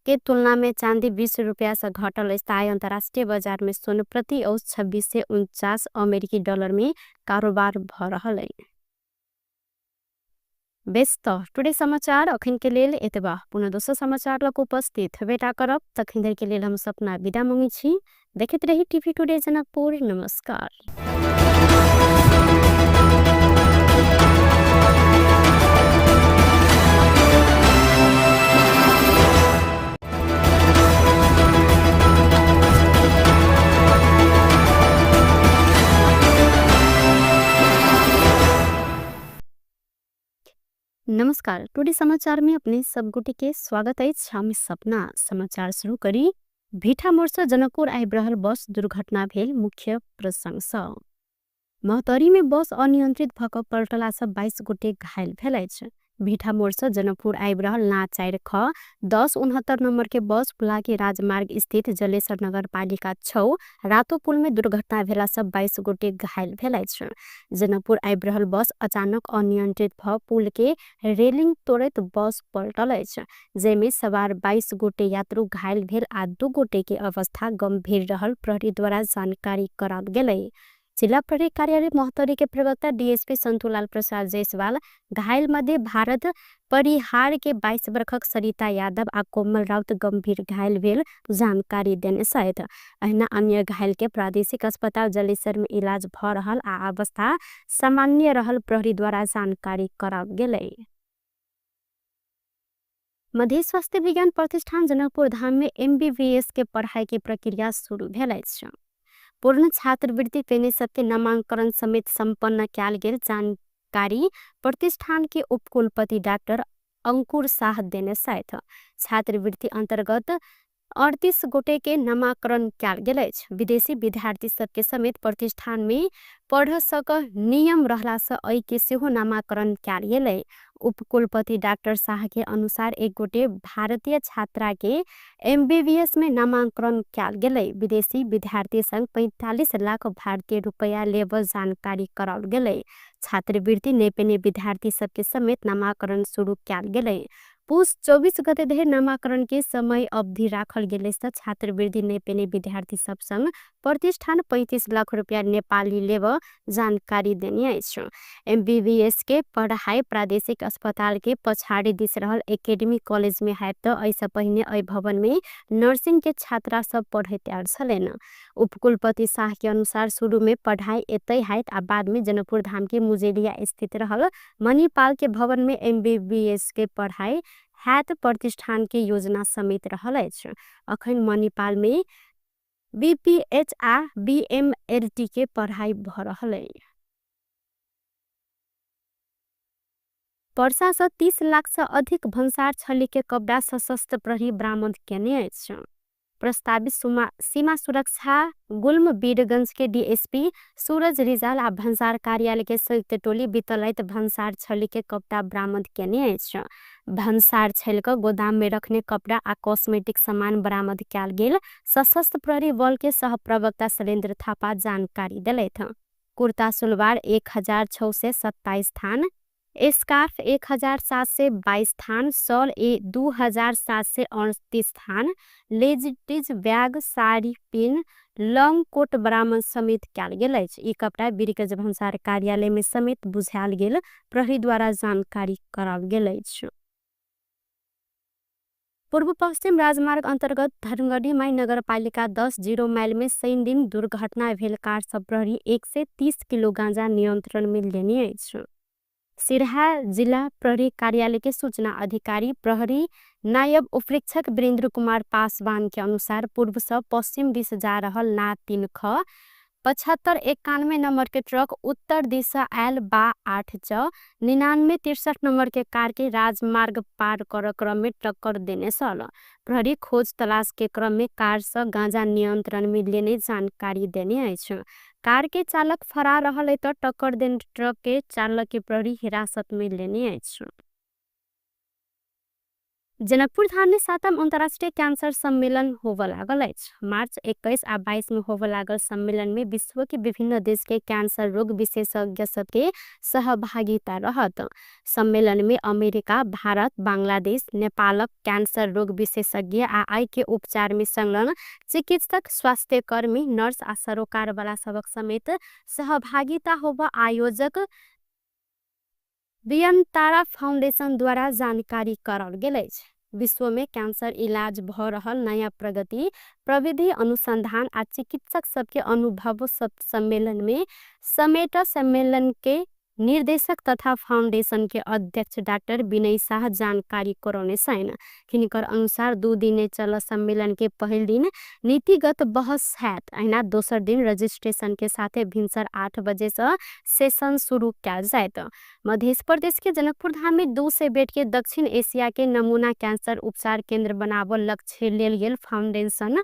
के तुलना में चांदी 20 रुपया से घटल अछि। आइ अंतर्राष्ट्रीय बाजार में सोन प्रति औंस 2649 अमेरिकी डॉलर में कारोबार भ रहल अछि। बेस त टुडे समाचार अखन के लेल एतबा। पुनः दोसर समाचार लग उपस्थित हेबेटा करब। तखन धरि के लेल हम सपना विदा मंगै छी। देखैत रही टीवी टुडे जनकपुर। नमस्कार। नमस्कार, टुडे समाचार में अपने सब गोटे के स्वागत अछि। हम सपना समाचार शुरू करी। भीठा मोड़ से जनकपुर आबि रहल बस दुर्घटना भेल मुख्य प्रसंग सँ। महोत्तरीमे बस अनियन्त्रित भऽ पल्टलासँ 22 गोटे घायल भेल अछि। भिठा मोड़सँ जनकपुर आबि रहल ना 4 ख 1069 नम्बर के बस हुलाकी राजमार्ग स्थित जलेश्वर नगरपालिका 6 रातो पुलमे दुर्घटना भेलासँ 22 गोटे घायल भेल अछि। जनकपुर आबि रहल बस अचानक अनियन्त्रित भऽ पुल के रेलिंग तोड़ैत बस पलटल अछि, जाहिमे सवार 22 गोटे यात्रु घायल भेल आ 2 गोटे के अवस्था गम्भीर रहल प्रहरीद्वारा जानकारी कराओल गेलै। जिल्ला प्रहरी कार्यालय महोत्तरी के प्रवक्ता डीएसपी सन्तुलाल प्रसाद जायसवाल घायल मध्ये भारत परिहार के 22 वर्षक सरिता यादव आ कोमल राउत गम्भीर घायल भेल जानकारी देने सहित अहिना अन्य घायल के प्रादेशिक अस्पताल जलेसर में इलाज भ रहल आ अवस्था सामान्य रहल प्रहरीद्वारा जानकारी कराओल गेलै। मध्य स्वास्थ्य विज्ञान प्रतिष्ठान जनकपुर धाम में एमबीबीएस के पढ़ाई के प्रक्रिया शुरू भेल अछि। पूर्ण छात्रवृत्ति पेने सबके नामांकन समेत सम्पन्न कयल गेल जानकारी प्रतिष्ठान के उपकुलपति डाक्टर अंकुर साह देने छथि। छात्रवृत्ति अंतर्गत 38 गोटे के नामांकन कयल गेल अछि। विदेशी विद्यार्थी सबके समेत प्रतिष्ठान में पढ़ सक नियम रहला से एहि के सेहो नामांकन कयल गेलै। उपकुलपति डाक्टर साह के अनुसार एक गोटे भारतीय छात्रा के एमबीबीएस में नामांकन कयल गेलै। विदेशी विद्यार्थी संग 45 लाख भारतीय रुपैया लेब जानकारी कराओल गेलै। छात्रवृत्ति नै पेने विद्यार्थी सबके समेत नामांकन शुरू कयल गेलै। पुस 24 गते धरि नामांकन के समय अवधि राखल गेलै से छात्रवृत्ति नै पेने विद्यार्थी सब संग प्रतिष्ठान 35 लाख रुपैया नेपाली लेब जानकारी देने अछि। एमबीबीएस के पढ़ाई प्रादेशिक अस्पताल के पछाड़ी दिस रहल एकेडमी कॉलेज में हैत त एहिसँ पहिने एहि भवन में नर्सिंग के छात्रा सब पढ़ैत आयल छलनि। उपकुलपति साह के अनुसार शुरू में पढ़ाई एतै हैत आ बाद में जनकपुर धाम के मुजेलिया स्थित रहल मणिपाल के भवन में एमबीबीएस के पढ़ाई हैत प्रतिष्ठान के योजना समेत रहल अछि। अखन मणिपाल में बीपीएच आ बीएमएलटी के पढ़ाई भ रहल अछि। पर्सा से 30 लाख से अधिक भन्सार छली के कपड़ा सशस्त्र प्रहरी बरामद केने अछि। प्रस्तावित सीमा सुरक्षा गुल्म वीरगंज के डीएसपी सूरज रिजाल आ भन्सार कार्यालय के संयुक्त टोली बितलैत भन्सार छली के कपड़ा बरामद केने अछि। भन्सार छल के गोदाम में रखने कपड़ा आ कॉस्मेटिक सामान बरामद कयल गेल सशस्त्र प्रहरी बल के सहप्रवक्ता शैलेन्द्र थापा जानकारी देलथि। कुर्ता सुलवार 1627 थान, स्कार्फ 1722 थान, शॉल 2738 थान, ladies bag, sari pin, long coat बरामद समेत कयल गेल अछि। ई कपड़ा वीरगंज भन्सार कार्यालय में समेत बुझायल गेल प्रहरी द्वारा जानकारी कराओल गेल अछि। पूर्व पश्चिम राजमार्ग अंतर्गत धर्मगढ़ी माई नगरपालिका 10 0 माइल में शनि दिन दुर्घटना भेल कार सब प्रहरी 130 किलो गांजा नियंत्रण में लेने अछि। सिरहा जिला प्रहरी कार्यालय के सूचना अधिकारी प्रहरी नायब उपरीक्षक वीरेंद्र कुमार पासवान के अनुसार पूर्व से पश्चिम दिश जा रहल ना 3 ख 7591 नंबर के ट्रक उत्तर दिशा आयल बा 8 च 9963 नंबर के कार के राजमार्ग पार कर क्रम में टक्कर देने छल। प्रहरी खोज तलाश के क्रम में कार से गांजा नियंत्रण में लेने जानकारी देने अछि। कार के चालक फरार रहल त टक्कर देने ट्रक के चालक के प्रहरी हिरासत में लेने अछि। जनकपुर धाम में 7म अंतर्राष्ट्रीय कैंसर सम्मेलन होबय लागल अछि। मार्च 21 आ 22 में होबय लागल सम्मेलन में विश्व के विभिन्न देश के कैंसर रोग विशेषज्ञ सबके सहभागिता रहत। सम्मेलन में अमेरिका, भारत, बांग्लादेश, नेपालक कैंसर रोग विशेषज्ञ आ आई के उपचार में संलग्न चिकित्सक, स्वास्थ्यकर्मी, नर्स आ सरोकार वाला सबक समेत सहभागिता होबय आयोजक बियनतारा फाउंडेशन द्वारा जानकारी कराओल गेल अछि। विश्व में कैंसर इलाज भ रहल नया प्रगति, प्रविधि अनुसंधान आ चिकित्सक सबके अनुभव सब सम्मेलन में समेट सम्मेलन के निर्देशक तथा फाउंडेशन के अध्यक्ष डाक्टर विनय शाह जानकारी करौने छनि। हिनकर अनुसार 2 दिने चल सम्मेलन के पहिल दिन नीतिगत बहस हैत, अहिना दोसर दिन रजिस्ट्रेशन के साथे भिनसर 8 बजे से सेशन शुरू कयल जायत। मध्य प्रदेश के जनकपुर धाम में 200 बेड के दक्षिण एशिया के नमूना कैंसर उपचार केंद्र बनाबऽ लक्ष्य लेल गेल फाउंडेशन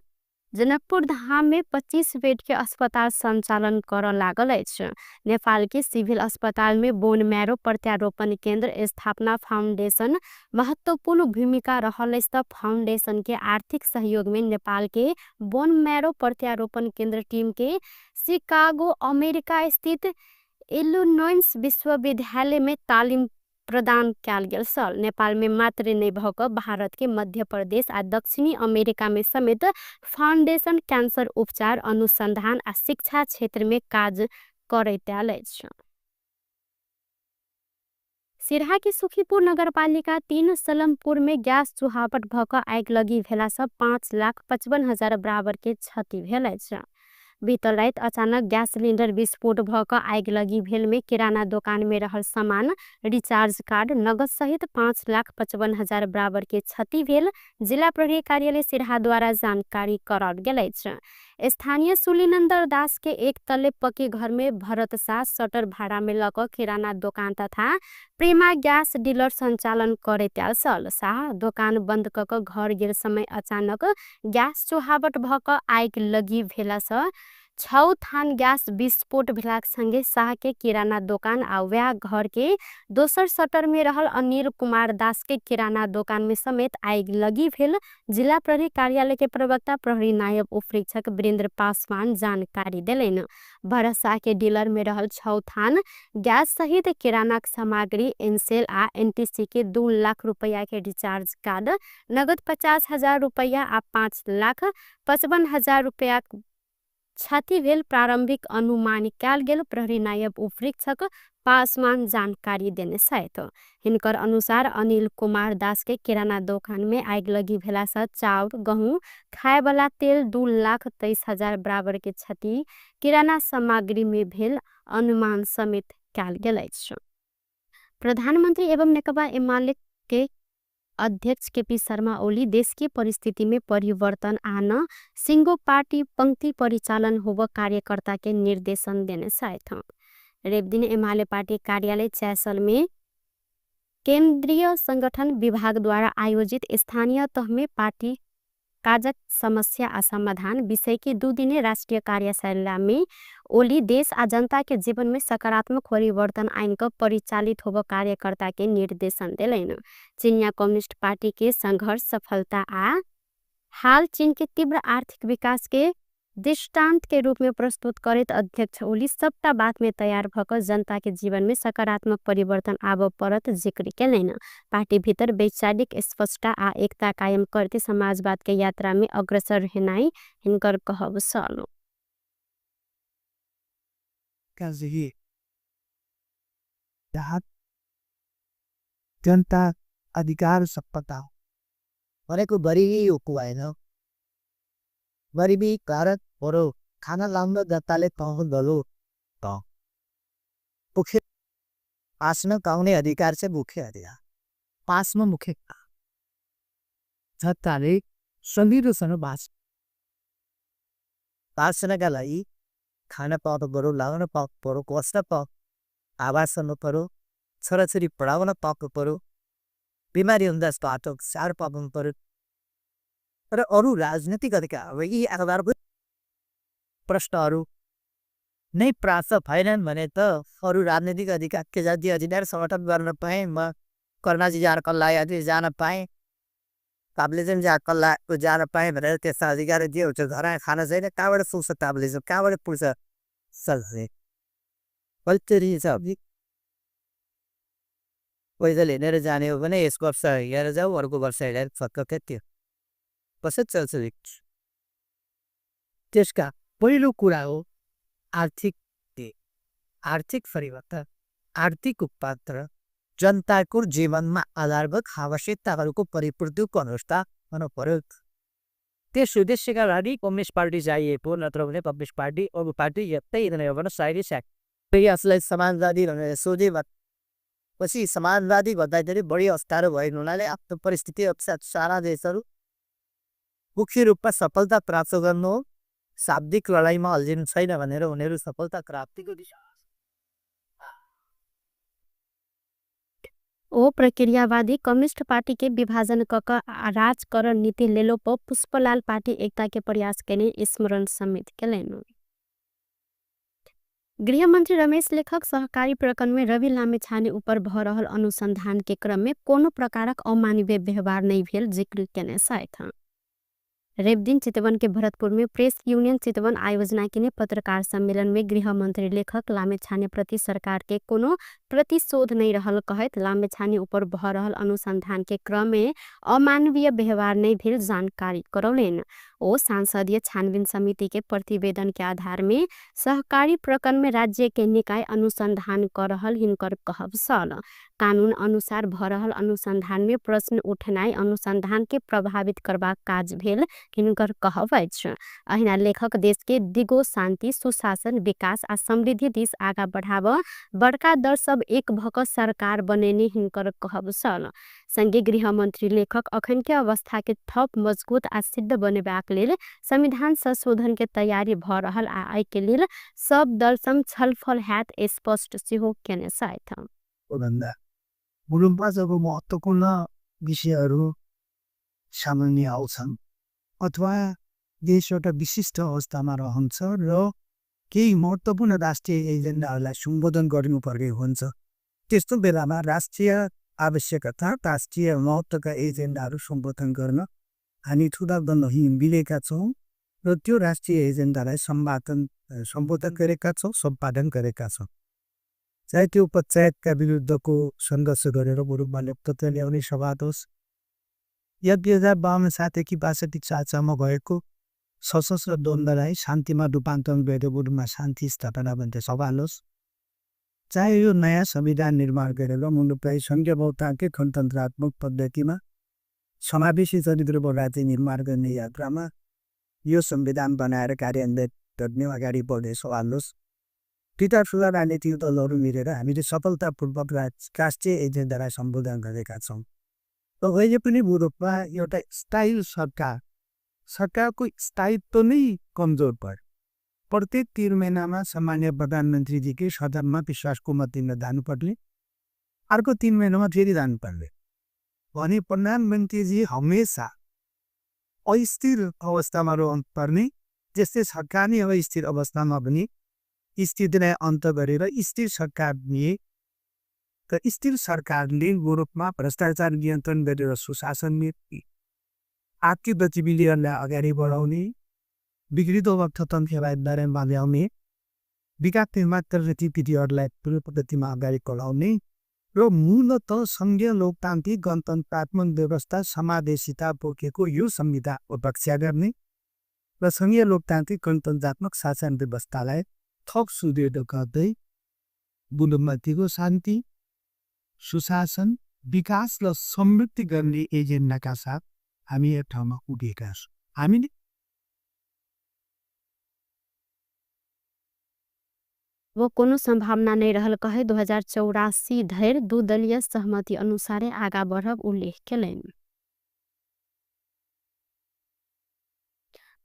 जनकपुर धाम में 25 बेड के अस्पताल संचालन कर लागल अछि। नेपाल के सिविल अस्पताल में बोन मैरो प्रत्यारोपण केंद्र स्थापना फाउंडेशन महत्वपूर्ण भूमिका रहल अछि। त फाउंडेशन के आर्थिक सहयोग में नेपाल के बोन मैरो प्रत्यारोपण केंद्र टीम के शिकागो अमेरिका स्थित इलिनोइस विश्वविद्यालय में तालिम प्रदान कयल गेल छल। नेपाल में मात्र नहि भऽ कऽ भारत के मध्य प्रदेश आ दक्षिणी अमेरिका में समेत फाउंडेशन कैंसर उपचार, अनुसंधान आ शिक्षा क्षेत्र में काज करैत आयल अछि। सिरहा के सुखीपुर नगरपालिका 3 सलमपुर में गैस चुहावट भऽ कऽ आगिलगी भेलासँ 5,55,000 बराबर के क्षति भेल अछि। बीतल राति अचानक गैस सिलिंडर विस्फोट भऽ कऽ आगिलगी भेल में किराना दोकान में रहल सामान, रिचार्ज कार्ड, नगद सहित 5,55,000 बराबर के क्षति भेल जिला प्रहरी कार्यालय सिरहा द्वारा जानकारी कराओल गेल अछि। स्थानीय सुलीनन्दर दास के एक तले पक्की घर में भरत साह सटर भाड़ा में लऽ कऽ किराना दोकान तथा प्रेमा गैस डीलर संचालन करैत आयल छल। साह दोकान बंद कऽ कऽ घर गेल समय अचानक गैस चुहावट भऽ कऽ आगिलगी भेलासँ 6 थान गैस विस्फोट भेलाक संगे साह के किराना दोकान आ वएह घर के दोसर सटर में रहल अनिल कुमार दास के किराना दोकान में समेत आगिलगी भेल जिला प्रहरी कार्यालय के प्रवक्ता प्रहरी नायब उपरीक्षक वीरेंद्र पासवान जानकारी देलनि। भरत साह के डीलर में रहल 6 थान गैस सहित किराना सामग्री, एनसेल आ एनटीसी के 2 लाख रुपया के रिचार्ज कार्ड, नगद 50,000 रुपया आ 5,55,000 रुपया क्षति भेल प्रारंभिक अनुमान कयल गेल प्रहरी नायब उपरीक्षक पासवान जानकारी देने छथि। हिनकर अनुसार अनिल कुमार दास के किराना दोकान में आगिलगी भेलासँ चाउर, गहूँ, खायवाला तेल 2,23,000 बराबर के क्षति किराना सामग्री में भेल अनुमान समेत कयल गेल अछि। प्रधानमंत्री एवं नेकपा एमाले के अध्यक्ष केपी शर्मा ओली देश के परिस्थिति में परिवर्तन आन सिंगो पार्टी पंक्ति परिचालन होब कार्यकर्ता के निर्देशन देने छथि। रविदिन एमाले पार्टी कार्यालय चैसल में केंद्रीय संगठन विभाग द्वारा आयोजित स्थानीय तह में पार्टी काजक समस्या आ समाधान विषय के 2 दिने राष्ट्रीय कार्यशाला में ओली देश आ जनता के जीवन में सकारात्मक परिवर्तन आइन क परिचालित होब कार्यकर्ता के निर्देशन देलनि। चीनिया कम्युनिस्ट पार्टी के संघर्ष, सफलता आ हाल चीन के तीव्र आर्थिक विकास के दृष्टांत के रूप में प्रस्तुत करैत अध्यक्ष ओली सबटा बात में तैयार भ क जनता के जीवन में सकारात्मक परिवर्तन आबऽ पड़त जिक्र केलनि। पार्टी भीतर वैचारिक स्पष्टता आ एकता कायम करते समाजवाद के यात्रा में अग्रसर हेनाई हिनकर कहब छल। जनता अधिकार सपता भनेको गरिबी होइन, गरिबी कारक बरु खाना लाउन जनताले पाउनु त मुख्य बाँच्न पाउने अधिकार चाहिँ मुख्य अधिकार पासमा मुख्य जनताले सजिलोसँग बाँच्न बाँच्नका लागि खाना पाउनु पऱ्यो, लाउन पाउनु पऱ्यो, बस्न पाउनु, आवास गर्नु पऱ्यो, छोराछोरी पढाउन पाउनु पऱ्यो, बिमारी हुँदा बाटो स्याहार पाउनु पऱ्यो र अरू राजनीतिक अधिकार यी आधारभूत प्रश्नहरू नै प्राप्त भएनन् भने त अरू राजनीतिक अधिकार के जाति अधिकार समर्थन गर्न पाएँ, म कर्णाजी जान कल्ला जान पाएँ, ताप्लेजुङ जा कल्ला जान पाएँ भनेर त्यस्ता अधिकार जे हुन्छ घर खाना छैन कहाँबाट पुग्छ ताप्लेजुङ, कहाँबाट पुग्छ सल्ले पैदल हिँडेर जाने हो भने यस वर्ष हिँडेर जाऊ, अर्को वर्ष हिँडेर फर्क त्यो कसरी चल्छ? त्यसका पहिलो कुरा हो आर्थिक आर्थिक परिवर्तन, आर्थिक उत्पादन, जनताको जीवनमा आधारभूत आवश्यकताहरूको परिपूर्तिको अवस्था हुनु पर्यो। त्यस उद्देश्यका लागि कम्युनिस्ट पार्टी चाहिएको, नत्र भने कम्युनिस्ट पार्टी अरू पार्टी यतै हिँड्ने हो भने सायदै स्याक। फेरि आफूलाई समाजवादी भनेर सोधे पछि समाजवादी भन्दाखेरि बढी अप्ठ्यारो भएको हुनाले आफ्नो परिस्थिति अनुसार सारा देशहरू मुख्य रूपमा सफलता प्राप्त गर्नु हो, शाब्दिक लडाइँमा अल्झिनु छैन भनेर उनीहरू सफलता प्राप्तिको दिशा। ओ प्रक्रियावादी कम्युनिस्ट पार्टीके विभाजन कक राज कर नीति लेलोप पुष्पलाल पार्टी एकताके प्रयास केने स्मरण समेत केलैन। गृहमन्त्री रमेश लेखक सहकारी प्रकरणमे रवि लामिछाने उपर भ रहल अनुसन्धानके क्रममे कोनो प्रकारक अमानवीय व्यवहार नै भेल जिक्र केने छथि। रविदिन चितवन के भरतपुर में प्रेस यूनियन चितवन आयोजना केने पत्रकार सम्मेलन में गृहमन्त्री लेखक लामिछाने प्रति सरकार के कोनो प्रतिशोध नै रहल कहैत लामिछाने उपर भ रहल अनुसन्धान के क्रम में अमानवीय व्यवहार नै भेल जानकारी करौलेन। ओ सांसदीय छानबिन समिति के प्रतिवेदन के आधार में सहकारी प्रकरण में राज्य के निकाय अनुसंधान कर रहल हिनकर कहब छल। कानून अनुसार भ रहल अनुसंधान में प्रश्न उठनाई अनुसंधान के प्रभावित करबाक काज भेल हिनकर कहब अछि। अहिना लेखक देश के दिगो शान्ति, सुशासन, विकास आ समृद्धि दिस आगा बढ़ाव बड़का दल सब एक भक सरकार बनेने हिनकर कहब छल। संगे गृहमन्त्री लेखक अखन के अवस्था के थप मजबूत आ सिद्ध बनेबाक लेल संविधान संशोधन के तैयारी भ रहल आ एहि के लेल सब दल संग छलफल हैत स्पष्ट सेहो केने छथि। भन्दा मुलुकमा जब महत्त्वपूर्ण विषयहरू सामान्य आउँछन् अथवा देश एउटा विशिष्ट अवस्थामा रहन्छ र केही महत्त्वपूर्ण राष्ट्रिय एजेन्डाहरूलाई सम्बोधन गर्नुपर्ने हुन्छ, त्यस्तो बेलामा राष्ट्रिय आवश्यकता, राष्ट्रिय महत्त्वका एजेन्डाहरू सम्बोधन गर्न हामी ठुला दलहरू मिलेका छौँ र त्यो राष्ट्रिय एजेन्डालाई सम्बोधन गरेका छौँ, सम्पादन गरेका छौँ। चाहे त्यो पञ्चायतका विरुद्धको सङ्घर्ष गरेर मुलुकमा लोकतन्त्र ल्याउने सवाल होस् या 2052 सालदेखि 62 सालसम्म भएको सशस्त्र द्वन्द्वलाई शान्तिमा रूपान्तरण गरेर मुलुकमा शान्ति स्थापना भन्ने सवाल होस्, चाहे यो नयाँ संविधान निर्माण गरेर मुलुकलाई सङ्घीय बहुतान्त्रिक गणतन्त्रात्मक पद्धतिमा समावेशी चरित्रको राज्य निर्माण गर्ने यात्रामा यो संविधान बनाएर कार्यान्वयन गर्ने अगाडि बढ्ने सवाल होस्, दुईटा ठुला राजनीतिक दलहरू मिलेर हामीले सफलतापूर्वक राष्ट्रिय एजेन्डालाई सम्बोधन गरेका छौँ। र अहिले पनि मुलुकमा एउटा स्थायी सरकार, सरकारको स्थायित्व नै कमजोर पर्यो। प्रत्येक 3 महिनामा सामान्य प्रधानमन्त्रीजीकै सदनमा विश्वासको मत दिन जानुपर्ने, अर्को 3 महिनामा फेरि जानुपर्ने भने प्रधानमन्त्रीजी हमेसा अस्थिर अवस्थामा रहनुपर्ने, त्यस्तै सरकार नै अस्थिर अवस्थामा पनि स्थितिलाई अन्त गरेर स्थिर सरकार दिए र स्थिर सरकारले मुलुकमा भ्रष्टाचार नियन्त्रण गरेर सुशासन नीति, आर्थिक गतिविधिहरूलाई अगाडि बढाउने, बिग्रिँदो अर्थतन्त्रलाई दायरामा ल्याउने, विकास निर्माण गतिविधिहरूलाई ठुलो पद्धतिमा अगाडि बढाउने र मूलत सङ्घीय लोकतान्त्रिक गणतन्त्रात्मक व्यवस्था समावेशिता बोकेको यो संविधानको रक्षा गर्ने र सङ्घीय लोकतान्त्रिक गणतन्त्रात्मक शासन व्यवस्थालाई थप सुदृढ गर्दै मुलुकमा दिगो शान्ति, सुशासन, विकास र समृद्धि गर्ने एजेन्डाका साथ हामी एक ठाउँमा पुगेका छौँ। हामीले वो कोनो सम्भावना नै रहल कहै 2084 धरि दुदलीय सहमति अनुसारे आगा बढ़ब उल्लेख केलनि।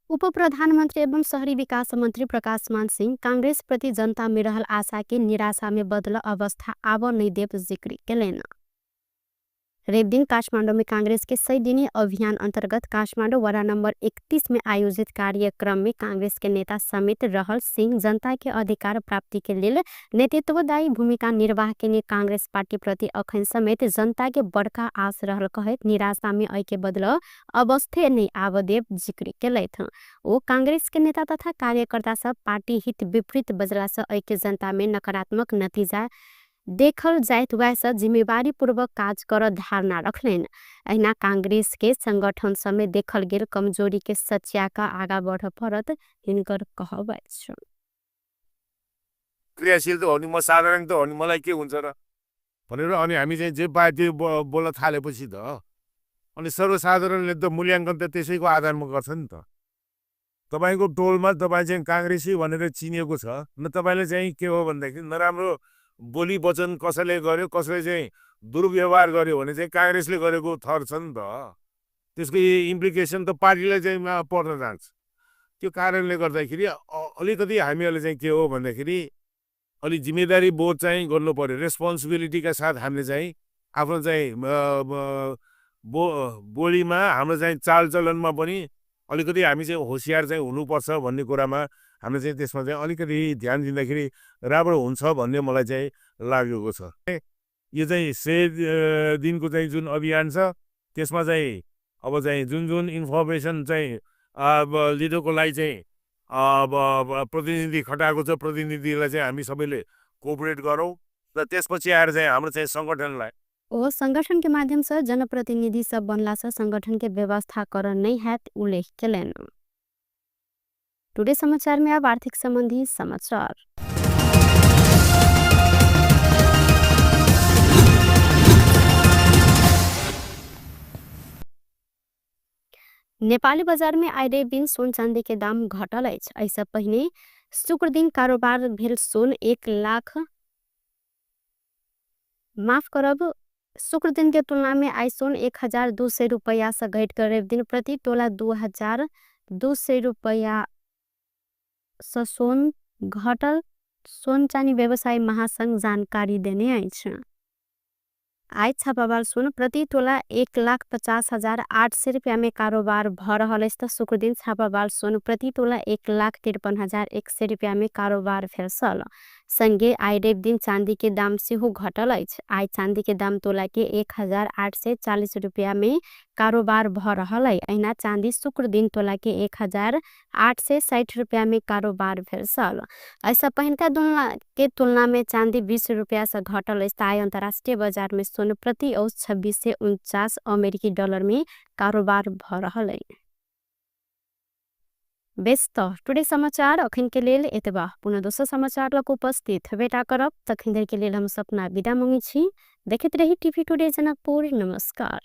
उप प्रधानमन्त्री एवं शहरी विकास मन्त्री प्रकाशमान सिंह कांग्रेस प्रति जनता में रहल आशा के निराशा में बदल अवस्था आब नै देव जिक्र केलनि। रविदिन काठमाडौँ में कांग्रेस के 100 दिनी अभियान अंतर्गत काठमाडौँ वडा नंबर 31 में आयोजित कार्यक्रम में कांग्रेस के नेता समेत रहल सिंह जनता के अधिकार प्राप्ति के लेल नेतृत्वदायी भूमिका निर्वाह केने कांग्रेस पार्टी प्रति अखन समेत जनता के बड़का आस रहल कहैत निराशा में अय के बदल अवस्थे नै आबदेव जिक्र केलथि। ओ कांग्रेस के नेता तथा कार्यकर्ता सब पार्टी हित विपरीत बजला से अय के जनता में नकारात्मक नतीजा देखल जाइत वैसे जिम्मेवारी पूर्वक काज कर धारणा रखलनि। अहिना कांग्रेस के संगठन समेत देखल गेल कमजोरी के सच्या का आगा बढ़ पड़त हिनकर कहब अछि। क्रियाशील त हो नि, म साधारण त हो नि, मलाई के हुन्छ र भनेर अनि हामी चाहिँ जे पायो त्यो बोल्न थालेपछि त अनि सर्वसाधारणले त मूल्याङ्कन त त्यसैको आधारमा गर्छ नि त। तपाईँको टोलमा तपाईँ चाहिँ काङ्ग्रेसी भनेर चिनिएको छ न, तपाईँले चाहिँ के हो भन्दाखेरि नराम्रो बोली वचन कसैले गर्यो, कसैले चाहिँ दुर्व्यवहार गर्यो भने चाहिँ काङ्ग्रेसले गरेको थर छ नि त, त्यसको इम्प्लिकेसन त पार्टीलाई चाहिँ पर्न जान्छ। त्यो कारणले गर्दाखेरि अलिकति हामीहरूले चाहिँ के हो भन्दाखेरि अलि जिम्मेदारी बोध चाहिँ गर्नु पर्यो। रेस्पोन्सिबिलिटीका साथ हामीले चाहिँ आफ्नो चाहिँ बोलीमा, हाम्रो चाहिँ चालचलनमा पनि अलिकति हामी चाहिँ होसियार चाहिँ हुनुपर्छ भन्ने कुरामा हामीले चाहिँ त्यसमा चाहिँ अलिकति ध्यान दिँदाखेरि राम्रो हुन्छ भन्ने मलाई चाहिँ लागेको छ। यो चाहिँ 100 दिनको चाहिँ जुन अभियान छ त्यसमा चाहिँ अब चाहिँ जुन जुन इन्फर्मेसन चाहिँ अब लिडरको लागि चाहिँ अब प्रतिनिधि खटाएको छ, प्रतिनिधिलाई चाहिँ हामी सबैले कोअपरेट गरौँ र त्यसपछि आएर चाहिँ हाम्रो चाहिँ सङ्गठनलाई ओ संगठन के माध्यम से जनप्रतिनिधि सब बनला से संगठन के व्यवस्थाकरण नहीं हैत उल्लेख केलनि। टुडे समाचार में अब आर्थिक संबंधी समाचार। नेपाली बाजार में आइ रवि दिन सोन चांदी के दाम घटल अछि। एहिसँ पहिने शुक्र दिन कारोबार भेल सोन 1 लाख माफ करब शुक्र दिन के तुलना में आइ सोन 1200 रुपया से घटि कऽ रवि दिन प्रति तोला 2200 रुपया से सोन घटल सोन चानी व्यवसायी महासंघ जानकारी देने अछि। आइ छापावाल सोन प्रति तोला 1,50,800 रुपया में कारोबार भ रहल अछि त शुक्र दिन छापावाल सोन प्रति तोला 1,53,100 रुपया में कारोबार भेल छल। संगे आइ रवि दिन चांदी के दाम सेहो घटल अछि। आइ चांदी के दाम तोला के 1840 रुपया में कारोबार भ रहल अछि। अहिना चांदी शुक्र दिन तोला के 1860 रुपया में कारोबार भेल छल। एहिसँ पहिनका के तुलना में चांदी 20 रुपया से घटल अछि। आइ अंतर्राष्ट्रीय बाजार में सोन प्रति औंस 2649 अमेरिकी डॉलर में कारोबार भ रहल अछि। बेस त टुडे समाचार अखन के लेल एतबा। पुनः दोसर समाचार लग उपस्थित हेबेटा करब। तखन धरि के लेल हम सपना विदा मांगै छी। देखैत रही टीवी टुडे जनकपुर। नमस्कार।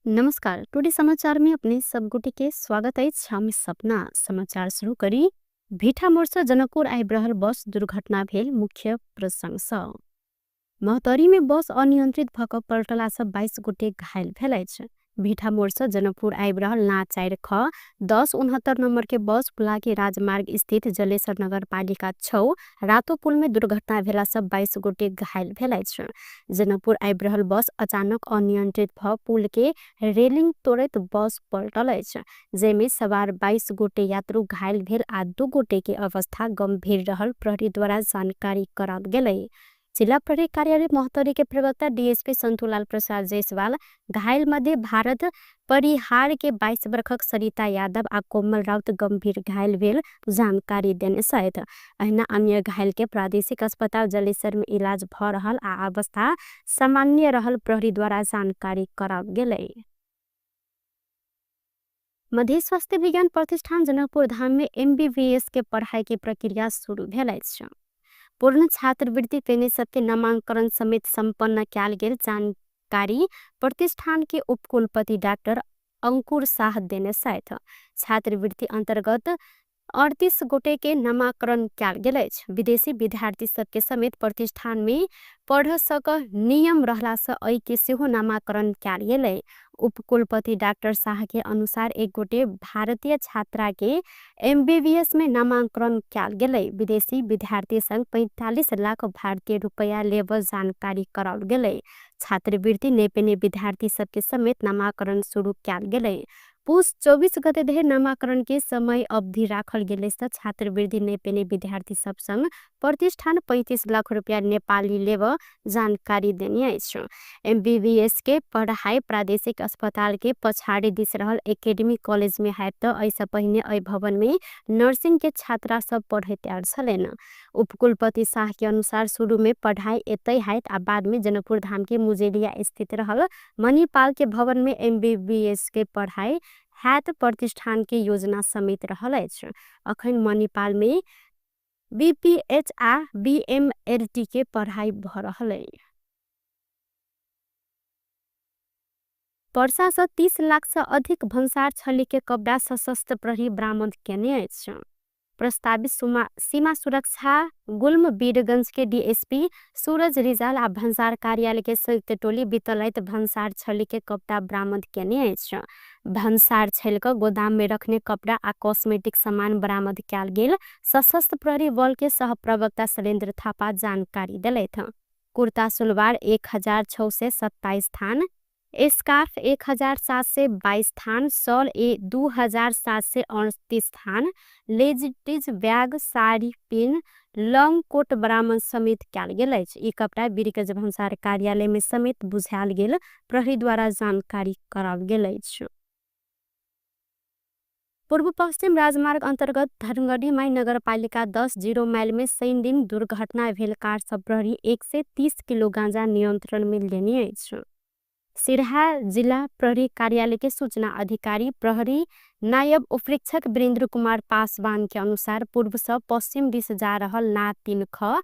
नमस्कार, टुडे समाचार में अपने सब गोटे के स्वागत अछि। हम सपना समाचार शुरू करी। भीठा मोड़ से जनकपुर आबि रहल बस दुर्घटना भेल मुख्य प्रसंग सँ। महोत्तरी में बस अनियंत्रित भ क पलटला सँ 22 गोटे घायल भेल अछि। भीठा मोड़ से जनकपुर आबि रहल ना 4 ख 1069 नंबर के बस फुलाकी राजमार्ग स्थित जलेसर नगर पालिका 6 रातो पुल में दुर्घटना भेला सँ 22 गोटे घायल भेल अछि। जनकपुर आबि रहल बस अचानक अनियंत्रित भ पुल के रेलिंग तोड़ैत बस पलटल अछि, जाहिमे सवार 22 गोटे यात्रु घायल भेल आ 2 गोटे के अवस्था गंभीर रहल प्रहरी द्वारा जानकारी कराओल गेलै। जिला प्रहरी कार्यालय महोत्तरी के प्रवक्ता डीएसपी संतुलाल प्रसाद जायसवाल घायल मध्य भारत परिहार के 22 वर्षक सरिता यादव आ कोमल राउत गंभीर घायल भेल जानकारी देने छथि। अहिना अन्य घायल के प्रादेशिक अस्पताल जलेसर में इलाज भ रहल आ अवस्था सामान्य रहल प्रहरी द्वारा जानकारी कराओल गेलै। मध्य स्वास्थ्य विज्ञान प्रतिष्ठान जनकपुर धाम में एमबीबीएस के पढ़ाई के प्रक्रिया शुरू भेल अछि। पूर्ण छात्रवृत्ति पेने सबके नामांकन समेत संपन्न कयल गेल जानकारी प्रतिष्ठान के उपकुलपति डॉक्टर अंकुर शाह देने छथि। छात्रवृत्ति अंतर्गत 38 गोटे के नामांकन कयल गेल अछि। विदेशी विद्यार्थी सबके समेत प्रतिष्ठान में पढ़ सक नियम रहला से एहि के सेहो नामांकन कयल गेलै। उपकुलपति डॉक्टर शाह के अनुसार एक गोटे भारतीय छात्रा के एमबीबीएस में नामांकन कयल गेलै। विदेशी विद्यार्थी संग 45 लाख भारतीय रुपया लेब जानकारी कराओल गेलै। छात्रवृत्ति नै पेने विद्यार्थी सबके समेत नामांकन शुरू कयल गेलै। पुस 24 गते धरि नामांकन के समय अवधि राखल गेलै से छात्रवृत्ति नै पेने विद्यार्थी सब संग प्रतिष्ठान 35 लाख रुपया नेपाली लेब जानकारी देने अछि। एमबीबीएस के पढ़ाई प्रादेशिक अस्पताल के पछाड़ी दिस रहल एकेडमी कॉलेज में हैत त एहिसँ पहिने एहि भवन में नर्सिंग के छात्रा सब पढ़ैत आयल छलनि। उपकुलपति शाह के अनुसार शुरू में पढ़ाई एतै हैत आ बाद में जनकपुर धाम के मुजेलिया स्थित रहल मणिपाल के भवन में एमबीबीएस के पढ़ाई हैत प्रतिष्ठान के योजना समेत रहल अछि। अखन मणिपाल में बीपीएच आ बीएमएलटी के पढ़ाई भ रहल अछि। पर्सा से 30 लाख से अधिक भन्सार छली के कपड़ा सशस्त्र प्रहरी बरामद केने अछि। प्रस्तावित सीमा सुरक्षा गुल्म वीरगञ्जके डीएसपी सूरज रिजाल आ भन्सार कार्यालयके संयुक्त टोली बितल राति भन्सार छलीके कपडा बरामद केने अछि। भन्सार छलिक गोदाममे रखने कपडा आ कस्मेटिक सामान बरामद कयल गेल सशस्त्र प्रहरी बलके सहप्रवक्ता शैलेन्द्र थापा जानकारी देलथि। कुर्ता सुलवार 1627 थान, स्कार्फ 1722 थान, सल 2738 थान, लेडीज बैग, साड़ी पिन, लंग कोट बरामद समेत कयल गेल अछि। ई कपडा वीरगञ्ज भन्सार कार्यालय में समेत बुझायल गेल प्रहरी द्वारा जानकारी कराओल गेल अछि। पूर्व पश्चिम राजमार्ग अन्तर्गत धनगढी माई नगरपालिका 10 0 माइल में शनि दिन दुर्घटना भेल कार सब प्रहरी 130 किलो गांजा नियंत्रण में लेने अछि। सिरहा जिला प्रहरी कार्यालय के सूचना अधिकारी प्रहरी नायब उपरीक्षक वीरेंद्र कुमार पासवान के अनुसार पूर्व से पश्चिम दिश जा रहल ना 3 ख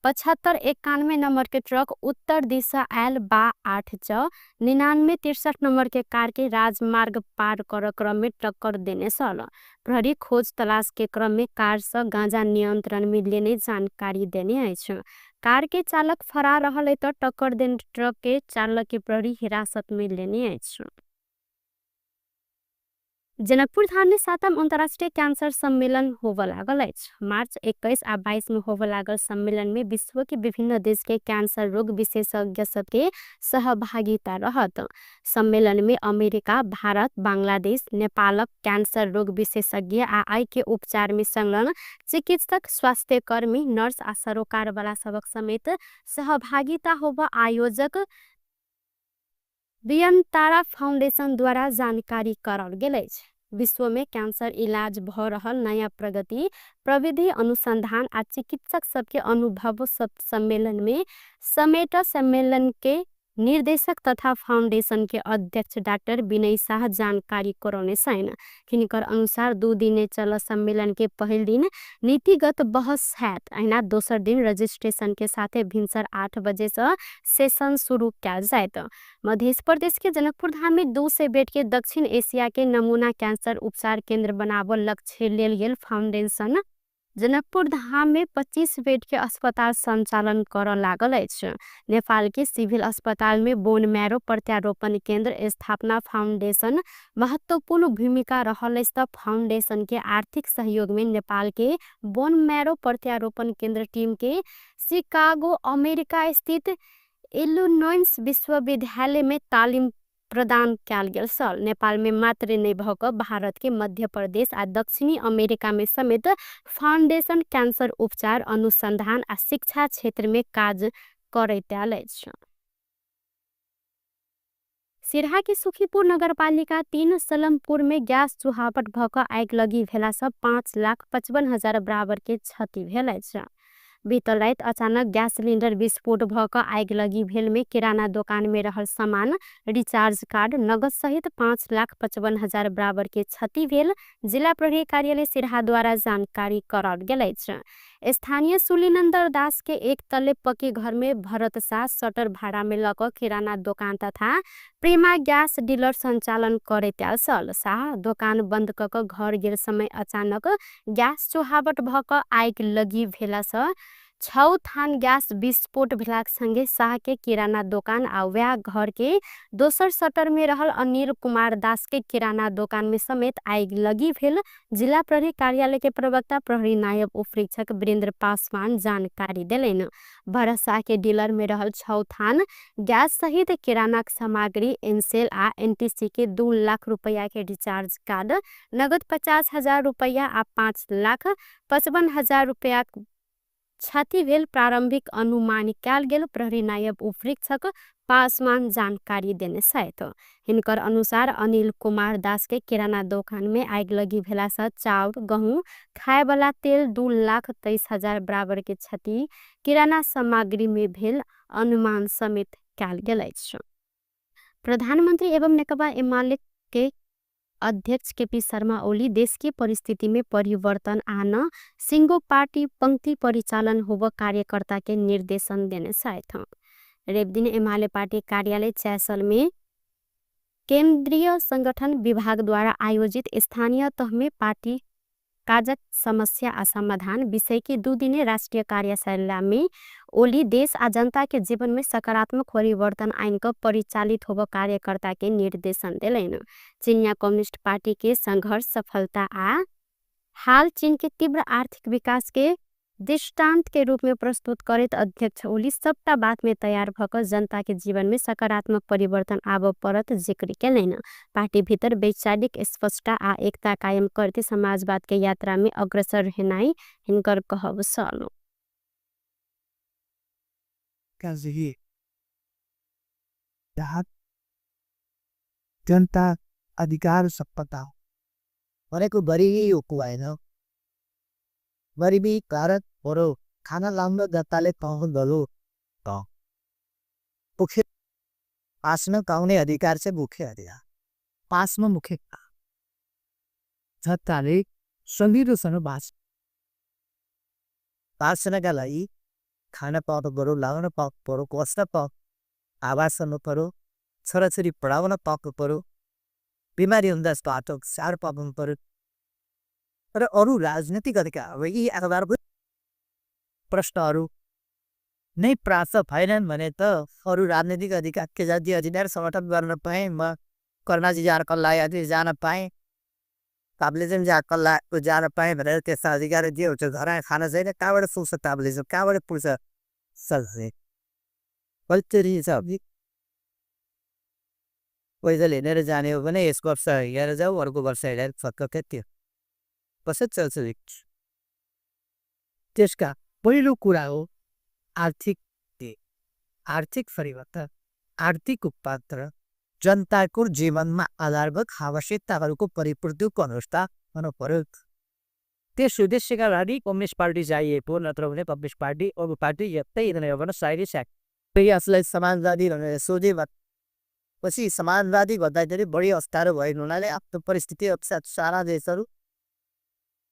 7591 नंबर के ट्रक उत्तर दिशा आयल बा 8 च 9963 नंबर के कार के राजमार्ग पार कर क्रम में टक्कर देने छल। प्रहरी खोज तलाश के क्रम में कार से गांजा नियंत्रण में लेने जानकारी देने अछि। कार के चालक फरार रहल त टक्कर देने ट्रक के चालक के प्रहरी हिरासत में लेने अछि। जनकपुर धाम में 7म अंतर्राष्ट्रीय कैंसर सम्मेलन होबय लागल अछि। मार्च 21 आ 22 में होबय लागल सम्मेलन में विश्व के विभिन्न देश के कैंसर रोग विशेषज्ञ सबके सहभागिता रहत। सम्मेलन में अमेरिका, भारत, बांग्लादेश, नेपालक कैंसर रोग विशेषज्ञ आ आई के उपचार में संलग्न चिकित्सक, स्वास्थ्यकर्मी, नर्स आ सरोकार वाला सबक समेत सहभागिता होबय आयोजक बियनतारा फाउंडेशन द्वारा जानकारी कराओल गेल अछि। विश्व में कैंसर इलाज भ रहल नया प्रगति, प्रविधि, अनुसंधान आ चिकित्सक सबके अनुभव सब सम्मेलन में समेट सम्मेलन के निर्देशक तथा फाउंडेशन के अध्यक्ष डाक्टर विनय शाह जानकारी करौने छनि। हिनकर अनुसार 2 दिने चल सम्मेलन के पहिल दिन नीतिगत बहस हैत, अहिना दोसर दिन रजिस्ट्रेशन के साथे भिनसर 8 बजे से सेशन शुरू कयल जायत। मध्य प्रदेश के जनकपुर धाम में 200 बेड के दक्षिण एशिया के नमूना कैंसर उपचार केंद्र बनाबऽ लक्ष्य लेल गेल फाउंडेशन जनकपुर धाम में 25 बेड के अस्पताल संचालन करऽ लागल अछि। नेपाल के सिविल अस्पताल में बोन मैरो प्रत्यारोपण केंद्र स्थापना फाउंडेशन महत्वपूर्ण भूमिका रहल अछि त फाउंडेशन के आर्थिक सहयोग में नेपाल के बोन मैरो प्रत्यारोपण केंद्र टीम के शिकागो अमेरिका स्थित इलिनोइस विश्वविद्यालय में तालिम प्रदान कयल गेल छल। नेपाल में मात्र नहि भऽ कऽ भारत के मध्य प्रदेश आ दक्षिणी अमेरिका में समेत फाउंडेशन कैंसर उपचार, अनुसंधान आ शिक्षा क्षेत्र में काज करैत आयल अछि। सिरहा के सुखीपुर नगरपालिका 3 सलमपुर में गैस चुहावट भऽ कऽ आगि भेला सँ 5,55,000 बराबर के क्षति भेल अछि। बीतल राति अचानक गैस सिलिंडर विस्फोट भऽ कऽ आगि भेल में किराना दोकान में रहल सामान, रिचार्ज कार्ड, नगद सहित 5,55,000 बराबर के क्षति भेल जिला प्रहरी कार्यालय सिरहा द्वारा जानकारी कराओल गेल अछि। स्थानीय सुलीनन्दर दास के एक तले पक्की घर में भरत शाह सटर भाड़ा में लऽ कऽ किराना दोकान तथा प्रेमा गैस डीलर संचालन करैत आयल छल। शाह दोकान बंद कऽ कऽ घर गेल समय अचानक गैस चुहावट भऽ कऽ आगि लगी भेला सँ 6 थान गैस विस्फोट भेलाक संगे शाह के किराना दोकान आ वएह घर के दोसर सटर में रहल अनिल कुमार दास के किराना दोकान में समेत आगि लगी भेल जिला प्रहरी कार्यालय के प्रवक्ता प्रहरी नायब उपरीक्षक वीरेंद्र पासवान जानकारी देलनि। भरत शाह के डीलर में रहल 6 थान गैस सहित किराना सामग्री, एनसेल आ एनटीसी के 2 लाख रुपया के रिचार्ज कार्ड, नगद 50,000 रुपया आ 5,55,000 रुपया क्षति भेल प्रारंभिक अनुमान कयल गेल प्रहरी नायब उपरीक्षक पासवान जानकारी देने छथि। हिनकर अनुसार अनिल कुमार दास के किराना दोकान में आगि लगी भेला सँ चाउर, गहूँ, खाए वाला तेल 2,23,000 बराबर के क्षति किराना सामग्री में भेल अनुमान समेत कयल गेल अछि। प्रधानमंत्री एवं नेकपा एमाले के अध्यक्ष केपी शर्मा ओली देश के परिस्थिति में परिवर्तन आन सिंगो पार्टी पंक्ति परिचालन होब कार्यकर्ता के निर्देशन देने छथि। रविदिन एमाले पार्टी कार्यालय चैसल में केंद्रीय संगठन विभाग द्वारा आयोजित स्थानीय तह में पार्टी काजक समस्या आ समाधान विषयके 2 दिने राष्ट्रिय कार्यशालामे ओली देश आ जनताके जीवनमे सकारात्मक परिवर्तन आइन क परिचालित होब कार्यकर्ताके निर्देशन देलैन। चिनिया कम्युनिस्ट पार्टीके संघर्ष सफलता आ हाल चीनके तीव्र आर्थिक विकासके दृष्टान्तके रूपमे प्रस्तुत करैत अध्यक्ष ओली सबटा बातमे तयार भक जनताके जीवनमे सकारात्मक परिवर्तन आबऽ परत जिक्र केलैन। पार्टी भीतर वैचारिक स्पष्टता आ एकता कायम करते समाजवादके यात्रामे अग्रसर हेनाई हिनकर कहब छल। जनता अधिकार सपता भनेको गरिबी होइन, गरिबी कारण बरु खाना लाउन जनताले पाउनु भुखे बाँच्न पाउने अधिकार चाहिँ मुख्य अधिकार बाँच्न मुख्य जनताले सजिलोसँग बाँच्न बाँच्नका लागि खान पाउनु पऱ्यो, लाउन पाउनु पऱ्यो, बस्न पाउनु, आवास गर्नु पऱ्यो, छोराछोरी पढाउन पाउनु पऱ्यो, बिमारी हुँदा बाटो स्याहार पाउनु पऱ्यो र अरू राजनीतिक अधिकार यी आधारभूत प्रश्नहरू नै प्राप्त भएनन् भने त अरू राजनीतिक अधिकार के जाति अधिकार समर्थन गर्न पाएँ, म कर्णाजी जान कल्ला जान पाएँ, ताप्लेजुङ जा कल्ला जान पाएँ भनेर त्यस्ता अधिकार जे हुन्छ घर खाना छैन कहाँबाट पुग्छ ताप्लेजुङ, कहाँबाट पुग्छ सल्ले पैदल हिँडेर जाने हो भने यस वर्ष हिँडेर जाऊ अर्को वर्ष हिँडेर फर्क त्यो कसरी चल्छ। त्यसका पहिलो कुरा हो आर्थिक आर्थिक परिवर्तन, आर्थिक रूपान्तरण, जनताको जीवनमा आधारभूत आवश्यकताहरूको परिपूर्तिको अवस्था हुनु पर्यो। त्यस उद्देश्यका लागि कम्युनिस्ट पार्टी चाहिएको, नत्र भने कम्युनिस्ट पार्टी अरू पार्टी यतै हिँड्ने साइडै स्याक। यसलाई समाजवादी भनेर सोधे पछि समाजवादी भन्दाखेरि बढी अप्ठ्यारो भएको हुनाले आफ्नो परिस्थिति अनुसार सारा देशहरू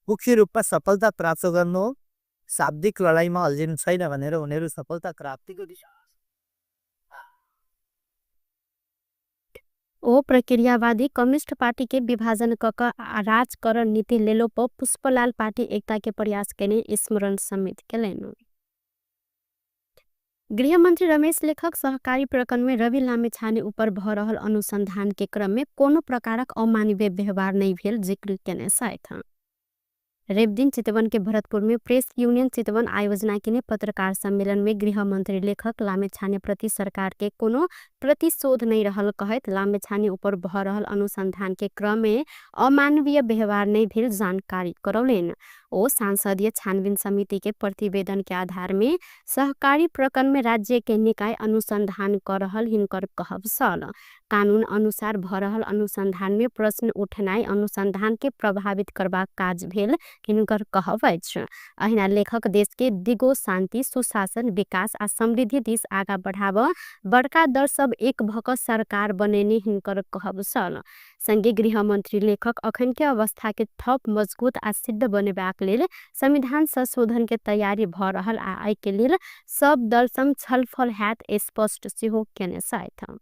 मुख्य रूपमा सफलता प्राप्त गर्नु हो, शाब्दिक लडाइँमा अल्झिनु छैन भनेर उनीहरू सफलता प्राप्तिको दिशा। ओ प्रक्रियावादी कम्युनिस्ट पार्टी के विभाजन क राजकरण नीति लेलो पर पुष्पलाल पार्टी एकता के प्रयास केने स्मरण समेत केलैन। गृहमन्त्री रमेश लेखक सहकारी प्रकरण में रवि लामिछाने ऊपर भ रहल अनुसंधान के क्रम में कोनो प्रकारक अमानवीय व्यवहार नहीं भेल जिक्र केने छथि। रविदिन चितवन के भरतपुर में प्रेस यूनियन चितवन आयोजना केने पत्रकार सम्मेलन में गृहमन्त्री लेखक लामिछाने प्रति सरकार के कोनो प्रतिशोध नहीं रहल कहैत लामिछाने ऊपर भ रहल अनुसंधान के क्रम में अमानवीय व्यवहार नहीं भेल जानकारी करौलेन। ओ सांसदीय छानबीन समिति के प्रतिवेदन के आधार में सहकारी प्रकरण में राज्य के निकाय अनुसंधान कर रहल हिनकर कहब छल। कानून अनुसार भ रहल अनुसंधान में प्रश्न उठनाई अनुसंधान के प्रभावित करबाक काज भेल हिनकर कहब अछि। अहिना लेखक देश के दिगो शान्ति, सुशासन, विकास आ समृद्धि दिस आगा बढ़ाब बड़का दल सब एक भक सरकार बनेने हिनकर कहब छल। संगे गृहमन्त्री लेखक अखन के अवस्था के थप मजबूत आ सिद्ध बनेबाक लेल संविधान संशोधन के तैयारी भ रहल आ एहि के लेल सब दल संग छलफल हैत स्पष्ट सेहो केने छथि।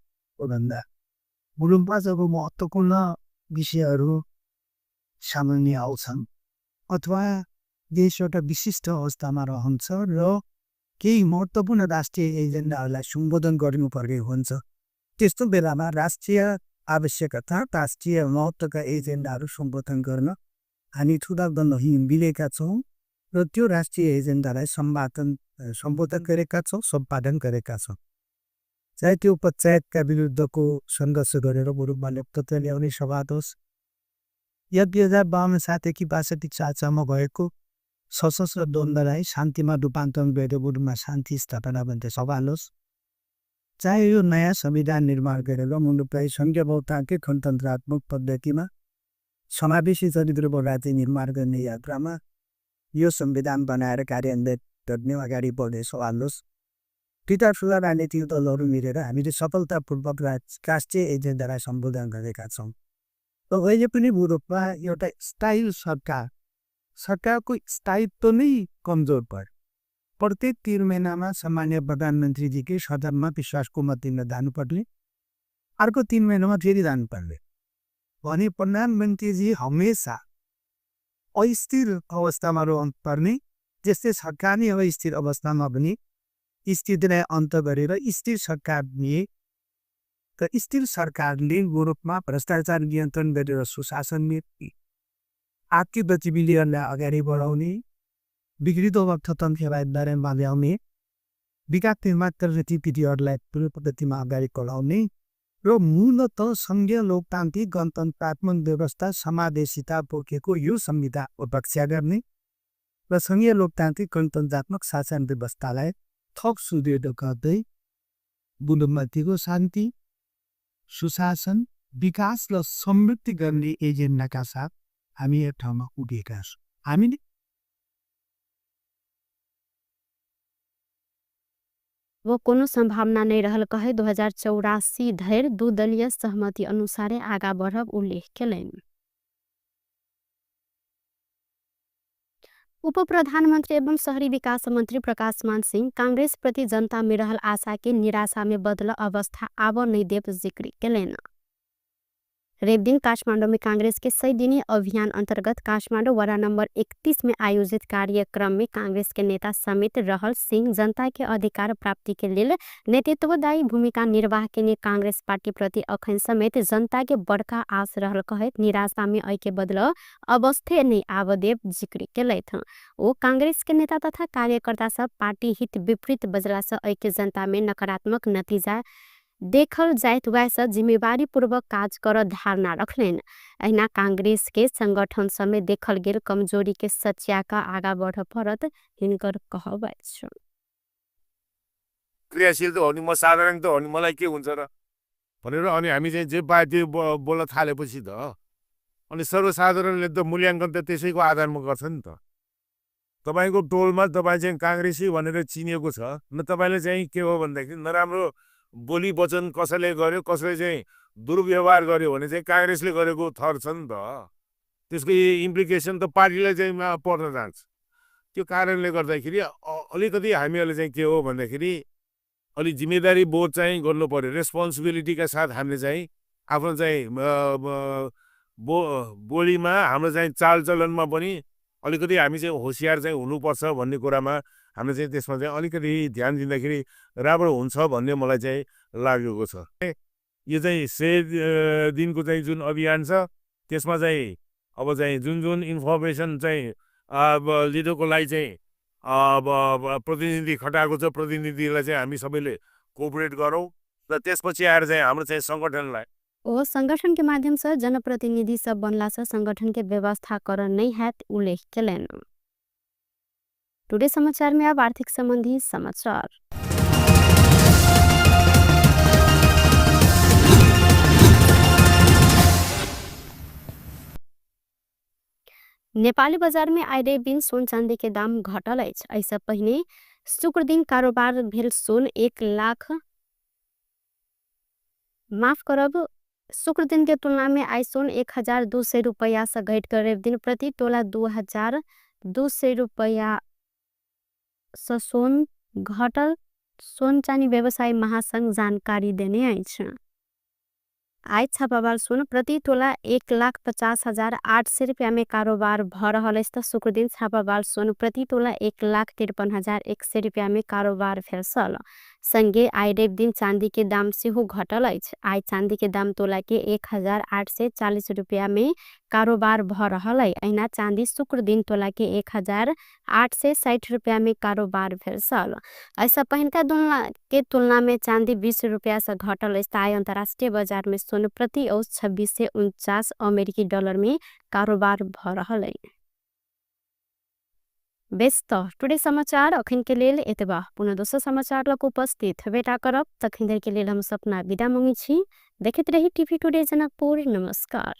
मुलुकमा महत्त्वपूर्ण विषयहरू सामान्य आउँछन् अथवा देश एउटा विशिष्ट अवस्थामा रहन्छ र केही महत्त्वपूर्ण राष्ट्रिय एजेन्डाहरूलाई सम्बोधन गर्नुपर्ने हुन्छ। त्यस्तो बेलामा राष्ट्रिय आवश्यकता, राष्ट्रिय महत्त्वका एजेन्डाहरू सम्बोधन गर्न हामी ठुला दलहरू मिलेका छौँ र त्यो राष्ट्रिय एजेन्डालाई सम्बोधन गरेका छौँ, सम्पादन गरेका छौँ। चाहे त्यो पञ्चायतका विरुद्धको सङ्घर्ष गरेर मुलुकमा लोकतन्त्र ल्याउने सवाल होस् या 2052 सालदेखि 62 सालसम्म भएको सशस्त्र द्वन्द्वलाई शान्तिमा रूपान्तरण गरेर मुलुकमा शान्ति स्थापना भन्ने सवाल होस्, चाहे यो नयाँ संविधान निर्माण गरेर मुलुकलाई सङ्घीय बहुतान्त्रिक गणतन्त्रात्मक पद्धतिमा समावेशी चरित्रको राज्य निर्माण गर्ने यात्रामा यो संविधान बनाएर कार्यान्वयन गर्ने अगाडि बढ्ने सवाल होस्, दुईटा ठुला राजनीतिक दलहरू मिलेर हामीले सफलतापूर्वक राष्ट्रिय एजेन्डालाई सम्बोधन गरेका छौँ। र अहिले पनि मुलुकमा एउटा स्थायी सरकार, सरकारको स्थायित्व नै कमजोर पर्यो। प्रत्येक 3 महिनामा सामान्य प्रधानमन्त्रीजीकै सदनमा विश्वासको मत दिन जानुपर्ने, अर्को 3 महिनामा फेरि जानुपर्ने भने प्रधानमन्त्रीजी हमेसा अस्थिर अवस्थामा रहनुपर्ने, त्यस्तै सरकार नै अस्थिर अवस्थामा पनि स्थितिलाई अन्त गरेर स्थिर सरकार दिए र स्थिर सरकारले मुलुकमा भ्रष्टाचार नियन्त्रण गरेर सुशासन, आर्थिक गतिविधिहरूलाई अगाडि बढाउने, बिग्रिँदो अर्थतन्त्रलाई दायरामा ल्याउने, विकास निर्माण गतिविधिहरूलाई पूर्ण पद्धतिमा अगाडि बढाउने र मूलत सङ्घीय लोकतान्त्रिक गणतन्त्रात्मक व्यवस्था समावेशिता बोकेको यो संविधानको रक्षा गर्ने र सङ्घीय लोकतान्त्रिक गणतन्त्रात्मक शासन व्यवस्थालाई थप सुदृढ गर्दै मुलुकमाथिको शान्ति, सुशासन, विकास र समृद्धि गर्ने एजेन्डाका साथ हामी एक ठाउँमा पुगेका छौँ। हामीले वो कोनो सम्भावना नै रहल कहै 2084 धरि दू दलीय सहमति अनुसारे आगा बढ़ब उल्लेख केलनि। उप प्रधानमन्त्री एवं शहरी विकास मन्त्री प्रकाशमान सिंह कांग्रेस प्रति जनता में रहल आशा के निराशा में बदल अवस्था आब नै देब जिक्र केलनि। रविदिन काठमाडौँ में कांग्रेस के 100 दिनी अभियान अंतर्गत काठमाडौँ वडा नंबर 31 में आयोजित कार्यक्रम में कांग्रेस के नेता समेत रहल सिंह जनता के अधिकार प्राप्ति के लेल नेतृत्वदायी भूमिका निर्वाह केने कांग्रेस पार्टी प्रति अखन समेत जनता के बड़का आस रहल कहैत निराशा में अइ के बदल अवस्थे नै आब देब जिक्र केलथि। ओ कांग्रेस के नेता तथा कार्यकर्ता सब पार्टी हित विपरीत बजला से अइ के जनता में नकारात्मक नतीजा देखल जाइत वैसे जिम्मेवारी पूर्वक काज कर धारणा रखलनि। अहिना कांग्रेस के संगठन समेत देखल गेल कमजोरी के सच्या का आगा बढ़ पड़त हिनकर कहब अछि। क्रियाशील त हो नि, म साधारण त हो नि, मलाई के हुन्छ र भनेर अनि हामी चाहिँ जे पायो त्यो बोल्न थालेपछि त अनि सर्वसाधारणले त मूल्याङ्कन त त्यसैको आधारमा गर्छ नि त। तपाईँको टोलमा तपाईँ चाहिँ काङ्ग्रेसी भनेर चिनिएको छ न, तपाईँले चाहिँ के हो भन्दाखेरि नराम्रो बोली वचन कसैले गर्यो, कसैले चाहिँ दुर्व्यवहार गर्यो भने चाहिँ काङ्ग्रेसले गरेको थर छ नि त, त्यसको इम्प्लिकेसन त पार्टीलाई चाहिँ पर्न जान्छ। त्यो कारणले गर्दाखेरि अलिकति हामीहरूले चाहिँ के हो भन्दाखेरि अलि जिम्मेदारी बोध चाहिँ गर्नु पर्यो। रेस्पोन्सिबिलिटीका साथ हामीले चाहिँ आफ्नो चाहिँ बोलीमा हाम्रो चाहिँ चालचलनमा पनि अलिकति हामी चाहिँ होसियार चाहिँ हुनुपर्छ भन्ने कुरामा हामीले चाहिँ त्यसमा चाहिँ अलिकति ध्यान दिँदाखेरि राम्रो हुन्छ भन्ने मलाई चाहिँ लागेको छ। यो चाहिँ 100 दिनको चाहिँ जुन अभियान छ त्यसमा चाहिँ अब चाहिँ जुन जुन इन्फर्मेसन चाहिँ अब लिडरको लागि चाहिँ अब प्रतिनिधि खटाएको छ, प्रतिनिधिलाई चाहिँ हामी सबैले कोअपरेट गरौँ र त्यसपछि आएर चाहिँ हाम्रो चाहिँ सङ्गठनलाई ओ संगठन के माध्यम से जनप्रतिनिधि सब बनला से संगठन के व्यवस्थाकरण नहीं हैत उल्लेख केलनि। टुडे समाचार में अब आर्थिक संबंधी समाचार। नेपाली बाजार में आइ रवि दिन सोन चांदी के दाम घटल अछि। एहिसँ पहिने शुक्र दिन कारोबार भेल सोन 1 लाख माफ करब शुक्र दिन के तुलना में आइ सोन 1200 रुपया से घटि कऽ रवि दिन प्रति तोला 2200 रुपया से सोन घटल सोन चानी व्यवसायी महासंघ जानकारी देने अछि। आइ छापावाल सोन प्रति तोला 1,50,800 रुपया में कारोबार भ रहल अछि त शुक्र दिन छापावाल सोन प्रति तोला 1,53,100 रुपया में कारोबार भेल छल। संगे आइ रवि दिन चांदी के दाम सेहो घटल अछि। आइ चांदी के दाम तोला के 1840 रुपया में कारोबार भ रहल अछि। अहिना चांदी शुक्र दिन तोला के 1860 रुपया में कारोबार भेल छल। एहिसँ पहिनका के तुलना में चांदी 20 रुपया से घटल अछि। आइ अंतर्राष्ट्रीय बाजार में सोन प्रति औंस 2649 अमेरिकी डॉलर में कारोबार भ रहल अछि। बेस त टुडे समाचार अखन के लेल एतबा। पुनः दोसर समाचार लग उपस्थित हेबेटा करब। तखन धरि के लेल हम सपना विदा मंगै छी। देखैत रही टीवी टुडे जनकपुर। नमस्कार।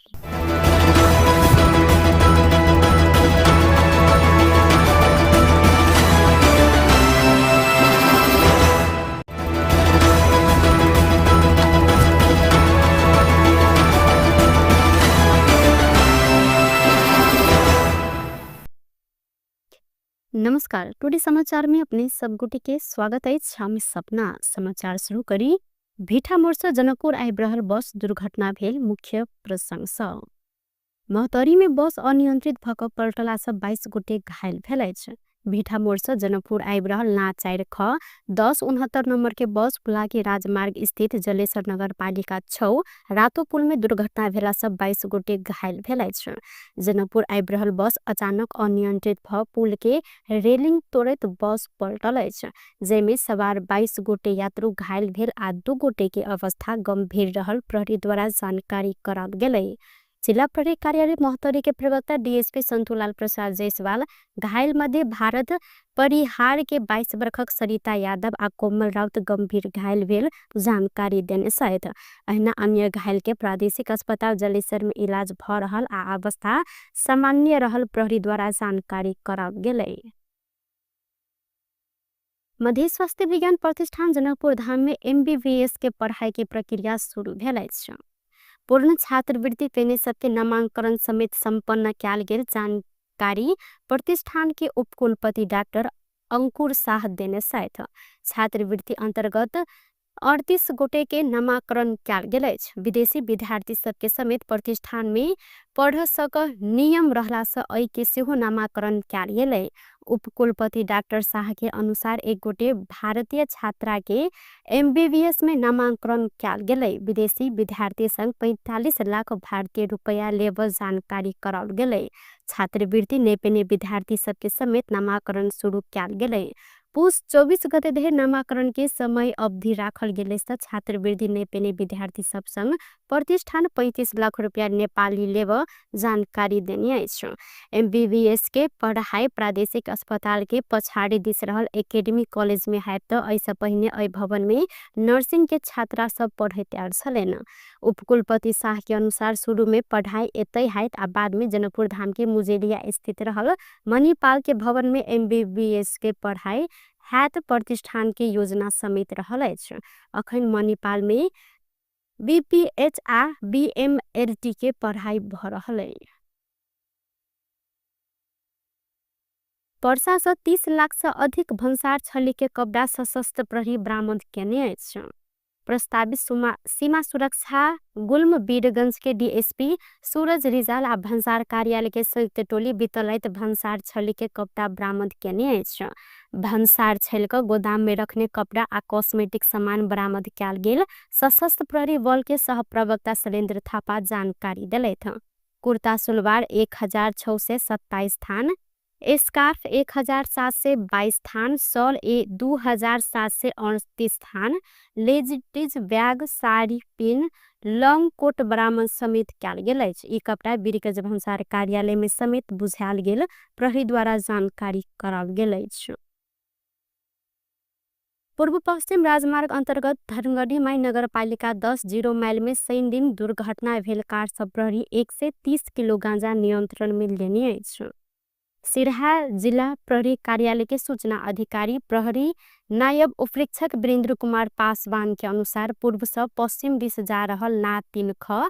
नमस्कार, टुडे समाचार में अपने सब गोटे के स्वागत अछि। हम सपना समाचार शुरू करी। भीठा मोड़ से जनकपुर आबि रहल बस दुर्घटना भेल मुख्य प्रसंग सँ। महोत्तरीमे बस अनियन्त्रित भऽ पल्टलासँ 22 गोटे घायल भेल अछि। भिठा मोड़सँ जनकपुर आबि रहल ना 4 ख 1069 नम्बर के बस हुलाकी राजमार्ग स्थित जलेश्वर नगरपालिका 6 रातो पुलमे दुर्घटना भेलासँ 22 गोटे घायल भेल अछि। जनकपुर आबि रहल बस अचानक अनियन्त्रित भऽ पुल के रेलिंग तोड़ैत बस पलटल अछि, जाहिमे सवार 22 गोटे यात्रु घायल भेल आ 2 गोटे के अवस्था गम्भीर रहल प्रहरीद्वारा जानकारी कराओल गेलै। जिल्ला प्रहरी कार्यालय महोत्तरी के प्रवक्ता डीएसपी सन्तुलाल प्रसाद जायसवाल घायल मध्ये भारत परिहार के 22 वर्षक सरिता यादव आ कोमल राउत गम्भीर घायल भेल जानकारी देने सहित अहिना अन्य घायल के प्रादेशिक अस्पताल जलेश्वर में इलाज भ रहल आ अवस्था सामान्य रहल प्रहरीद्वारा जानकारी कराओल गेलै। मध्य स्वास्थ्य विज्ञान प्रतिष्ठान जनकपुर धाम में एमबीबीएस के पढ़ाई के प्रक्रिया शुरू भेल अछि। पूर्ण छात्रवृत्ति पेने सबके नामांकन समेत सम्पन्न कयल गेल जानकारी प्रतिष्ठान के उपकुलपति डाक्टर अंकुर साह देने छथि। छात्रवृत्ति अंतर्गत 38 गोटे के नामांकन कयल गेल अछि। विदेशी विद्यार्थी सबके समेत प्रतिष्ठान में पढ़ सक नियम रहला से एहि के सेहो नामांकन कयल गेलै। उपकुलपति डाक्टर साह के अनुसार एक गोटे भारतीय छात्रा के एमबीबीएस में नामांकन कयल गेलै। विदेशी विद्यार्थी संग 45 लाख भारतीय रुपैया लेब जानकारी कराओल गेलै। छात्रवृत्ति नै पेने विद्यार्थी सबके समेत नामांकन शुरू कयल गेलै। पुस 24 गते धरि नामांकन के समय अवधि राखल गेलै से छात्रवृत्ति नै पेने विद्यार्थी सब संग प्रतिष्ठान 35 लाख रुपैया नेपाली लेब जानकारी देने अछि। एमबीबीएस के पढ़ाई प्रादेशिक अस्पताल के पछाड़ी दिस रहल एकेडमी कॉलेज में हैत त एहिसँ पहिने एहि भवन में नर्सिंग के छात्रा सब पढ़ैत आयल छलनि। उपकुलपति साह के अनुसार शुरू में पढ़ाई एतै हैत आ बाद में जनकपुर धाम के मुजेलिया स्थित रहल मणिपाल के भवन में एमबीबीएस के पढ़ाई हैत प्रतिष्ठान के योजना समेत रहल अछि। अखन मणिपाल में बीपीएच आ बीएमएलटी के पढ़ाई भ रहल अछि। पर्सा से 30 लाख से अधिक भन्सार छली के कपड़ा सशस्त्र प्रहरी बरामद केने अछि। प्रस्तावित सीमा सुरक्षा गुल्म वीरगंज के डीएसपी सूरज रिजाल आ भन्सार कार्यालय के संयुक्त टोली बीतल राति भन्सार छली के कपड़ा बरामद केने अछि। भन्सार छल के गोदाम में रखने कपड़ा आ कॉस्मेटिक सामान बरामद कयल गेल सशस्त्र प्रहरी बल के सहप्रवक्ता शैलेन्द्र थापा जानकारी देलथि। कुर्ता सुलवार 1627 थान, स्कार्फ 1722 थान, शॉल 2738 थान, ladies bag, sari pin, long coat बरामद समेत कयल गेल अछि। ई कपड़ा वीरगंज भन्सार कार्यालय में समेत बुझायल गेल प्रहरी द्वारा जानकारी कराओल गेल अछि। पूर्व पश्चिम राजमार्ग अंतर्गत धनगढ़ी माई नगरपालिका 10 0 माइल में शनि दिन दुर्घटना भेल कार सब प्रहरी 130 किलो गांजा नियंत्रण में लेने अछि। सिरहा जिला प्रहरी कार्यालय के सूचना अधिकारी प्रहरी नायब उपरीक्षक वीरेंद्र कुमार पासवान के अनुसार पूर्व से पश्चिम दिश जा रहल ना 3 ख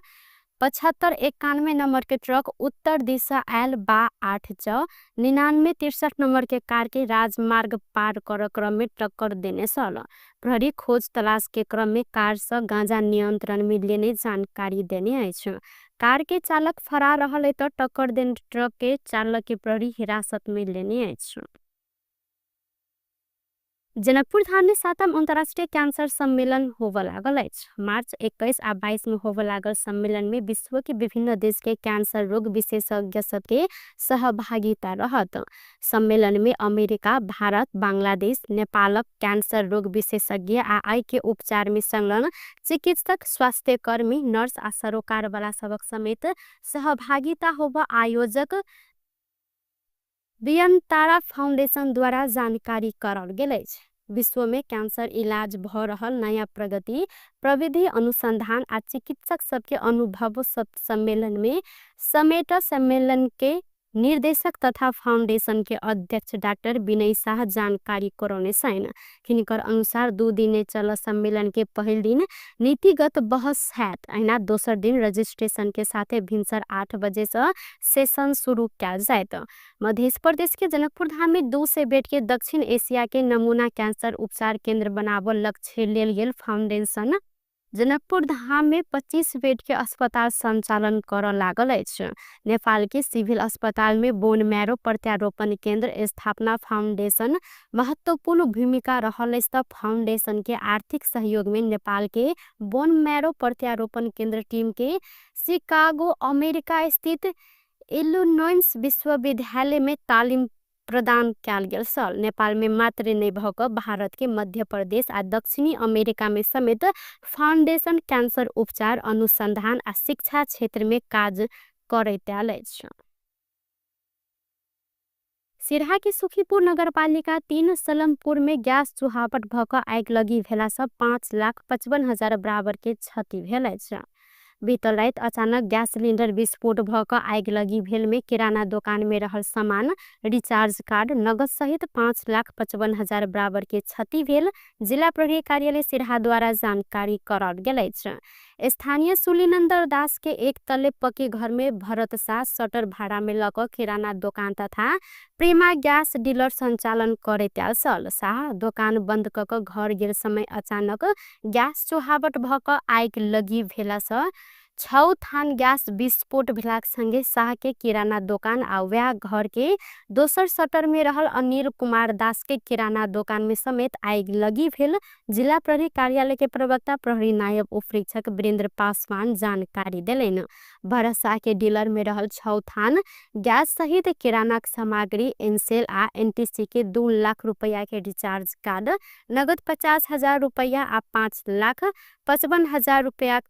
7591 नंबर के ट्रक उत्तर दिशा आयल बा 8 च 9963 नंबर के कार के राजमार्ग पार कर क्रम में टक्कर देने छल। प्रहरी खोज तलाश के क्रम में कार से गांजा नियंत्रण में लेने जानकारी देने अछि। कार के चालक फरार रहल त टक्कर देने ट्रक के चालक के प्रहरी हिरासत में लेने अछि। जनकपुर धाम में 7म अंतर्राष्ट्रीय कैंसर सम्मेलन होबय लागल अछि। मार्च 21 आ 22 में होबय लागल सम्मेलन में विश्व के विभिन्न देश के कैंसर रोग विशेषज्ञ सबके सहभागिता रहत। सम्मेलन में अमेरिका, भारत, बांग्लादेश, नेपालक कैंसर रोग विशेषज्ञ आ आई के उपचार में संलग्न चिकित्सक, स्वास्थ्यकर्मी, नर्स आ सरोकार वाला सबक समेत सहभागिता होबय आयोजक बियनतारा फाउंडेशन द्वारा जानकारी कराओल गेल अछि। विश्व में कैंसर इलाज भ रहल नया प्रगति, प्रविधि अनुसंधान आ चिकित्सक सबके अनुभव सब सम्मेलन में समेट सम्मेलन के निर्देशक तथा फाउंडेशन के अध्यक्ष डाक्टर विनय शाह जानकारी करौने छनि। हिनकर अनुसार 2 दिने चल सम्मेलन के पहिल दिन नीतिगत बहस हैत, अहिना दोसर दिन रजिस्ट्रेशन के साथे भिनसर 8 बजे से सेशन शुरू कयल जायत। मध्य प्रदेश के जनकपुर धाम में 200 बेड के दक्षिण एशिया के नमूना कैंसर उपचार केंद्र बनाबऽ लक्ष्य लेल गेल फाउंडेशन जनकपुर धाम में 25 बेड के अस्पताल संचालन कर लागल अछि। नेपाल के सिविल अस्पताल में बोन मैरो प्रत्यारोपण केंद्र स्थापना फाउंडेशन महत्वपूर्ण भूमिका रहल अछि। त फाउंडेशन के आर्थिक सहयोग में नेपाल के बोन मैरो प्रत्यारोपण केंद्र टीम के शिकागो अमेरिका स्थित इलिनोइस विश्वविद्यालय में तालिम प्रदान कयल गेल छल। नेपाल में मात्र नहि भऽ कऽ भारत के मध्य प्रदेश आ दक्षिणी अमेरिका में समेत फाउंडेशन कैंसर उपचार, अनुसंधान आ शिक्षा क्षेत्र में काज करैत आयल अछि। सिरहा के सुखीपुर नगरपालिका 3 सलमपुर में गैस चुहावट भऽ कऽ आगि भेला सँ 5,55,000 बराबर के क्षति भेल अछि। बीतल राति अचानक गैस सिलिंडर विस्फोट भऽ कऽ आगि भेल में किराना दोकान में रहल सामान, रिचार्ज कार्ड, नगद सहित 5,55,000 बराबर के क्षति भेल जिला प्रहरी कार्यालय सिरहा द्वारा जानकारी कराओल गेल अछि। स्थानीय सुलीनन्दर दास के एक तले पक्की घर में भरत साह सटर भाड़ा में लऽ कऽ किराना दोकान तथा प्रेमा गैस डीलर संचालन करैत आयल छल। साह दोकान बंद कऽ कऽ घर गेल समय अचानक गैस चुहावट भऽ कऽ आगि लगी भेला सँ 6 थान गैस विस्फोट भेलाक संगे साह के किराना दोकान आ वएह घर के दोसर सटर में रहल अनिल कुमार दास के किराना दोकान में समेत आगि लगी भेल जिला प्रहरी कार्यालय के प्रवक्ता प्रहरी नायब उपरीक्षक वीरेंद्र पासवान जानकारी देलनि। भरत साह के डीलर में रहल 6 थान गैस सहित किराना सामग्री, एनसेल आ एनटीसी के 2 लाख रुपया के रिचार्ज कार्ड, नगद 50,000 रुपया आ 5,55,000 रुपया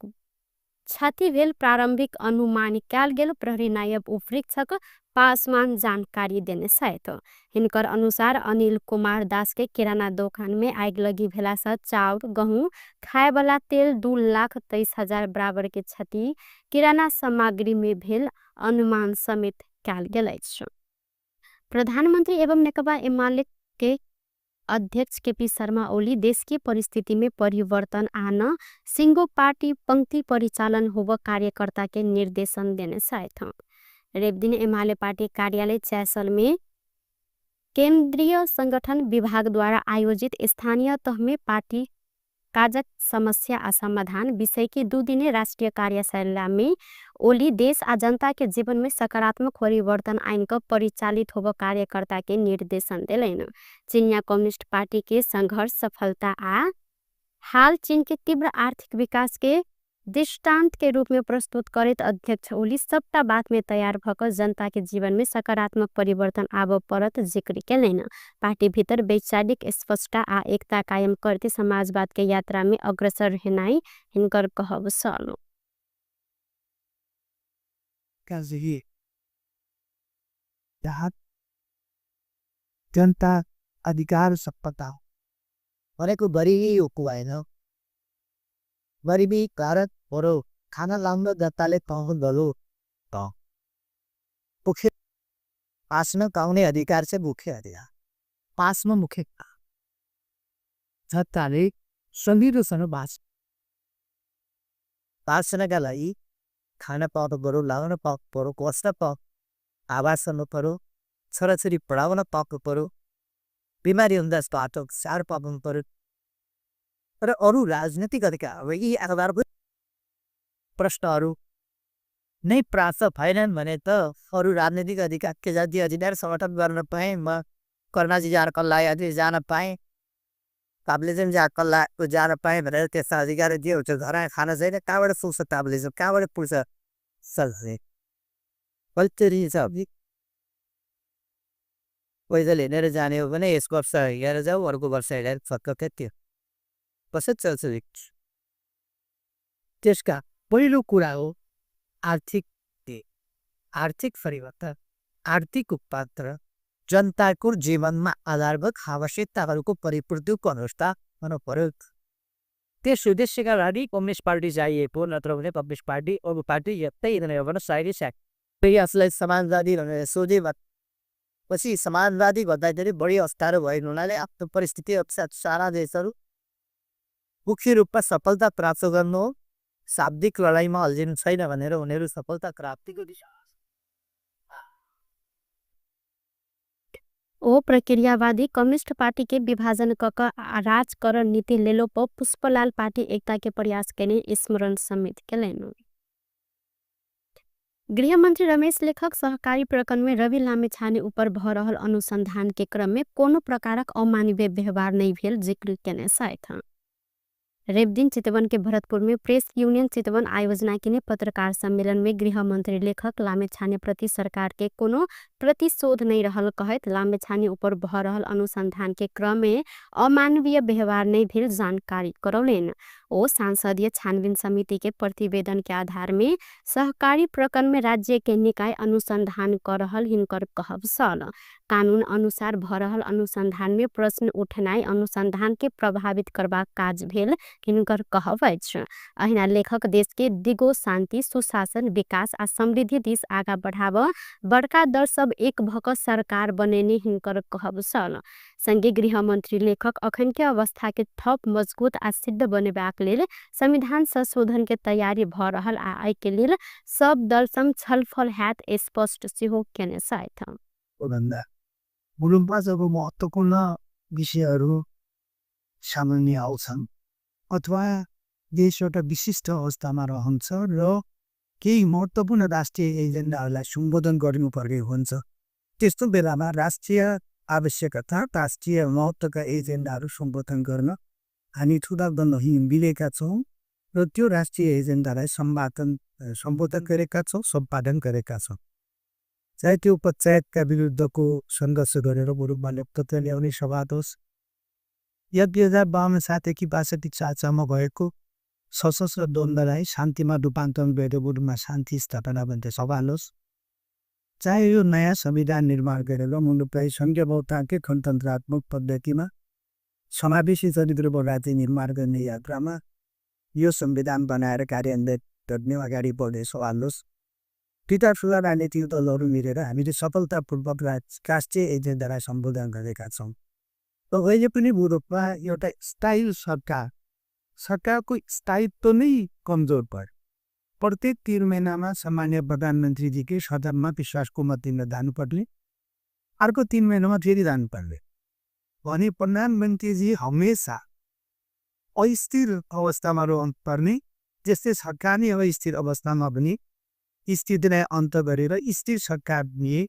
क्षति भेल प्रारंभिक अनुमान कयल गेल प्रहरी नायब उपरीक्षक पासवान जानकारी देने छथि। हिनकर अनुसार अनिल कुमार दास के किराना दोकान में आगि लगी भेला सँ चाउर, गहूँ, खाए वाला तेल 2,23,000 बराबर के क्षति किराना सामग्री में भेल अनुमान समेत कयल गेल अछि। प्रधानमंत्री एवं नेकपा एमाले के अध्यक्ष केपी शर्मा ओली देश के परिस्थिति में परिवर्तन आन सिंगो पार्टी पंक्ति परिचालन होब कार्यकर्ता के निर्देशन देने छथि। रविदिन एमाले पार्टी कार्यालय चैसल में केंद्रीय संगठन विभाग द्वारा आयोजित स्थानीय तह में पार्टी काजक समस्या आ समाधान विषय के 2 दिने राष्ट्रीय कार्यशाला में ओली देश आ जनता के जीवन में सकारात्मक परिवर्तन आइन क परिचालित होब कार्यकर्ता के निर्देशन देलनि। चीनिया कम्युनिस्ट पार्टी के संघर्ष, सफलता आ हाल चीन के तीव्र आर्थिक विकास के दृष्टांत के रूप में प्रस्तुत करैत अध्यक्ष ओली सबटा बात में तैयार भ क जनता के जीवन में सकारात्मक परिवर्तन आबऽ पड़त जिक्र केलनि। पार्टी भीतर वैचारिक स्पष्टता आ एकता कायम करते समाजवाद के यात्रा में अग्रसर हेनाई हिनकर कहब छल। जनता अधिकार सपता भनेको गरिबी होइन, गरिबी कारण बरु खाना लाउन जनताले पाउनु त मुख्य पासमा पाउने अधिकार चाहिँ मुख्य अधिकार पासमा मुख्य जनताले सजिलोसँग बाँच्छ। बाँच्नका लागि खाना पाउनु पऱ्यो, लाउन पाउनु पऱ्यो, बस्न पाउनु, आवास गर्नु पऱ्यो, छोराछोरी पढाउन पाउनु पऱ्यो, बिमारी हुँदा बाटो स्याहार पाउनु पऱ्यो र अरू राजनीतिक अधिकार यी आधारभूत प्रश्नहरू नै प्राप्त भएनन् भने त अरू राजनीतिक अधिकार के जाति अधिकार समर्थन गर्न पाएँ, म कर्णाजी जान कल्ला जान पाएँ, ताप्लेजुङ जा कल्ला जान पाएँ भनेर त्यस्ता अधिकार जे हुन्छ घर खाना छैन कहाँबाट पुग्छ ताप्लेजुङ, कहाँबाट पुग्छ सल्ले पैदल हिँडेर जाने हो भने यस वर्ष हिँडेर जाऊ, अर्को वर्ष हिँडेर फर्क त्यो कसरी चल्छ? त्यसका पहिलो कुरा हो आर्थिक आर्थिक परिवर्तन, आर्थिक रूपान्तरण, जनताको जीवनमा आधारभूत आवश्यकताहरूको परिपूर्तिको अवस्था हुनु पर्यो। त्यस उद्देश्यका लागि कम्युनिस्ट पार्टी चाहिएको, नत्र भने कम्युनिस्ट पार्टी अरू पार्टी यतै हिँड्ने साइडै साइड। फेरि आफूलाई समाजवादी भनेर सोधे पछि समाजवादी भन्दाखेरि बढी अप्ठ्यारो भएको हुनाले आफ्नो परिस्थिति अनुसार सारा देशहरू मुख्य रूपमा सफलता प्राप्त गर्नु हो, शाब्दिक लडाइँमा अल्झिनु छैन भनेर उनीहरू सफलता प्राप्तिको दिशा। ओ प्रक्रियावादी कम्युनिस्ट पार्टीके विभाजन कक राज कर नीति लेलोप पुष्पलाल पार्टी एकताके प्रयास केने स्मरण समेत केलैन। गृहमन्त्री रमेश लेखक सहकारी प्रकरणमे रवि लामिछाने उपर भ रहल अनुसन्धानके क्रममे कोनो प्रकारक अमानवीय व्यवहार नै भेल जिक्र केने छथि। रविदिन चितवन के भरतपुर में प्रेस यूनियन चितवन आयोजना केने पत्रकार सम्मेलन में गृहमन्त्री लेखक लामिछाने प्रति सरकार के कोनो प्रतिशोध नै रहल कहैत लामिछाने उपर भ रहल अनुसन्धान के क्रम में अमानवीय व्यवहार नै भेल जानकारी करौलेन। ओ सांसदीय छानबिन समिति के प्रतिवेदन के आधार में सहकारी प्रकरण में राज्य के निकाय अनुसंधान कर रहल हिनकर कहब छल। कानून अनुसार भ रहल अनुसंधान में प्रश्न उठनाई अनुसंधान के प्रभावित करबाक काज भेल हिनकर कहब अछि। अहिना लेखक देश के दिगो शान्ति, सुशासन, विकास आ समृद्धि दिस आगा बढ़ाव बड़का दल सब एक भक सरकार बनेने हिनकर कहब छल। संगे गृहमन्त्री लेखक अखन के अवस्था के थप मजबूत आ सिद्ध बनेबाक लेल संविधान संशोधन के तैयारी भ रहल आ एहि के लेल सब दल संग छलफल हैत स्पष्ट सेहो केने छथि। भन्दा मुलुकमा जब महत्त्वपूर्ण विषयहरू सामान्य आउँछन् अथवा देश एउटा विशिष्ट अवस्थामा रहन्छ र केही महत्त्वपूर्ण राष्ट्रिय एजेन्डाहरूलाई सम्बोधन गर्नुपर्ने हुन्छ, त्यस्तो बेलामा राष्ट्रिय आवश्यकता, राष्ट्रिय महत्त्वका एजेन्डाहरू सम्बोधन गर्न हामी ठुला दलहरू मिलेका छौँ र त्यो राष्ट्रिय एजेन्डालाई सम्बोधन गरेका छौँ, सम्पादन गरेका छौँ। चाहे त्यो पञ्चायतका विरुद्धको सङ्घर्ष गरेर मुलुकमा लोकतन्त्र ल्याउने सवाल होस् या 2052 सालदेखि 62 सालसम्म भएको सशस्त्र द्वन्द्वलाई शान्तिमा रूपान्तरण गरेर मुलुकमा शान्ति स्थापना भन्ने सवाल होस्, चाहे यो नयाँ संविधान निर्माण गरेर मुलुकलाई सङ्घीय बहुतान्त्रिक गणतन्त्रात्मक पद्धतिमा समावेशी चरित्रको राज्य निर्माण गर्ने यात्रामा यो संविधान बनाएर कार्यान्वयन गर्ने अगाडि बढ्ने सवाल होस्, दुईटा ठुला राजनीतिक दलहरू मिलेर हामीले सफलतापूर्वक राष्ट्रिय एजेन्डालाई सम्बोधन गरेका छौँ। र अहिले पनि मुलुकमा एउटा स्थायी सरकार, सरकारको स्थायित्व नै कमजोर पर्यो। प्रत्येक 3 महिनामा सामान्य प्रधानमन्त्रीजीकै सदनमा विश्वासको मत दिन जानुपर्ने, अर्को 3 महिनामा फेरि जानुपर्ने भने प्रधानमन्त्रीजी हमेसा अस्थिर अवस्थामा रहनुपर्ने, त्यस्तै सरकार नै अस्थिर अवस्थामा पनि स्थितिलाई अन्त गरेर स्थिर सरकार दिए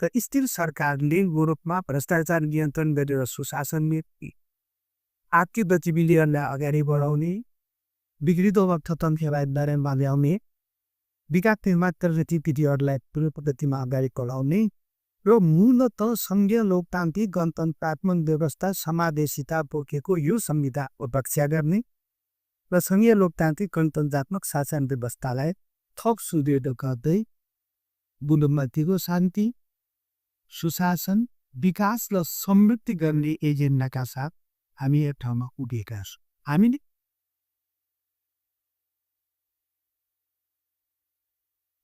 र स्थिर सरकारले मुलुकमा भ्रष्टाचार नियन्त्रण गरेर सुशासन आर्थिक गतिविधिहरूलाई अगाडि बढाउने, बिग्रिँदो अर्थतन्त्रलाई बारेमा ल्याउने, विकास निर्माण गतिविधिहरूलाई पूर्ण पद्धतिमा अगाडि बढाउने र मूलत सङ्घीय लोकतान्त्रिक गणतन्त्रात्मक व्यवस्था समावेशिता बोकेको यो संविधानको रक्षा गर्ने र सङ्घीय लोकतान्त्रिक गणतन्त्रात्मक शासन व्यवस्थालाई थप सुदृढ गर्दै मुलुकमा दिगो शान्ति, सुशासन, विकास र समृद्धि गर्ने एजेन्डाका साथ हामी एक ठाउँमा पुगेका छौँ। हामीले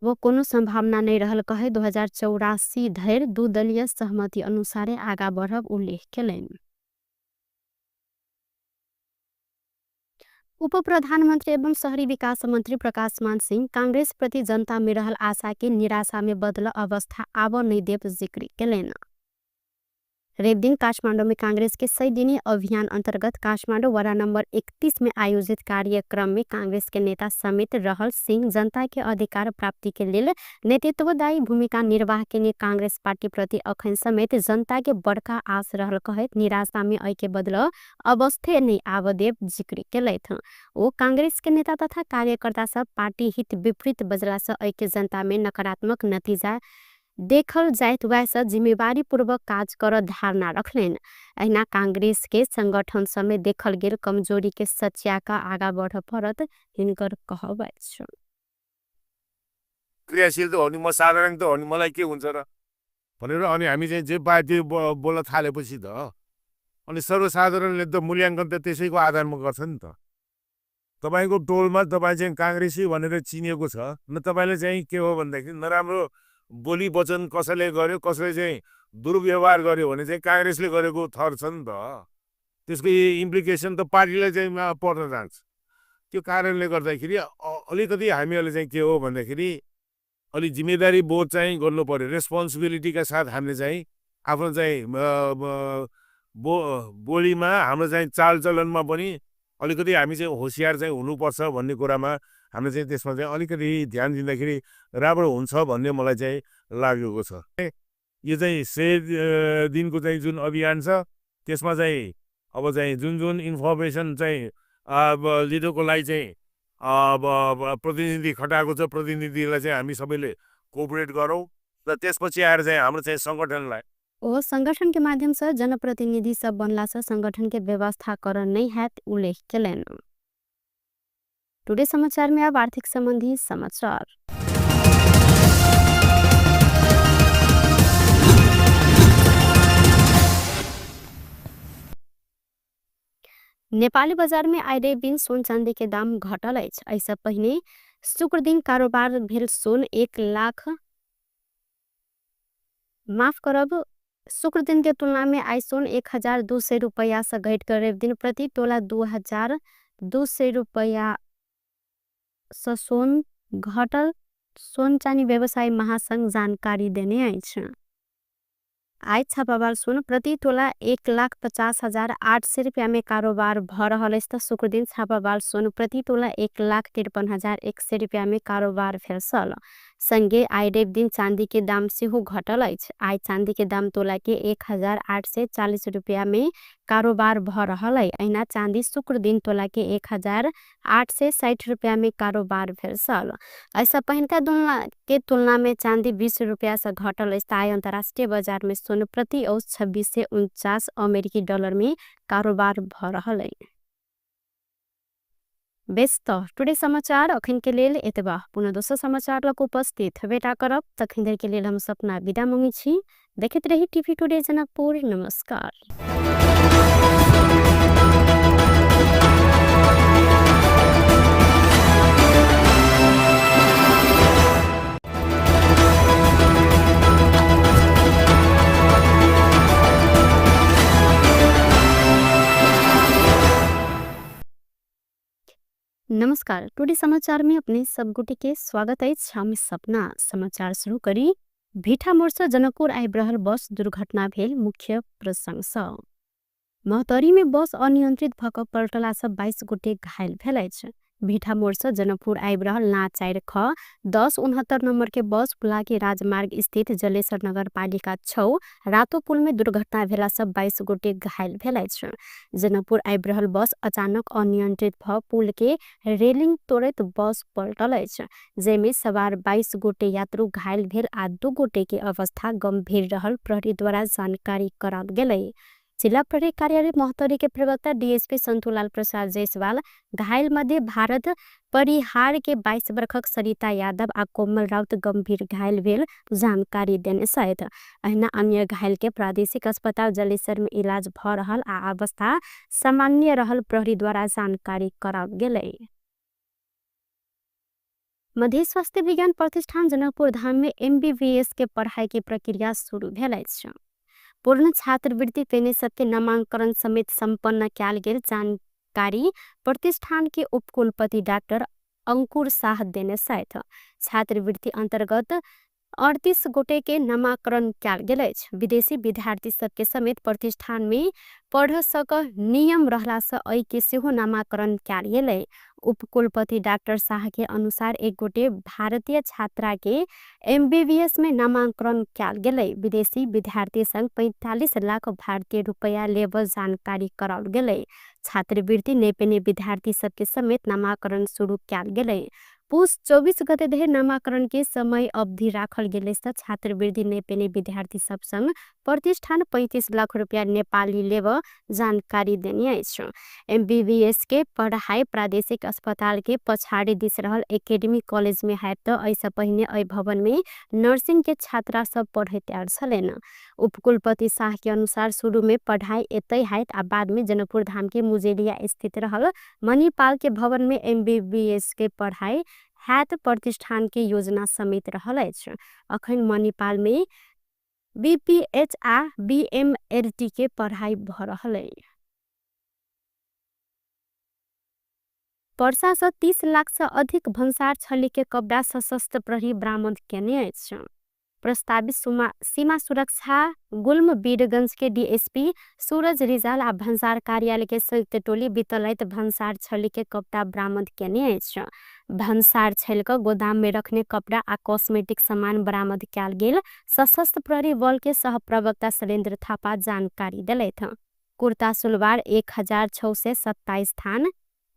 वो कोनो सम्भावना नै रहल कहै 2084 धरि दुदलीय सहमति अनुसारे आगा बढ़ब उल्लेख केलनि। उप प्रधानमन्त्री एवं शहरी विकास मन्त्री प्रकाशमान सिंह कांग्रेस प्रति जनता में रहल आशा के निराशा में बदल अवस्था आब नै देव जिक्र केलनि। रविदिन काठमाडौँ में कांग्रेस के 100 दिनी अभियान अंतर्गत काठमाडौँ वडा नंबर 31 में आयोजित कार्यक्रम में कांग्रेस के नेता समेत रहल सिंह जनता के अधिकार प्राप्ति के लेल नेतृत्वदायी भूमिका निर्वाह केने कांग्रेस पार्टी प्रति अखन समेत जनता के बड़का आस रहल कहैत निराशा में अय के बदल अवस्थे नै आबदेव जिक्र केलथि। ओ कांग्रेस के नेता तथा कार्यकर्ता सब पार्टी हित विपरीत बजला से अय के जनता में नकारात्मक नतीजा देखल जाइत वैसे जिम्मेवारी पूर्वक काज कर धारणा रखलेन। अहिना कांग्रेस के संगठन समेत देखल गेल कमजोरी के सच्या का आगा बढ़ पड़त हिनकर कहब अछि। क्रियाशील त हो नि, म साधारण त हो नि, मलाई के हुन्छ र भनेर अनि हामी चाहिँ जे पायो त्यो बोल्न थालेपछि त अनि सर्वसाधारणले त मूल्याङ्कन त त्यसैको आधारमा गर्छ नि त। तपाईँको टोलमा तपाईँ चाहिँ काङ्ग्रेसी भनेर चिनिएको छ न, तपाईँले चाहिँ के हो भन्दाखेरि नराम्रो बोली वचन कसैले गर्यो, कसैले चाहिँ दुर्व्यवहार गर्यो भने चाहिँ काङ्ग्रेसले गरेको थर छ नि त, त्यसको इम्प्लिकेसन त पार्टीलाई चाहिँ पर्न जान्छ। त्यो कारणले गर्दाखेरि अलिकति हामीहरूले चाहिँ के हो भन्दाखेरि अलि जिम्मेदारी बोध चाहिँ गर्नु पर्यो। रेस्पोन्सिबिलिटीका साथ हामीले चाहिँ आफ्नो चाहिँ बोलीमा, हाम्रो चाहिँ चालचलनमा पनि अलिकति हामी चाहिँ होसियार चाहिँ हुनुपर्छ भन्ने कुरामा हामीले चाहिँ त्यसमा चाहिँ अलिकति ध्यान दिँदाखेरि राम्रो हुन्छ भन्ने मलाई चाहिँ लागेको छ। यो चाहिँ 100 दिनको चाहिँ जुन अभियान छ त्यसमा चाहिँ अब चाहिँ जुन जुन इन्फर्मेसन चाहिँ अब लिनुको लागि चाहिँ अब प्रतिनिधि खटाएको छ, प्रतिनिधिलाई चाहिँ हामी सबैले कोअपरेट गरौँ र त्यसपछि आएर चाहिँ हाम्रो चाहिँ सङ्गठनलाई ओ संगठन के माध्यम से जनप्रतिनिधि सब बनला से संगठन के व्यवस्थाकरण नहीं हैत उल्लेख केलनि। टुडे समाचार में अब आर्थिक संबंधी समाचार। नेपाली बाजार में आइ रवि दिन सोन चांदी के दाम घटल अछि। एहिसँ पहिने शुक्र दिन कारोबार भेल सोन 1 लाख माफ करब शुक्र दिन के तुलना में आइ सोन 1200 रुपैया से घटि कऽ रवि दिन प्रति तोला 2200 रुपैया से सोन घटल सोन चानी व्यवसायी महासंघ जानकारी देने अछि। आइ छापावाल सोन प्रति तोला 1,50,800 रुपैया में कारोबार भ रहल अछि त शुक्र दिन छापावाल सोन प्रति तोला 1,53,100 रुपैया में कारोबार भेल छल। संगे आइ रवि दिन चांदी के दाम सेहो घटल अछि। आइ चांदी के दाम तोला के 1840 रुपैया में कारोबार भ रहल अछि। अहिना चांदी शुक्र दिन तोला के 1860 रुपैया में कारोबार भेल छल। एहिसँ पहिनका के तुलना में चांदी 20 रुपैया से घटल अछि। आइ अंतर्राष्ट्रीय बाजार में सोन प्रति औंस 2649 अमेरिकी डॉलर में कारोबार भ रहल अछि। बेस त टुडे समाचार अखन के लेल एतबा। पुनः दोसर समाचार लग उपस्थित हेबेटा करब। तखन धरि के लेल हम सपना विदा मांगै छी। देखैत रही टीवी टुडे जनकपुर। नमस्कार। नमस्कार, टुडे समाचार में अपने सब गोटे के स्वागत अछि। हम सपना समाचार शुरू करी। भीठा मोड़ से जनकपुर आबि रहल बस दुर्घटना भेल मुख्य प्रसंग सँ। महोत्तरी में बस अनियंत्रित भ क पलटला सँ 22 गोटे घायल भेल अछि। भीठा मोड़ से जनकपुर आबि रहल ना 4 ख 1069 नंबर के बस बुलाकी राजमार्ग स्थित जलेसर नगर पालिका 6 रातो पुल में दुर्घटना भेला सँ 22 गोटे घायल भेल अछि। जनकपुर आबि रहल बस अचानक अनियंत्रित भ पुल के रेलिंग तोड़ैत बस पलटल अछि, जाहिमे सवार 22 गोटे यात्रु घायल भेल आ 2 गोटे के अवस्था गंभीर रहल प्रहरी द्वारा जानकारी कराओल गेलै। जिला प्रहरी कार्यालय महोत्तरी के प्रवक्ता डीएसपी संतुलाल प्रसाद जायसवाल घायल मध्य भारत परिहार के 22 वर्षक सरिता यादव आ कोमल राउत गंभीर घायल भेल जानकारी देने छथि। अहिना अन्य घायल के प्रादेशिक अस्पताल जलेसर में इलाज भ रहल आ अवस्था सामान्य रहल प्रहरी द्वारा जानकारी कराओल गेलै। मध्य स्वास्थ्य विज्ञान प्रतिष्ठान जनकपुर धाम में एमबीबीएस के पढ़ाई के प्रक्रिया शुरू भेल अछि। पूर्ण छात्रवृत्ति पेने सबके नामांकन समेत संपन्न कयल गेल जानकारी प्रतिष्ठान के उपकुलपति डॉक्टर अंकुर साह देने छथि। छात्रवृत्ति अंतर्गत 38 गोटे के नामांकन कयल गेल अछि। विदेशी विद्यार्थी सबके समेत प्रतिष्ठान में पढ़ सक नियम रहला से एहि के सेहो नामांकन कयल गेलै। उपकुलपति डॉक्टर साह के अनुसार एक गोटे भारतीय छात्रा के एमबीबीएस में नामांकन कयल गेलै। विदेशी विद्यार्थी संग 45 लाख भारतीय रुपैया लेब जानकारी कराओल गेलै। छात्रवृत्ति नहि पेने विद्यार्थी सबके समेत नामांकन शुरू कयल गेलै। पुस 24 गते धरि नामांकन के समय अवधि राखल गेलै से छात्रवृत्ति नहि पेने विद्यार्थी सब संग प्रतिष्ठान 35 लाख रुपया नेपाली लेब जानकारी देने अछि। एमबीबीएस के पढ़ाई प्रादेशिक अस्पताल के पछाड़ी दिस रहल एकेडमी कॉलेज में हैत त एहिसँ पहिने एहि भवन में नर्सिंग के छात्रा सब पढ़ैत आयल छलनि। उपकुलपति साह के अनुसार शुरू में पढ़ाई एतै हैत आ बाद में जनकपुर धाम के मुजेलिया स्थित रहल मणिपाल के भवन में एमबीबीएस के पढ़ाई हैत प्रतिष्ठान के योजना समेत रहल अछि। अखन मणिपाल में बीपीएच आ बीएमएलटी के पढ़ाई भ रहल अछि। पर्सा से 30 लाख से अधिक भन्सार छली के कपड़ा सशस्त्र प्रहरी बरामद केने अछि। प्रस्तावित सीमा सुरक्षा गुल्म वीरगञ्जके डीएसपी सूरज रिजाल आ भन्सार कार्यालयके संयुक्त टोली बितल राति भन्सार छलीके कपडा बरामद केने अछि। भन्सार छलिक गोदाममे रखने कपडा आ कस्मेटिक सामान बरामद कयल गेल सशस्त्र प्रहरी बलके सहप्रवक्ता शैलेन्द्र थापा जानकारी देलथि। कुर्ता सुलवार 1627 थान,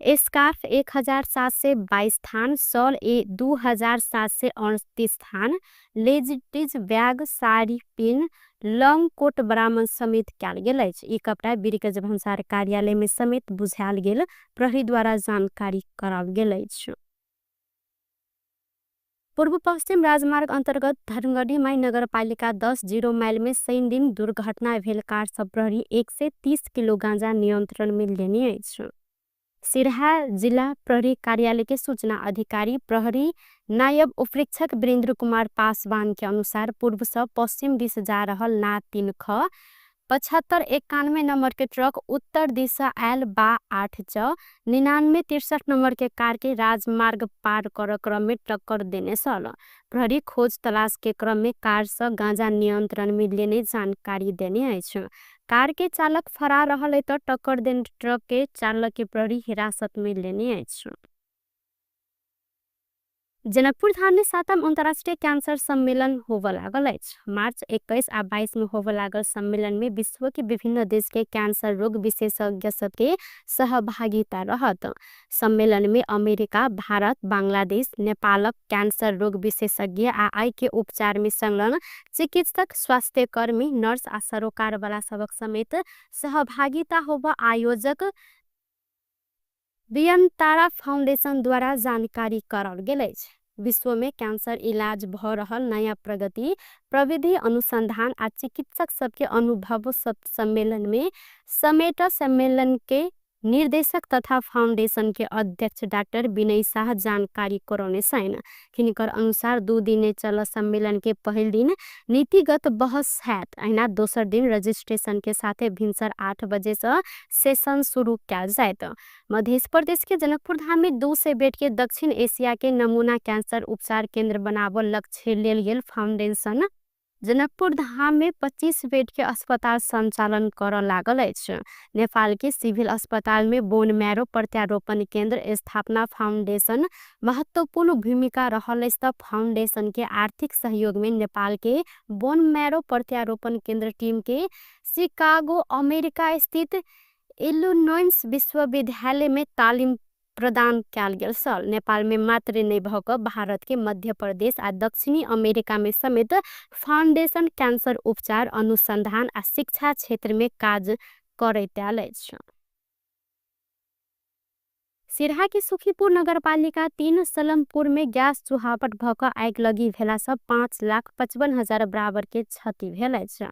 स्कार्फ 1722 थान, सल 2738 थान, लेडीज बैग, साड़ी पिन, लंग कोट बरामद समेत कयल गेल अछि। ई कपडा वीरगञ्ज भन्सार कार्यालयमे समेत बुझायल गेल प्रहरीद्वारा जानकारी कराओल गेल अछि। पूर्व पश्चिम राजमार्ग अन्तर्गत धनगढी माई नगरपालिका 10 0 माइल में शनि दिन दुर्घटना भेल कार सब प्रहरी 130 किलो गांजा नियंत्रण में लेने अछि। सिरहा जिला प्रहरी कार्यालय के सूचना अधिकारी प्रहरी नायब उपरीक्षक वीरेंद्र कुमार पासवान के अनुसार पूर्व से पश्चिम दिश जा रहल ना 3 ख 7591 नंबर के ट्रक उत्तर दिशा आयल बा 8 च 9963 नंबर के कार के राजमार्ग पार कर क्रम में टक्कर देने छल। प्रहरी खोज तलाश के क्रम में कार से गांजा नियंत्रण में लेने जानकारी देने अछि। कार के चालक फरार रहल त टक्कर देने ट्रक के चालक के प्रहरी हिरासत में लेने अछि। जनकपुर धाम में 7म अंतर्राष्ट्रीय कैंसर सम्मेलन होबय लागल अछि। मार्च 21 आ 22 में होबय लागल सम्मेलन में विश्व के विभिन्न देश के कैंसर रोग विशेषज्ञ सबके सहभागिता रहत। सम्मेलन में अमेरिका, भारत, बांग्लादेश, नेपालक कैंसर रोग विशेषज्ञ आ आई के उपचार में संलग्न चिकित्सक, स्वास्थ्यकर्मी, नर्स आ सरोकार वाला सबक समेत सहभागिता होबय आयोजक बियनतारा फाउंडेशन द्वारा जानकारी कराओल गेल अछि। विश्व में कैंसर इलाज भ रहल नया प्रगति, प्रविधि अनुसंधान आ चिकित्सक सबके अनुभव सब सम्मेलन में समेट सम्मेलन के निर्देशक तथा फाउंडेशन के अध्यक्ष डाक्टर विनय शाह जानकारी करौने छनि। हिनकर अनुसार 2 दिने चल सम्मेलन के पहिल दिन नीतिगत बहस हैत, अहिना दोसर दिन रजिस्ट्रेशन के साथे भिनसर 8 बजे से सेशन शुरू कयल जायत। मध्य प्रदेश के जनकपुर धाम में 200 बेड के दक्षिण एशिया के नमूना कैंसर उपचार केंद्र बनाबऽ लक्ष्य लेल गेल फाउंडेशन जनकपुर धाम में 25 बेड के अस्पताल संचालन करऽ लागल अछि। नेपाल के सिविल अस्पताल में बोन मैरो प्रत्यारोपण केंद्र स्थापना फाउंडेशन महत्वपूर्ण भूमिका रहल अछि त फाउंडेशन के आर्थिक सहयोग में नेपाल के बोन मैरो प्रत्यारोपण केंद्र टीम के शिकागो अमेरिका स्थित इलिनोइस विश्वविद्यालय में तालिम प्रदान कयल गेल छल। नेपाल में मात्र नहि भऽ कऽ भारत के मध्य प्रदेश आ दक्षिणी अमेरिका में समेत फाउंडेशन कैंसर उपचार अनुसंधान आ शिक्षा क्षेत्र में काज करैत आयल अछि। सिरहा के सुखीपुर नगरपालिका 3 सलमपुर में गैस चुहावट भऽ कऽ आगि भेला सँ 5,55,000 बराबर के क्षति भेल अछि।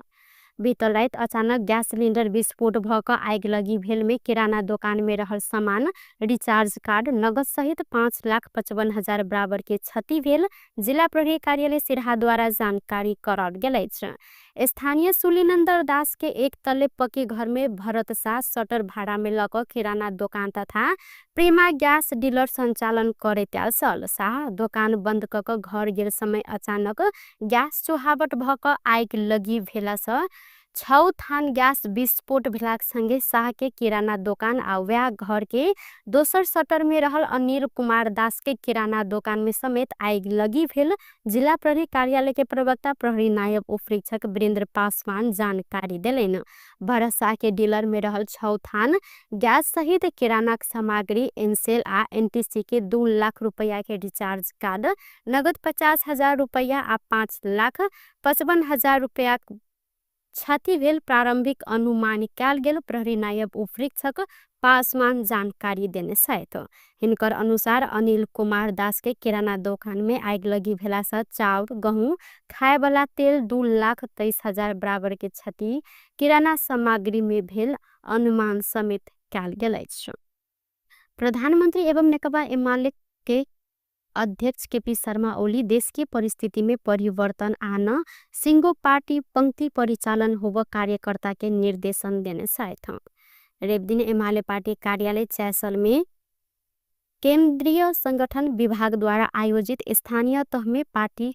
बीतल राति अचानक गैस सिलिंडर विस्फोट भऽ कऽ आगि भेल में किराना दोकान में रहल सामान, रिचार्ज कार्ड, नगद सहित 5,55,000 बराबर के क्षति भेल जिला प्रहरी कार्यालय सिरहा द्वारा जानकारी कराओल गेल अछि। स्थानीय सुलीनन्दर दास के एक तले पक्की घर में भरत शाह सटर भाड़ा में लऽ कऽ किराना दोकान तथा प्रेमा गैस डीलर संचालन करैत आयल छल। शाह दोकान बंद कऽ कऽ घर गेल समय अचानक गैस चुहावट भऽ कऽ आगि लगी भेला सँ 6 थान गैस विस्फोट भेलाक संगे शाह के किराना दोकान आ वएह घर के दोसर सटर में रहल अनिल कुमार दास के किराना दोकान में समेत आगि लगी भेल जिला प्रहरी कार्यालय के प्रवक्ता प्रहरी नायब उपरीक्षक वीरेंद्र पासवान जानकारी देलनि। भरत शाह के डीलर में रहल 6 थान गैस सहित किराना सामग्री, एनसेल आ एनटीसी के 2 लाख रुपया के रिचार्ज कार्ड, नगद 50,000 रुपया आ 5,55,000 रुपया क्षति भेल प्रारंभिक अनुमान कयल गेल प्रहरी नायब उपरीक्षक पासवान जानकारी देने छथि। हिनकर अनुसार अनिल कुमार दास के किराना दोकान में आगि लगी भेला सँ चाउर, गहूँ, खाए वाला तेल 2,23,000 बराबर के क्षति किराना सामग्री में भेल अनुमान समेत कयल गेल अछि। प्रधानमंत्री एवं नेकपा एमाले के अध्यक्ष केपी शर्मा ओली देश के परिस्थिति में परिवर्तन आन सिंगो पार्टी पंक्ति परिचालन होब कार्यकर्ता के निर्देशन देने छथि। रविदिन एमाले पार्टी कार्यालय चैसल में केंद्रीय संगठन विभाग द्वारा आयोजित स्थानीय तह में पार्टी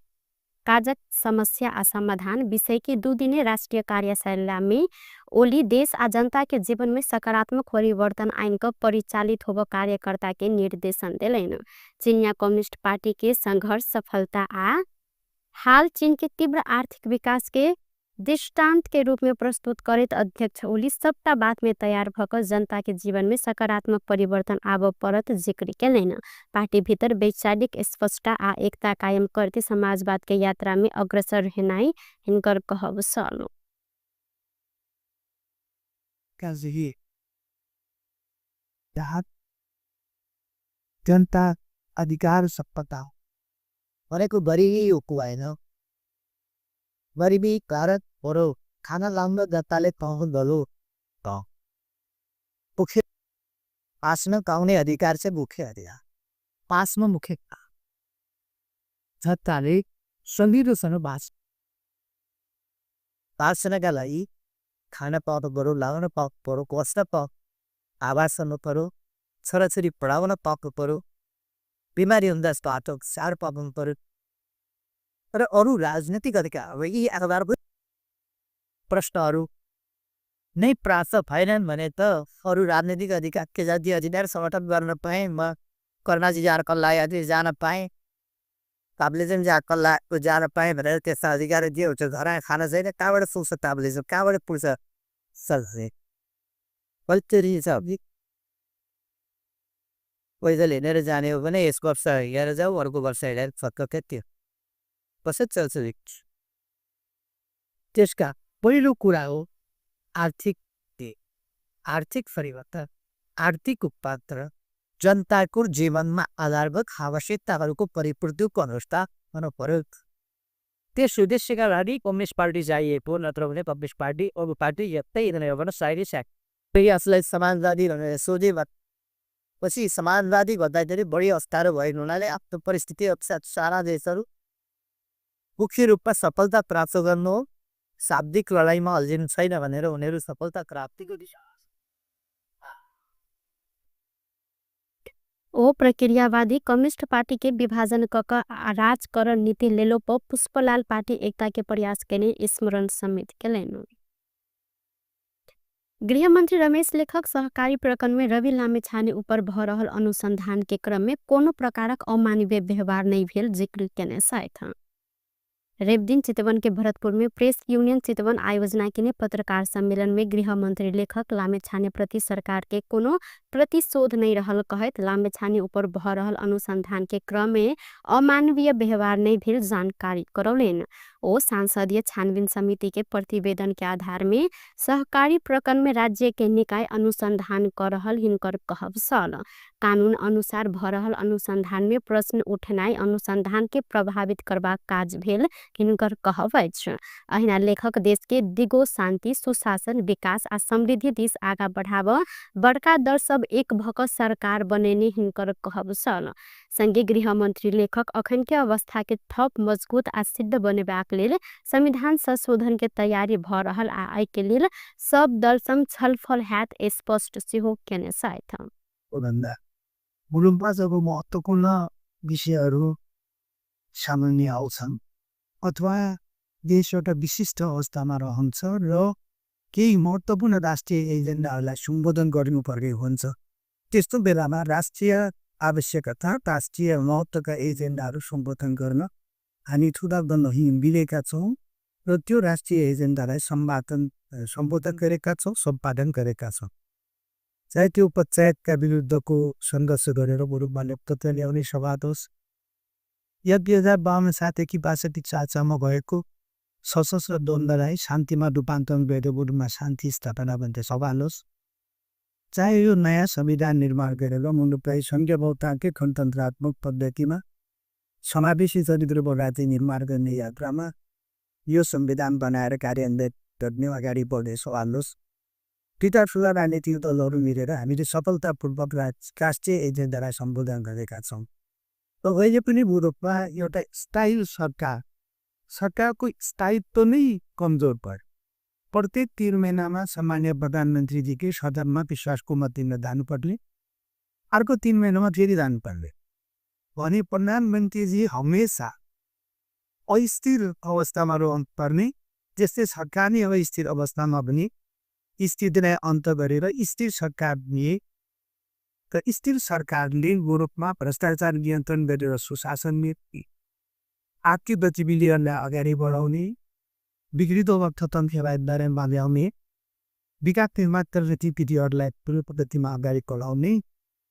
काजक समस्या आ समाधान विषयके 2 दिने राष्ट्रिय कार्यशालामे ओली देश आ जनताके जीवनमे सकारात्मक परिवर्तन आइन क परिचालित होब कार्यकर्ताके निर्देशन देलैन। चिनिया कम्युनिस्ट पार्टीके संघर्ष सफलता आ हाल चीनके तीव्र आर्थिक विकासके दृष्टान्तके रूपमे प्रस्तुत करैत अध्यक्ष ओली सबटा बातमे तयार भक जनताके जीवनमे सकारात्मक परिवर्तन आबऽ परत जिक्र केलैन। पार्टी भीतर वैचारिक स्पष्टता आ एकता कायम करते समाजवादके यात्रामे अग्रसर हेनाई हिनकर कहब छल। जनता अधिकार सपता भनेको गरिबी हो हैन, गरिबी कारण बरु खाना लाउन जनताले पाउनु गलो त मुख्य पासमा पाउने अधिकार चाहिँ मुख्य अधिकार पासमा मुख्य जनताले सजिलोसँग बाँच्छ। बाँच्नका लागि खाना पाउनु पर्यो, लाउन पाउनु पर्यो, बस्न पाउनु, आवास गर्नु पर्यो, छोराछोरी पढाउन पाउनु पर्यो, बिमारी हुँदा बाटो स्याहार पाउनु पर्यो र अरू राजनीतिक अधिकार अब यी आधारभूत प्रश्नहरू नै प्राप्त भएनन् भने त अरू राजनीतिक अधिकार के जाति अधिकार समर्थन गर्न पाएँ, म कर्णाजी जान कल्ला जान पाएँ, ताप्लेजुङ जा कल्ला जान पाएँ भनेर त्यस्ता अधिकार जे हुन्छ घर आएर खाना छैन, कहाँबाट पुग्छ ताप्लेजुङ, कहाँबाट पुग्छ सल्ले पैदल हिँडेर जाने हो भने यस वर्ष हिँडेर जाऊ, अर्को वर्ष हिँडेर फर्क क्या त्यो कसरी चल्छ? त्यसका पहिलो कुरा हो आर्थिक आर्थिक परिवर्तन, आर्थिक रूपान्तरण, जनताको जीवनमा आधारभूत आवश्यकताहरूको परिपूर्तिको अवस्था हुनु पर्यो। त्यस उद्देश्यका लागि कम्युनिस्ट पार्टी चाहिएको, नत्र भने कम्युनिस्ट पार्टी अरू पार्टी यतै हिँड्ने हो भने सायदै स्याक। फेरि आफूलाई समाजवादी भनेर सोधे पछि समाजवादी भन्दाखेरि बढी अप्ठ्यारो भएको हुनाले आफ्नो परिस्थिति अनुसार सारा देशहरू मुख्य रूपमा सफलता प्राप्त गर्नु हो, शाब्दिक लडाइँमा अल्झिनु छैन भनेर उनीहरू सफलता प्राप्तिको दिशा। ओ प्रक्रियावादी कम्युनिस्ट पार्टी के विभाजन क राजकरण नीति लेलो पर पुष्पलाल पार्टी एकता के प्रयास केने स्मरण समेत केलैन। गृहमन्त्री रमेश लेखक सहकारी प्रकरण में रवि लामिछाने ऊपर भ रहल अनुसंधान के क्रम में कोनो प्रकारक अमानवीय व्यवहार नहीं भेल जिक्र केने छथि। रविदिन चितवन के भरतपुर में प्रेस यूनियन चितवन आयोजना केने पत्रकार सम्मेलन में गृहमन्त्री लेखक लामिछाने प्रति सरकार के कोनो प्रतिशोध नहीं रहल कहैत लामिछाने ऊपर भ रहल अनुसंधान के क्रम में अमानवीय व्यवहार नहीं भेल जानकारी करौलेन। ओ सांसदीय छानबीन समिति के प्रतिवेदन के आधार में सहकारी प्रकरण में राज्य के निकाय अनुसंधान कर रहल हिनकर कहब छल। कानून अनुसार भ रहल अनुसंधान में प्रश्न उठनाई अनुसंधान के प्रभावित करबाक काज भेल हिनकर कहब अछि। अहिना लेखक देश के दिगो शान्ति, सुशासन, विकास आ समृद्धि दिस आगा बढ़ाब बड़का दल सब एक भक सरकार बनेने हिनकर कहब छल। संगे गृहमन्त्री लेखक अखन के अवस्था के थप मजबूत आ सिद्ध बनेबाक लेल संविधान संशोधन के तैयारी भ रहल आ एहि के लेल सब दल संग छलफल हैत स्पष्ट सेहो केने छथि। भन्दा मुलुकमा जब महत्त्वपूर्ण विषयहरू सामान्य आउँछन् अथवा देश एउटा विशिष्ट अवस्थामा रहन्छ र केही महत्त्वपूर्ण राष्ट्रिय एजेन्डाहरूलाई सम्बोधन गर्नुपर्ने हुन्छ, त्यस्तो बेलामा राष्ट्रिय आवश्यकता, राष्ट्रिय महत्त्वका एजेन्डाहरू सम्बोधन गर्न हामी ठुला दलहरू मिलेका छौँ र त्यो राष्ट्रिय एजेन्डालाई सम्बोधन गरेका छौँ, सम्पादन गरेका छौँ। चाहे त्यो पञ्चायतका विरुद्धको सङ्घर्ष गरेर मुलुकमा लोकतन्त्र ल्याउने सवाल होस् या 2052 सालदेखि 62 सालसम्म भएको सशस्त्र द्वन्द्वलाई शान्तिमा रूपान्तरण गरेर मुलुकमा शान्ति स्थापना भन्ने सवाल होस्, चाहे यो नयाँ संविधान निर्माण गरेर मुलुकलाई सङ्घीय बहुतान्त्रिक गणतन्त्रात्मक पद्धतिमा समावेशी चरित्रको राज्य निर्माण गर्ने यात्रामा यो संविधान बनाएर कार्यान्वयन गर्ने अगाडि बढ्ने सवाल होस्, दुईटा ठुला राजनीतिक दलहरू मिलेर हामीले सफलतापूर्वक राष्ट्रिय एजेन्डालाई सम्बोधन गरेका छौँ। र अहिले पनि मुलुकमा एउटा स्थायी सरकारको स्थायित्व नै कमजोर पर्यो। प्रत्येक 3 महिनामा सामान्य प्रधानमन्त्रीजीकै सदनमा विश्वासको मत दिन जानुपर्ने, अर्को 3 महिनामा फेरि जानुपर्ने भने प्रधानमन्त्रीजी हमेसा अस्थिर अवस्थामा रहनुपर्ने, त्यस्तै सरकार नै अस्थिर अवस्थामा पनि स्थितिलाई अन्त गरेर स्थिर सरकार दिए र स्थिर सरकारले मुलुकमा भ्रष्टाचार नियन्त्रण गरेर सुशासन, आर्थिक गतिविधिहरूलाई अगाडि बढाउने, बिग्रिँदो अर्थतन्त्रलाई दायरामा ल्याउने, विकास निर्माण गतिविधिहरूलाई पूर्ण पद्धतिमा अगाडि बढाउने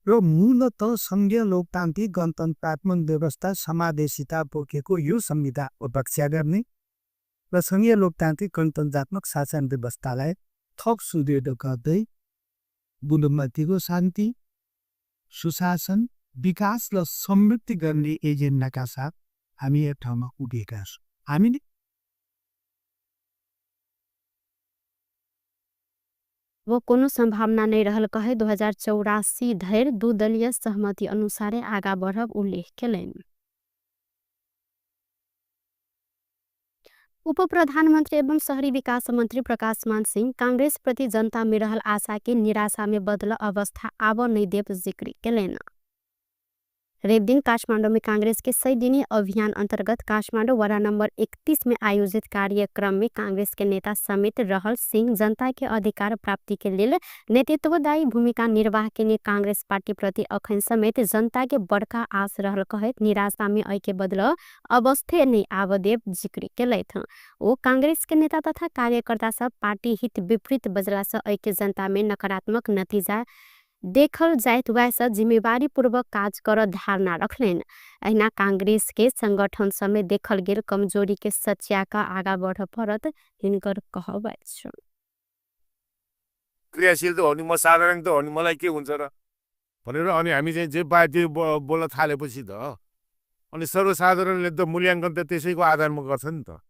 र मूलत सङ्घीय लोकतान्त्रिक गणतन्त्रात्मक व्यवस्था समावेशिता बोकेको यो संविधानको रक्षा गर्ने र सङ्घीय लोकतान्त्रिक गणतन्त्रात्मक शासन व्यवस्थालाई थप सुदृढ गर्दै मुलुकमाथिको शान्ति, सुशासन, विकास र समृद्धि गर्ने एजेन्डाका साथ हामी एक ठाउँमा पुगेका छौँ। हामीले वो कोनो सम्भावना नै रहल कहै 2084 धरि दू दलीय सहमति अनुसारे आगा बढ़ब उल्लेख केलनि। उप प्रधानमन्त्री एवं शहरी विकास मन्त्री प्रकाशमान सिंह कांग्रेस प्रति जनता में रहल आशा के निराशा में बदल अवस्था आब नै देब जिक्र केलनि। रवि दिन काठमाडौँ में कांग्रेस के 100 दिनी अभियान अंतर्गत काठमाडौँ वडा नंबर 31 में आयोजित कार्यक्रम में कांग्रेस के नेता समेत रहल सिंह जनता के अधिकार प्राप्ति के लेल नेतृत्वदायी भूमिका निर्वाह केने कांग्रेस पार्टी प्रति अखन समेत जनता के बड़का आस रहल कहैत निराशा में अइ के बदल अवस्थे नै आब देब जिक्र केलथि। ओ कांग्रेस के नेता तथा कार्यकर्ता सब पार्टी हित विपरीत बजला से अइ के जनता में नकारात्मक नतीजा देखल जाइत वैह जिम्मेवारी पूर्वक काज कर धारणा रखलनि। अहिना कांग्रेस के संगठन समेत देखल गेल कमजोरी के सच्या क आगा बढ़ पड़त हिनकर कहब अछि। क्रियाशील त हो नि, म साधारण त हो नि, मलाई के हुन्छ र भनेर अनि हामी चाहिँ जे पायो त्यो बोल्न थालेपछि त अनि सर्वसाधारणले त मूल्याङ्कन त त्यसैको आधारमा गर्छ नि त।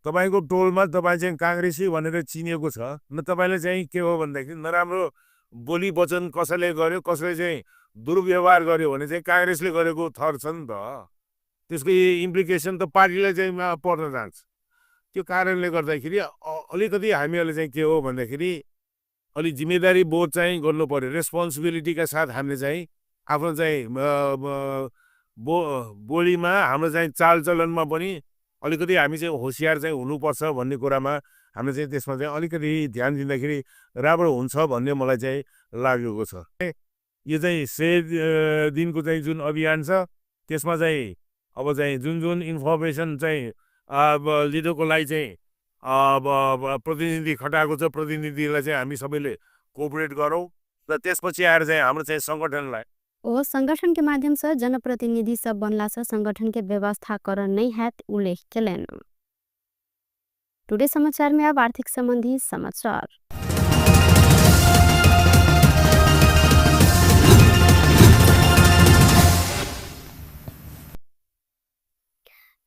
तपाईँको टोलमा तपाईँ चाहिँ काङ्ग्रेसी भनेर चिनिएको छ न, तपाईँले चाहिँ के हो भन्दाखेरि नराम्रो बोली वचन कसैले गर्यो, कसैले चाहिँ दुर्व्यवहार गर्यो भने चाहिँ काङ्ग्रेसले गरेको थर छ नि त, त्यसको इम्प्लिकेसन त पार्टीलाई चाहिँ पर्न जान्छ। त्यो कारणले गर्दाखेरि अलिकति हामीहरूले चाहिँ के हो भन्दाखेरि अलि जिम्मेदारी बोध चाहिँ गर्नु पर्यो। रेस्पोन्सिबिलिटीका साथ हामीले चाहिँ आफ्नो चाहिँ बोलीमा हाम्रो चाहिँ चालचलनमा पनि अलिकति हामी चाहिँ होसियार चाहिँ हुनुपर्छ भन्ने कुरामा हामीले चाहिँ त्यसमा चाहिँ अलिकति ध्यान दिँदाखेरि राम्रो हुन्छ भन्ने मलाई चाहिँ लागेको छ। यो चाहिँ 100 दिनको चाहिँ जुन अभियान छ त्यसमा चाहिँ अब चाहिँ जुन जुन इन्फर्मेसन चाहिँ अब लिनुको लागि चाहिँ अब प्रतिनिधि खटाएको छ, प्रतिनिधिलाई चाहिँ हामी सबैले कोअपरेट गरौँ र त्यसपछि आएर चाहिँ हाम्रो चाहिँ सङ्गठनलाई ओ संगठन के माध्यम से जनप्रतिनिधि सब बनला से संगठन के व्यवस्थाकरण नहीं हैत उल्लेख केलनि। टुडे समाचार में अब आर्थिक संबंधी समाचार।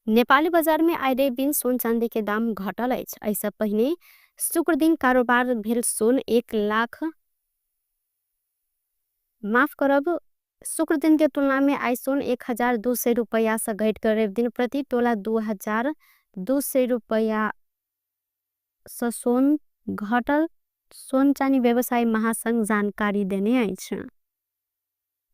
नेपाली बाजार में आइ रवि दिन सोन चांदी के दाम घटल अछि। एहिसँ पहिने शुक्र दिन कारोबार भेल सोन 1 लाख माफ करब शुक्र दिन के तुलना में आइ सोन 1200 रुपया से घटि कऽ रवि दिन प्रति तोला 2200 रुपया से सोन घटल सोन चानी व्यवसायी महासंघ जानकारी देने अछि।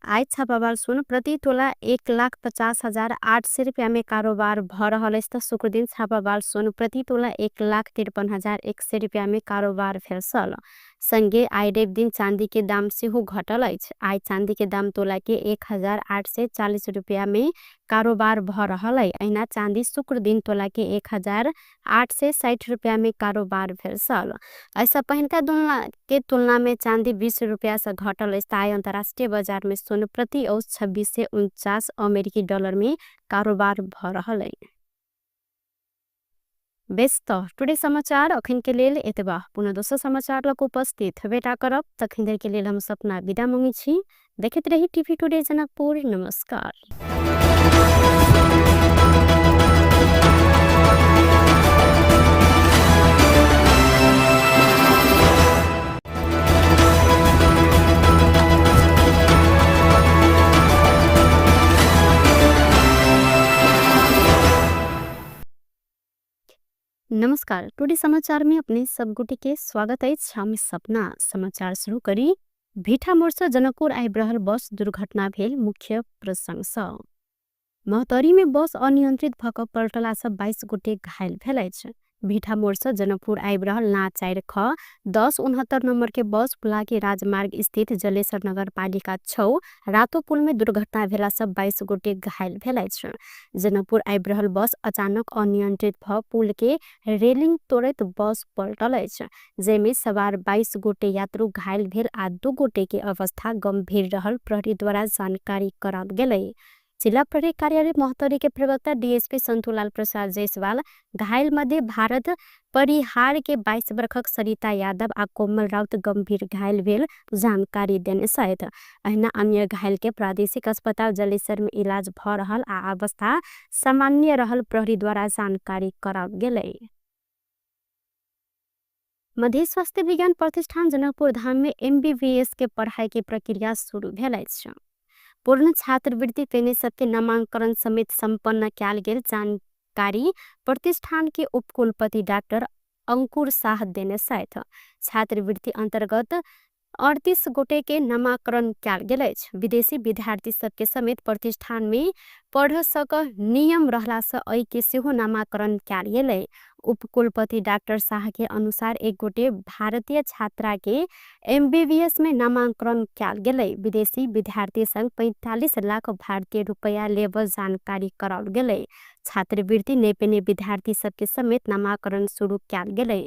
आइ छापावाल सोन प्रति तोला 1,50,800 रुपया में कारोबार भ रहल अछि त शुक्र दिन छापावाल सोन प्रति तोला 1,53,100 रुपया में कारोबार भेल छल। संगे आइ रवि दिन चांदी के दाम सेहो घटल अछि। आइ चांदी के दाम तोला के 1840 रुपया में कारोबार भ रहल अछि। अहिना चांदी शुक्र दिन तोला के 1860 रुपया में कारोबार भेल छल। एहिसँ पहिनका के तुलना में चांदी 20 रुपया से घटल अछि। आइ अंतर्राष्ट्रीय बाजार में सोन प्रति औंस 2649 अमेरिकी डॉलर में कारोबार भ रहल अछि। बेस त टुडे समाचार अखन के लेल एतबा। पुनः दोसर समाचार लग उपस्थित भेटा करब। तखन देर के लेल हम सपना विदा मांगै छी। देखैत रही टीवी टुडे जनकपुर। नमस्कार। नमस्कार, टुडे समाचार में अपने सब गोटे के स्वागत अछि। हम सपना समाचार शुरू करी। भीठा मोड़ से जनकपुर आबि रहल बस दुर्घटना भेल मुख्य प्रसंग सँ। महोत्तरी में बस अनियंत्रित भक पल्टला से 22 गोटे घायल भेल अछि। भिठा मोड़ से जनकपुर आबि रहल ना 4 ख 1069 नंबर के बस के राजमार्ग स्थित जलेसर नगर पालिका 6 रातो पुल में दुर्घटना भेला से 22 गोटे घायल भेल अछि। जनकपुर आबि रहल बस अचानक अनियंत्रित भ पुल के रेलिंग तोड़ैत बस पलटल अछि, जेमे सवार 22 गोटे यात्रु घायल भेल आ 2 गोटे के अवस्था गंभीर रहल प्रहरी द्वारा जानकारी कराओल गेलै। जिला प्रहरी कार्यालय महोत्तरी के प्रवक्ता डीएसपी संतुलाल प्रसाद जायसवाल घायल मध्य भारत परिहार के 22 वर्षक सरिता यादव आ कोमल राउत गंभीर घायल भेल जानकारी देने सहित अहिना अन्य घायल के प्रादेशिक अस्पताल जलेसर में इलाज भ रहल आ अवस्था सामान्य रहल प्रहरी द्वारा जानकारी कराओल गेलै। मध्य स्वास्थ्य विज्ञान प्रतिष्ठान जनकपुर धाम में एमबीबीएस के पढ़ाई के प्रक्रिया शुरू भेल अछि। पूर्ण छात्रवृत्ति पेने सबके नामांकन समेत संपन्न कयल गेल जानकारी प्रतिष्ठान के उपकुलपति डॉक्टर अंकुर शाह देने छथि। छात्रवृत्ति अंतर्गत 38 गोटे के नामांकन कयल गेल अछि। विदेशी विद्यार्थी सबके समेत प्रतिष्ठान में पढ़ सक नियम रहला से एहि के सेहो नामांकन कयल गेलै। उपकुलपति डॉक्टर शाह के अनुसार एक गोटे भारतीय छात्रा के एमबीबीएस में नामांकन कयल गेलै। विदेशी विद्यार्थी संग 45 लाख भारतीय रुपया लेब जानकारी कराओल गेलै। छात्रवृत्ति नहि पेने विद्यार्थी सबके समेत नामांकन शुरू कयल गेलै।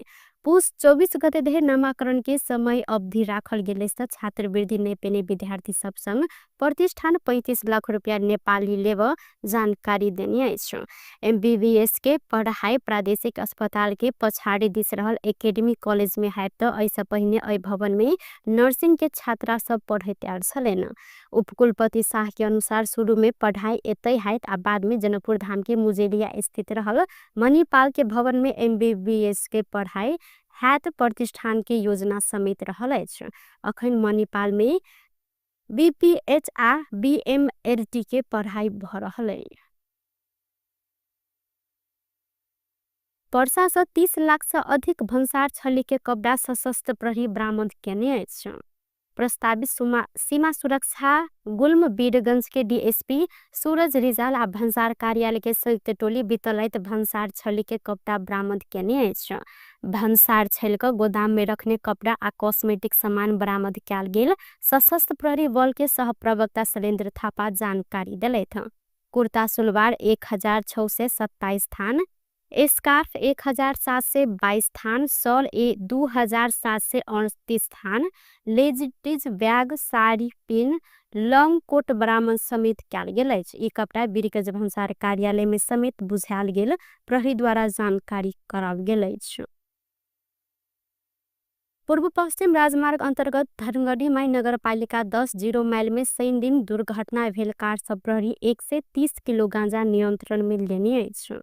पुस 24 गते धरि नामांकन के समय अवधि राखल गेलै से छात्रवृत्ति नहि पेने विद्यार्थी सब संग प्रतिष्ठान 35 लाख रुपया नेपाली लेब जानकारी देने अछि। एमबीबीएस के पढ़ाई प्रादेशिक अस्पताल के पछाड़ी दिस रहल एकेडमी कॉलेज में हैत त एहिसँ पहिने एहि भवन में नर्सिंग के छात्रा सब पढ़ैत आयल छलनि। उपकुलपति शाह के अनुसार शुरू में पढ़ाई एतै हैत आ बाद में जनकपुर धाम के मुजेलिया स्थित रहल मणिपाल के भवन में एमबीबीएस के पढ़ाई हैत प्रतिष्ठान के योजना समेत रहल अछि। अखन मणिपाल में बीपीएच आ बीएमएलटी के पढ़ाई भ रहल अछि। पर्सा से 30 लाख से अधिक भन्सार छली के कपड़ा सशस्त्र प्रहरी बरामद केने अछि। प्रस्तावित सीमा सुरक्षा गुल्म वीरगंज के डीएसपी सूरज रिजाल आ भन्सार कार्यालय के संयुक्त टोली बितलैत भन्सार छली के कपड़ा बरामद केने अछि। भन्सार छल के गोदाम में रखने कपड़ा आ कॉस्मेटिक सामान बरामद कयल गेल सशस्त्र प्रहरी बल के सहप्रवक्ता शैलेन्द्र थापा जानकारी देलथि। कुर्ता सुलवार 1627 थान, स्कार्फ 1722 थान, शॉल 2738 थान, ladies bag, sari pin, long coat बरामद समेत कयल गेल अछि। ई कपड़ा वीरगंज भन्सार कार्यालय में समेत बुझायल गेल प्रहरी द्वारा जानकारी कराओल गेल अछि। पूर्व पश्चिम राजमार्ग अंतर्गत धनगढ़ी माई नगरपालिका 10 0 माइल में शनि दिन दुर्घटना भेल कार सब प्रहरी 130 किलो गांजा नियंत्रण में लेने अछि।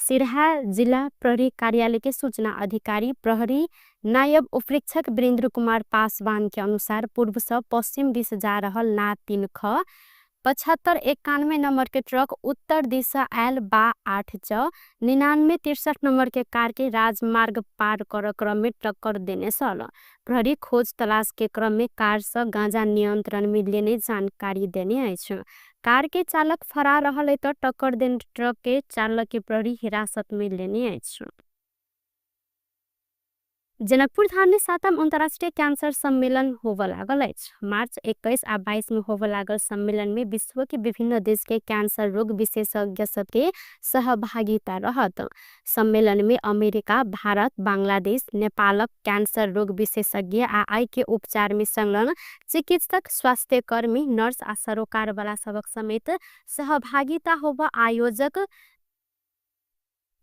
सिरहा जिला प्रहरी कार्यालय के सूचना अधिकारी प्रहरी नायब उपरीक्षक वीरेंद्र कुमार पासवान के अनुसार पूर्व से पश्चिम दिश जा रहल ना 3 ख 7591 नंबर के ट्रक उत्तर दिशा आयल बा 8 च 9963 नंबर के कार के राजमार्ग पार कर क्रम में टक्कर देने छल। प्रहरी खोज तलाश के क्रम में कार से गांजा नियंत्रण में लेने जानकारी देने अछि। कार के चालक फरार रहल त टक्कर देने ट्रक के चालक के प्रहरी हिरासत में लेने अछि। जनकपुर धाम में 7वां अंतर्राष्ट्रीय कैंसर सम्मेलन होबय लागल अछि। मार्च 21 आ 22 में होबय लागल सम्मेलन में विश्व के विभिन्न देश के कैंसर रोग विशेषज्ञ सबके सहभागिता रहत। सम्मेलन में अमेरिका, भारत, बांग्लादेश, नेपालक कैंसर रोग विशेषज्ञ आ आई के उपचार में संलग्न चिकित्सक, स्वास्थ्यकर्मी, नर्स आ सरोकार वाला सबक समेत सहभागिता होबय आयोजक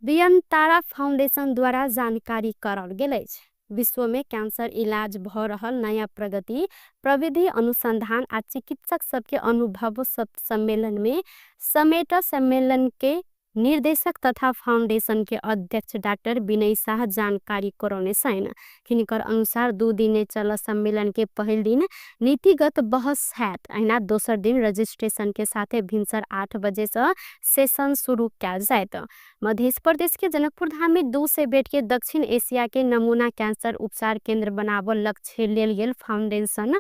बियनतारा फाउंडेशन द्वारा जानकारी कराओल गेल अछि। विश्व में कैंसर इलाज भ रहल नया प्रगति, प्रविधि अनुसंधान आ चिकित्सक सबके अनुभव सब सम्मेलन में समेट सम्मेलन के निर्देशक तथा फाउंडेशन के अध्यक्ष डॉक्टर विनय शाह जानकारी करौने छनि। हिनकर अनुसार 2 दिने चल सम्मेलन के पहिल दिन नीतिगत बहस हैत, अहिना दोसर दिन रजिस्ट्रेशन के साथे भिनसर 8 बजे से सेशन शुरू कयल जायत। मध्य प्रदेश के जनकपुर धाम में 200 बेड के दक्षिण एशिया के नमूना कैंसर उपचार केंद्र बनाबऽ लक्ष्य लेल गेल फाउंडेशन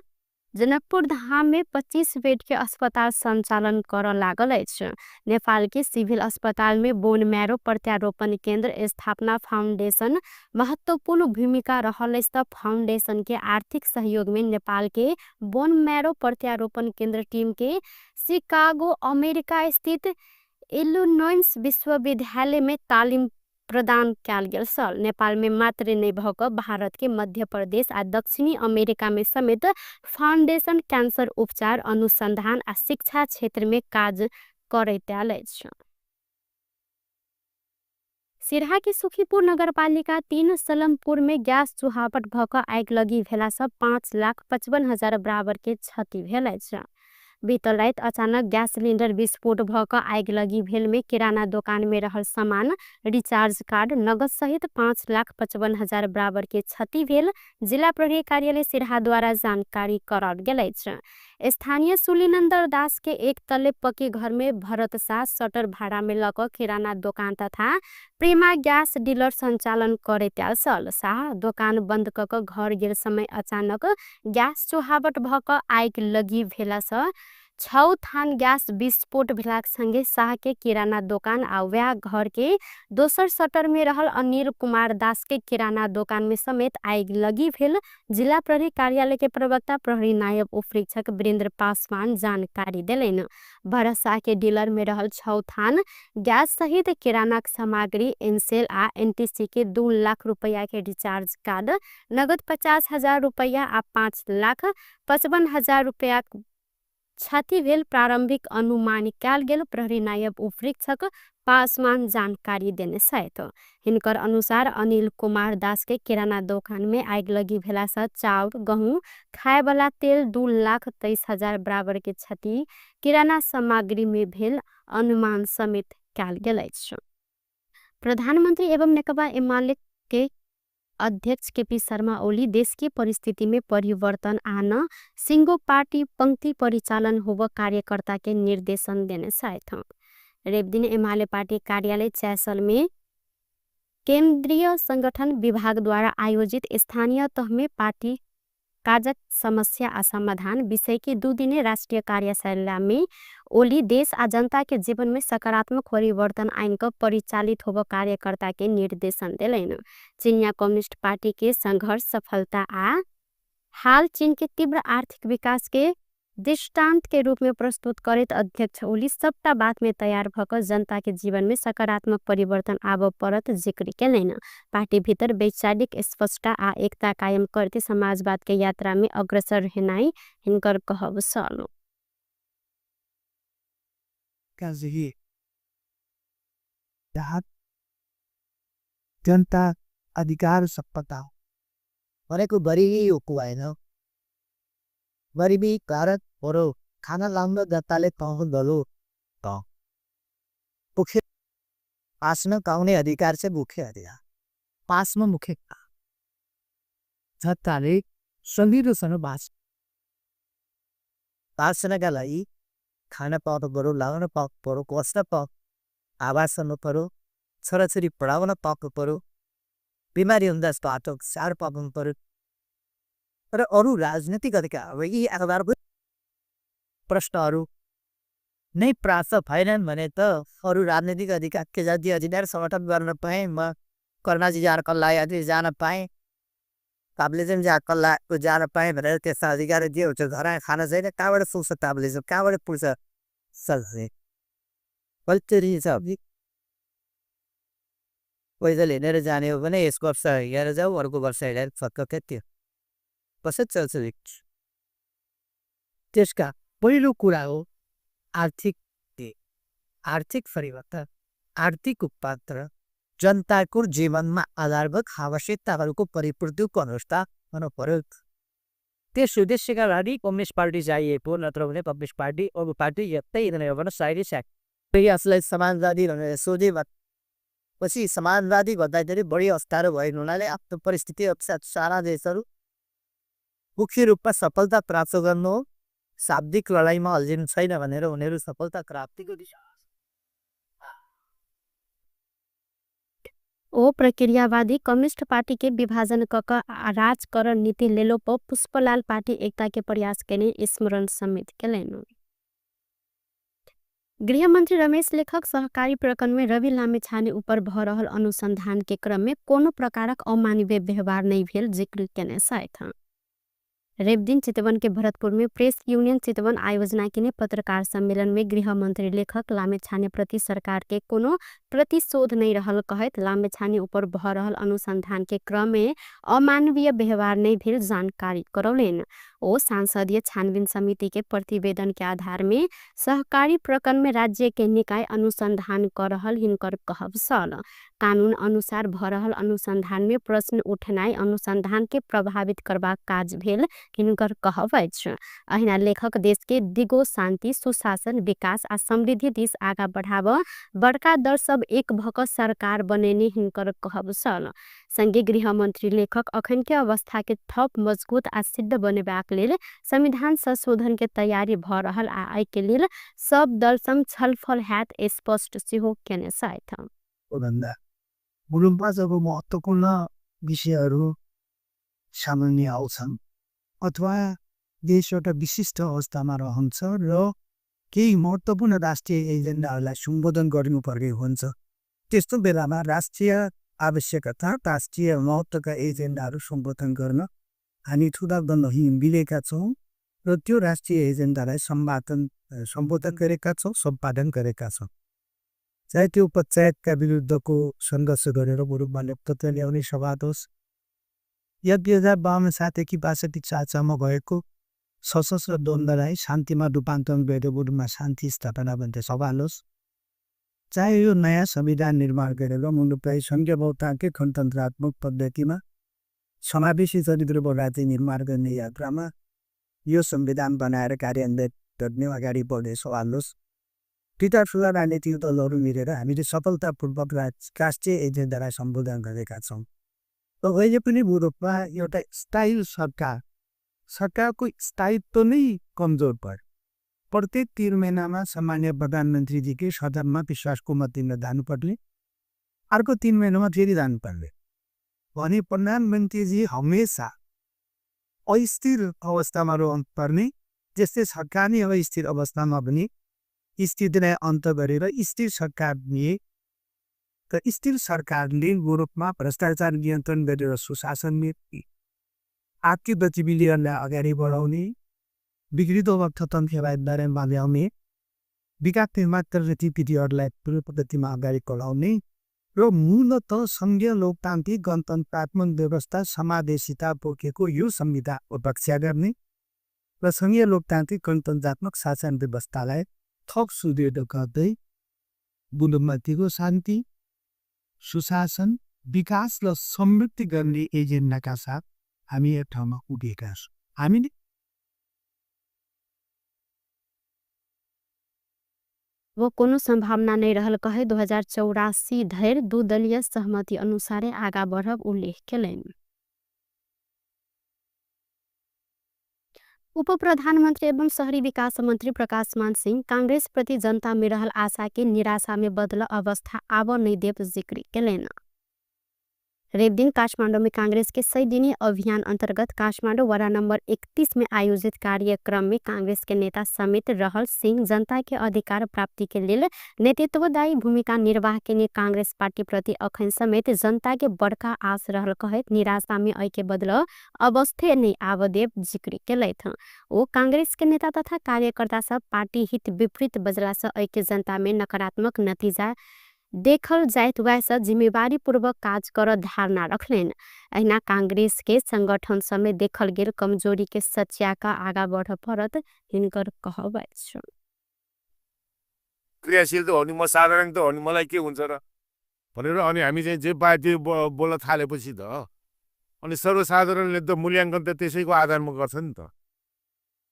जनकपुर धाम में 25 बेड के अस्पताल संचालन कर लागल अछि। नेपाल के सिविल अस्पताल में बोन मैरो प्रत्यारोपण केंद्र स्थापना फाउंडेशन महत्वपूर्ण भूमिका रहल अछि। त फाउंडेशन के आर्थिक सहयोग में नेपाल के बोन मैरो प्रत्यारोपण केंद्र टीम के शिकागो अमेरिका स्थित इलिनोइस विश्वविद्यालय में तालिम प्रदान कयल गेल छल। नेपाल में मात्र नहि भऽ कऽ भारत के मध्य प्रदेश आ दक्षिणी अमेरिका में समेत फाउंडेशन कैंसर उपचार, अनुसंधान आ शिक्षा क्षेत्र में काज करैत आयल अछि। सिरहा के सुखीपुर नगरपालिका 3 सलमपुर में गैस चुहावट भऽ कऽ आगिलगी भेलासँ 5,55,000 बराबर के क्षति भेल अछि। बीतल राति अचानक गैस सिलिंडर विस्फोट भऽ कऽ आगिलगी भेल में किराना दोकान में रहल सामान, रिचार्ज कार्ड, नगद सहित 5,55,000 बराबर के क्षति भेल जिला प्रहरी कार्यालय सिरहा द्वारा जानकारी कराओल गेल अछि। स्थानीय सुलीनन्दर दास के एक तले पक्की घर में भरत साह सटर भाड़ा में लऽ कऽ किराना दोकान तथा प्रेमा गैस डीलर संचालन करैत आयल छल। साह दोकान बंद कऽ कऽ घर गेल समय अचानक गैस चुहावट भऽ कऽ आगिलगी भेलासँ 6 थान गैस विस्फोट भेलाक संगे साह के किराना दोकान आ वएह घर के दोसर सटर में रहल अनिल कुमार दास के किराना दोकान में समेत आगिलगी भेल जिला प्रहरी कार्यालय के प्रवक्ता प्रहरी नायब उपरीक्षक वीरेंद्र पासवान जानकारी देलनि। भरत साह के डीलर में रहल 6 थान गैस सहित किराना सामग्री, एनसेल आ एनटीसी के 2 लाख रुपया के रिचार्ज कार्ड, नगद 50,000 रुपया आ 5,55,000 रुपया क्षति भेल प्रारंभिक अनुमान कयल गेल प्रहरी नायब उपरीक्षक पासवान जानकारी देने छथि। हिनकर अनुसार अनिल कुमार दास के किराना दोकान में आगिलगी भेलासँ चाउर, गहूँ, खायवाला तेल 2,23,000 बराबर के क्षति किराना सामग्री में भेल अनुमान समेत कयल गेल अछि। प्रधानमंत्री एवं नेकपा एमाले के अध्यक्ष केपी शर्मा ओली देश के परिस्थिति में परिवर्तन आन सिंगो पार्टी पंक्ति परिचालन होब कार्यकर्ता के निर्देशन देने छथि। रविदिन एमाले पार्टी कार्यालय चैसल में केंद्रीय संगठन विभाग द्वारा आयोजित स्थानीय तह में पार्टी काजक समस्या आ समाधान विषय के 2 दिने राष्ट्रीय कार्यशाला में ओली देश आ जनता के जीवन में सकारात्मक परिवर्तन आइन क परिचालित होब कार्यकर्ता के निर्देशन देलनि। चीनिया कम्युनिस्ट पार्टी के संघर्ष, सफलता आ हाल चीन के तीव्र आर्थिक विकास के दृष्टांत के रूप में प्रस्तुत करैत अध्यक्ष ओली सबटा बात में तैयार भ क जनता के जीवन में सकारात्मक परिवर्तन आबऽ पड़त जिक्र केलनि। पार्टी भीतर वैचारिक स्पष्टता आ एकता कायम करते समाजवाद के यात्रा में अग्रसर हेनाई हिनकर कहब छल। जनता अधिकार सपता भनेको गरिबी हो होइन, गरिबी कारण बरु खाना लाउन जनताले पाउनु दलो त मुख्य पासमा पाउने अधिकार चाहिँ मुख्य अधिकार पासमा मुख्य जनताले सजिलोसँग बाँच्छ। बाँच्नका लागि खाना पाउनु पऱ्यो, लाउन पाउनु पऱ्यो, बस्न पाउनु, आवास गर्नु पऱ्यो, छोराछोरी पढाउन पाउनु पऱ्यो, बिमारी हुँदा बाटो स्याहार पाउनु पऱ्यो र अरू राजनीतिक अधिकार अब यी आधारभूत प्रश्नहरू नै प्राप्त भएनन् भने त अरू राजनीतिक अधिकार के जाति अधिकार समर्थन गर्न पाएँ, म कर्णाजी जान कल्ला जान पाएँ, ताप्लेजुङ जा कल्लाको जान पाएँ भनेर त्यस्ता अधिकार जे हुन्छ घर खाना छैन कहाँबाट पुग्छ ताप्लेजुङ, कहाँबाट पुग्छ सल्ले पैदल हिँडेर जाने हो भने यस वर्ष हिँडेर जाऊ, अर्को वर्ष हिँडेर फर्क त्यो कसरी चल्छ। त्यसका पहिलो कुरा हो आर्थिक आर्थिक परिवर्तन, आर्थिक रूपान्तरण, जनताको जीवनमा आधारभूत आवश्यकताहरूको परिपूर्तिको अवस्था हुनु पर्यो। त्यस उद्देश्यका लागि कम्युनिस्ट पार्टी चाहिएको, नत्र भने कम्युनिस्ट पार्टी अरू पार्टी यतै हिँड्ने हो भने सायदै स्याक। फेरि आफूलाई समाजवादी भनेर सोधे पछि समाजवादी भन्दाखेरि बढी अप्ठ्यारो भएको हुनाले आफ्नो परिस्थिति अनुसार सारा देशहरू मुख्य रूपमा सफलता प्राप्त गर्नु हो, शाब्दिक लडाइँमा अल्झिनु छैन भनेर उनीहरू सफलता प्राप्तिको दिशा। ओ प्रक्रियावादी कम्युनिस्ट पार्टीके विभाजन कक राज कर नीति लेलोप पुष्पलाल पार्टी एकताके प्रयास केने स्मरण समेत केलैन। गृहमन्त्री रमेश लेखक सहकारी प्रकरणमे रवि लामिछाने उपर भ रहल अनुसन्धानके क्रममे कोनो प्रकारक अमानवीय व्यवहार नै भेल जिक्र केने छथि। रविदिन चितवनके भरतपुरमे प्रेस यूनियन चितवन आयोजना केने पत्रकार सम्मेलनमे गृहमन्त्री लेखक लामिछानेप्रति सरकारके कोनो प्रतिशोध नै रहल कहैत लामिछाने उपर भ रहल अनुसन्धानके क्रममे अमानवीय व्यवहार नै भेल जानकारी करौलेन। ओ सांसदीय छानबिन समितिके प्रतिवेदनके आधारमे सहकारी प्रकरणमे राज्यके निकाय अनुसन्धान करहल हिनकर कहब छल। कानून अनुसार भरहल अनुसन्धानमे प्रश्न उठनाइ अनुसन्धानके प्रभावित करबाक काज भेल हिनकर कहब अछि। अहिना लेखक देशके दिगो शान्ति, सुशासन, विकास आ समृद्धि दिस आगा बढ़ाब बडका दल सब एक भक सरकार बनेने हिनकर कहब छल। संगे गृहमन्त्री लेखक अखनके अवस्थाके थप मजबुत आ सिद्ध बनेबाक लेल संविधान संशोधनके तयारी भ रहल आ एहिके लेल सब दलसँग छलफल हैत स्पष्ट सेहो केने छथि। भन्दा मुलुकमा जब महत्त्वपूर्ण विषयहरू सामान्य आउँछन् अथवा देश एउटा विशिष्ट अवस्थामा रहन्छ र केही महत्त्वपूर्ण राष्ट्रिय एजेन्डाहरूलाई सम्बोधन गर्नुपर्ने हुन्छ, त्यस्तो बेलामा राष्ट्रिय आवश्यकता, राष्ट्रिय महत्त्वका एजेन्डाहरू सम्बोधन गर्न हामी ठुला दलहरू मिलेका छौँ र त्यो राष्ट्रिय एजेन्डालाई सम्बोधन गरेका छौँ, सम्पादन गरेका छौँ। चाहे त्यो पञ्चायतका विरुद्धको सङ्घर्ष गरेर मुलुकमा लोकतन्त्र ल्याउने सवाल होस् या 2052 सालदेखि 62 सालसम्म भएको सशस्त्र द्वन्द्वलाई शान्तिमा रूपान्तरण गरेर मुलुकमा शान्ति स्थापना भन्ने सवाल होस्, चाहे यो नयाँ संविधान निर्माण गरेर मुलुकलाई सङ्घीय बहुतान्त्रिक गणतन्त्रात्मक पद्धतिमा समावेशी चरित्रको राज्य निर्माण गर्ने यात्रामा यो संविधान बनाएर कार्यान्वयन गर्ने अगाडि बढ्ने सवाल होस्, दुईटा ठुला राजनीतिक दलहरू मिलेर हामीले सफलतापूर्वक राष्ट्रिय एजेन्डालाई सम्बोधन गरेका छौँ। र अहिले पनि मुलुकमा एउटा स्थायी सरकार, सरकारको स्थायित्व नै कमजोर पर्यो। प्रत्येक 3 महिनामा सामान्य प्रधानमन्त्रीजीकै सदनमा विश्वासको मत दिन जानुपर्ने, अर्को 3 महिनामा फेरि जानुपर्ने भने प्रधानमन्त्रीजी हमेसा अस्थिर अवस्थामा रहनुपर्ने, त्यस्तै सरकार नै अस्थिर अवस्थामा पनि स्थितिलाई अन्त गरेर स्थिर सरकार दिए र स्थिर सरकारले मुलुकमा भ्रष्टाचार नियन्त्रण गरेर सुशासन आर्थिक गतिविधिहरूलाई अगाडि बढाउने, बिग्रिँदो अर्थतन्त्रलाई बारेमा ल्याउने, विकास निर्माण गतिविधिहरूलाई ठुलो पद्धतिमा अगाडि बढाउने र मूलत सङ्घीय लोकतान्त्रिक गणतन्त्रात्मक व्यवस्था समावेशिता बोकेको यो संविधानको रक्षा गर्ने र सङ्घीय लोकतान्त्रिक गणतन्त्रात्मक शासन व्यवस्थालाई थप सुदृढ गर्दै मुलुकमा दिगो शान्ति, सुशासन, विकास र समृद्धि गर्ने एजेन्डाका साथ हामी एक ठाउँमा पुगेका छौँ। हामीले वो कोनो सम्भावना नै रहल कहै 2084 धरि दुदलीय सहमति अनुसारे आगा बढ़ब उल्लेख केलनि। उप प्रधानमन्त्री एवं शहरी विकास मन्त्री प्रकाशमान सिंह कांग्रेस प्रति जनता में रहल आशा के निराशा में बदल अवस्था आब नै देव जिक्र केलनि। रविदिन काठमाडौँ में कांग्रेस के 100 दिनी अभियान अंतर्गत काठमाडौँ वडा नंबर 31 में आयोजित कार्यक्रम में कांग्रेस के नेता समेत रहल सिंह जनता के अधिकार प्राप्ति के लेल नेतृत्वदायी भूमिका निर्वाह केने कांग्रेस पार्टी प्रति अखन समेत जनता के बड़का आस रहल कहैत निराशा में अई के बदल अवस्थे नै आबदेव जिक्र केलथि। ओ कांग्रेस के नेता तथा कार्यकर्ता सब पार्टी हित विपरीत बजला से अई के जनता में नकारात्मक नतीजा देखल जाइत वैसे जिम्मेवारी पूर्वक काज कर धारणा रखलेन। अहिना कांग्रेस के संगठन समेत देखल गेल कमजोरी के सच्या का आगा बढ़ पड़त हिनकर कहब अछि। क्रियाशील त हो नि, म साधारण त हो नि, मलाई के हुन्छ र भनेर अनि हामी चाहिँ जे पायो त्यो बोल्न थालेपछि त अनि सर्वसाधारणले त मूल्याङ्कन त त्यसैको आधारमा गर्छ नि त।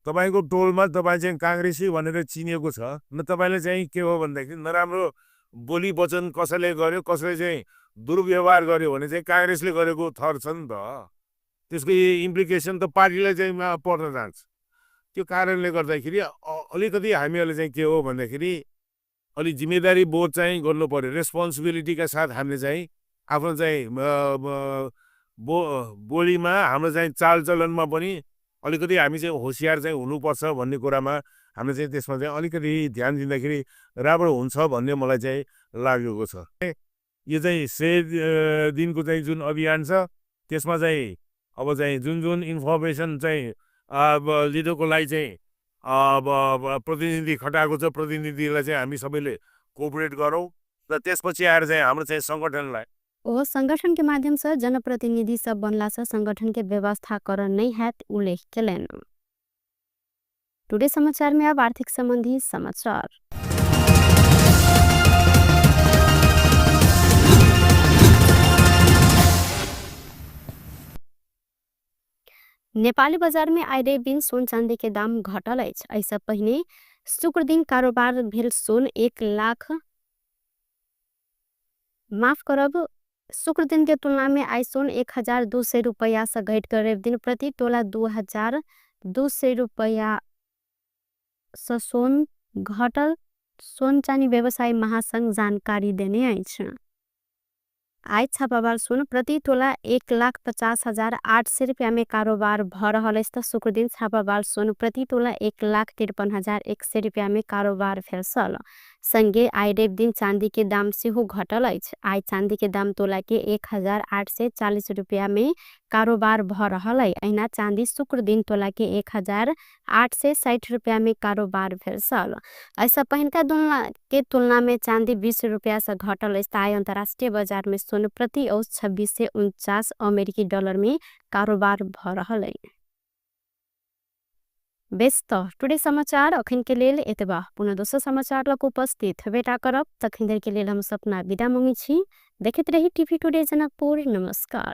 तपाईँको टोलमा तपाईँ चाहिँ काङ्ग्रेसी भनेर चिनिएको छ न, तपाईँले चाहिँ के हो भन्दाखेरि नराम्रो बोली वचन कसैले गर्यो, कसैले चाहिँ दुर्व्यवहार गर्यो भने चाहिँ काङ्ग्रेसले गरेको थर छ नि त, त्यसको इम्प्लिकेसन त पार्टीलाई चाहिँ पर्न जान्छ। त्यो कारणले गर्दाखेरि अलिकति हामीहरूले चाहिँ के हो भन्दाखेरि अलि जिम्मेदारी बोध चाहिँ गर्नु पर्यो। रेस्पोन्सिबिलिटीका साथ हामीले चाहिँ आफ्नो चाहिँ बोलीमा, हाम्रो चाहिँ चालचलनमा पनि अलिकति हामी चाहिँ होसियार चाहिँ हुनुपर्छ भन्ने कुरामा हामीले चाहिँ त्यसमा चाहिँ अलिकति ध्यान दिँदाखेरि राम्रो हुन्छ भन्ने मलाई चाहिँ लागेको छ। यो चाहिँ 100 दिनको चाहिँ जुन अभियान छ त्यसमा चाहिँ अब चाहिँ जुन जुन इन्फर्मेसन चाहिँ अब लिनुको लागि चाहिँ अब प्रतिनिधि खटाएको छ, प्रतिनिधिलाई चाहिँ हामी सबैले कोअपरेट गरौँ र त्यसपछि आएर चाहिँ हाम्रो चाहिँ सङ्गठनलाई ओ संगठन के माध्यम से जनप्रतिनिधि सब बनला से संगठन के व्यवस्थाकरण नहीं हैत उल्लेख केलनि। टुडे समाचार में अब आर्थिक संबंधी समाचार। नेपाली बाजार में आइ रवि दिन सोन चांदी के दाम घटल अछि। एहिसँ पहिने शुक्र दिन कारोबार भेल सोन 1 लाख माफ करब शुक्र दिन के तुलना में आइ सोन 1200 रुपया से घटि कऽ रवि दिन प्रति तोला 2200 रुपया से सोन घटल सोन चानी व्यवसायी महासंघ जानकारी देने अछि। आइ छापावाल सोन प्रति तोला 1,50,800 रुपया में कारोबार भ रहल अछि त शुक्र दिन छापावाल सोन प्रति तोला 1,53,100 रुपया में कारोबार भेल छल। संगे आइ रवि दिन चांदी के दाम सेहो घटल अछि। आइ चांदी के दाम तोला के 1840 रुपया में कारोबार भ रहल अछि। अहिना चांदी शुक्र दिन तोला के 1860 रुपया में कारोबार भेल छल। एहिसँ पहिनका के तुलना में चांदी 20 रुपया से घटल अछि। आइ अंतर्राष्ट्रीय बाजार में सोन प्रति औंस 2649 अमेरिकी डॉलर में कारोबार भ रहल अछि। बेस त टुडे समाचार अखन के लेल एतबा। पुनः दोसर समाचार लग उपस्थित हेबेटा करब। तखन धरि के लेल हम सपना विदा मांगै छी। देखैत रही टीवी टुडे जनकपुर। नमस्कार।